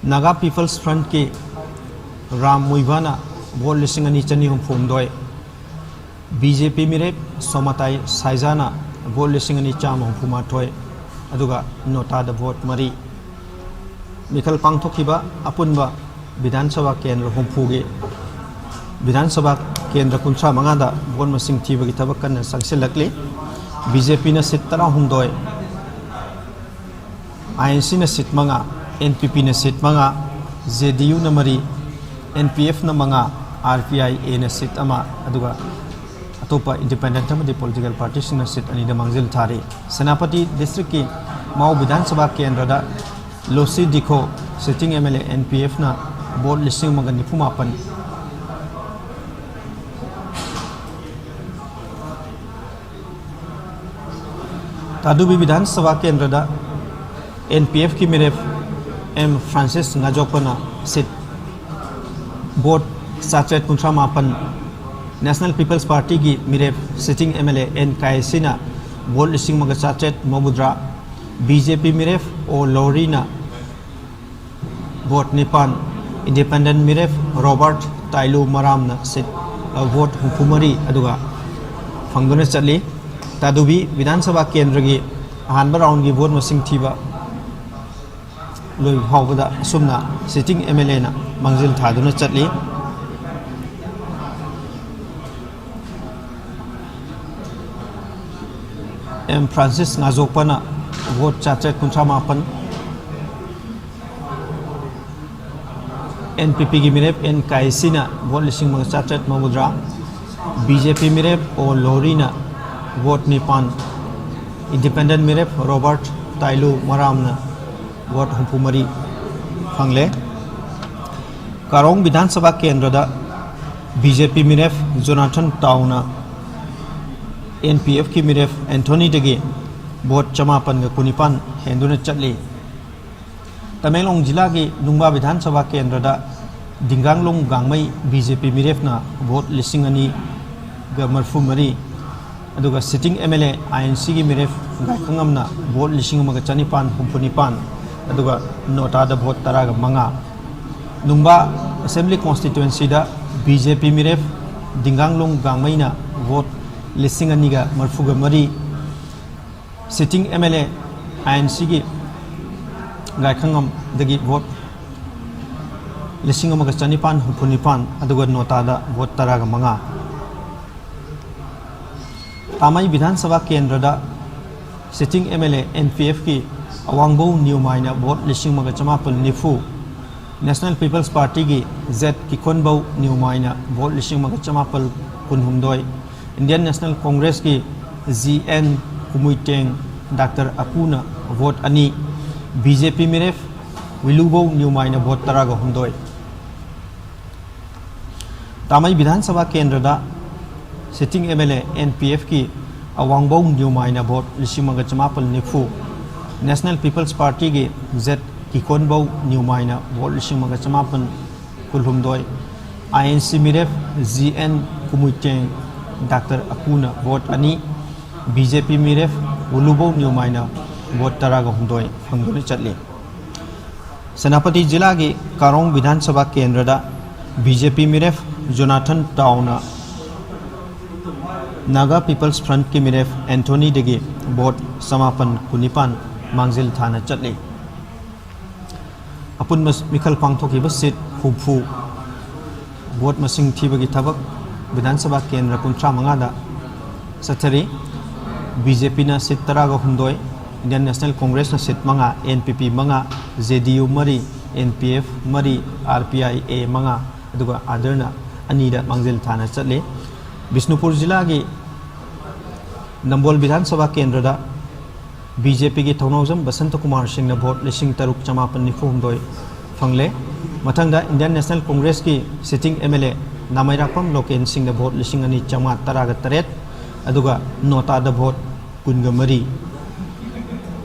Naga People's Frontꯀꯤ ꯔꯥꯝ ꯃꯨꯏꯚꯥꯅ ꯚꯣꯠ ꯂꯤꯁꯤꯡ ꯑꯅꯤ ꯆꯅꯤ ꯍꯨꯝꯐꯨꯍꯨꯝꯗꯣꯏ, ꯕꯤ ꯖꯦ ꯄꯤ ꯃꯤꯔꯦꯞ ꯁꯣꯃꯥꯇꯥꯏ ꯁꯥꯏꯖꯥꯅ ꯚꯣꯠ ꯂꯤꯁꯤꯡ ꯑꯅꯤ ꯆꯥꯝꯃ ꯍꯨꯝꯐꯨꯃꯥꯊꯣꯏ, ꯑꯗꯨꯒ ꯅꯣꯇꯥꯗ ꯚꯣꯠ ꯃꯔꯤ꯫ ꯃꯤꯈꯜ ꯄꯥꯡꯊꯣꯛꯈꯤꯕ ꯑꯄꯨꯟꯕ ꯕꯤꯙꯥꯟ ꯁꯚꯥ ꯀꯦꯟꯗ꯭ꯔ ꯍꯨꯝꯐꯨꯒꯤ ꯕꯤꯙꯥꯟ ꯁꯚꯥ ꯀꯦꯟꯗ꯭ꯔ ꯀꯨꯟꯊ꯭ꯔꯥ ꯃꯉꯥꯗ ꯚꯣꯠ ꯃꯁꯤꯡ ꯊꯤꯕꯒꯤ ꯊꯕꯛ ꯀꯟꯅ ꯆꯪꯁꯤꯜꯂꯛꯂꯤ꯫ ꯕꯤ ꯖꯦ ꯄꯤꯅ ꯁꯤꯠ ꯇꯔꯥꯍꯨꯝꯗꯣꯏ, ꯑꯥꯏ ꯑꯦꯟ ꯁꯤꯅ ꯁꯤꯠ ꯃꯉꯥ, ꯑꯦꯟ ꯄꯤ ꯄꯤꯅ ꯁꯤꯠ ꯃꯉꯥ, ꯖꯦ ꯗꯤ ꯌꯨꯅ ꯃꯔꯤ, ꯑꯦꯟ ꯄꯤ ꯑꯦꯐꯅ ꯃꯉꯥ, ꯑꯥꯔ ꯄꯤ ꯑꯥꯏ ꯑꯦꯅ ꯁꯤꯠ ꯑꯃ, ꯑꯗꯨꯒ ꯑꯇꯣꯞꯄ ꯏꯟꯗꯤꯄꯦꯟꯗꯦꯟꯠ ꯑꯃꯗꯤ ꯄꯣꯂꯤꯇꯤꯀꯦꯜ ꯄꯥꯔꯇꯤꯁꯤꯡꯅ ꯁꯤꯠ ꯑꯅꯤꯗ ꯃꯥꯡꯖꯤꯜ ꯊꯥꯔꯤ꯫ ꯁꯦꯅꯥꯄꯇꯤ ꯗꯤꯁꯇ꯭ꯔꯤꯛꯀꯤ ꯃꯥꯎ ꯕꯤꯙꯥꯟ ꯁꯚꯥ ꯀꯦꯟꯗ꯭ꯔꯗ ꯂꯣꯁꯤ ꯗꯤꯈꯣ, sitting M L A N P F ꯅ ꯚꯣꯠ ꯂꯤꯁꯤꯡ ꯑꯃꯒ ꯅꯤꯐꯨ ꯃꯥꯄꯟ, ꯇꯥꯗꯨꯕꯤ ꯕꯤꯙꯥꯟ ꯁꯚꯥ ꯀꯦꯟꯗ꯭ꯔꯗ ꯑꯦꯟ ꯄꯤ ꯑꯦꯐꯀꯤ ꯃꯤꯔꯦꯞ ꯑꯦꯝ ꯐ꯭ꯔꯥꯟꯁꯤꯁ ꯉꯥꯖꯣꯛꯄꯅ ꯁꯤꯠ ꯚꯣꯠ ꯆꯥꯇ꯭ꯔꯦꯠ ꯀꯨꯟꯊ꯭ꯔꯥ ꯃꯥꯄꯟ, ꯅꯦꯁꯅꯦꯜ ꯄꯤꯄꯜꯁ ꯄꯥꯔꯇꯤꯒꯤ ꯃꯤꯔꯦꯞ sitting M L A N ꯀꯥꯏꯁꯤꯅ ꯚꯣꯠ ꯂꯤꯁꯤꯡ ꯑꯃꯒ ꯆꯥꯇ꯭ꯔꯦꯠ ꯃꯧꯗ꯭ꯔꯥ, ꯕꯤ ꯖꯦ ꯄꯤ ꯃꯤꯔꯦꯞ ꯑꯣ ꯂꯣꯔꯤꯅ ꯚꯣꯠ ꯅꯤꯄꯥꯟ, ꯏꯟꯗꯤꯄꯦꯟꯗꯦꯟꯠ ꯃꯤꯔꯦꯞ ꯔꯣꯕꯥꯔꯠ ꯇꯥꯏꯂꯨ ꯃꯔꯥꯝꯅ ꯁꯤꯠ, ꯑ, ꯚꯣꯠ ꯍꯨꯝꯐꯨ ꯃꯔꯤ ꯑꯗꯨꯒ ꯐꯪꯗꯨꯅ ꯆꯠꯂꯤ꯫ ꯇꯥꯗꯨꯕꯤ ꯕꯤꯙꯥꯟ ꯁꯚꯥ ꯀꯦꯟꯗ꯭ꯔꯒꯤ ꯑꯍꯥꯟꯕ ꯔꯥꯎꯟꯒꯤ ꯚꯣꯠ ꯃꯁꯤꯡ ꯊꯤꯕ ꯂꯣꯏꯕ ꯐꯥꯎꯕꯗ ꯑꯁꯨꯝꯅ sitting M L A ꯅ ꯃꯥꯡꯖꯤꯜ ꯊꯥꯗꯨꯅ ꯆꯠꯂꯤ꯫ ꯑꯦꯝ ꯐ꯭ꯔꯥꯟꯁꯤꯁ ꯉꯥꯖꯣꯛꯄꯅ ꯚꯣꯠ ꯆꯥꯇ꯭ꯔꯦꯠ ꯀꯨꯟꯊ꯭ꯔꯥ ꯃꯥꯄꯟ, ꯑꯦꯟ ꯄꯤ ꯄꯤꯒꯤ ꯃꯤꯔꯦꯞ ꯑꯦꯟ ꯀꯥꯏꯁꯤꯅ ꯚꯣꯠ ꯂꯤꯁꯤꯡ ꯑꯃꯒ ꯆꯥꯇ꯭ꯔꯦꯠ ꯃꯧꯗ꯭ꯔꯥ, ꯕꯤ ꯖꯦ ꯄꯤ ꯃꯤꯔꯦꯞ ꯑꯣ ꯂꯣꯔꯤꯅ ꯚꯣꯠ ꯅꯤꯄꯥꯟ, ꯏꯟꯗꯤꯄꯦꯟꯗꯦꯟꯠ ꯃꯤꯔꯦꯞ ꯔꯣꯕꯥꯔꯠ ꯇꯥꯏꯂꯨ ꯃꯔꯥꯝꯅ ꯚꯣꯠ ꯍꯨꯝꯐꯨ ꯃꯔꯤ ꯐꯪꯂꯦ꯫ ꯀꯥꯔꯣꯡ ꯕꯤꯙꯥꯟ ꯁꯚꯥ ꯀꯦꯟꯗ꯭ꯔꯗ ꯕꯤ ꯖꯦ ꯄꯤ ꯃꯤꯔꯦꯞ ꯖꯣꯅꯥꯊꯟ ꯇꯥꯎꯅ ꯑꯦꯟ ꯄꯤ ꯑꯦꯐꯀꯤ ꯃꯤꯔꯦꯞ ꯑꯦꯟꯊꯣꯅꯤꯗꯒꯤ ꯚꯣꯠ ꯆꯃꯥꯄꯟꯒ ꯀꯨꯟꯅꯤꯄꯥꯟ ꯍꯦꯟꯗꯨꯅ ꯆꯠꯂꯤ꯫ ꯇꯃꯦꯡꯂꯣꯡ ꯖꯤꯂꯥꯒꯤ ꯅꯨꯡꯕꯥ ꯕꯤꯙꯥꯟ ꯁꯚꯥ ꯀꯦꯟꯗ꯭ꯔꯗ ꯗꯤꯡꯒꯥꯡꯂꯣꯡ ꯒꯥꯡꯃꯩ ꯕꯤ ꯖꯦ ꯄꯤ ꯃꯤꯔꯦꯞꯅ ꯚꯣꯠ ꯂꯤꯁꯤꯡ ꯑꯅꯤꯒ ꯃꯔꯤꯐꯨ ꯃꯔꯤ, ꯑꯗꯨꯒ sitting M L A I N Cꯒꯤ ꯃꯤꯔꯦꯞ ꯒꯥꯏꯈꯪꯉꯝꯅ ꯚꯣꯠ ꯂꯤꯁꯤꯡ ꯑꯃꯒ ꯆꯅꯤꯄꯥꯟ ꯍꯨꯝꯐꯨ ꯅꯤꯄꯥꯟ, ꯑꯗꯨꯒ ꯅꯣꯇꯥꯗ ꯚꯣꯠ ꯇꯔꯥꯒ ꯃꯉꯥ꯫ ꯅꯨꯡꯕꯥ Assembly Constituencyꯗ B J P ꯃꯤꯔꯦꯞ ꯗꯤꯡꯒꯥꯡꯂꯣꯡ ꯒꯥꯡꯃꯩꯅ ꯚꯣꯠ ꯂꯤꯁꯤꯡ ꯑꯅꯤꯒ ꯃꯔꯤꯐꯨꯒ ꯃꯔꯤ, sitting M L A I N Cꯒꯤ ꯒꯥꯏꯈꯪꯉꯝꯗꯒꯤ ꯚꯣꯠ ꯂꯤꯁꯤꯡ ꯑꯃꯒ ꯆꯅꯤꯄꯥꯟ ꯍꯨꯝꯐꯨ ꯅꯤꯄꯥꯟ, ꯑꯗꯨꯒ ꯅꯣꯇꯥꯗ ꯚꯣꯠ ꯇꯔꯥꯒ ꯃꯉꯥ꯫ ꯇꯥꯃꯩ ꯕꯤꯙꯥꯟ ꯁꯚꯥ ꯀꯦꯟꯗ꯭ꯔꯗ sitting M L A N P Fꯀꯤ ꯑꯋꯥꯡꯕꯧ ꯅ꯭ꯌꯨꯃꯥꯏꯅ ꯚꯣꯠ ꯂꯤꯁꯤꯡ ꯑꯃꯒ ꯆꯃꯥꯄꯜ ꯅꯤꯐꯨ, National People's Partyꯒꯤ Z ꯀꯤꯈꯣꯟꯕꯧ ꯅ꯭ꯌꯨꯃꯥꯏꯅ ꯚꯣꯠ ꯂꯤꯁꯤꯡ ꯑꯃꯒ ꯆꯃꯥꯄꯜ ꯀꯨꯟꯍꯨꯝꯗꯣꯏ, Indian National Congressꯀꯤ G N ꯀꯨꯃꯨꯏꯇꯦꯡ ꯗꯥꯛꯇꯔ ꯑꯀꯨꯅ ꯚꯣꯠ ꯑꯅꯤ, B J P ꯃꯤꯔꯦꯞ ꯋꯤꯂꯨꯕꯧ ꯅ꯭ꯌꯨꯃꯥꯏꯅ ꯚꯣꯠ ꯇꯔꯥꯒ ꯍꯨꯝꯗꯣꯏ꯫ ꯇꯥꯃꯩ ꯕꯤꯙꯥꯟ ꯁꯚꯥ ꯀꯦꯟꯗ꯭ꯔꯗ sitting M L A N P Fꯀꯤ ꯑꯋꯥꯡꯕꯧ ꯅ꯭ꯌꯨꯃꯥꯏꯅ ꯚꯣꯠ ꯂꯤꯁꯤꯡ ꯑꯃꯒ ꯆꯃꯥꯄꯜ ꯅꯤꯐꯨ, National People's Partyꯒꯤ Z ꯀꯤꯈꯣꯟꯕꯧ ꯅ꯭ꯌꯨꯃꯥꯏꯅ ꯚꯣꯠ ꯂꯤꯁꯤꯡ ꯑꯃꯒ ꯆꯃꯥꯄꯜ ꯀꯨꯟꯍꯨꯝꯗꯣꯏ, I N C ꯃꯤꯔꯦꯞ G N ꯀꯨꯃꯨꯏꯇꯦꯡ ꯗꯥꯛꯇꯔ ꯑꯀꯨꯅ ꯚꯣꯠ ꯑꯅꯤ, B J P ꯃꯤꯔꯦꯞ ꯋꯨꯂꯨꯕꯧ ꯅ꯭ꯌꯨꯃꯥꯏꯅ ꯚꯣꯠ ꯇꯔꯥꯒ ꯍꯨꯝꯗꯣꯏ ꯐꯪꯗꯨꯅ ꯆꯠꯂꯤ꯫ ꯁꯦꯅꯥꯄꯇꯤ ꯖꯤꯂꯥꯒꯤ ꯀꯥꯔꯣꯡ ꯕꯤꯙꯥꯟ ꯁꯚꯥ ꯀꯦꯟꯗ꯭ꯔꯗ B J P ꯃꯤꯔꯦꯞ ꯖꯣꯅꯥꯊꯟ ꯇꯥꯎꯅ Naga People's Frontꯀꯤ ꯃꯤꯔꯦꯞ ꯑꯦꯟꯊꯣꯅꯤꯗꯒꯤ ꯚꯣꯠ ꯆꯃꯥꯄꯜ ꯀꯨꯟꯅꯤꯄꯥꯟ ꯃꯥꯡꯖꯤꯜ ꯊꯥꯅ ꯆꯠꯂꯤ꯫ ꯑꯄꯨꯟꯕ ꯃꯤꯈꯜ ꯄꯥꯡꯊꯣꯛꯈꯤꯕ seat ꯍꯨꯝꯐꯨ ꯚꯣꯠ ꯃꯁꯤꯡ ꯊꯤꯕꯒꯤ ꯊꯕꯛ ꯕꯤꯙꯥꯟ ꯁꯚꯥ ꯀꯦꯟꯗ꯭ꯔ ꯀꯨꯟꯊ꯭ꯔꯥ ꯃꯉꯥꯗ ꯆꯠꯊꯔꯤ꯫ B J Pꯅ seat ꯇꯔꯥꯒ ꯍꯨꯝꯗꯣꯏ, Indian National Congressꯅ seat ꯃꯉꯥ, N P P ꯃꯉꯥ, J D U ꯃꯔꯤ, N P F ꯃꯔꯤ, R P I A ꯃꯉꯥ, ꯑꯗꯨꯒ ꯑꯥꯗꯔꯅ ꯑꯅꯤꯗ ꯃꯥꯡꯖꯤꯜ ꯊꯥꯅ ꯆꯠꯂꯤ꯫ ꯕꯤꯁꯅꯨꯄꯨꯔ ꯖꯤꯂꯥꯒꯤ ꯅꯝꯕꯣꯜ ꯕꯤꯙꯥꯟ ꯁꯚꯥ ꯀꯦꯟꯗ꯭ꯔꯗ B J Pꯒꯤ ꯊꯧꯅꯥꯎꯖꯝ ꯕꯁꯟꯇ ꯀꯨꯃꯥꯔ ꯁꯤꯡꯅ ꯚꯣꯠ ꯂꯤꯁꯤꯡ ꯇꯔꯨꯛ ꯆꯃꯥꯄꯜ ꯅꯤꯐꯨ ꯍꯨꯝꯗꯣꯏ ꯐꯪꯂꯦ꯫ ꯃꯊꯪꯗ Indian National Congressꯀꯤ sitting M L A Nameirakpam Loken ꯁꯤꯡꯅ vote ꯂꯤꯁꯤꯡ ꯑꯅꯤ ꯆꯥꯝꯃꯉꯥ ꯇꯔꯥꯒ ꯇꯔꯦꯠ, ꯑꯗꯨꯒ ꯅꯣꯇꯥꯗ vote ꯀꯨꯟꯒ ꯃꯔꯤ꯫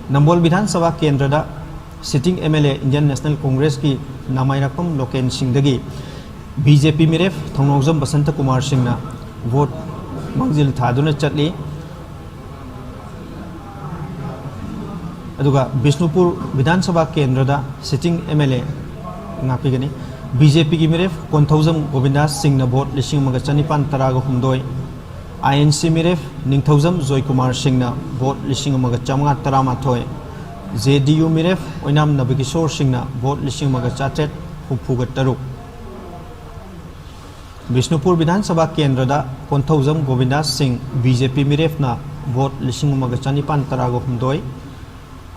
ꯅꯝꯕꯣꯜ ꯕꯤꯙꯥꯟ ꯁꯚꯥ ꯀꯦꯟꯗ꯭ꯔꯗ sitting M L A Indian National Congressꯀꯤ ꯅꯥꯃꯩꯔꯥꯛꯄꯝ ꯂꯣꯀꯦꯟ ꯁꯤꯡꯗꯒꯤ B J P ꯃꯤꯔꯦꯞ ꯊꯧꯅꯥꯎꯖꯝ ꯕꯁꯟꯇ ꯀꯨꯃꯥꯔ ꯁꯤꯡꯅ vote ꯃꯥꯡꯖꯤꯜ ꯊꯥꯗꯨꯅ ꯆꯠꯂꯤ꯫ ꯑꯗꯨꯒ ꯕꯤꯁꯅꯨꯄꯨꯔ ꯕꯤꯙꯥꯟ ꯁꯚꯥ ꯀꯦꯟꯗ꯭ꯔꯗ sitting M L A, ꯉꯥꯛꯄꯤꯒꯅꯤ, B J Pꯒꯤ ꯃꯤꯔꯦꯞ ꯀꯣꯟꯊꯧꯖꯝ ꯒꯣꯕꯤꯟꯗꯥꯁ ꯁꯤꯡꯅ vote ꯂꯤꯁꯤꯡ ꯑꯃꯒ ꯆꯅꯤꯄꯥꯟ ꯇꯔꯥꯒ ꯍꯨꯝꯗꯣꯏ, I N C ꯃꯤꯔꯦꯞ ꯅꯤꯡꯊꯧꯖꯝ ꯖꯣꯏꯀꯨꯃꯥꯔ ꯁꯤꯡꯅ vote ꯂꯤꯁꯤꯡ ꯑꯃꯒ ꯆꯥꯝꯃꯉꯥ ꯇꯔꯥꯃꯥꯊꯣꯏ, J D U ꯃꯤꯔꯦꯞ ꯑꯣꯏꯅꯥꯝ ꯅꯕꯀꯤꯁꯣꯔ ꯁꯤꯡꯅ vote ꯂꯤꯁꯤꯡ ꯑꯃꯒ ꯆꯥꯇ꯭ꯔꯦꯠ ꯍꯨꯝꯐꯨꯒ ꯇꯔꯨꯛ꯫ ꯕꯤꯁꯅꯨꯄꯨꯔ ꯕꯤꯙꯥꯟ ꯁꯚꯥ ꯀꯦꯟꯗ꯭ꯔꯗ ꯀꯣꯟꯊꯧꯖꯝ ꯒꯣꯕꯤꯟꯗꯥꯁ ꯁꯤꯡ, B J P ꯃꯤꯔꯦꯞꯅ vote ꯂꯤꯁꯤꯡ ꯑꯃꯒ ꯆꯅꯤꯄꯥꯟ ꯇꯔꯥꯒ ꯍꯨꯝꯗꯣꯏ,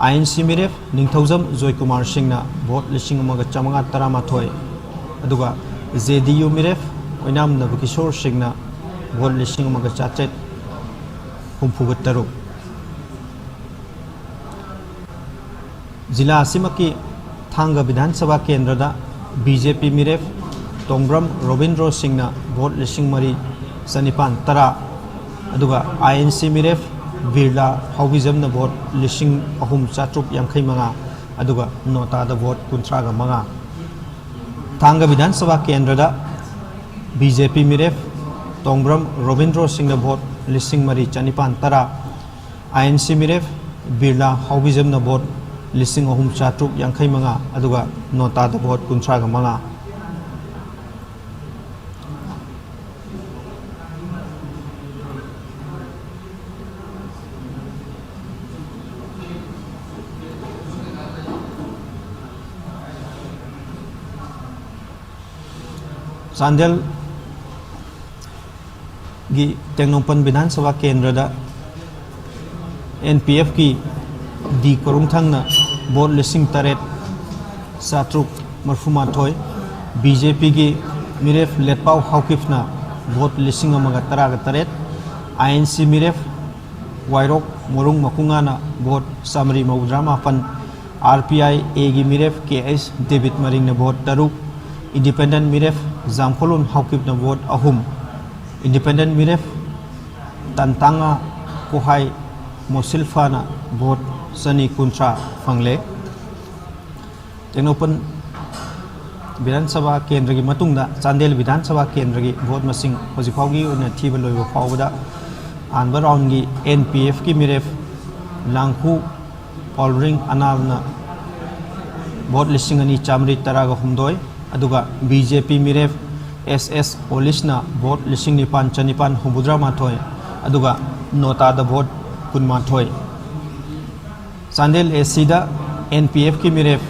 I N C ꯃꯤꯔꯦꯞ ꯅꯤꯡꯊꯧꯖꯝ ꯖꯣꯏꯀꯨꯃꯥꯔ ꯁꯤꯡꯅ vote ꯂꯤꯁꯤꯡ ꯑꯃꯒ ꯆꯥꯝꯃꯉꯥ ꯇꯔꯥꯃꯥꯊꯣꯏ, ꯑꯗꯨꯒ J D U ꯃꯤꯔꯦꯞ ꯑꯣꯏꯅꯥꯝ ꯅꯕꯀꯤꯁꯣꯔ ꯁꯤꯡꯅ vote ꯂꯤꯁꯤꯡ ꯑꯃꯒ ꯆꯥꯇ꯭ꯔꯦꯠ ꯍꯨꯝꯐꯨꯒ ꯇꯔꯨꯛ꯫ ꯖꯤꯂꯥ ꯑꯁꯤꯃꯛꯀꯤ ꯊꯥꯡꯒ ꯕꯤꯙꯥꯟ ꯁꯚꯥ ꯀꯦꯟꯗ꯭ꯔꯗ B J P ꯃꯤꯔꯦꯞ ꯇꯣꯡꯕ꯭ꯔꯝ ꯔꯣꯕꯤꯟꯗ꯭ꯔꯣ ꯁꯤꯡꯅ vote ꯂꯤꯁꯤꯡ ꯃꯔꯤ ꯆꯅꯤꯄꯥꯟ ꯇꯔꯥ, ꯑꯗꯨꯒ I N C ꯃꯤꯔꯦꯞ ꯕꯤꯔꯂꯥ ꯍꯥꯎꯕꯤꯖꯝꯅ vote ꯂꯤꯁꯤꯡ ꯑꯍꯨꯝ ꯆꯥꯇ꯭ꯔꯨꯛ ꯌꯥꯡꯈꯩ ꯃꯉꯥ, ꯑꯗꯨꯒ ꯅꯣꯇꯥꯗ vote ꯀꯨꯟꯊ꯭ꯔꯥꯒ ꯃꯉꯥ꯫ ꯊꯥꯡꯒ ꯕꯤꯙꯥꯟ ꯁꯚꯥ ꯀꯦꯟꯗ꯭ꯔꯗ B J P ꯃꯤꯔꯦꯞ ꯇꯣꯡꯕ꯭ꯔꯝ ꯔꯣꯕꯤꯟꯗ꯭ꯔꯣ ꯁꯤꯡꯅ vote ꯂꯤꯁꯤꯡ ꯃꯔꯤ ꯆꯅꯤꯄꯥꯟ ꯇꯔꯥ, I N C ꯃꯤꯔꯦꯞ ꯕꯤꯔꯂꯥ ꯍꯥꯎꯕꯤꯖꯝꯅ vote ꯂꯤꯁꯤꯡ ꯑꯍꯨꯝ ꯆꯥꯇ꯭ꯔꯨꯛ ꯌꯥꯡꯈꯩ ꯃꯉꯥ, ꯑꯗꯨꯒ ꯅꯣꯇꯥꯗ vote ꯀꯨꯟꯊ꯭ꯔꯥꯒ ꯃꯉꯥ꯫ ꯆꯥꯟꯗꯦꯜꯒꯤ ꯇꯦꯡꯅꯧꯄꯜ ꯕꯤꯙꯥꯟ ꯁꯚꯥ ꯀꯦꯟꯗ꯭ꯔꯗ N P Fꯀꯤ D ꯀꯣꯔꯨꯡꯊꯪꯅ vote ꯂꯤꯁꯤꯡ ꯇꯔꯦꯠ ꯆꯥꯇ꯭ꯔꯨꯛ ꯃꯔꯤꯐꯨꯃꯥꯊꯣꯏ, B J Pꯒꯤ ꯃꯤꯔꯦꯞ ꯂꯦꯠꯄꯥꯎ ꯍꯥꯎꯀꯤꯞꯅ vote ꯂꯤꯁꯤꯡ ꯑꯃꯒ ꯇꯔꯥꯒ ꯇꯔꯦꯠ, I N C ꯃꯤꯔꯦꯞ ꯋꯥꯏꯔꯣꯛ ꯃꯣꯔꯨꯡ ꯃꯀꯨꯉꯥꯅ vote ꯆꯥꯃꯔꯤ ꯃꯧꯗ꯭ꯔꯥ ꯃꯥꯄꯟ, ꯑꯥꯔ ꯄꯤ ꯑꯥꯏ ꯑꯦꯒꯤ ꯃꯤꯔꯦꯞ ꯀꯦ ꯑꯩꯆ ꯗꯦꯕꯤꯠ ꯃꯔꯤꯡꯅ ꯚꯣꯠ ꯇꯔꯨꯛ, ꯏꯟꯗꯤꯄꯦꯟꯗꯦꯟ ꯃꯤꯔꯦꯞ ꯖꯥꯝꯈꯣꯂꯨꯟ ꯍꯥꯎꯀꯤꯞꯅ ꯚꯣꯠ ꯑꯍꯨꯝ, ꯏꯟꯗꯤꯄꯦꯟꯗꯦꯟ ꯃꯤꯔꯦꯞ ꯇꯟꯇꯥꯉꯥ ꯀꯣꯍꯥꯏ ꯃꯣꯁꯤꯜꯐꯥꯅ ꯚꯣꯠ ꯆꯅꯤ ꯀꯨꯟꯊ꯭ꯔꯥ ꯐꯪꯂꯦ꯫ ꯇꯦꯡꯅꯧꯄꯜ ꯕꯤꯙꯥꯟ ꯁꯚꯥ ꯀꯦꯟꯗ꯭ꯔꯒꯤ ꯃꯇꯨꯡꯗ ꯆꯥꯟꯗꯦꯜ ꯕꯤꯙꯥꯟ ꯁꯚꯥ ꯀꯦꯟꯗ꯭ꯔꯒꯤ ꯚꯣꯠ ꯃꯁꯤꯡ ꯍꯧꯖꯤꯛ ꯐꯥꯎꯒꯤ ꯑꯣꯏꯅ ꯊꯤꯕ ꯂꯣꯏꯕ ꯐꯥꯎꯕꯗ ꯑꯍꯥꯟꯕ ꯔꯥꯎꯟꯒꯤ ꯑꯦꯟ ꯄꯤ ꯑꯦꯐꯀꯤ ꯃꯤꯔꯦꯞ ꯂꯥꯡꯈꯨ ꯄꯥꯎꯜꯔꯤꯡ ꯑꯅꯥꯜꯅ ꯚꯣꯠ ꯂꯤꯁꯤꯡ ꯑꯅꯤ ꯆꯥꯃꯔꯤ ꯇꯔꯥꯒ ꯍꯨꯝꯗꯣꯏ, ꯑꯗꯨꯒ ꯕꯤ ꯖꯦ ꯄꯤ ꯃꯤꯔꯦꯞ ꯑꯦꯁ ꯑꯦꯁ ꯑꯣꯂꯤꯁꯅ ꯚꯣꯠ ꯂꯤꯁꯤꯡ ꯅꯤꯄꯥꯟ ꯆꯅꯤꯄꯥꯟ ꯍꯨꯝꯐꯨꯇꯔꯥ ꯃꯥꯊꯣꯏ, ꯑꯗꯨꯒ ꯅꯣꯇꯥꯗ ꯚꯣꯠ ꯀꯨꯟꯃꯥꯊꯣꯏ꯫ ꯆꯥꯟꯗꯦꯜ ꯑꯦ ꯁꯤꯗ ꯑꯦꯟ ꯄꯤ ꯑꯦꯐꯀꯤ ꯃꯤꯔꯦꯞ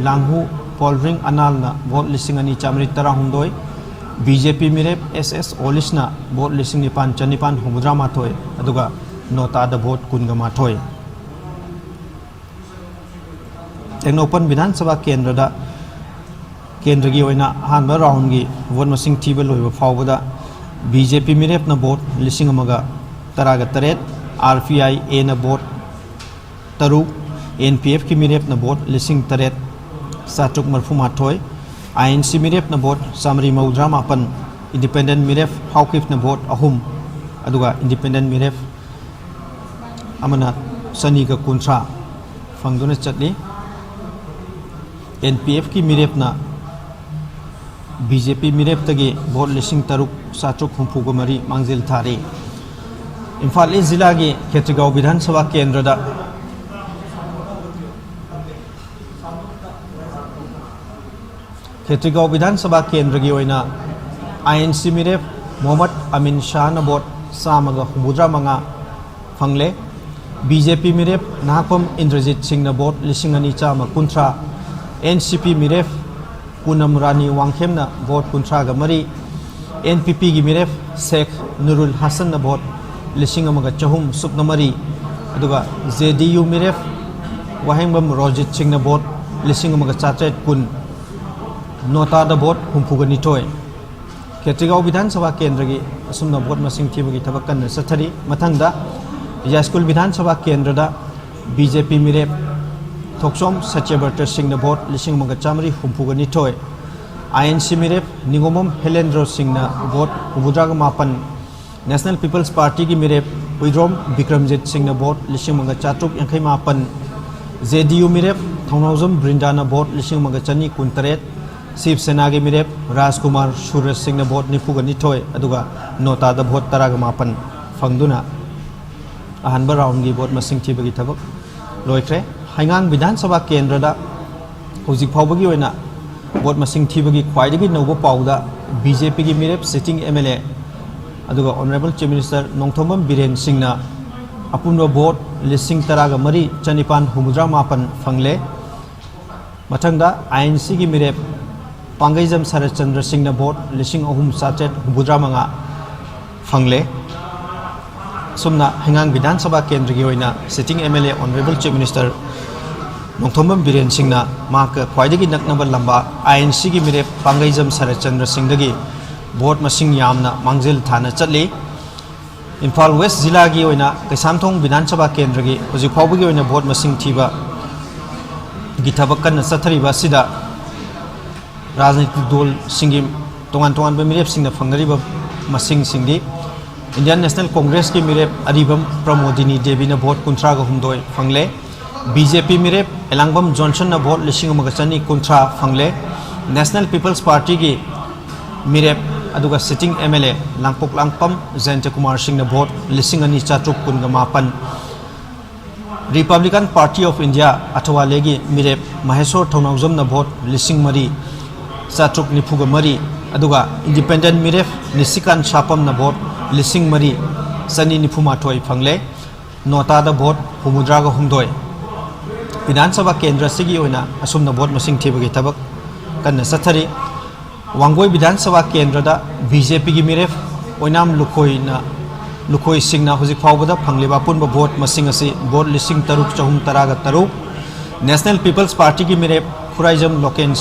ꯂꯥꯡꯍꯨ ꯄꯣꯜꯔꯤꯡ ꯑꯅꯥꯜꯅ ꯚꯣꯠ ꯂꯤꯁꯤꯡ ꯑꯅꯤ ꯆꯥꯃꯔꯤ ꯇꯔꯥꯍꯨꯝꯗꯣꯏ, ꯕꯤ ꯖꯦ ꯄꯤ ꯃꯤꯔꯦꯞ ꯑꯦꯁ ꯑꯦꯁ ꯑꯣꯂꯤꯁꯅ ꯚꯣꯠ ꯂꯤꯁꯤꯡ ꯅꯤꯄꯥꯟ ꯆꯅꯤꯄꯥꯟ ꯍꯨꯝꯐꯨꯇꯔꯥ ꯃꯥꯊꯣꯏ, ꯑꯗꯨꯒ ꯅꯣꯇꯥꯗ ꯚꯣꯠ ꯀꯨꯟꯒ ꯃꯥꯊꯣꯏ꯫ ꯇꯦꯡꯅꯧꯄꯜ ꯕꯤꯙꯥꯟ ꯁꯚꯥ ꯀꯦꯟꯗ꯭ꯔꯗ, ꯀꯦꯟꯗ꯭ꯔꯒꯤ ꯑꯣꯏꯅ ꯑꯍꯥꯟꯕ ꯔꯥꯎꯟꯒꯤ ꯚꯣꯠ ꯃꯁꯤꯡ ꯊꯤꯕ ꯂꯣꯏꯕ ꯐꯥꯎꯕꯗ ꯕꯤ ꯖꯦ ꯄꯤ ꯃꯤꯔꯦꯞꯅ ꯚꯣꯠ ꯂꯤꯁꯤꯡ ꯑꯃꯒ ꯇꯔꯥꯒ ꯇꯔꯦꯠ, ꯑꯥꯔ ꯄꯤ ꯑꯥꯏ ꯑꯦꯅ ꯚꯣꯠ ꯇꯔꯨꯛ, ꯑꯦꯟ ꯄꯤ ꯑꯦꯐꯀꯤ ꯃꯤꯔꯦꯞꯅ ꯚꯣꯠ ꯂꯤꯁꯤꯡ ꯇꯔꯦꯠ ꯆꯥꯇ꯭ꯔꯨꯛ ꯃꯔꯤꯐꯨ ꯃꯥꯊꯣꯏ, ꯑꯥꯏ ꯑꯦꯟ ꯁꯤ ꯃꯤꯔꯦꯞꯅ ꯚꯣꯠ ꯆꯥꯃꯔꯤ ꯃꯧꯗ꯭ꯔꯥ ꯃꯥꯄꯟ, ꯏꯟꯗꯤꯄꯦꯟꯗꯦꯟ ꯃꯤꯔꯦꯞ ꯍꯥꯎꯀꯤꯞꯅ ꯚꯣꯠ ꯑꯍꯨꯝ, ꯑꯗꯨꯒ ꯏꯟꯗꯤꯄꯦꯟꯗꯦꯟ ꯃꯤꯔꯦꯞ ꯑꯃꯅ ꯆꯅꯤꯒ ꯀꯨꯟꯊ꯭ꯔꯥ ꯐꯪꯗꯨꯅ ꯆꯠꯂꯤ꯫ ꯑꯦꯟ ꯄꯤ ꯑꯦꯐꯀꯤ ꯃꯤꯔꯦꯞꯅ ꯕꯤ ꯖꯦ ꯄꯤ ꯃꯤꯔꯦꯞꯇꯒꯤ ꯚꯣꯠ ꯂꯤꯁꯤꯡ ꯇꯔꯨꯛ ꯆꯥꯇ꯭ꯔꯨꯛ ꯍꯨꯝꯐꯨꯒ ꯃꯔꯤ ꯃꯥꯡꯖꯤꯜ ꯊꯥꯔꯤ꯫ ꯏꯝꯐꯥꯜ ꯏꯁ ꯖꯤꯂꯥꯒꯤ ꯈꯦꯇ꯭ꯔꯤꯒꯥꯎ ꯕꯤꯙꯥꯟ ꯁꯚꯥ ꯀꯦꯟꯗ꯭ꯔꯗ, ꯈꯦꯇ꯭ꯔꯤꯒꯥꯎ ꯕꯤꯙꯥꯟ ꯁꯚꯥ ꯀꯦꯟꯗ꯭ꯔꯒꯤ ꯑꯣꯏꯅ ꯑꯥꯏ ꯑꯦꯟ ꯁꯤ ꯃꯤꯔꯦꯞ ꯃꯣꯍꯝꯃꯗ ꯑꯃꯤꯟ ꯁꯥꯍꯅ ꯚꯣꯠ ꯆꯥꯝꯃꯒ ꯍꯨꯝꯐꯨꯇꯔꯥ ꯃꯉꯥ ꯐꯪꯂꯦ꯫ ꯕꯤ ꯖꯦ ꯄꯤ ꯃꯤꯔꯦꯞ ꯅꯍꯥꯛꯄꯝ ꯏꯟꯗ꯭ꯔꯖꯤꯠ ꯁꯤꯡꯅ ꯚꯣꯠ ꯂꯤꯁꯤꯡ ꯑꯅꯤ ꯆꯥꯝꯃ ꯀꯨꯟꯊ꯭ꯔꯥ, ꯑꯦꯟ ꯁꯤ ꯄꯤ ꯃꯤꯔꯦꯞ ꯄꯨꯅꯝ ꯔꯥꯅꯤ ꯋꯥꯡꯈꯦꯝꯅ ꯚꯣꯠ ꯀꯨꯟꯊ꯭ꯔꯥꯒ ꯃꯔꯤ, ꯑꯦꯟ ꯄꯤ ꯄꯤꯒꯤ ꯃꯤꯔꯦꯞ ꯁꯦꯈ ꯅꯨꯔꯨꯜ ꯍꯥꯁꯟꯅ ꯚꯣꯠ ꯂꯤꯁꯤꯡ ꯑꯃꯒ ꯆꯍꯨꯝ ꯁꯨꯞꯅ ꯃꯔꯤ, ꯑꯗꯨꯒ ꯖꯦ ꯗꯤ ꯌꯨ ꯃꯤꯔꯦꯞ ꯋꯥꯍꯦꯡꯕꯝ ꯔꯣꯖꯤꯠ ꯁꯤꯡꯅ ꯚꯣꯠ ꯂꯤꯁꯤꯡ ꯑꯃꯒ ꯆꯥꯇ꯭ꯔꯦꯠ ꯀꯨꯟ, ꯅꯣꯇꯥꯗ ꯚꯣꯠ ꯍꯨꯝꯐꯨꯒ ꯅꯤꯊꯣꯏ꯫ ꯈꯦꯇ꯭ꯔꯤꯒꯥꯎ ꯕꯤꯙꯥꯟ ꯁꯚꯥ ꯀꯦꯟꯗ꯭ꯔꯒꯤ ꯑꯁꯨꯝꯅ ꯚꯣꯠ ꯃꯁꯤꯡ ꯊꯤꯕꯒꯤ ꯊꯕꯛ ꯀꯟꯅ ꯆꯠꯊꯔꯤ꯫ ꯃꯊꯪꯗ ꯌꯥꯏꯁ꯭ꯀꯨꯜ ꯕꯤꯙꯥꯟ ꯁꯚꯥ ꯀꯦꯟꯗ꯭ꯔꯗ ꯕꯤ ꯖꯦ ꯄꯤ ꯃꯤꯔꯦꯞ ꯊꯣꯛꯆꯣꯝ ꯁꯇ꯭ꯌꯕ꯭ꯔꯇ ꯁꯤꯡꯅ ꯚꯣꯠ ꯂꯤꯁꯤꯡ ꯑꯃꯒ ꯆꯥꯃꯔꯤ ꯍꯨꯝꯐꯨꯒ ꯅꯤꯊꯣꯏ, ꯑꯥꯏ ꯑꯦꯟ ꯁꯤ ꯃꯤꯔꯦꯞ ꯅꯤꯉꯣꯝꯕꯝ ꯍꯦꯂꯦꯟꯗ꯭ꯔꯣ ꯁꯤꯡꯅ ꯚꯣꯠ ꯍꯨꯝꯐꯨꯇꯔꯥꯒ ꯃꯥꯄꯟ, ꯅꯦꯁꯅꯦꯜ ꯄꯤꯄꯜꯁ ꯄꯥꯔꯇꯤꯒꯤ ꯃꯤꯔꯦꯞ ꯍꯨꯏꯗ꯭ꯔꯣꯝ ꯕꯤꯀ꯭ꯔꯝꯖꯤꯠ ꯁꯤꯡꯅ ꯚꯣꯠ ꯂꯤꯁꯤꯡ ꯑꯃꯒ ꯆꯥꯇ꯭ꯔꯨꯛ ꯌꯥꯡꯈꯩ ꯃꯥꯄꯟ, ꯖꯦ ꯗꯤ ꯌꯨ ꯃꯤꯔꯦꯞ ꯊꯧꯅꯥꯎꯖꯝ ꯕ꯭ꯔꯤꯟꯗꯥꯅ ꯚꯣꯠ ꯂꯤꯁꯤꯡ ꯑꯃꯒ ꯆꯅꯤ ꯀꯨꯟꯇꯔꯦꯠ, ꯁꯤꯕ ꯁꯦꯅꯥꯒꯤ ꯃꯤꯔꯦꯞ ꯔꯥꯖꯀꯨꯃꯥꯔ ꯁꯨꯔꯖ ꯁꯤꯡꯅ ꯚꯣꯠ ꯅꯤꯐꯨꯒ ꯅꯤꯊꯣꯏ, ꯑꯗꯨꯒ ꯅꯣꯇꯥꯗ ꯚꯣꯠ ꯇꯔꯥꯒ ꯃꯥꯄꯟ ꯐꯪꯗꯨꯅ ꯑꯍꯥꯟꯕ ꯔꯥꯎꯟꯒꯤ ꯚꯣꯠ ꯃꯁꯤꯡ ꯊꯤꯕꯒꯤ ꯊꯕꯛ ꯂꯣꯏꯈ꯭ꯔꯦ꯫ ꯍꯩꯉꯥꯡ ꯕꯤꯙꯥꯟ ꯁꯚꯥ ꯀꯦꯟꯗ꯭ꯔꯗ ꯍꯧꯖꯤꯛ ꯐꯥꯎꯕꯒꯤ ꯑꯣꯏꯅ ꯚꯣꯠ ꯃꯁꯤꯡ ꯊꯤꯕꯒꯤ ꯈ꯭ꯋꯥꯏꯗꯒꯤ ꯅꯧꯕ ꯄꯥꯎꯗ ꯕꯤ ꯖꯦ ꯄꯤꯒꯤ ꯃꯤꯔꯦꯞ ꯁꯤꯇꯤꯡ ꯑꯦꯝ ꯑꯦꯜ ꯑꯦ ꯑꯗꯨꯒ honourable chief minister Nongthombam Biren ꯁꯤꯡꯅ ꯑꯄꯨꯟꯕ ꯚꯣꯠ ꯂꯤꯁꯤꯡ ꯇꯔꯥꯒ ꯃꯔꯤ ꯆꯅꯤꯄꯥꯟ ꯍꯨꯝꯐꯨꯇꯔꯥ ꯃꯥꯄꯟ ꯐꯪꯂꯦ꯫ ꯃꯊꯪꯗ ꯑꯥꯏ ꯑꯦꯟ ꯁꯤꯒꯤ ꯃꯤꯔꯦꯞ ꯄꯥꯡꯒꯩꯖꯝ ꯁꯔꯠꯆꯟꯗ꯭ꯔ ꯁꯤꯡꯅ ꯚꯣꯠ ꯂꯤꯁꯤꯡ ꯑꯍꯨꯝ ꯆꯥꯇ꯭ꯔꯦꯠ ꯍꯨꯝꯐꯨꯇꯔꯥ ꯃꯉꯥ ꯐꯪꯂꯦ꯫ ꯑꯁꯨꯝꯅ ꯍꯩꯉꯥꯡ ꯕꯤꯙꯥꯟ ꯁꯚꯥ ꯀꯦꯟꯗ꯭ꯔꯒꯤ ꯑꯣꯏꯅ ꯁꯤꯇꯤꯡ ꯑꯦꯝ ꯑꯦꯜ ꯑꯦ honourable chief minister Nongthombam Biren ꯁꯤꯡꯅ ꯃꯍꯥꯛꯀ ꯈ꯭ꯋꯥꯏꯗꯒꯤ ꯅꯛꯅꯕ ꯂꯝꯕꯥ ꯑꯥꯏ ꯑꯦꯟ ꯁꯤꯒꯤ ꯃꯤꯔꯦꯞ ꯄꯥꯡꯒꯩꯖꯝ ꯁꯔꯠꯆꯟꯗ꯭ꯔ ꯁꯤꯡꯗꯒꯤ ꯚꯣꯠ ꯃꯁꯤꯡ ꯌꯥꯝꯅ ꯃꯥꯡꯖꯤꯜ ꯊꯥꯅ ꯆꯠꯂꯤ꯫ ꯏꯝꯐꯥꯜ ꯋꯦꯁ ꯖꯤꯂꯥꯒꯤ ꯑꯣꯏꯅ ꯀꯩꯁꯥꯝꯊꯣꯡ ꯕꯤꯙꯥꯟ ꯁꯚꯥ ꯀꯦꯟꯗ꯭ꯔꯒꯤ ꯍꯧꯖꯤꯛ ꯐꯥꯎꯕꯒꯤ ꯑꯣꯏꯅ ꯚꯣꯠ ꯃꯁꯤꯡ ꯊꯤꯕꯒꯤ ꯊꯕꯛ ꯀꯟꯅ ꯆꯠꯊꯔꯤꯕ ꯑꯁꯤꯗ ꯔꯥꯖꯅꯤꯇꯤꯛ ꯗꯣꯜꯁꯤꯡꯒꯤ ꯇꯣꯉꯥꯟ ꯇꯣꯉꯥꯟꯕ ꯃꯤꯔꯦꯞꯁꯤꯡꯅ ꯐꯪꯅꯔꯤꯕ ꯃꯁꯤꯡꯁꯤꯡꯗꯤ, ꯏꯟꯗꯤꯌꯟ ꯅꯦꯁꯅꯦꯜ ꯀꯣꯡꯒ꯭ꯔꯦꯁꯀꯤ ꯃꯤꯔꯦꯞ ꯑꯔꯤꯕꯝ ꯄ꯭ꯔꯃꯣꯗꯤꯅꯤ ꯗꯦꯕꯤꯅ ꯚꯣꯠ ꯀꯨꯟꯊ꯭ꯔꯥꯒ ꯍꯨꯝꯗꯣꯏ ꯐꯪꯂꯦ꯫ ꯕꯤ ꯖꯦ ꯄꯤ ꯃꯤꯔꯦꯞ ꯑꯦꯂꯥꯡꯕꯝ ꯖꯣꯟꯁꯟꯅ ꯚꯣꯠ ꯂꯤꯁꯤꯡ ꯑꯃꯒ ꯆꯅꯤ ꯀꯨꯟꯊ꯭ꯔꯥ ꯐꯪꯂꯦ꯫ ꯅꯦꯁꯅꯦꯜ ꯄꯤꯄꯜꯁ ꯄꯥꯔꯇꯤꯒꯤ ꯃꯤꯔꯦꯞ ꯑꯗꯨꯒ sitting M L A Langpoklakpam Jayanta Kumar ꯁꯤꯡꯅ ꯚꯣꯠ ꯂꯤꯁꯤꯡ ꯑꯅꯤ ꯆꯥꯇ꯭ꯔꯨꯛ ꯀꯨꯟꯒ ꯃꯥꯄꯟ, ꯔꯤꯄꯕ꯭ꯂꯤꯀꯥꯟ ꯄꯥꯔꯇꯤ ꯑꯣꯐ ꯏꯟꯗꯤꯌꯥ ꯑꯊꯋꯥꯂꯦꯒꯤ ꯃꯤꯔꯦꯞ ꯃꯍꯦꯁꯣꯔ ꯊꯧꯅꯥꯎꯖꯝꯅ ꯚꯣꯠ ꯂꯤꯁꯤꯡ ꯃꯔꯤ ꯆꯥꯇ꯭ꯔꯨꯛ ꯅꯤꯐꯨꯒ ꯃꯔꯤ, ꯑꯗꯨꯒ ꯏꯟꯗꯤꯄꯦꯟꯗꯦꯟ ꯃꯤꯔꯦꯞ ꯅꯤꯁꯤꯀꯥꯟ ꯁꯥꯄꯝꯅ ꯚꯣꯠ ꯂꯤꯁꯤꯡ ꯃꯔꯤ ꯆꯅꯤ ꯅꯤꯐꯨ ꯃꯥꯊꯣꯏ ꯐꯪꯂꯦ꯫ ꯅꯣꯇꯥꯗ ꯚꯣꯠ ꯍꯨꯝꯐꯨꯇꯔꯥꯒ ꯍꯨꯝꯗꯣꯏ꯫ ꯕꯤꯙꯥꯟ ꯁꯚꯥ ꯀꯦꯟꯗ꯭ꯔ ꯑꯁꯤꯒꯤ ꯑꯣꯏꯅ ꯑꯁꯨꯝꯅ ꯚꯣꯠ ꯃꯁꯤꯡ ꯊꯤꯕꯒꯤ ꯊꯕꯛ ꯀꯟꯅ ꯆꯠꯊꯔꯤ꯫ ꯋꯥꯡꯒꯣꯏ ꯕꯤꯙꯥꯟ ꯁꯚꯥ ꯀꯦꯟꯗ꯭ꯔꯗ ꯕꯤ ꯖꯦ ꯄꯤꯒꯤ ꯃꯤꯔꯦꯞ ꯑꯣꯏꯅꯥꯝ ꯂꯨꯈꯣꯏꯅ, ꯂꯨꯈꯣꯏꯁꯤꯡꯅ ꯍꯧꯖꯤꯛ ꯐꯥꯎꯕꯗ ꯐꯪꯂꯤꯕ ꯑꯄꯨꯟꯕ ꯚꯣꯠ ꯃꯁꯤꯡ ꯑꯁꯤ ꯚꯣꯠ ꯂꯤꯁꯤꯡ ꯇꯔꯨꯛ ꯆꯍꯨꯝ ꯇꯔꯥꯒ ꯇꯔꯨꯛ꯫ ꯅꯦꯁꯅꯦꯜ ꯄꯤꯄꯜꯁ ꯄꯥꯔꯇꯤꯒꯤ ꯃꯤꯔꯦꯞ ꯈꯨꯔꯥꯏꯖꯝ ꯂꯣꯀꯦꯟ